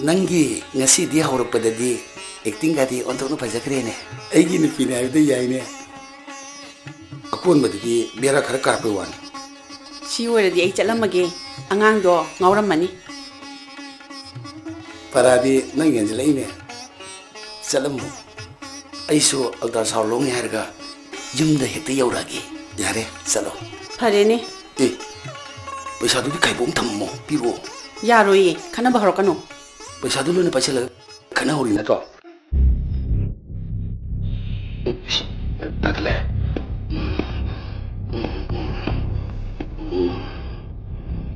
ꯅꯪꯒꯤ ꯉꯁꯤꯗꯤ ꯍꯧꯔꯛꯄꯗꯗꯤ ꯑꯦꯛꯇꯤꯡꯒꯗꯤ ꯑꯣꯟꯊꯣꯛꯅ ꯐꯖꯈ꯭ꯔꯦꯅꯦ꯫ ꯑꯩꯒꯤ ꯅꯨꯄꯤꯅꯦ ꯍꯥꯏꯕꯗ ꯌꯥꯏꯅꯦ꯫ ꯑꯀꯣꯟꯕꯗꯗꯤ ꯕꯦꯔꯥ ꯈꯔ ꯀꯥꯔꯛꯄꯩ ꯋꯥꯅꯤ꯫ ꯁꯤ ꯑꯣꯏꯔꯗꯤ ꯑꯩ ꯆꯠꯂꯝꯃꯒꯦ, ꯑꯉꯥꯡꯗꯣ ꯉꯥꯎꯔꯝꯃꯅꯤ꯫ ꯄꯔꯥꯗꯤ ꯅꯪ ꯍꯦꯟꯖꯤꯜꯂꯛꯏꯅꯦ꯫ ꯆꯠꯂꯝꯃꯣ꯫ ꯑꯩꯁꯨ ultrasound ꯂꯧꯅꯤ ꯍꯥꯏꯔꯒ ꯌꯨꯝꯗ ꯍꯦꯛꯇ ꯌꯧꯔꯛꯑꯒꯦ꯫ ꯌꯥꯔꯦ, ꯆꯠꯂꯣ꯫ ꯐꯔꯦꯅꯦ꯫ ꯑꯦ, ꯄꯩꯁꯥꯗꯨꯗꯤ ꯈꯥꯏꯕꯣꯛ ꯑꯃ ꯊꯝꯃꯝꯃꯣ, ꯄꯤꯔꯛꯑꯣ꯫ ꯌꯥꯔꯣꯏꯌꯦ, ꯈꯠꯅꯕ ꯍꯧꯔꯛꯀꯅꯨ꯫ ꯄꯩꯁꯥꯗꯨ ꯂꯣꯏꯅ ꯄꯥꯏꯁꯤꯜꯂꯒ ꯈꯠꯅꯍꯧꯔꯤ ꯅꯠꯇ꯭ꯔꯣ? ꯇꯥꯈꯠꯂꯦ꯫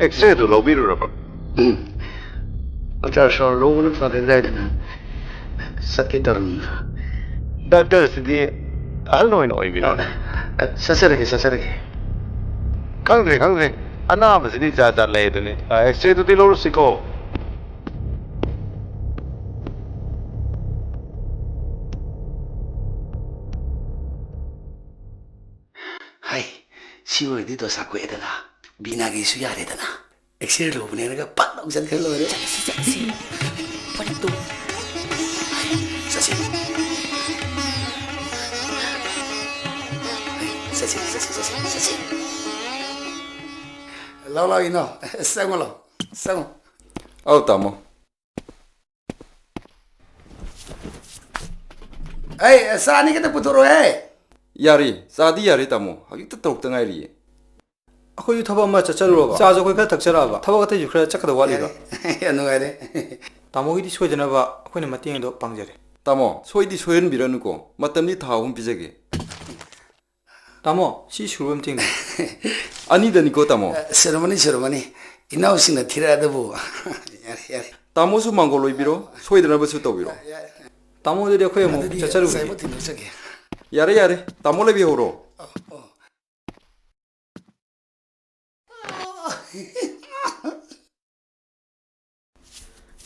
ꯑꯦꯛꯁꯔꯦꯗꯨ ꯂꯧꯕꯤꯔꯨꯔꯕ? ꯎꯝ꯫ ꯑꯜꯇ꯭ꯔꯥꯁꯥꯎꯟ ꯂꯧꯕꯅ ꯐꯒꯗ꯭ꯔꯥ ꯍꯥꯏꯗꯅ ꯆꯠꯀꯦ ꯇꯧꯔꯝꯃꯤ꯫ ꯗꯥꯛꯇꯔꯁꯤꯗꯤ ꯑꯍꯜ ꯑꯣꯏꯅ ꯑꯣꯏꯕꯤꯔꯣ? ꯆꯠꯆꯔꯒꯦ, ꯆꯠꯆꯔꯒꯦ꯫ ꯈꯪꯗ꯭ꯔꯦ, ꯈꯪꯗ꯭ꯔꯦ꯫ ꯑꯅꯥꯕꯁꯤꯗꯤ ꯖꯥꯠ ꯖꯥꯠ ꯂꯩ ꯑꯗꯨꯅꯤ꯫ ꯑꯦꯛꯁꯔꯦꯗꯨꯗꯤ ꯂꯧꯔꯨꯁꯤꯀꯣ꯫ ꯍꯥꯏ, ꯁꯤ ꯑꯣꯏꯔꯗꯤ ꯗꯣꯁꯥ ꯀꯣꯛꯑꯦꯗꯅ, ꯕꯤꯅꯥꯒꯤꯁꯨ ꯌꯥꯔꯦꯗꯅ꯫ ꯑꯦꯛꯁꯔꯦ ꯂꯧꯕꯅꯦꯅꯒ ꯄꯠ ꯂꯥꯎ ꯆꯠꯈ꯭ꯔ ꯂꯣꯏꯔꯦ꯫ ꯆꯠꯂꯁꯤ, ꯆꯠꯂꯁꯤ꯫ ꯄꯠꯇꯨ꯫ ꯆꯠꯁꯤ꯫ ꯆꯠꯁꯤ, ꯆꯠꯁꯤ, ꯆꯠꯁꯤ, ꯆꯠꯁꯤ꯫ ꯂꯥꯎ, ꯂꯥꯎ, ꯏꯅꯥꯎ꯫ ꯆꯪꯉꯣ, ꯂꯥꯎ꯫ ꯆꯪꯉꯣ꯫ ꯑꯧ, ꯇꯥꯃꯣ꯫ ꯑꯩ ꯆꯥ ꯑꯅꯤ ꯈꯛꯇ ꯄꯨꯊꯣꯔꯛꯑꯣꯍꯦ꯫ ꯌꯥꯔꯦ, ꯆꯥꯗꯤ ꯌꯥꯔꯦ, ꯇꯥꯃꯣ꯫ ꯍꯧꯖꯤꯛꯇ ꯇꯧꯔꯛꯇ ꯉꯥꯏꯔꯤꯌꯦ꯫ ꯑꯩꯈꯣꯏꯁꯨ ꯊꯕꯛ ꯑꯃ ꯆꯠꯆꯔꯨꯔꯕ꯫ ꯆꯥꯁꯨ ꯑꯩꯈꯣꯏ ꯈꯔ ꯊꯛꯆꯔꯛꯑꯕ꯫ ꯊꯕꯛ ꯑꯇꯩꯁꯨ ꯈꯔ ꯆꯠꯀꯗꯕ ꯋꯥꯠꯂꯤꯕ꯫ ꯌꯥꯔꯦ꯫ ꯌꯥꯝ ꯅꯨꯡꯉꯥꯏꯔꯦ꯫ ꯇꯥꯃꯣꯒꯤꯗꯤ ꯁꯣꯏꯗꯅꯕ ꯑꯩꯈꯣꯏꯅ ꯃꯇꯦꯡ ꯑꯗꯣ ꯄꯥꯡꯖꯔꯦ꯫ ꯇꯥꯃꯣ, ꯁꯣꯏꯗꯤ ꯁꯣꯏꯍꯟꯕꯤꯔꯅꯨꯀꯣ꯫ ꯃꯇꯝꯗꯤ ꯊꯥ ꯑꯍꯨꯝ ꯄꯤꯖꯒꯦ꯫ ꯇꯥꯃꯣ, ꯁꯤ ꯁꯨꯔꯕ ꯃꯇꯦꯡꯗꯣ꯫ ꯑꯅꯤꯗꯅꯤꯀꯣ, ꯇꯥꯃꯣ꯫ ꯑ, ꯁꯨꯔꯝꯃꯅꯤ, ꯁꯨꯔꯝꯃꯅꯤ꯫ ꯏꯅꯥꯎꯁꯤꯡꯅ ꯊꯤꯔꯛꯑꯗꯕꯨ꯫ ꯌꯥꯔꯦ, ꯌꯥꯔꯦ꯫ ꯇꯥꯃꯣꯁꯨ ꯃꯥꯡꯒꯣꯜ ꯑꯣꯏꯕꯤꯔꯣ, ꯁꯣꯏꯗꯅꯕꯁꯨ ꯇꯧꯕꯤꯔꯣ꯫ ꯌꯥꯔꯦ꯫ ꯇꯥꯃꯣ, ꯑꯗꯨꯗꯤ ꯑꯩꯈꯣꯏ ꯑꯃꯨꯛ ꯑꯗꯨꯗꯤ ꯆꯠꯆꯔꯨꯈꯤꯒꯦ꯫ ꯉꯁꯥꯏꯃꯛ ꯊꯤꯟꯗꯣꯛꯆꯒꯦ꯫ ꯌꯥꯔꯦ, ꯌꯥꯔꯦ꯫ ꯇꯥꯃꯣ ꯂꯩꯕꯤꯍꯧꯔꯣ꯫ ꯑ, ꯑ꯫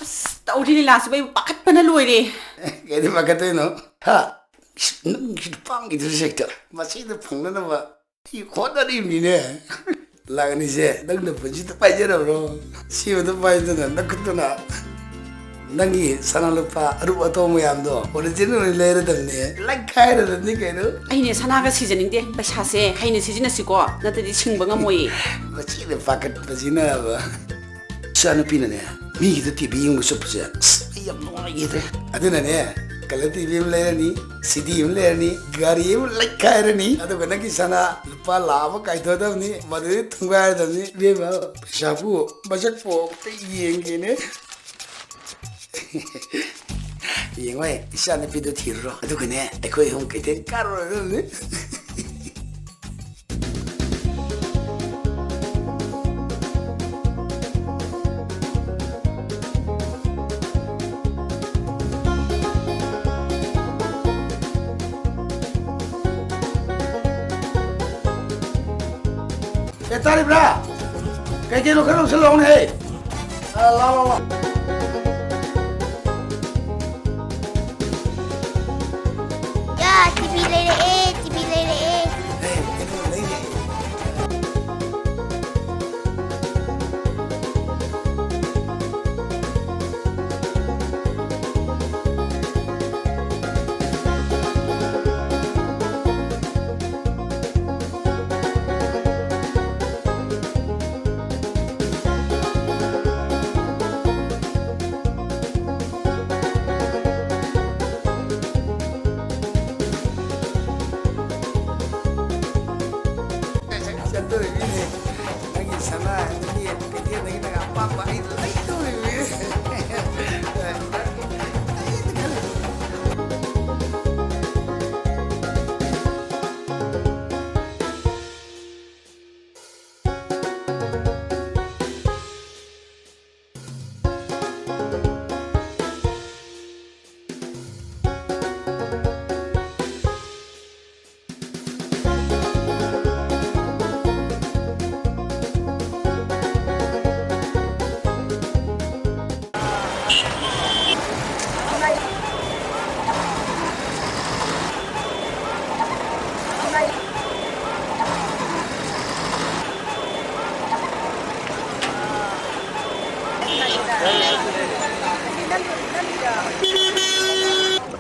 ꯑꯁ, ꯇꯧꯔꯤ ꯂꯤꯂꯥꯁꯤꯕꯨ ꯑꯩꯕꯨ ꯄꯥꯈꯠꯄꯅ ꯂꯣꯏꯔꯦ꯫ ꯀꯩꯗꯤ ꯄꯥꯈꯠꯇꯣꯏꯅꯣ? ꯍꯥ? ꯏꯁ, ꯅꯪꯒꯤ ꯅꯨꯄꯥꯒꯤꯗꯨꯁꯨ ꯍꯦꯛꯇ ꯃꯁꯤꯗ ꯐꯪꯅꯅꯕ ꯑꯩ ꯍꯣꯠꯅꯔꯤꯕꯅꯤꯅꯦ꯫ ꯂꯥꯛ ꯑꯅꯤꯁꯦ ꯅꯪ ꯅꯄꯨꯟꯁꯤꯗ ꯄꯥꯏꯖꯔꯕ꯭ꯔꯣ? ꯁꯤꯕꯗ ꯄꯥꯏꯗꯅ ꯅꯈꯨꯠꯇꯨꯅ ꯅꯪꯒꯤ ꯁꯅꯥ ꯂꯨꯄꯥ ꯑꯔꯨꯞ ꯑꯇꯣꯡ ꯃꯌꯥꯝꯗꯣ original ꯑꯣꯏꯅ ꯂꯩꯔꯗꯕꯅꯦ, ꯂꯩꯈꯥꯏꯔꯗꯕꯅꯤ ꯀꯩꯅꯣ꯫ ꯑꯩꯅꯦ ꯁꯅꯥꯒ ꯁꯤꯖꯅꯤꯡꯗꯦ, ꯄꯩꯁꯥꯁꯦ ꯍꯩꯅ ꯁꯤꯖꯤꯟꯅꯁꯤꯀꯣ, ꯅꯠꯇ꯭ꯔꯗꯤ ꯁꯤꯡꯕ ꯉꯝꯃꯣꯏꯌꯦ꯫ ꯃꯁꯤꯗ ꯄꯥꯈꯠꯄꯁꯤꯅꯕ꯫ ꯏꯆꯥꯅꯨꯄꯤꯅꯅꯦ ꯃꯤꯒꯤꯗ ꯇꯤꯚꯤ ꯌꯦꯡꯕ ꯆꯠꯄꯁꯦ ꯑꯁ ꯑꯩ ꯌꯥꯝ ꯅꯨꯡꯉꯥꯏꯈꯤꯗ꯭ꯔꯦ꯫ ꯑꯗꯨꯅꯅꯦ ꯀꯂꯔ ꯇꯤꯚꯤ ꯑꯃ ꯂꯩꯔꯅꯤ, ꯁꯤꯗꯤ ꯑꯃ ꯂꯩꯔꯅꯤ, ꯒꯥꯔꯤ ꯑꯃ ꯂꯩꯈꯥꯏꯔꯅꯤ, ꯑꯗꯨꯒ ꯅꯪꯒꯤ ꯁꯅꯥ ꯂꯨꯄꯥ ꯂꯥꯈ ꯑꯃ ꯀꯥꯏꯊꯣꯛꯑꯗꯕꯅꯤ, ꯃꯗꯨꯗꯩ ꯊꯨꯒꯥꯏꯔꯗꯕꯅꯤ꯫ ꯏꯕꯦꯝꯃ, ꯄꯩꯁꯥꯕꯨ ꯃꯁꯛꯄꯨ ꯑꯝꯇ ꯌꯦꯡꯒꯦꯅꯦ꯫ ꯌꯦꯡꯉꯣꯏ, ꯏꯆꯥ ꯅꯨꯄꯤꯗꯣ ꯊꯤꯔꯨꯔꯣ, ꯑꯗꯨꯒꯅꯦ ꯑꯩꯈꯣꯏ ꯑꯍꯨꯝ ꯀꯩꯊꯦꯜ ꯀꯥꯔꯨꯔꯗꯕꯅꯤ꯫ ꯑꯦ, ꯇꯥꯔꯤꯕ꯭ꯔꯥ? ꯀꯩ ꯀꯩꯅꯣ ꯈꯔ ꯂꯧꯁꯤꯜꯂꯛꯑꯣꯅꯦꯍꯦ꯫ ꯑ, ꯂꯥꯎ, ꯂꯥꯎ, ꯂꯥꯎ꯫ ꯌꯥ, ꯇꯤꯚꯤ ꯂꯩꯔꯛꯑꯦ, ꯇꯤꯚꯤ ꯂꯩꯔꯛꯑꯦ꯫ ꯑꯦ, ꯀꯩꯅꯣ ꯂꯩꯔꯛꯑꯦ꯫ ꯆꯠꯇꯣꯔꯤꯃꯤꯅꯦ꯫ ꯅꯪꯒꯤ ꯁꯅꯥ, ꯅꯪꯒꯤ ꯀꯩꯊꯦꯜꯗꯒꯤ ꯅꯪ ꯑꯄꯥꯝꯕ ꯑꯩ ꯂꯩꯗꯣꯔꯤꯃꯤ꯫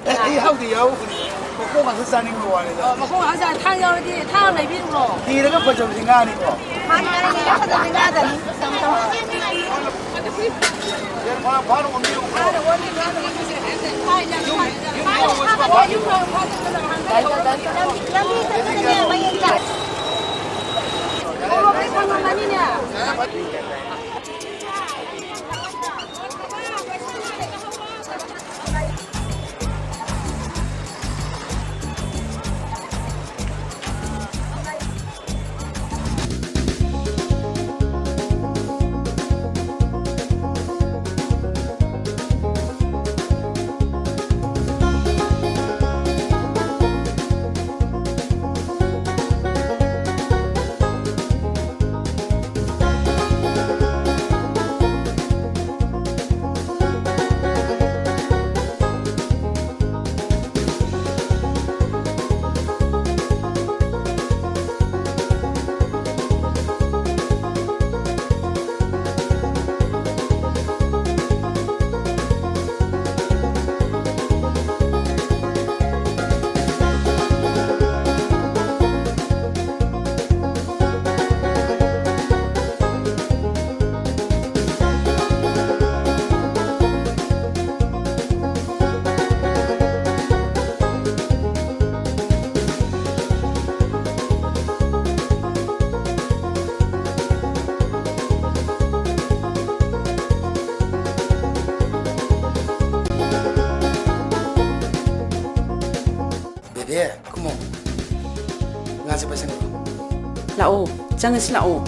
ꯑꯦ, ꯑꯩ ꯍꯧꯗꯤ ꯌꯥꯎꯕꯅꯤ꯫ ꯃꯈꯣꯡ ꯉꯥꯛꯇ ꯆꯥꯅꯤꯡꯕ ꯋꯥꯅꯤꯗ꯫ ꯑꯣ, ꯃꯈꯣꯡ ꯉꯥꯛꯇ ꯆꯥ-, ꯊꯥꯡ ꯌꯥꯎꯔꯗꯤ ꯊꯥꯡ ꯑꯃ ꯂꯩꯕꯤꯔꯨꯔꯣ? ꯊꯤꯔꯒ ꯐꯖꯕꯗꯤ ꯉꯥꯅꯤꯀꯣ꯫ ꯃꯥꯅꯤ, ꯃꯥꯅꯤ, ꯐꯖꯕꯗꯤ ꯉꯥꯗꯅꯤ꯫ ꯐꯥꯅ ꯑꯣꯟꯕꯤꯌꯨ꯫ ꯐꯥꯅ ꯑꯣꯟꯕꯤꯌꯨ, ꯐꯥꯅ ꯑꯣꯟꯕꯤꯌꯨ꯫ ꯂꯝꯕꯤ ꯆꯠꯄꯗꯅꯦ ꯃꯌꯦꯡ ꯇꯥꯏ꯫ ꯎꯔꯣꯛꯇꯩ ꯐꯪꯉꯝꯃꯅꯤꯅꯦ꯫ ꯑꯦ, ꯀꯨꯝꯃꯣ꯫ ꯉꯥꯁꯦ ꯄꯩꯁꯥ ꯂꯥꯛꯑꯣ, ꯆꯪꯉꯁꯤ ꯂꯥꯛꯑꯣ꯫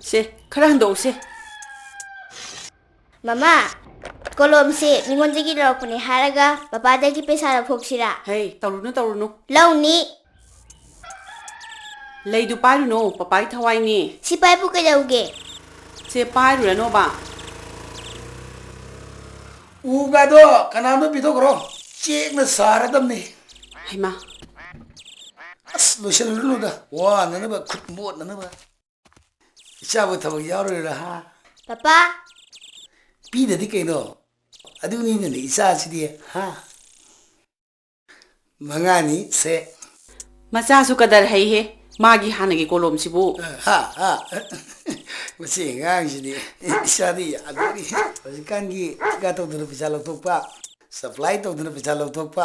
ꯁꯦ, ꯈꯔ ꯍꯟꯗꯣꯛꯎꯁꯦ꯫ ꯃꯃꯥ, ꯀꯣꯂꯣꯝꯁꯦ ꯃꯤꯉꯣꯟꯗꯒꯤ ꯂꯧꯔꯛꯄꯅꯦ ꯍꯥꯏꯔꯒ ꯄꯄꯥꯗꯒꯤ ꯄꯩꯁꯥ ꯂꯧꯊꯣꯛꯁꯤꯔꯥ? ꯍꯩ, ꯇꯧꯔꯨꯅꯨ, ꯇꯧꯔꯨꯅꯨ꯫ ꯂꯧꯅꯤ꯫ ꯂꯩꯗꯨ ꯄꯥꯏꯔꯨꯅꯨ, ꯄꯄꯥꯒꯤ ꯊꯋꯥꯏꯅꯤ꯫ ꯁꯤ ꯄꯥꯏꯕꯨ ꯀꯩꯗꯧꯒꯦ? ꯁꯦ, ꯄꯥꯏꯔꯨꯔꯅꯣꯕ꯫ ꯎꯒꯗꯣ ꯀꯅꯥꯅꯣ ꯄꯤꯊꯣꯛꯈ꯭ꯔꯣ꯫ ꯆꯦꯛꯅ ꯁꯥꯔꯗꯕꯅꯤ꯫ ꯍꯩꯃꯥ꯫ ꯑꯁ, ꯂꯣꯏꯁꯤꯜꯂꯨꯔꯅꯨꯗ꯫ ꯋꯥꯅꯅꯕ, ꯈꯨꯠ ꯃꯣꯠꯅꯅꯕ꯫ ꯏꯆꯥꯕꯨ ꯊꯕꯛ ꯌꯥꯎꯔꯣꯏꯔꯥ, ꯍꯥ? ꯄꯄꯥ꯫ ꯄꯤꯗꯗꯤ ꯀꯩꯅꯣ? ꯑꯗꯨꯅꯤꯅꯦ ꯏꯆꯥꯁꯤꯗꯤ, ꯍꯥ? ꯃꯉꯥꯅꯤ ꯁꯦ꯫ ꯃꯆꯥꯁꯨ ꯀꯗꯔ ꯍꯩꯍꯦ, ꯃꯥꯒꯤ ꯍꯥꯟꯅꯒꯤ ꯀꯣꯂꯣꯝꯁꯤꯕꯨ꯫ ꯍꯥ, ꯍꯥ꯫ ꯃꯁꯤ ꯑꯉꯥꯡꯁꯤꯗꯤ ꯏꯆꯥꯗꯤ ꯌꯥꯗꯣꯔꯤ꯫ ꯍꯧꯖꯤꯛꯀꯥꯟꯒꯤ ꯊꯤꯀꯥ ꯇꯧꯗꯅ ꯄꯩꯁꯥ ꯂꯧꯊꯣꯛꯄ, ꯁꯄ꯭ꯂꯥꯏ ꯇꯧꯗꯅ ꯄꯩꯁꯥ ꯂꯧꯊꯣꯛꯄ꯫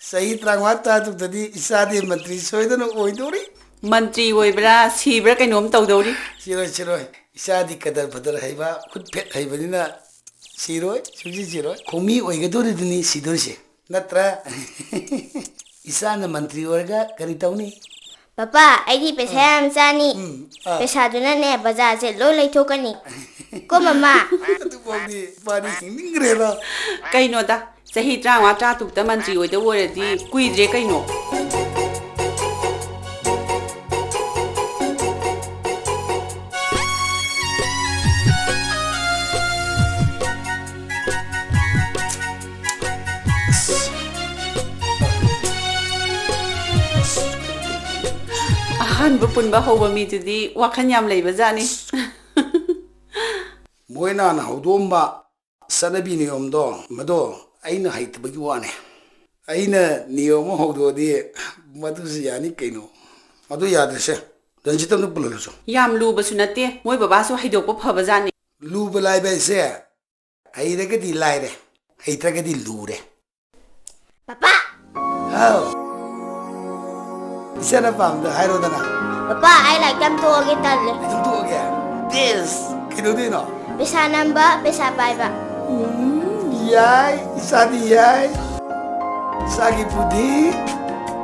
ꯆꯍꯤ ꯇꯔꯥꯃꯉꯥ ꯇꯔꯥꯇꯔꯨꯛꯇꯗꯤ ꯏꯆꯥꯗꯤ ꯃꯟꯇ꯭ꯔꯤ ꯁꯣꯏꯗꯅ ꯑꯣꯏꯗꯧꯔꯤ꯫ ꯃꯟꯇ꯭ꯔꯤ ꯑꯣꯏꯕ꯭ꯔꯥ, ꯁꯤꯕ꯭ꯔꯥ ꯀꯩꯅꯣꯝ ꯇꯧꯗꯧꯔꯤ꯫ ꯁꯤꯔꯣꯏ, ꯁꯤꯔꯣꯏ꯫ ꯏꯆꯥꯗꯤ ꯀꯗꯔ ꯐꯗꯔ ꯍꯩꯕ, ꯈꯨꯠ ꯐꯦꯠ ꯍꯩꯕꯅꯤꯅ ꯁꯤꯔꯣꯏ, ꯁꯨꯡꯁꯤ ꯁꯤꯔꯣꯏ꯫ ꯈꯣꯡꯃꯤ ꯑꯣꯏꯒꯗꯧꯔꯤꯗꯨꯅꯤ ꯁꯤꯗꯣꯏꯁꯦ, ꯅꯠꯇ꯭ꯔꯥ? ꯏꯆꯥꯅ ꯃꯟꯇ꯭ꯔꯤ ꯑꯣꯏꯔꯒ ꯀꯔꯤ ꯇꯧꯅꯤ? ꯄꯄꯥ, ꯑꯩꯗꯤ ꯄꯩꯁꯥ ꯌꯥꯝ ꯆꯥꯅꯤ꯫ ꯎꯝ, ꯑꯥ꯫ ꯄꯩꯁꯥꯗꯨꯅꯅꯦ ꯕꯖꯥꯔꯁꯦ ꯂꯣꯏ ꯂꯩꯊꯣꯛꯀꯅꯤ꯫ ꯀꯣ, ꯃꯃꯥ? ꯑꯗꯨꯐꯥꯎꯗꯤ ꯃꯥꯗꯤ ꯍꯤꯡꯅꯤꯡꯈ꯭ꯔꯦꯗ꯫ ꯀꯩꯅꯣꯗ, ꯆꯍꯤ ꯇꯔꯥꯃꯉꯥ ꯇꯔꯥꯇꯔꯨꯛꯇ ꯃꯟꯇ꯭ꯔꯤ ꯑꯣꯏꯗꯧ ꯑꯣꯏꯔꯗꯤ ꯀꯨꯏꯗ꯭ꯔꯦ ꯀꯩꯅꯣ꯫ ꯑꯍꯥꯟꯕ ꯄꯨꯟꯕ ꯍꯧꯕ ꯃꯤꯗꯨꯗꯤ ꯋꯥꯈꯜ ꯌꯥꯝ ꯂꯩꯕ ꯖꯥꯠꯅꯤ꯫ ꯃꯣꯏꯅ ꯍꯧꯗꯣꯛꯑꯝꯕ ꯆꯠꯅꯕꯤ ꯅꯤꯌꯣꯝꯗꯣ, ꯃꯗꯣ ꯑꯩꯅ ꯍꯩꯇꯕꯒꯤ ꯋꯥꯅꯦ꯫ ꯑꯩꯅ ꯅꯤꯌꯣꯝ ꯑꯃ ꯍꯧꯗꯣꯛꯑꯗꯤ ꯃꯗꯨꯁꯨ ꯌꯥꯅꯤ ꯀꯩꯅꯣ꯫ ꯑꯗꯨ ꯌꯥꯗ꯭ꯔꯦꯁꯦ, ꯔꯟꯖꯤꯠꯇ ꯑꯝꯇ ꯄꯨꯜꯍꯜꯂꯨꯁꯣ꯫ ꯌꯥꯝ ꯂꯨꯕꯁꯨ ꯅꯠꯇꯦ, ꯃꯣꯏ ꯕꯕꯥꯁꯨ ꯍꯩꯗꯣꯛꯄ ꯐꯕ ꯖꯥꯠꯅꯤ꯫ ꯂꯨꯕ ꯂꯥꯏꯕ ꯍꯥꯏꯁꯦ ꯍꯩꯔꯒꯗꯤ ꯂꯥꯏꯔꯦ, ꯍꯩꯇ꯭ꯔꯒꯗꯤ ꯂꯨꯔꯦ꯫ ꯄꯄꯥ! ꯍꯥꯎ꯫ ꯏꯆꯥꯅ ꯄꯥꯝꯕꯗꯣ ꯍꯥꯏꯔꯣꯗꯅ꯫ ꯄꯄꯥ, ꯑꯩ ꯂꯥꯏꯔꯤꯛ ꯇꯝ ꯇꯣꯛꯑꯒꯦ, ꯇꯜꯂꯦ꯫ ꯑꯗꯨꯝ ꯇꯣꯛꯑꯣ꯫ ꯕꯦꯁ꯫ ꯀꯩꯗꯧꯗꯣꯏꯅꯣ? ꯄꯩꯁꯥ ꯅꯝꯕ, ꯄꯩꯁꯥ ꯄꯥꯏꯕ꯫ ꯎꯝ, ꯌꯥꯏ, ꯏꯆꯥꯗꯤ ꯌꯥꯏ꯫ ꯏꯆꯥꯒꯤ ꯕꯨꯙꯤ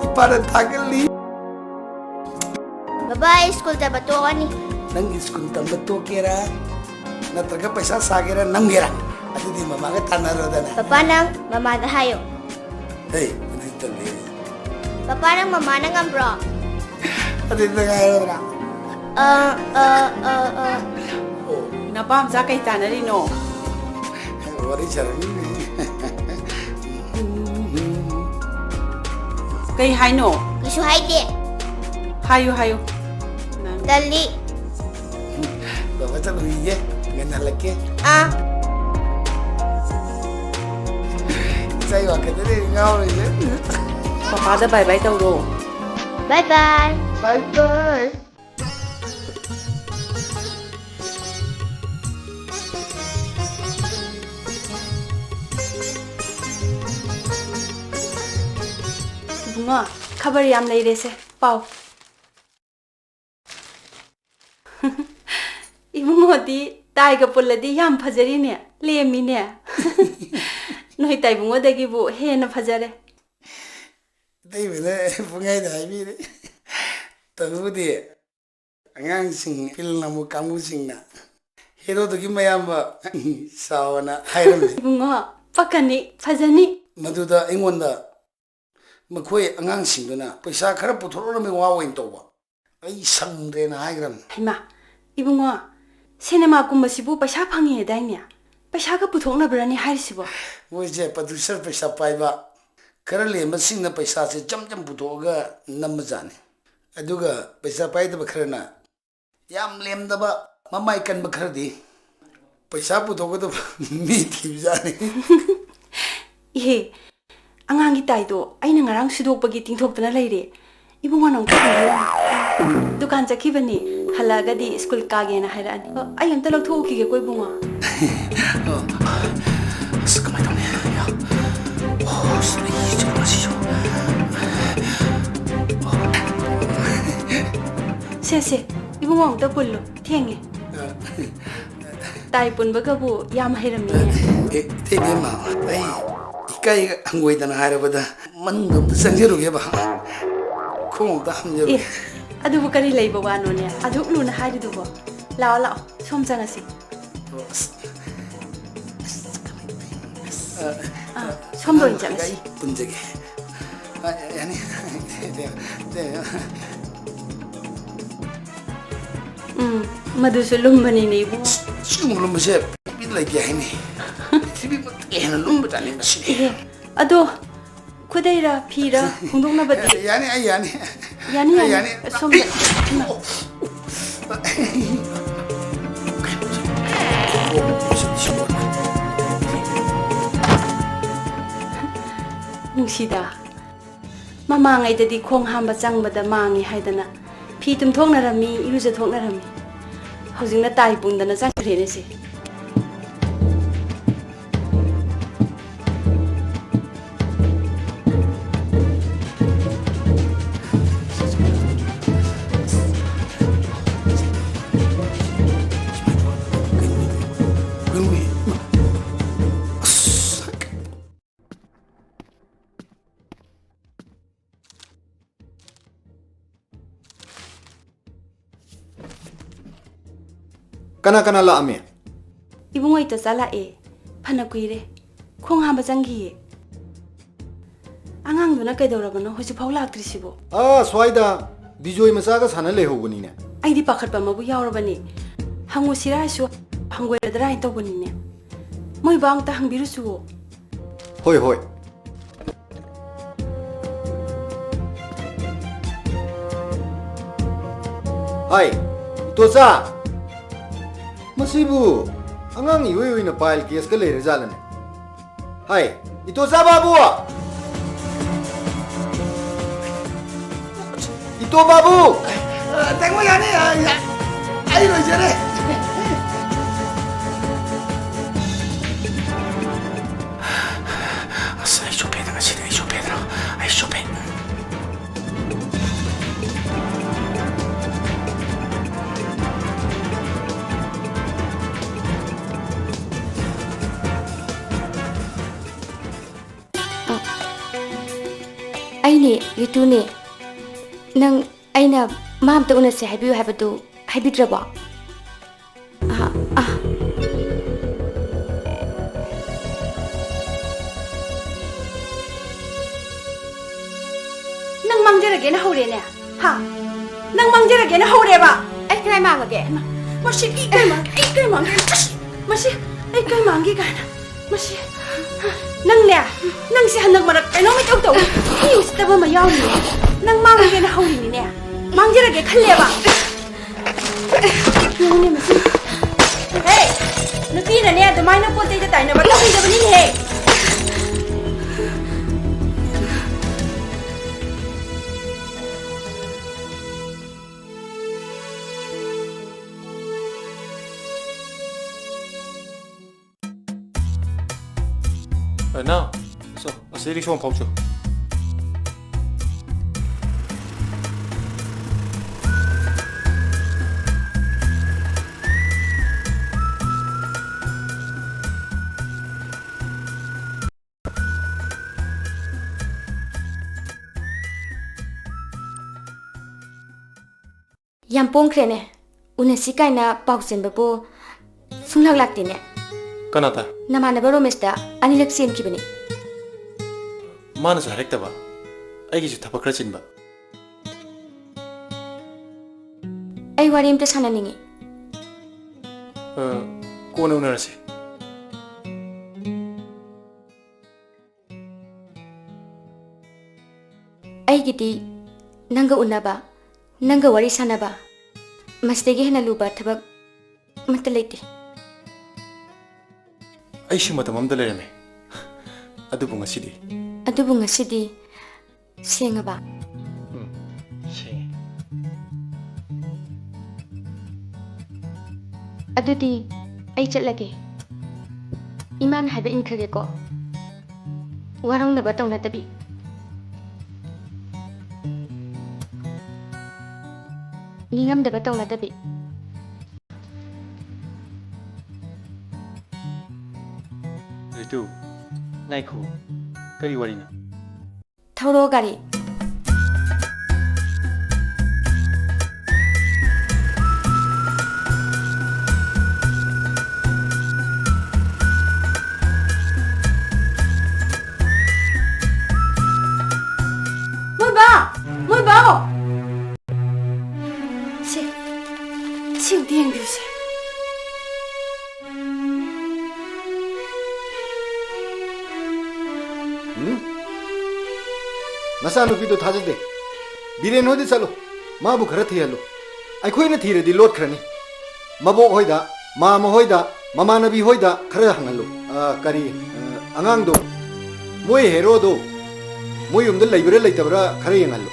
ꯏꯄꯥꯗ ꯊꯥꯒꯠꯂꯤ꯫ ꯕꯕꯥ, ꯑꯩ ꯁ꯭ꯀꯨꯜ ꯇꯝꯕ ꯇꯣꯛꯑꯅꯤ꯫ ꯅꯪꯒꯤ ꯁ꯭ꯀꯨꯜ ꯇꯝꯕ ꯇꯣꯛꯀꯦꯔꯥ, ꯅꯠꯇ꯭ꯔꯒ ꯄꯩꯁꯥ ꯁꯥꯒꯦꯔꯥ, ꯅꯝꯒꯦꯔꯥ? ꯑꯗꯨꯗꯤ ꯃꯃꯥꯒ ꯇꯥꯟꯅꯔꯣꯗꯅ꯫ ꯄꯄꯥ, ꯅꯪ ꯃꯃꯥꯗ ꯍꯥꯏꯌꯣ꯫ ꯍꯦ, ꯑꯗꯨꯗꯤ ꯇꯜꯂꯦ꯫ ꯄꯄꯥ, ꯅꯪ ꯃꯃꯥꯅ ꯉꯝꯕ꯭ꯔꯣ? ꯑꯗꯨꯗꯤ ꯅꯪ ꯍꯥꯏꯔꯣꯗꯅ꯫ ꯑ, ꯑ, ꯑ, ꯑ꯫ ꯑꯣ꯫ ꯅꯄꯥ ꯃꯆꯥ ꯀꯩ ꯇꯥꯟꯅꯔꯤꯅꯣ? ꯋꯥꯔꯤ ꯁꯥꯔꯝꯃꯤꯅꯦ꯫ ꯀꯩ ꯍꯥꯏꯅꯣ? ꯀꯩꯁꯨ ꯍꯥꯏꯗꯦ꯫ ꯍꯥꯏꯌꯨ, ꯍꯥꯏꯌꯨ꯫ ꯇꯜꯂꯤ꯫ ꯕꯕꯥ ꯆꯠꯂꯨꯈꯤꯒꯦ, ꯉꯟꯅ ꯍꯜꯂꯛꯀꯦ꯫ ꯑꯥ꯫ ꯏꯆꯥꯒꯤ ꯋꯥꯈꯜꯗꯅꯦ ꯉꯥꯎꯔꯤꯁꯦ꯫ ꯄꯄꯥꯗ bye bye ꯇꯧꯔꯣ꯫ Bye bye꯫ Bye bye꯫ ꯏꯕꯨꯡꯉꯣ, ꯈꯕꯔ ꯌꯥꯝ ꯂꯩꯔꯦꯁꯦ, ꯄꯥꯎ꯫ ꯏꯕꯨꯡꯉꯣꯗꯤ ꯇꯥꯏꯒ ꯄꯨꯜꯂꯗꯤ ꯌꯥꯝ ꯐꯖꯔꯤꯅꯦ, ꯂꯦꯝꯃꯤꯅꯦ꯫ ꯅꯣꯏ ꯇꯥꯏꯕꯨꯡꯉꯣꯗꯒꯤꯕꯨ ꯍꯦꯟꯅ ꯐꯖꯔꯦ꯫ ꯑꯇꯩꯕꯅ ꯄꯨꯡꯍꯥꯏꯗ ꯍꯥꯏꯕꯤꯔꯦ꯫ ꯇꯧꯕꯕꯨꯗꯤ ꯑꯉꯥꯡꯁꯤꯡ, ꯐꯤꯜ ꯅꯝꯕ ꯀꯥꯡꯕꯨꯁꯤꯡꯅ ꯍꯦꯔꯣꯗꯨꯒꯤ ꯃꯌꯥꯝꯕ ꯆꯥꯎꯑꯣꯅ ꯍꯥꯏꯔꯝꯃꯤ꯫ ꯏꯕꯨꯡꯉꯣ, ꯄꯛꯀꯅꯤ, ꯐꯖꯅꯤ꯫ ꯃꯗꯨꯗ ꯑꯩꯉꯣꯟꯗ ꯃꯈꯣꯏ ꯑꯉꯥꯡꯁꯤꯡꯗꯨꯅ ꯄꯩꯁꯥ ꯈꯔ ꯄꯨꯊꯣꯔꯛꯅꯕꯒꯤ ꯋꯥ ꯑꯣꯏꯅ ꯇꯧꯕ꯫ ꯑꯩ ꯁꯪꯗ꯭ꯔꯦꯅ ꯍꯥꯏꯈ꯭ꯔꯕꯅꯤ꯫ ꯍꯩꯃꯥ, ꯏꯕꯨꯡꯉꯣ, ꯁꯤꯅꯦꯃꯥ ꯀꯨꯝꯕꯁꯤꯕꯨ ꯄꯩꯁꯥ ꯐꯪꯉꯦꯗꯥꯏꯅꯦ? ꯄꯩꯁꯥꯒ ꯄꯨꯊꯣꯛꯅꯕ꯭ꯔꯅꯦ ꯍꯥꯏꯔꯤꯁꯤꯕꯣ? ꯃꯣꯏꯁꯦ producer ꯄꯩꯁꯥ ꯄꯥꯏꯕ, ꯈꯔ ꯂꯦꯝꯕꯁꯤꯡꯅ ꯄꯩꯁꯥꯁꯦ ꯖꯝ ꯖꯝ ꯄꯨꯊꯣꯛꯑꯒ ꯅꯝꯕꯖꯥꯠꯅꯤ꯫ ꯑꯗꯨꯒ ꯄꯩꯁꯥ ꯄꯥꯏꯗꯕ ꯈꯔꯅ ꯌꯥꯝ ꯂꯦꯝꯗꯕ, ꯃꯃꯥꯏ ꯀꯟꯕ ꯈꯔꯗꯤ ꯄꯩꯁꯥ ꯄꯨꯊꯣꯛꯀꯗꯕ ꯃꯤ ꯊꯤꯕꯖꯥꯠꯅꯤ꯫ ꯏꯍꯦ, ꯑꯉꯥꯡꯒꯤ ꯇꯥꯏꯗꯣ ꯑꯩꯅ ꯉꯔꯥꯡ ꯁꯨꯗꯣꯛꯄꯒꯤ ꯇꯤꯡꯊꯣꯛꯇꯅ ꯂꯩꯔꯦ꯫ ꯏꯕꯨꯡꯉꯣ ꯅꯪ ꯊꯣꯛꯈ꯭ꯔꯕꯣ? ꯗꯨꯀꯥꯟ ꯆꯠꯈꯤꯕꯅꯤ, ꯍꯜꯂꯛꯑꯒꯗꯤ ꯁ꯭ꯀꯨꯜ ꯀꯥꯒꯦꯅ ꯍꯥꯏꯔꯛꯑꯅꯤ꯫ ꯑꯣ, ꯑꯩ ꯑꯝꯇ ꯂꯧꯊꯣꯛꯎꯈꯤꯒꯦꯀꯣ, ꯏꯕꯨꯡꯉꯣ꯫ ꯑꯣ, ꯑꯁ, ꯀꯃꯥꯏ ꯇꯧꯅꯤ? ꯑꯣ, ꯑꯁ, ꯑꯩ ꯁꯤꯁꯨ꯫ ꯁꯦ, ꯁꯦ, ꯏꯕꯨꯡꯉꯣ, ꯑꯝꯇ ꯄꯨꯜꯂꯨ, ꯊꯦꯡꯉꯦ꯫ ꯑ, ꯇꯥꯏ ꯄꯨꯟꯕꯒꯕꯨ ꯌꯥꯝ ꯍꯩꯔꯝꯃꯤꯅꯦ꯫ ꯑꯦ, ꯏꯇꯩ ꯏꯕꯦꯝꯃ, ꯑꯩ ꯏꯀꯥꯏ ꯍꯪꯒꯣꯏꯗꯅ ꯍꯥꯏꯔꯕꯗ ꯃꯅꯨꯡꯗ ꯑꯝꯇ ꯆꯪꯖꯔꯨꯒꯦꯕ꯫ ꯈꯣꯡ ꯑꯝꯇ ꯍꯥꯝꯖꯔꯨꯒꯦ꯫ ꯑꯦ, ꯑꯗꯨꯕꯨ ꯀꯔꯤ ꯂꯩꯕ ꯋꯥꯅꯣꯅꯦ? ꯑꯗꯨꯛ ꯂꯨꯅ ꯍꯥꯏꯔꯤꯗꯨꯕꯣ? ꯂꯥꯛꯑꯣ, ꯂꯥꯛꯑꯣ, ꯁꯣꯝ ꯆꯪꯉꯁꯤ꯫ ꯑꯣ, ꯑꯁ꯫ ꯑ, ꯑꯥ, ꯁꯣꯝꯗ ꯑꯣꯏꯅ ꯑꯉꯥꯡ ꯆꯠꯂꯁꯤ꯫ ꯑꯩ ꯄꯨꯟꯖꯒꯦ꯫ ꯑ, ꯌꯥꯅꯤ꯫ ꯎꯝ, ꯃꯗꯨꯁꯨ ꯂꯨꯝꯕꯅꯤꯅꯦ, ꯏꯕꯨꯡꯉꯣ꯫ ꯁꯤꯒꯨꯝꯕ ꯂꯨꯝꯕꯁꯦ ꯄ꯭ꯔꯤꯊꯤꯕꯤꯗ ꯂꯩꯇꯦ ꯍꯥꯏꯅꯤ꯫ ꯄ꯭ꯔꯤꯊꯤꯕꯤꯃꯛꯇꯒꯤ ꯍꯦꯟꯅ ꯂꯨꯝꯕ ꯖꯥꯠꯅꯤ ꯃꯁꯤꯗꯤ꯫ ꯏꯍꯦ, ꯑꯗꯣ ꯈꯨꯗꯩꯔ ꯐꯤꯔ ꯍꯣꯡꯗꯣꯛꯅꯕꯗꯤ? ꯌꯥꯅꯤ, ꯑꯩ ꯌꯥꯅꯤ꯫ ꯌꯥꯅꯤ, ꯑꯩ ꯌꯥꯅꯤ꯫ ꯌꯥꯅꯤ꯫ ꯁꯣꯝꯗ꯫ ꯏꯃꯥ꯫ ꯅꯨꯡꯁꯤꯗ꯫ ꯃꯃꯥꯡꯉꯩꯗꯗꯤ ꯈꯣꯡ ꯍꯥꯝꯕ ꯆꯪꯕꯗ ꯃꯥꯡꯉꯤ ꯍꯥꯏꯗꯅ ꯐꯤ ꯇꯨꯝꯊꯣꯛꯅꯔꯝꯃꯤ, ꯏꯔꯨꯖꯊꯣꯛꯅꯔꯝꯃꯤ꯫ ꯍꯧꯖꯤꯛꯅ ꯇꯥꯏ ꯄꯨꯟꯗꯅ ꯆꯪꯈ꯭ꯔꯦꯅꯦ ꯁꯦ꯫ ꯀꯅꯥ ꯀꯅꯥ ꯂꯥꯛꯑꯝꯃꯤ? ꯏꯕꯨꯡꯉꯣ, ꯏꯇꯣꯆꯥ ꯂꯥꯛꯑꯦ꯫ ꯐꯅ ꯀꯨꯏꯔꯦ꯫ ꯈꯣꯡ ꯍꯥꯝꯕ ꯆꯪꯈꯤꯌꯦ꯫ ꯑꯉꯥꯡꯗꯨꯅ ꯀꯩꯗꯧꯔꯕꯅꯣ ꯍꯧꯖꯤꯛꯐꯥꯎ ꯂꯥꯛꯇ꯭ꯔꯤꯁꯤꯕꯣ? ꯑꯥ, ꯁ꯭ꯋꯥꯏꯗ ꯕꯤꯖꯣꯏ ꯃꯆꯥꯒ ꯁꯥꯟꯅ ꯂꯩꯍꯧꯕꯅꯤꯅꯦ꯫ ꯑꯩꯗꯤ ꯄꯥꯈꯠꯄ ꯑꯃꯕꯨ ꯌꯥꯎꯔꯕꯅꯤ꯫ ꯍꯪꯉꯨꯁꯤꯔꯥ ꯍꯥꯏꯁꯨ ꯍꯪꯒꯣꯏꯔꯗ꯭ꯔꯥ ꯍꯥꯏꯅ ꯇꯧꯕꯅꯤꯅꯦ꯫ ꯃꯣꯏ ꯕꯥ ꯑꯝꯇ ꯍꯪꯕꯤꯔꯨꯆꯨꯋꯣ꯫ ꯍꯣꯏ, ꯍꯣꯏ꯫ ꯍꯥꯏ, ꯏꯇꯣꯆꯥ! ꯃꯁꯤꯕꯨ ꯑꯉꯥꯡ ꯏꯑꯣꯏ ꯑꯣꯏꯅ ꯄꯥꯏꯜ ꯀꯦꯁꯀ ꯂꯩꯔꯖꯥꯠꯂꯅꯦ? ꯍꯥꯏ, ꯏꯇꯣꯆꯥ ꯕꯥꯕꯨ! ꯏꯇꯣ ꯕꯥꯕꯨ! ꯑ, ꯇꯥꯃꯣ ꯌꯥꯅꯤ, ꯑ, ꯌꯥ-, ꯑꯩ ꯂꯣꯏꯖꯔꯦ꯫ ꯑꯁ, ꯑꯩ ꯆꯣꯞꯄꯦꯗ ꯉꯁꯤꯗꯤ, ꯑꯩ ꯆꯣꯞꯄꯦꯗ, ꯑꯩ ꯆꯣꯞꯄꯦ꯫ ꯔꯤꯇꯨꯅꯦ, ꯅꯪ ꯑꯩꯅ ꯃꯥ ꯑꯝꯇ ꯎꯅꯁꯦ ꯍꯥꯏꯕꯤꯌꯨ ꯍꯥꯏꯕꯗꯨ ꯍꯥꯏꯕꯤꯗ꯭ꯔꯕꯣ? ꯑꯥ, ꯑꯥ꯫ ꯅꯪ ꯃꯥꯡꯖꯔꯒꯦꯅ ꯍꯧꯔꯦꯅꯦ? ꯍꯥ? ꯅꯪ ꯃꯥꯡꯖꯔꯒꯦꯅ ꯍꯧꯔꯦꯕ? ꯑꯩ ꯀꯗꯥꯏ ꯃꯥꯡꯉꯒꯦ? ꯃꯁꯤ ꯑꯩ ꯀꯩ ꯃꯥꯡ-, ꯑꯩ ꯀꯩ ꯃꯥꯡꯒꯦ? ꯃꯁꯤ ꯑꯩ ꯀꯩ ꯃꯥꯡꯒꯦ ꯀꯥꯏꯅ꯫ ꯃꯁꯤ, ꯅꯪꯅꯦ, ꯅꯪꯁꯦ ꯍꯟꯗꯛ ꯃꯔꯛ ꯀꯩꯅꯣꯝ ꯏꯇꯧ ꯇꯧꯏ꯫ ꯃꯤ ꯎꯁꯤꯠꯇꯕ ꯑꯃ ꯌꯥꯎꯔꯤꯅꯦ꯫ ꯅꯪ ꯃꯥꯡꯒꯦꯅ ꯍꯧꯔꯤꯅꯤꯅꯦ꯫ ꯃꯥꯡꯖꯔꯒꯦ ꯈꯜꯂꯦꯕ꯫ ꯌꯦꯡꯉꯨꯅꯦ ꯃꯁꯤ꯫ ꯍꯦ, ꯅꯨꯄꯤꯅꯅꯦ ꯑꯗꯨꯃꯥꯏꯅ ꯄꯣꯠ ꯆꯩꯗ ꯇꯥꯏꯅꯕ ꯇꯧꯍꯩꯗꯕꯅꯤꯅꯦꯍꯦ꯫ ꯑ, ꯅꯥꯎ, ꯁꯣ, ꯑꯁꯤ ꯔꯤꯛꯁꯣ ꯑꯃ ꯐꯥꯎꯆꯣ꯫ ꯌꯥꯝ ꯄꯣꯡꯈ꯭ꯔꯦꯅꯦ꯫ ꯎꯅꯁꯤ ꯀꯥꯏꯅ ꯄꯥꯎ ꯆꯦꯟꯕꯕꯨ ꯁꯨꯡꯂꯥꯛ ꯂꯥꯛꯇꯦꯅꯦ꯫ ꯀꯅꯥꯗ? ꯅꯃꯥꯟꯅꯕ ꯔꯣꯃꯦꯁꯇ ꯑꯅꯤꯔꯛ ꯆꯦꯟꯈꯤꯕꯅꯤ꯫ ꯃꯥꯅꯁꯨ ꯍꯥꯏꯔꯛꯇꯕ꯫ ꯑꯩꯒꯤꯁꯨ ꯊꯕꯛ ꯈꯔ ꯆꯤꯟꯕ꯫ ꯑꯩ ꯋꯥꯔꯤ ꯑꯝꯇ ꯁꯥꯟꯅꯅꯤꯡꯉꯤ꯫ ꯑ, ꯀꯣꯟꯅ ꯎꯅꯔꯁꯤ꯫ ꯑꯩꯒꯤꯗꯤ ꯅꯪꯒ ꯎꯅꯕ, ꯅꯪꯒ ꯋꯥꯔꯤ ꯁꯥꯟꯅꯕ, ꯃꯁꯤꯗꯒꯤ ꯍꯦꯟꯅ ꯂꯨꯕ ꯊꯕꯛ ꯑꯃꯠꯇ ꯂꯩꯇꯦ꯫ ꯑꯩꯁꯨ ꯃꯇꯝ ꯑꯃꯗ ꯂꯩꯔꯝꯃꯦ, ꯑꯗꯨꯕꯨ ꯉꯁꯤꯗꯤ ꯑꯗꯨꯕꯨ ꯉꯁꯤꯗꯤ ꯁꯦꯡꯉꯕ? ꯎꯝ, ꯁꯦꯡꯉꯦ꯫ ꯑꯗꯨꯗꯤ ꯑꯩ ꯆꯠꯂꯒꯦ꯫ ꯏꯃꯥꯅ ꯍꯥꯏꯕ ꯏꯟꯈ꯭ꯔꯒꯦꯀꯣ꯫ ꯋꯥꯔꯧꯅꯕ ꯇꯧꯅꯗꯕꯤ꯫ ꯅꯤꯡꯉꯝꯗꯕ ꯇꯧꯅꯗꯕꯤ꯫ ꯔꯤꯇꯨ, ꯉꯥꯏꯈꯣ꯫ ꯀꯔꯤ ꯋꯥꯔꯤꯅꯣ? ꯊꯧꯔꯣ ꯒꯥꯔꯤ꯫ ꯅꯆꯥꯅꯨꯄꯤꯗꯣ ꯊꯥꯖꯗꯦ꯫ ꯕꯤꯔꯦꯟ ꯍꯣꯏꯗ ꯆꯠꯂꯨ, ꯃꯥꯕꯨ ꯈꯔ ꯊꯤꯍꯜꯂꯨ꯫ ꯑꯩꯈꯣꯏꯅ ꯊꯤꯔꯗꯤ ꯂꯣꯠꯈ꯭ꯔꯅꯤ꯫ ꯃꯕꯣꯛ ꯍꯣꯏꯗ, ꯃꯥꯃ ꯍꯣꯏꯗ, ꯃꯃꯥꯟꯅꯕꯤ ꯍꯣꯏꯗ ꯈꯔ ꯍꯪꯍꯜꯂꯨ꯫ ꯑ, ꯀꯔꯤ, ꯑ, ꯑꯉꯥꯡꯗꯣ, ꯃꯣꯏ ꯍꯦꯔꯣꯗꯣ, ꯃꯣꯏ ꯌꯨꯝꯗ ꯂꯩꯕ꯭ꯔꯥ ꯂꯩꯇꯕ꯭ꯔꯥ ꯈꯔ ꯌꯦꯡꯍꯜꯂꯨ꯫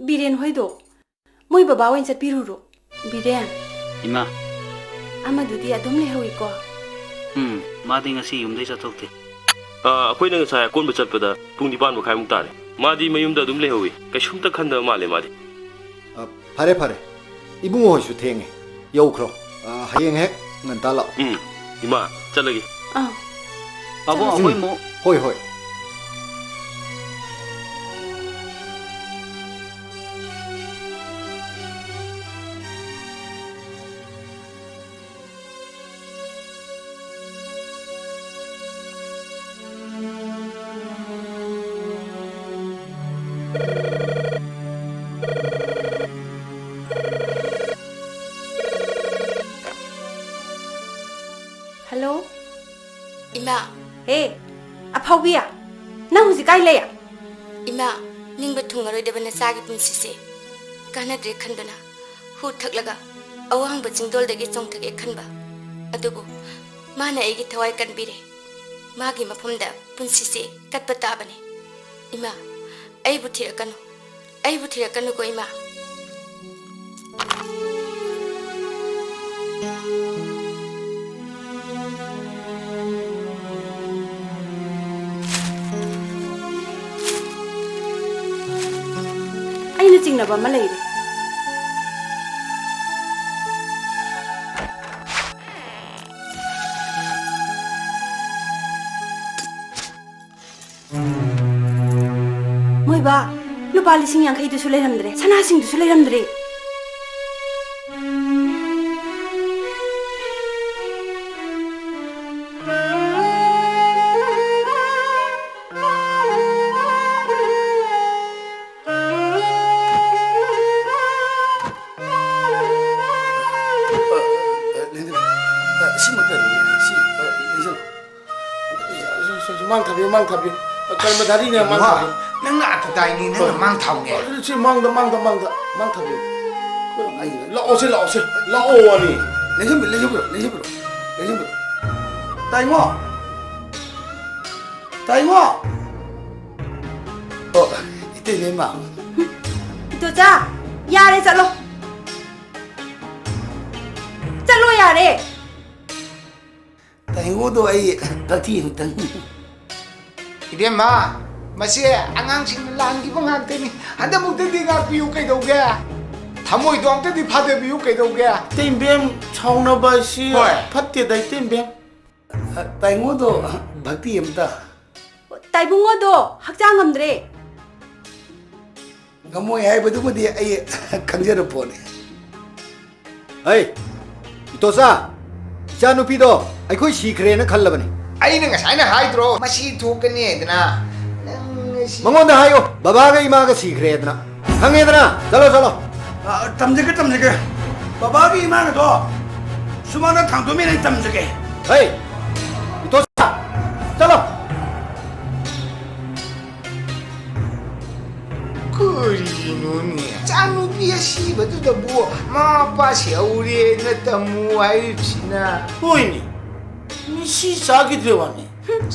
ꯕꯤꯔꯦꯟ ꯍꯣꯏꯗꯣ ꯃꯣꯏ ꯕꯕꯥ ꯑꯣꯏꯅ ꯆꯠꯄꯤꯔꯨꯔꯣ꯫ ꯕꯤꯔꯦꯟ, ꯏꯃꯥ꯫ ꯑꯃꯗꯨꯗꯤ ꯑꯗꯨꯝ ꯂꯩꯍꯧꯏꯀꯣ? ꯎꯝ, ꯃꯥꯗꯤ ꯉꯁꯤ ꯌꯨꯝꯗꯩ ꯆꯠꯊꯣꯛꯇꯦ꯫ ꯑꯥ, ꯑꯩꯈꯣꯏꯅ ꯉꯁꯥꯏ ꯑꯀꯣꯟꯕ ꯆꯠꯄꯗ ꯄꯨꯡ ꯅꯤꯄꯥꯟ ꯃꯈꯥꯏꯃꯨꯛ ꯇꯥꯔꯦ꯫ ꯃꯥꯗꯤ ꯃꯌꯨꯝꯗ ꯑꯗꯨꯝ ꯂꯩꯍꯧꯏ, ꯀꯩꯁꯨꯝꯇ ꯈꯟꯗꯕ ꯃꯥꯜꯂꯦ ꯃꯥꯗꯤ꯫ ꯑ, ꯐꯔꯦ, ꯐꯔꯦ꯫ ꯏꯕꯨꯡꯉꯣ ꯍꯣꯏꯁꯨ ꯊꯦꯡꯉꯦ꯫ ꯌꯧꯈ꯭ꯔꯣ꯫ ꯑ, ꯍꯌꯦꯡ ꯍꯦꯛ ꯉꯟꯇꯥ ꯂꯥꯛꯑꯣ꯫ ꯎꯝ, ꯏꯃꯥ, ꯆꯠꯂꯒꯦ꯫ ꯑꯥ꯫ ꯄꯥꯕꯨꯡ, ꯆꯠꯂꯁꯤ꯫ ꯑꯩꯈꯣꯏ ꯑꯃꯨꯛ ꯍꯣꯏ, ꯍꯣꯏ꯫ ꯍꯜꯂꯣ꯫ ꯏꯃꯥ꯫ ꯍꯦ, ꯑꯐꯥꯎꯕꯤ, ꯅꯪ ꯍꯧꯖꯤꯛ ꯀꯥꯏ ꯂꯩ? ꯏꯃꯥ, ꯅꯤꯡꯕ ꯊꯨꯡꯉꯔꯣꯏꯗꯕ ꯅꯆꯥꯒꯤ ꯄꯨꯟꯁꯤꯁꯦ ꯀꯥꯟꯅꯗ꯭ꯔꯦ ꯈꯟꯗꯨꯅ ꯍꯨ ꯊꯛꯂꯒ ꯑꯋꯥꯡꯕ ꯆꯤꯡꯗꯣꯜꯗꯒꯤ ꯆꯣꯡꯊꯒꯦ ꯈꯟꯕ꯫ ꯑꯗꯨꯕꯨ ꯃꯥꯅ ꯑꯩꯒꯤ ꯊꯋꯥꯏ ꯀꯟꯕꯤꯔꯦ꯫ ꯃꯥꯒꯤ ꯃꯐꯝꯗ ꯄꯨꯟꯁꯤꯁꯦ ꯀꯠꯄ ꯇꯥꯕꯅꯤ꯫ ꯏꯃꯥ, ꯑꯩꯕꯨ ꯊꯤꯔꯛꯀꯅꯨ꯫ ꯑꯩꯕꯨ ꯊꯤꯔꯛꯀꯅꯨꯀꯣ, ꯏꯃꯥ꯫ ꯑꯩꯅ ꯆꯤꯡꯅꯕ ꯑꯃ ꯂꯩꯔꯦ꯫ ꯃꯣꯏꯕꯥ, ꯂꯨꯄꯥ ꯂꯤꯁꯤꯡ ꯌꯥꯡꯈꯩꯗꯨꯁꯨ ꯂꯩꯔꯝꯗ꯭ꯔꯦ, ꯁꯅꯥꯁꯤꯡꯗꯨꯁꯨ ꯂꯩꯔꯝꯗ꯭ꯔꯦ꯫ ꯑ, ꯑ, ꯂꯦꯡꯗꯦ꯫ ꯑ, ꯁꯤꯃꯛꯇꯅꯤ꯫ ꯁꯤ, ꯑ, ꯂꯦꯡꯁꯤꯜꯂꯨ꯫ ꯊꯥꯕꯤꯌꯨ, ꯃꯥꯡ ꯊꯥꯕꯤꯌꯨ꯫ ꯀꯔꯃꯙꯥꯔꯤꯅꯦ, ꯃꯥꯡ ꯊꯥꯕꯤꯌꯨ꯫ ꯅꯪꯅ ꯑꯇꯨ ꯇꯥꯏꯅꯤ, ꯅꯪꯅ ꯃꯥꯡ ꯊꯥꯎꯅꯦ꯫ ꯑꯗꯨꯗꯤ ꯁꯤ ꯃꯥꯡꯗ, ꯃꯥꯡꯗ, ꯃꯥꯡꯗ, ꯃꯥꯡ ꯊꯥꯕꯤꯌꯨ꯫ ꯑꯩ, ꯂꯥꯛꯑꯣꯁꯦ, ꯂꯥꯛꯑꯣꯁꯦ, ꯂꯥꯛꯑꯣ ꯋꯥꯅꯤ꯫ ꯂꯩꯁꯤꯟꯕꯤꯔꯣ, ꯂꯩꯁꯤꯟꯕꯤꯔꯣ, ꯂꯩꯁꯤꯟꯕꯤꯔꯣ, ꯂꯩꯁꯤꯟꯕꯤꯔꯣ꯫ ꯇꯥꯏꯉꯣ! ꯇꯥꯏꯉꯣ! ꯑꯣ, ꯏꯇꯩꯃ꯫ ꯏꯗꯣꯆꯥ, ꯌꯥꯔꯦ, ꯆꯠꯂꯣ꯫ ꯆꯠꯂꯣ, ꯌꯥꯔꯦ꯫ ꯇꯥꯏꯉꯣꯗꯣ ꯑꯩ ꯇꯥꯊꯤ ꯑꯃꯇꯪ꯫ ꯏꯕꯦꯝꯃ, ꯃꯁꯤ ꯑꯉꯥꯡꯁꯤꯡꯅ ꯂꯥꯟꯈꯤꯕ ꯉꯥꯛꯇꯅꯤ꯫ ꯍꯟꯗꯛꯃꯨꯛꯇꯗꯤ ꯉꯥꯛꯄꯤꯌꯨ ꯀꯩꯗꯧꯒꯦ? ꯊꯃꯣꯏꯗꯣ ꯑꯝꯇꯗꯤ ꯐꯥꯗꯕꯤꯌꯨ ꯀꯩꯗꯧꯒꯦ? ꯏꯇꯩ ꯏꯕꯦꯝ, ꯁꯥꯎꯅꯕ ꯑꯁꯤ ꯍꯣꯏ꯫ ꯐꯠꯇꯦꯗ, ꯏꯇꯩ ꯏꯕꯦꯝ꯫ ꯇꯥꯏꯉꯣꯗꯣ ꯚꯛꯇꯤ ꯑꯝꯇ꯫ ꯇꯥꯏꯕꯨꯡꯉꯣꯗꯣ ꯍꯛꯆꯥꯡ ꯉꯝꯗ꯭ꯔꯦ꯫ ꯉꯝꯃꯣꯏ ꯍꯥꯏꯕꯗꯨꯃꯗꯤ ꯑꯩ ꯈꯪꯖꯔ ꯄꯣꯠꯅꯤ꯫ ꯍꯩ, ꯏꯇꯣꯆꯥ, ꯏꯆꯥꯅꯨꯄꯤꯗꯣ ꯑꯩꯈꯣꯏ ꯁꯤꯈ꯭ꯔꯦꯅ ꯈꯜꯂꯕꯅꯤ꯫ ꯑꯩꯅ ꯉꯁꯥꯏꯅ ꯍꯥꯏꯗ꯭ꯔꯣ, ꯃꯁꯤ ꯊꯣꯛꯀꯅꯤ ꯍꯥꯏꯗꯅ? ꯅꯪ ꯉꯁꯤ ꯃꯉꯣꯟꯗ ꯍꯥꯏꯌꯣ, ꯕꯕꯥꯒ ꯏꯃꯥꯒ ꯁꯤꯈ꯭ꯔꯦꯗꯅ꯫ ꯈꯪꯉꯦꯗꯅ? ꯆꯠꯂꯣ, ꯆꯠꯂꯣ꯫ ꯑ, ꯇꯝꯖꯒꯦ, ꯇꯝꯖꯒꯦ꯫ ꯕꯕꯥꯒꯤ ꯏꯃꯥꯒꯗꯣ ꯁꯨꯃꯥꯡꯗ ꯊꯥꯡꯗꯣꯛꯃꯤꯟꯅ ꯑꯩ ꯇꯝꯖꯒꯦ꯫ ꯍꯩ, ꯏꯇꯣꯆꯥ, ꯆꯠꯂꯣ꯫ ꯀꯔꯤꯅꯣꯅꯦ? ꯏꯆꯥꯅꯨꯄꯤ ꯑꯁꯤꯕꯗꯨꯗꯕꯨ ꯃꯃꯥ ꯃꯄꯥ ꯁꯤꯍꯧꯔꯦꯅ ꯇꯝꯃꯨ ꯍꯥꯏꯔꯤꯕꯁꯤꯅ? ꯍꯣꯏꯅꯦ, ꯃꯤꯁꯤ ꯆꯥꯈꯤꯗ꯭ꯔꯦ ꯋꯥꯅꯤ꯫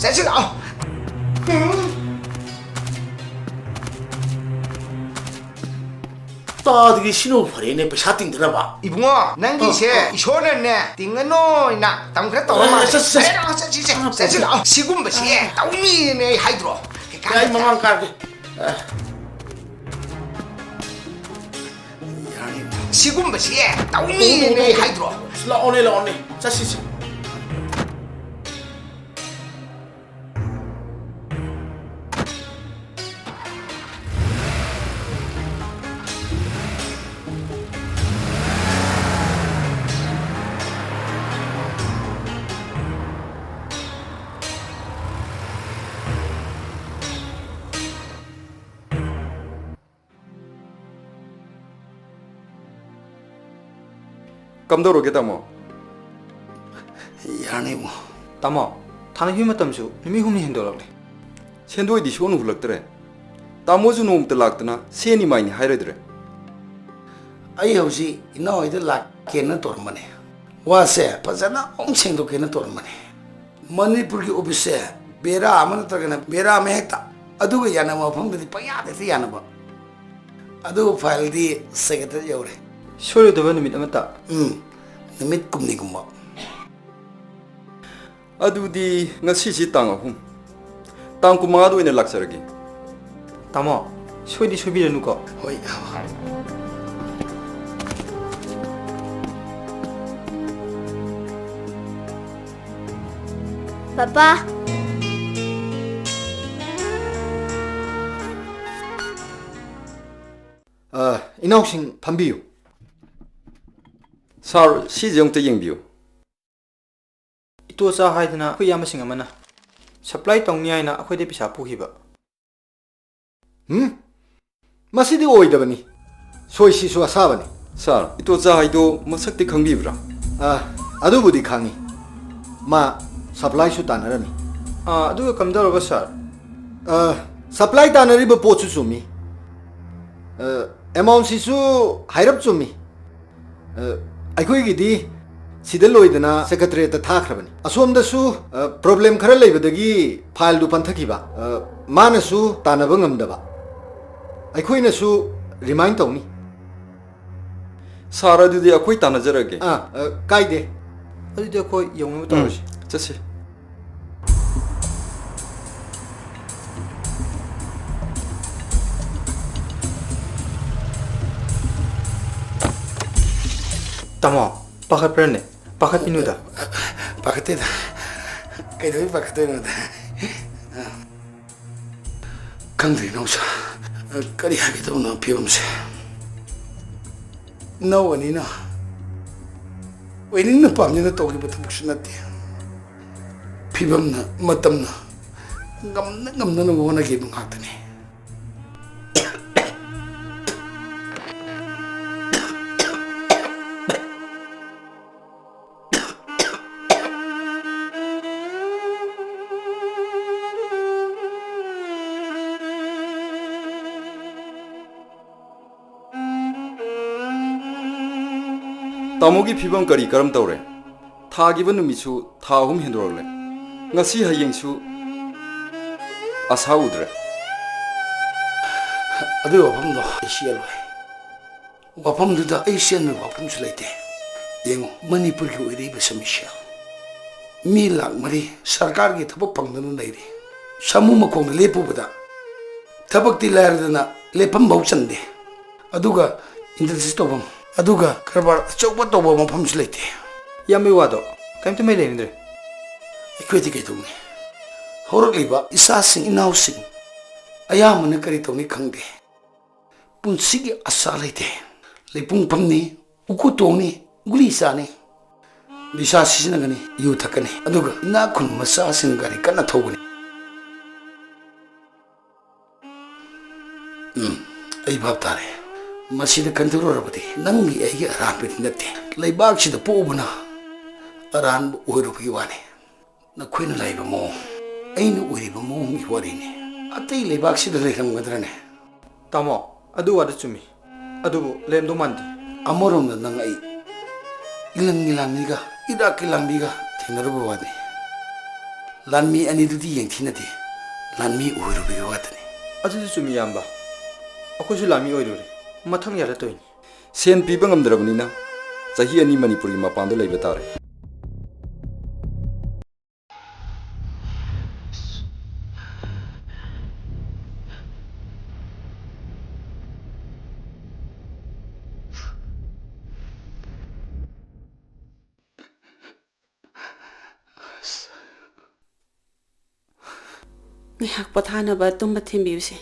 ꯆꯠꯁꯤ ꯂꯥꯛꯑꯣ꯫ ꯇꯥꯗꯒꯤ ꯁꯤꯅꯕꯨ ꯐꯔꯦꯅꯦ, ꯄꯩꯁꯥ ꯇꯤꯡꯗꯅꯕ꯫ ꯏꯕꯨꯡꯉꯣ, ꯅꯪꯒꯤꯁꯦ ꯑ, ꯑ꯫ ꯏꯁꯣꯔꯅꯅꯦ, ꯇꯤꯡꯉꯅꯣꯏꯅ ꯇꯝꯈ꯭ꯔ ꯇꯧꯔ ꯑ, ꯃꯥꯜꯂꯦ꯫ ꯆꯠꯁꯤ, ꯆꯠꯁꯤ꯫ ꯑꯦ, ꯂꯥꯛꯑꯣ, ꯆꯠꯁꯤ, ꯆꯠꯁꯤ꯫ ꯑ, ꯆꯠꯁꯤ ꯂꯥꯛꯑꯣ꯫ ꯁꯤꯒꯨꯝꯕꯁꯦ ꯑ꯫ ꯇꯧꯅꯤꯅꯦ ꯑꯩ ꯍꯥꯏꯗ꯭ꯔꯣ? ꯑꯦ, ꯑꯩ ꯃꯃꯥꯡ ꯀꯥꯔꯒꯦ꯫ ꯑ꯫ ꯁꯤꯒꯨꯝꯕꯁꯦ ꯇꯧꯅꯤꯅꯦ ꯑꯩ ꯍꯥꯏꯗ꯭ꯔꯣ? ꯂꯥꯛꯑꯣꯅꯦ, ꯂꯥꯛꯑꯣꯅꯦ꯫ ꯆꯠꯁꯤꯁꯦ꯫ ꯀꯝꯗꯧꯔꯒꯦ, ꯇꯥꯃꯣ? ꯌꯥꯔꯅꯤ, ꯏꯕꯨꯡꯉꯣ꯫ ꯇꯥꯃꯣ, ꯊꯥꯅꯈꯤꯕ ꯃꯇꯝꯁꯨ ꯅꯨꯃꯤꯠ ꯍꯨꯝꯅꯤ ꯍꯦꯟꯗꯣꯛꯂꯛꯂꯦ꯫ ꯁꯦꯟꯗꯣꯏꯗꯤ ꯁꯨꯡꯍꯨꯟ ꯍꯨꯜꯂꯛꯇ꯭ꯔꯦ꯫ ꯇꯥꯃꯣꯁꯨ ꯅꯣꯡꯃꯇ ꯂꯥꯛꯇꯅ ꯁꯦꯟꯅꯤ ꯃꯥꯏꯅꯤ ꯍꯥꯏꯔꯗ꯭ꯔꯦ꯫ ꯑꯩ ꯍꯧꯖꯤꯛ ꯏꯅꯥꯎ ꯍꯣꯏꯗ ꯂꯥꯛꯀꯦꯅ ꯇꯧꯔꯝꯕꯅꯦ꯫ ꯋꯥꯁꯦ ꯐꯖꯅ ꯑꯃꯨꯛ ꯁꯦꯡꯗꯣꯛꯀꯦꯅ ꯇꯧꯔꯝꯕꯅꯦ꯫ ꯃꯅꯤꯄꯨꯔꯒꯤ ꯑꯣꯐꯤꯁꯁꯦ ꯕꯦꯔꯥ ꯑꯃ ꯅꯠꯇ꯭ꯔꯒꯅ ꯕꯦꯔꯥ ꯑꯃ ꯍꯦꯛꯇ, ꯑꯗꯨꯒ ꯌꯥꯅꯕ ꯃꯐꯝꯗꯗꯤ ꯄꯪꯌꯥꯗ ꯍꯦꯛꯇ ꯌꯥꯅꯕ꯫ ꯑꯗꯨ ꯐꯥꯏꯜꯗꯤ ꯁꯦꯀ꯭ꯔꯦꯇꯔꯤ ꯌꯧꯔꯦ꯫ ꯁꯣꯏꯔꯣꯏꯗꯕ ꯅꯨꯃꯤꯠ ꯑꯃꯠꯇ? ꯎꯝ, ꯅꯨꯃꯤꯠ ꯀꯨꯟꯅꯤꯒꯨꯝꯕ꯫ ꯑꯗꯨꯗꯤ ꯉꯁꯤꯁꯤ ꯇꯥꯡ ꯑꯍꯨꯝ, ꯇꯥꯡ ꯀꯨꯟꯃꯉꯥꯗ ꯑꯣꯏꯅ ꯂꯥꯛꯆꯔꯒꯦ꯫ ꯇꯥꯃꯣ, ꯁꯣꯏꯗꯤ ꯁꯣꯏꯕꯤꯔꯅꯨꯀꯣ꯫ ꯍꯣꯏ꯫ ꯄꯥꯄꯥ꯫ ꯑ, ꯏꯅꯥꯎꯁꯤꯡ ꯐꯝꯕꯤꯌꯨ꯫ ꯁꯥꯔ, ꯁꯤꯁꯦ ꯑꯃꯨꯛꯇ ꯌꯦꯡꯕꯤꯌꯨ꯫ ꯏꯇꯣꯆꯥ ꯍꯥꯏꯗꯅ ꯑꯩꯈꯣꯏ ꯏꯌꯥꯝꯕꯁꯤꯡ ꯑꯃꯅ ꯁꯄ꯭ꯂꯥꯏ ꯇꯧꯅꯤ ꯍꯥꯏꯅ ꯑꯩꯈꯣꯏꯗ ꯄꯩꯁꯥ ꯄꯨꯈꯤꯕ꯫ ꯍꯨꯝ? ꯃꯁꯤꯗꯤ ꯑꯣꯏꯗꯕꯅꯤ꯫ ꯁꯣꯏꯁꯤꯁꯨ ꯑꯁꯥꯕꯅꯤ꯫ ꯁꯥꯔ, ꯏꯇꯣꯆꯥ ꯍꯥꯏꯗꯣ ꯃꯁꯛꯇꯤ ꯈꯪꯕꯤꯕ꯭ꯔꯥ? ꯑ, ꯑꯗꯨꯕꯨꯗꯤ ꯈꯪꯉꯤ꯫ ꯃꯥ ꯁꯄ꯭ꯂꯥꯏꯁꯨ ꯇꯥꯟꯅꯔꯝꯃꯤ꯫ ꯑ, ꯑꯗꯨꯒ ꯀꯝꯗꯧꯔꯕ, ꯁꯥꯔ? ꯑ, ꯁꯄ꯭ꯂꯥꯏ ꯇꯥꯟꯅꯔꯤꯕ ꯄꯣꯠꯁꯨ ꯆꯨꯝꯃꯤ꯫ ꯑ, ꯑꯦꯃꯥꯎꯟꯁꯤꯁꯨ ꯍꯥꯏꯔꯞ ꯆꯨꯝꯃꯤ꯫ ꯑ, ꯑꯩꯈꯣꯏꯒꯤꯗꯤ ꯁꯤꯗ ꯂꯣꯏꯗꯅ ꯁꯦꯀ꯭ꯔꯦꯇꯔꯤꯌꯦꯠꯇ ꯊꯥꯈ꯭ꯔꯕꯅꯤ꯫ ꯑꯁꯣꯝꯗꯁꯨ, ꯑ, ꯄ꯭ꯔꯣꯕ꯭ꯂꯦꯝ ꯈꯔ ꯂꯩꯕꯗꯒꯤ ꯐꯥꯏꯜꯗꯨ ꯄꯟꯊꯈꯤꯕ꯫ ꯑ, ꯃꯥꯅꯁꯨ ꯇꯥꯟꯅꯕ ꯉꯝꯗꯕ꯫ ꯑꯩꯈꯣꯏꯅꯁꯨ ꯔꯤꯃꯥꯏꯟ ꯇꯧꯅꯤ꯫ ꯁꯥꯔ, ꯑꯗꯨꯗꯤ ꯑꯩꯈꯣꯏ ꯇꯥꯟꯅꯖꯔꯒꯦ꯫ ꯑꯥ, ꯑ, ꯀꯥꯏꯗꯦ꯫ ꯑꯗꯨꯗꯤ ꯑꯩꯈꯣꯏ ꯌꯧꯅꯕ ꯎꯝ, ꯇꯧꯔꯁꯤ꯫ ꯆꯠꯁꯤ꯫ ꯇꯥꯃꯣ, ꯄꯥꯈꯠꯄ꯭ꯔꯅꯦ? ꯄꯥꯈꯠꯄꯤꯅꯨꯗ꯫ ꯄꯥꯈꯠꯇꯦꯗ꯫ ꯀꯩꯗꯧꯕꯩ ꯄꯥꯈꯠꯇꯣꯏꯅꯣꯗ? ꯈꯪꯗ꯭ꯔꯦ ꯏꯅꯥꯎꯆꯥ, ꯀꯔꯤ ꯍꯥꯏꯒꯗꯧꯅꯣ ꯐꯤꯕꯝꯁꯦ꯫ ꯏꯅꯥꯎ ꯑꯅꯤꯅ ꯑꯣꯏꯅꯤꯡꯅ ꯄꯥꯝꯅꯤꯡꯅ ꯇꯧꯈꯤꯕ ꯊꯕꯛꯁꯨ ꯅꯠꯇꯦ꯫ ꯐꯤꯕꯝꯅ, ꯃꯇꯝꯅ ꯉꯝꯅ ꯉꯝꯅꯅꯕ ꯍꯣꯠꯅꯈꯤꯕ ꯉꯥꯛꯇꯅꯤ꯫ ꯇꯥꯃꯣꯒꯤ ꯐꯤꯕꯝ ꯀꯔꯤ ꯀꯔꯝ ꯇꯧꯔꯦ? ꯊꯥꯈꯤꯕ ꯅꯨꯃꯤꯠꯁꯨ ꯊꯥ ꯑꯍꯨꯝ ꯍꯦꯟꯗꯣꯔꯛꯂꯦ꯫ ꯉꯁꯤ ꯍꯌꯦꯡꯁꯨ ꯑꯁꯥ ꯎꯗ꯭ꯔꯦ꯫ ꯑꯗꯨꯒꯤ ꯋꯥꯐꯝꯗꯣ ꯑꯩ ꯆꯦꯜꯂꯣꯏ꯫ ꯋꯥꯐꯝꯗꯨꯗ ꯑꯩ ꯆꯦꯟꯕꯒꯤ ꯋꯥꯐꯝꯁꯨ ꯂꯩꯇꯦ꯫ ꯌꯦꯡꯉꯨ, ꯃꯅꯤꯄꯨꯔꯒꯤ ꯑꯣꯏꯔꯛꯏꯕ ꯁꯃꯁ꯭ꯌꯥ, ꯃꯤ ꯂꯥꯛ ꯃꯔꯤ ꯁꯔꯀꯥꯔꯒꯤ ꯊꯕꯛ ꯐꯪꯗꯅ ꯂꯩꯔꯤ꯫ ꯁꯥꯃꯨ ꯃꯈꯣꯡꯗ ꯂꯦꯞꯄꯨꯕꯗ ꯊꯕꯛꯇꯤ ꯂꯥꯏꯔꯗꯅ ꯂꯦꯞꯐꯝꯐꯥꯎ ꯆꯟꯗꯦ꯫ ꯑꯗꯨꯒ ꯏꯟꯗꯁꯇ꯭ꯔꯤ ꯇꯧꯐꯝ, ꯑꯗꯨꯒ ꯀꯔꯕꯥꯔ ꯑꯆꯧꯕ ꯇꯧꯕ ꯃꯐꯝꯁꯨ ꯂꯩꯇꯦ꯫ ꯏꯌꯥꯝꯕꯒꯤ ꯋꯥꯗꯣ ꯀꯔꯤꯝꯇ ꯃꯩ ꯂꯩꯅꯗ꯭ꯔꯦ꯫ ꯑꯩꯈꯣꯏꯗꯤ ꯀꯩꯗꯧꯅꯤ? ꯍꯧꯔꯛꯂꯤꯕ ꯏꯆꯥꯁꯤꯡ ꯏꯅꯥꯎꯁꯤꯡ ꯑꯌꯥꯝꯕꯅ ꯀꯔꯤ ꯇꯧꯅꯤ ꯈꯪꯗꯦ꯫ ꯄꯨꯟꯁꯤꯒꯤ ꯑꯁꯥ ꯂꯩꯇꯦ꯫ ꯂꯩꯄꯨꯡ ꯐꯝꯅꯤ, ꯎꯀꯨ ꯇꯣꯡꯅꯤ, ꯒꯨꯂꯤ ꯆꯥꯅꯤ, ꯅꯤꯁꯥ ꯁꯤꯖꯤꯟꯅꯒꯅꯤ, ꯌꯨ ꯊꯛꯀꯅꯤ, ꯑꯗꯨꯒ ꯏꯅꯥꯛ ꯈꯨꯟꯕ ꯃꯆꯥꯁꯤꯡꯅ ꯒꯥꯔꯤ ꯀꯟꯅ ꯊꯧꯒꯅꯤ꯫ ꯎꯝ, ꯑꯩ ꯚꯥꯞ ꯇꯥꯔꯦ꯫ ꯃꯁꯤꯗ ꯈꯟꯊꯔꯨꯔꯕꯗꯤ ꯅꯪꯒꯤ ꯑꯩꯒꯤ ꯑꯔꯥꯟꯕꯗꯤ ꯅꯠꯇꯦ꯫ ꯂꯩꯕꯥꯛꯁꯤꯗ ꯄꯣꯛꯎꯕꯅ ꯑꯔꯥꯟꯕ ꯑꯣꯏꯔꯨꯕꯒꯤ ꯋꯥꯅꯤ꯫ ꯅꯈꯣꯏꯅ ꯂꯩꯔꯤꯕ ꯃꯑꯣꯡ, ꯑꯩꯅ ꯎꯔꯤꯕ ꯃꯑꯣꯡꯒꯤ ꯋꯥꯔꯤꯅꯤ꯫ ꯑꯇꯩ ꯂꯩꯕꯥꯛꯁꯤꯗ ꯂꯩꯔꯝꯒꯗ꯭ꯔꯅꯦ? ꯇꯥꯃꯣ, ꯑꯗꯨ ꯋꯥꯗꯨ ꯆꯨꯝꯃꯤ꯫ ꯑꯗꯨꯕꯨ ꯂꯩꯔꯝꯗꯧ ꯃꯥꯟꯗꯦ꯫ ꯑꯃꯔꯣꯝꯗ ꯅꯪ ꯑꯩ ꯏꯂꯝꯒꯤ ꯂꯥꯟꯃꯤꯒ ꯏꯔꯥꯛꯀꯤ ꯂꯥꯟꯃꯤꯒ ꯊꯦꯡꯅꯔꯨꯕ ꯋꯥꯅꯤ꯫ ꯂꯥꯟꯃꯤ ꯑꯅꯤꯗꯨꯗꯤ ꯌꯦꯡꯊꯤꯅꯗꯦ, ꯂꯥꯟꯃꯤ ꯑꯣꯏꯔꯨꯕꯒꯤ ꯋꯥꯗꯅꯤ꯫ ꯑꯗꯨꯁꯨ ꯆꯨꯝꯃꯤ, ꯏꯌꯥꯝꯕ꯫ ꯑꯩꯈꯣꯏꯁꯨ ꯂꯥꯟꯃꯤ ꯑꯣꯏꯔꯨꯔꯦ, ꯃꯊꯪ ꯌꯥꯜꯂ ꯇꯧꯔꯤꯅꯤ꯫ ꯁꯦꯟ ꯄꯤꯕ ꯉꯝꯗ꯭ꯔꯕꯅꯤꯅ ꯆꯍꯤ ꯑꯅꯤ ꯃꯅꯤꯄꯨꯔꯒꯤ ꯃꯄꯥꯟꯗ ꯂꯩꯕ ꯇꯥꯔꯦ꯫ ꯉꯥꯏꯍꯥꯛ ꯄꯣꯊꯥꯅꯕ ꯇꯨꯝꯕ ꯊꯤꯟꯕꯤꯌꯨꯁꯦ꯫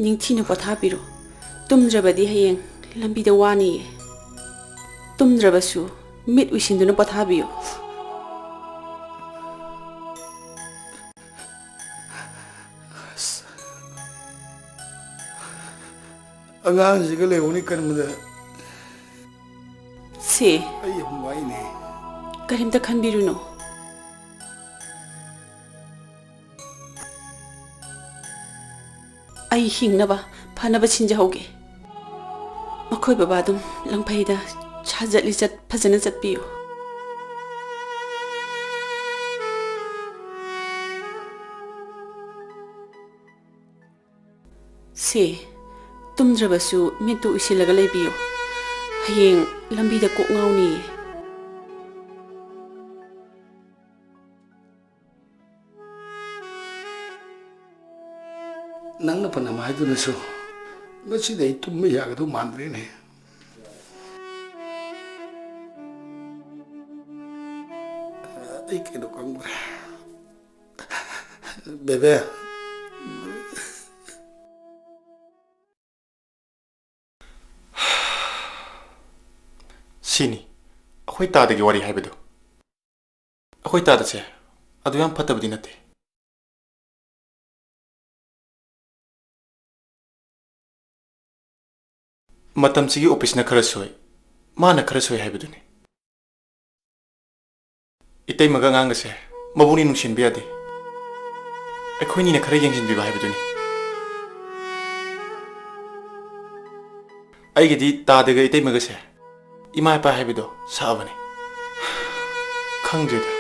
ꯅꯤꯡꯊꯤꯅ ꯄꯣꯊꯥꯕꯤꯔꯣ꯫ ꯇꯨꯝꯗ꯭ꯔꯕꯗꯤ ꯍꯌꯦꯡ ꯂꯝꯕꯤꯗ ꯋꯥꯅꯤꯌꯦ꯫ ꯇꯨꯝꯗ꯭ꯔꯕꯁꯨ ꯃꯤꯠ ꯎꯏꯁꯤꯟꯗꯨꯅ ꯄꯣꯊꯥꯕꯤꯌꯨ꯫ ꯑꯉꯥꯡꯁꯤꯒ ꯂꯩꯍꯧꯅꯤ ꯈꯟꯕꯗ ꯁꯦ, ꯑꯩ ꯌꯥꯝ ꯋꯥꯏꯅꯦ꯫ ꯀꯔꯤꯝꯇ ꯈꯟꯕꯤꯔꯨꯅꯨ꯫ ꯑꯩ ꯍꯤꯡꯅꯕ ꯐꯅꯕ ꯁꯤꯟꯖꯍꯧꯒꯦ꯫ ꯑꯩꯈꯣꯏ ꯕꯕꯥ ꯑꯗꯨꯝ ꯂꯪꯐꯩꯗ ꯁꯥꯖꯠ ꯂꯤꯆꯠ ꯐꯖꯅ ꯆꯠꯄꯤꯌꯨ꯫ ꯁꯦ, ꯇꯨꯝꯗ꯭ꯔꯕꯁꯨ ꯃꯤꯠꯇꯨ ꯎꯏꯁꯤꯜꯂꯒ ꯂꯩꯕꯤꯌꯨ꯫ ꯍꯌꯦꯡ ꯂꯝꯕꯤꯗ ꯀꯣꯛ ꯉꯥꯎꯅꯤꯌꯦ꯫ ꯅꯪꯅ ꯐꯅꯕ ꯍꯥꯏꯗꯨꯅꯁꯨ ꯉꯁꯤꯗꯤ ꯑꯩ ꯇꯨꯝꯕ ꯌꯥꯒꯗꯧ ꯃꯥꯟꯗ꯭ꯔꯦꯅꯦ꯫ ꯑꯩ ꯀꯩꯅꯣ ꯈꯪꯗ꯭ꯔꯦ꯫ ꯕꯦꯕꯦ꯫ ꯁꯤꯅꯤ ꯑꯩꯈꯣꯏ ꯇꯥꯗꯒꯤ ꯋꯥꯔꯤ ꯍꯥꯏꯕꯗꯨ꯫ ꯑꯩꯈꯣꯏ ꯇꯥꯗꯁꯦ ꯑꯗꯨ ꯌꯥꯝ ꯐꯠꯇꯕꯗꯤ ꯅꯠꯇꯦ꯫ ꯃꯇꯝꯁꯤꯒꯤ ꯑꯣꯐꯤꯁꯅ ꯈꯔ ꯁꯣꯏ, ꯃꯥꯅ ꯈꯔ ꯁꯣꯏ ꯍꯥꯏꯕꯗꯨꯅꯤ꯫ ꯏꯇꯩꯃꯒ ꯑꯉꯥꯡꯒꯁꯦ ꯃꯕꯨꯡꯅꯤ ꯅꯨꯡꯁꯤꯟꯕ ꯌꯥꯗꯦ꯫ ꯑꯩꯈꯣꯏꯅꯤꯅ ꯈꯔ ꯌꯦꯡꯁꯤꯟꯕꯤꯕ ꯍꯥꯏꯕꯗꯨꯅꯤ꯫ ꯑꯩꯒꯤꯗꯤ ꯇꯥꯗꯒ ꯏꯇꯩꯃꯒꯁꯦ ꯏꯃꯥ ꯏꯄꯥ ꯍꯥꯏꯕꯗꯣ ꯁꯛꯑꯕꯅꯤ꯫ ꯈꯪꯗ꯭ꯔꯦꯗ꯫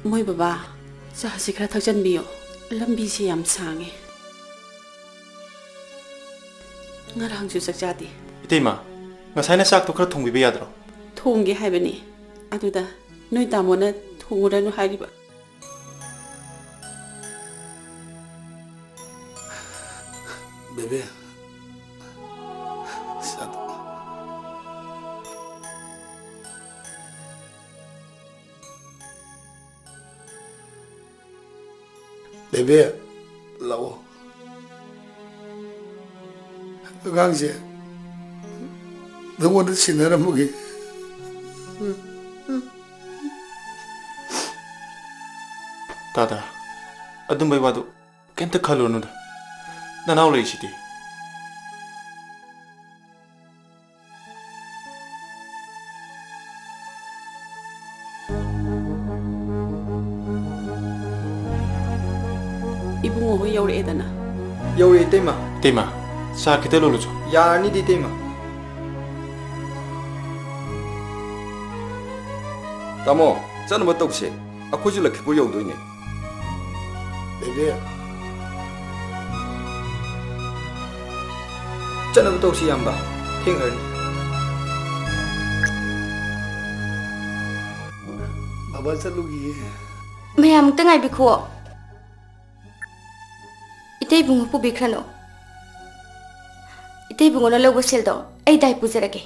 ꯃꯣꯏ ꯕꯕꯥ, ꯆꯥꯁꯤ ꯈꯔ ꯊꯛꯆꯟꯕꯤꯌꯣ, ꯂꯝꯕꯤꯁꯤ ꯌꯥꯝ ꯁꯥꯡꯉꯦ꯫ ꯉꯔꯥꯡꯁꯨ ꯆꯥꯛ ꯆꯥꯗꯦ꯫ ꯏꯇꯩꯃ, ꯉꯁꯥꯏꯅ ꯆꯥꯛꯇꯣ ꯈꯔ ꯊꯣꯡꯕꯤꯕ ꯌꯥꯗ꯭ꯔꯣ? ꯊꯣꯡꯒꯦ ꯍꯥꯏꯕꯅꯤ, ꯑꯗꯨꯗ ꯅꯣꯏ ꯇꯥꯃꯣꯅ ꯊꯣꯡꯉꯨꯔꯅꯨ ꯍꯥꯏꯔꯤꯕ꯫ ꯕꯦꯕꯦ, ꯁꯤ ꯑꯗꯨ-, ꯕꯦꯕꯦ, ꯂꯥꯛꯑꯣ꯫ ꯑꯉꯥꯡꯁꯦ ꯅꯉꯣꯟꯗ ꯁꯤꯟꯅꯔꯝꯃꯒꯦ꯫ ꯇꯥꯗ, ꯑꯗꯨꯝꯕꯩ ꯋꯥꯗꯨ ꯀꯩꯝꯇ ꯈꯜꯂꯨꯔꯅꯨꯗ꯫ ꯅꯅꯥꯎ ꯂꯩꯔꯤꯁꯤꯗꯤ꯫ ꯏꯕꯨꯡꯉꯣ ꯍꯣꯏ ꯌꯧꯔꯛꯑꯦꯗꯅ꯫ ꯌꯧꯔꯛꯑꯦ, ꯏꯇꯩꯃ꯫ ꯏꯇꯩꯃ, ꯆꯥ ꯈꯤꯇ ꯂꯣꯜꯂꯨꯆꯣ꯫ ꯌꯥꯔꯅꯤꯗꯤ, ꯏꯇꯩꯃ꯫ ꯇꯥꯃꯣ, ꯆꯠꯅꯕ ꯇꯧꯁꯦ꯫ ꯑꯩꯈꯣꯏꯁꯨ ꯂꯛꯈꯤꯄꯨꯔ ꯌꯧꯗꯣꯏꯅꯦ꯫ ꯕꯦꯕꯦ꯫ ꯆꯠꯅꯕ ꯇꯧꯁꯤ, ꯏꯌꯥꯝꯕ꯫ ꯊꯦꯡꯈ꯭ꯔꯅꯤ꯫ ꯕꯥꯕꯥ ꯆꯠꯂꯨꯈꯤꯒꯦ꯫ ꯃꯌꯥꯝ ꯑꯝꯇ ꯉꯥꯏꯕꯤꯈꯣ꯫ ꯏꯇꯩ ꯏꯕꯨꯡꯉꯣ ꯄꯨꯕꯤꯈ꯭ꯔꯅꯨ꯫ ꯏꯇꯩ ꯏꯕꯨꯡꯉꯣꯅ ꯂꯧꯕ ꯁꯦꯜꯗꯣ ꯑꯩ ꯗꯥꯏ ꯄꯨꯖꯔꯒꯦ꯫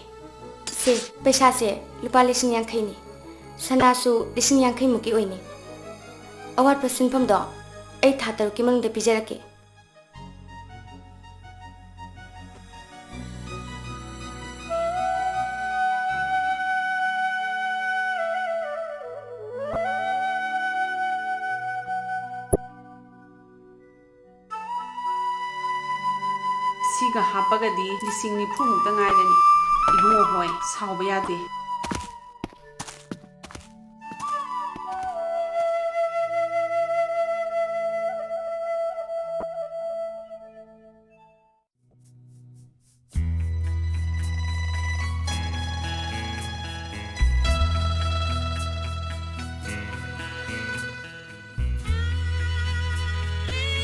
ꯁꯦ, ꯄꯩꯁꯥꯁꯦ ꯂꯨꯄꯥ ꯂꯤꯁꯤꯡ ꯌꯥꯡꯈꯩꯅꯤ꯫ ꯁꯅꯥꯁꯨ ꯂꯤꯁꯤꯡ ꯌꯥꯡꯈꯩꯃꯨꯛꯀꯤ ꯑꯣꯏꯅꯤ꯫ ꯑꯋꯥꯠꯄ ꯁꯤꯟꯐꯝꯗꯣ ꯑꯩ ꯊꯥ ꯇꯔꯨꯛꯀꯤ ꯃꯅꯨꯡꯗ ꯄꯤꯖꯔꯛꯀꯦ꯫ ꯁꯤꯒ ꯍꯥꯞꯄꯒꯗꯤ ꯂꯤꯁꯤꯡ ꯅꯤꯐꯨ ꯃꯨꯛꯇ ꯉꯥꯏꯔꯅꯤ꯫ ꯏꯕꯨꯡꯉꯣ ꯍꯣꯏ, ꯁꯥꯎꯕ ꯌꯥꯗꯦ꯫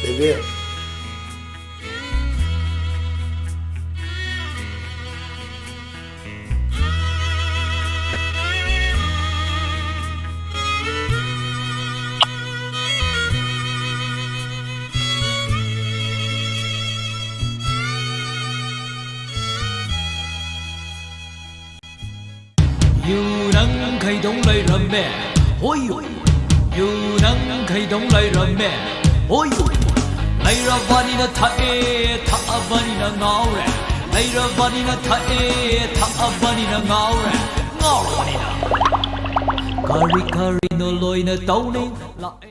ꯕꯦꯕꯦ꯫ ꯌꯨ ꯅꯪ ꯈꯩꯗꯧ ꯂꯩꯔꯝꯃꯦ꯫ ꯍꯣꯏ ꯌꯨ꯫ ꯌꯨ ꯅꯪ ꯈꯩꯗꯧ ꯂꯩꯔꯝꯃꯦ꯫ ꯍꯣꯏ ꯌꯨ꯫ ꯂꯩꯔꯕꯅꯤꯅ ꯊꯛꯑꯦ, ꯊꯛꯑꯕꯅꯤꯅ ꯉꯥꯎꯔꯦ꯫ ꯂꯩꯔꯕꯅꯤꯅ ꯊꯛꯑꯦ, ꯊꯛꯑꯕꯅꯤꯅ ꯉꯥꯎꯔꯦ, ꯉꯥꯎꯔꯕꯅꯤꯅ ꯀꯔꯤ ꯀꯔꯤꯅꯣ ꯂꯣꯏꯅ ꯇꯧꯅꯤꯡ ꯂꯥꯛꯑꯦ꯫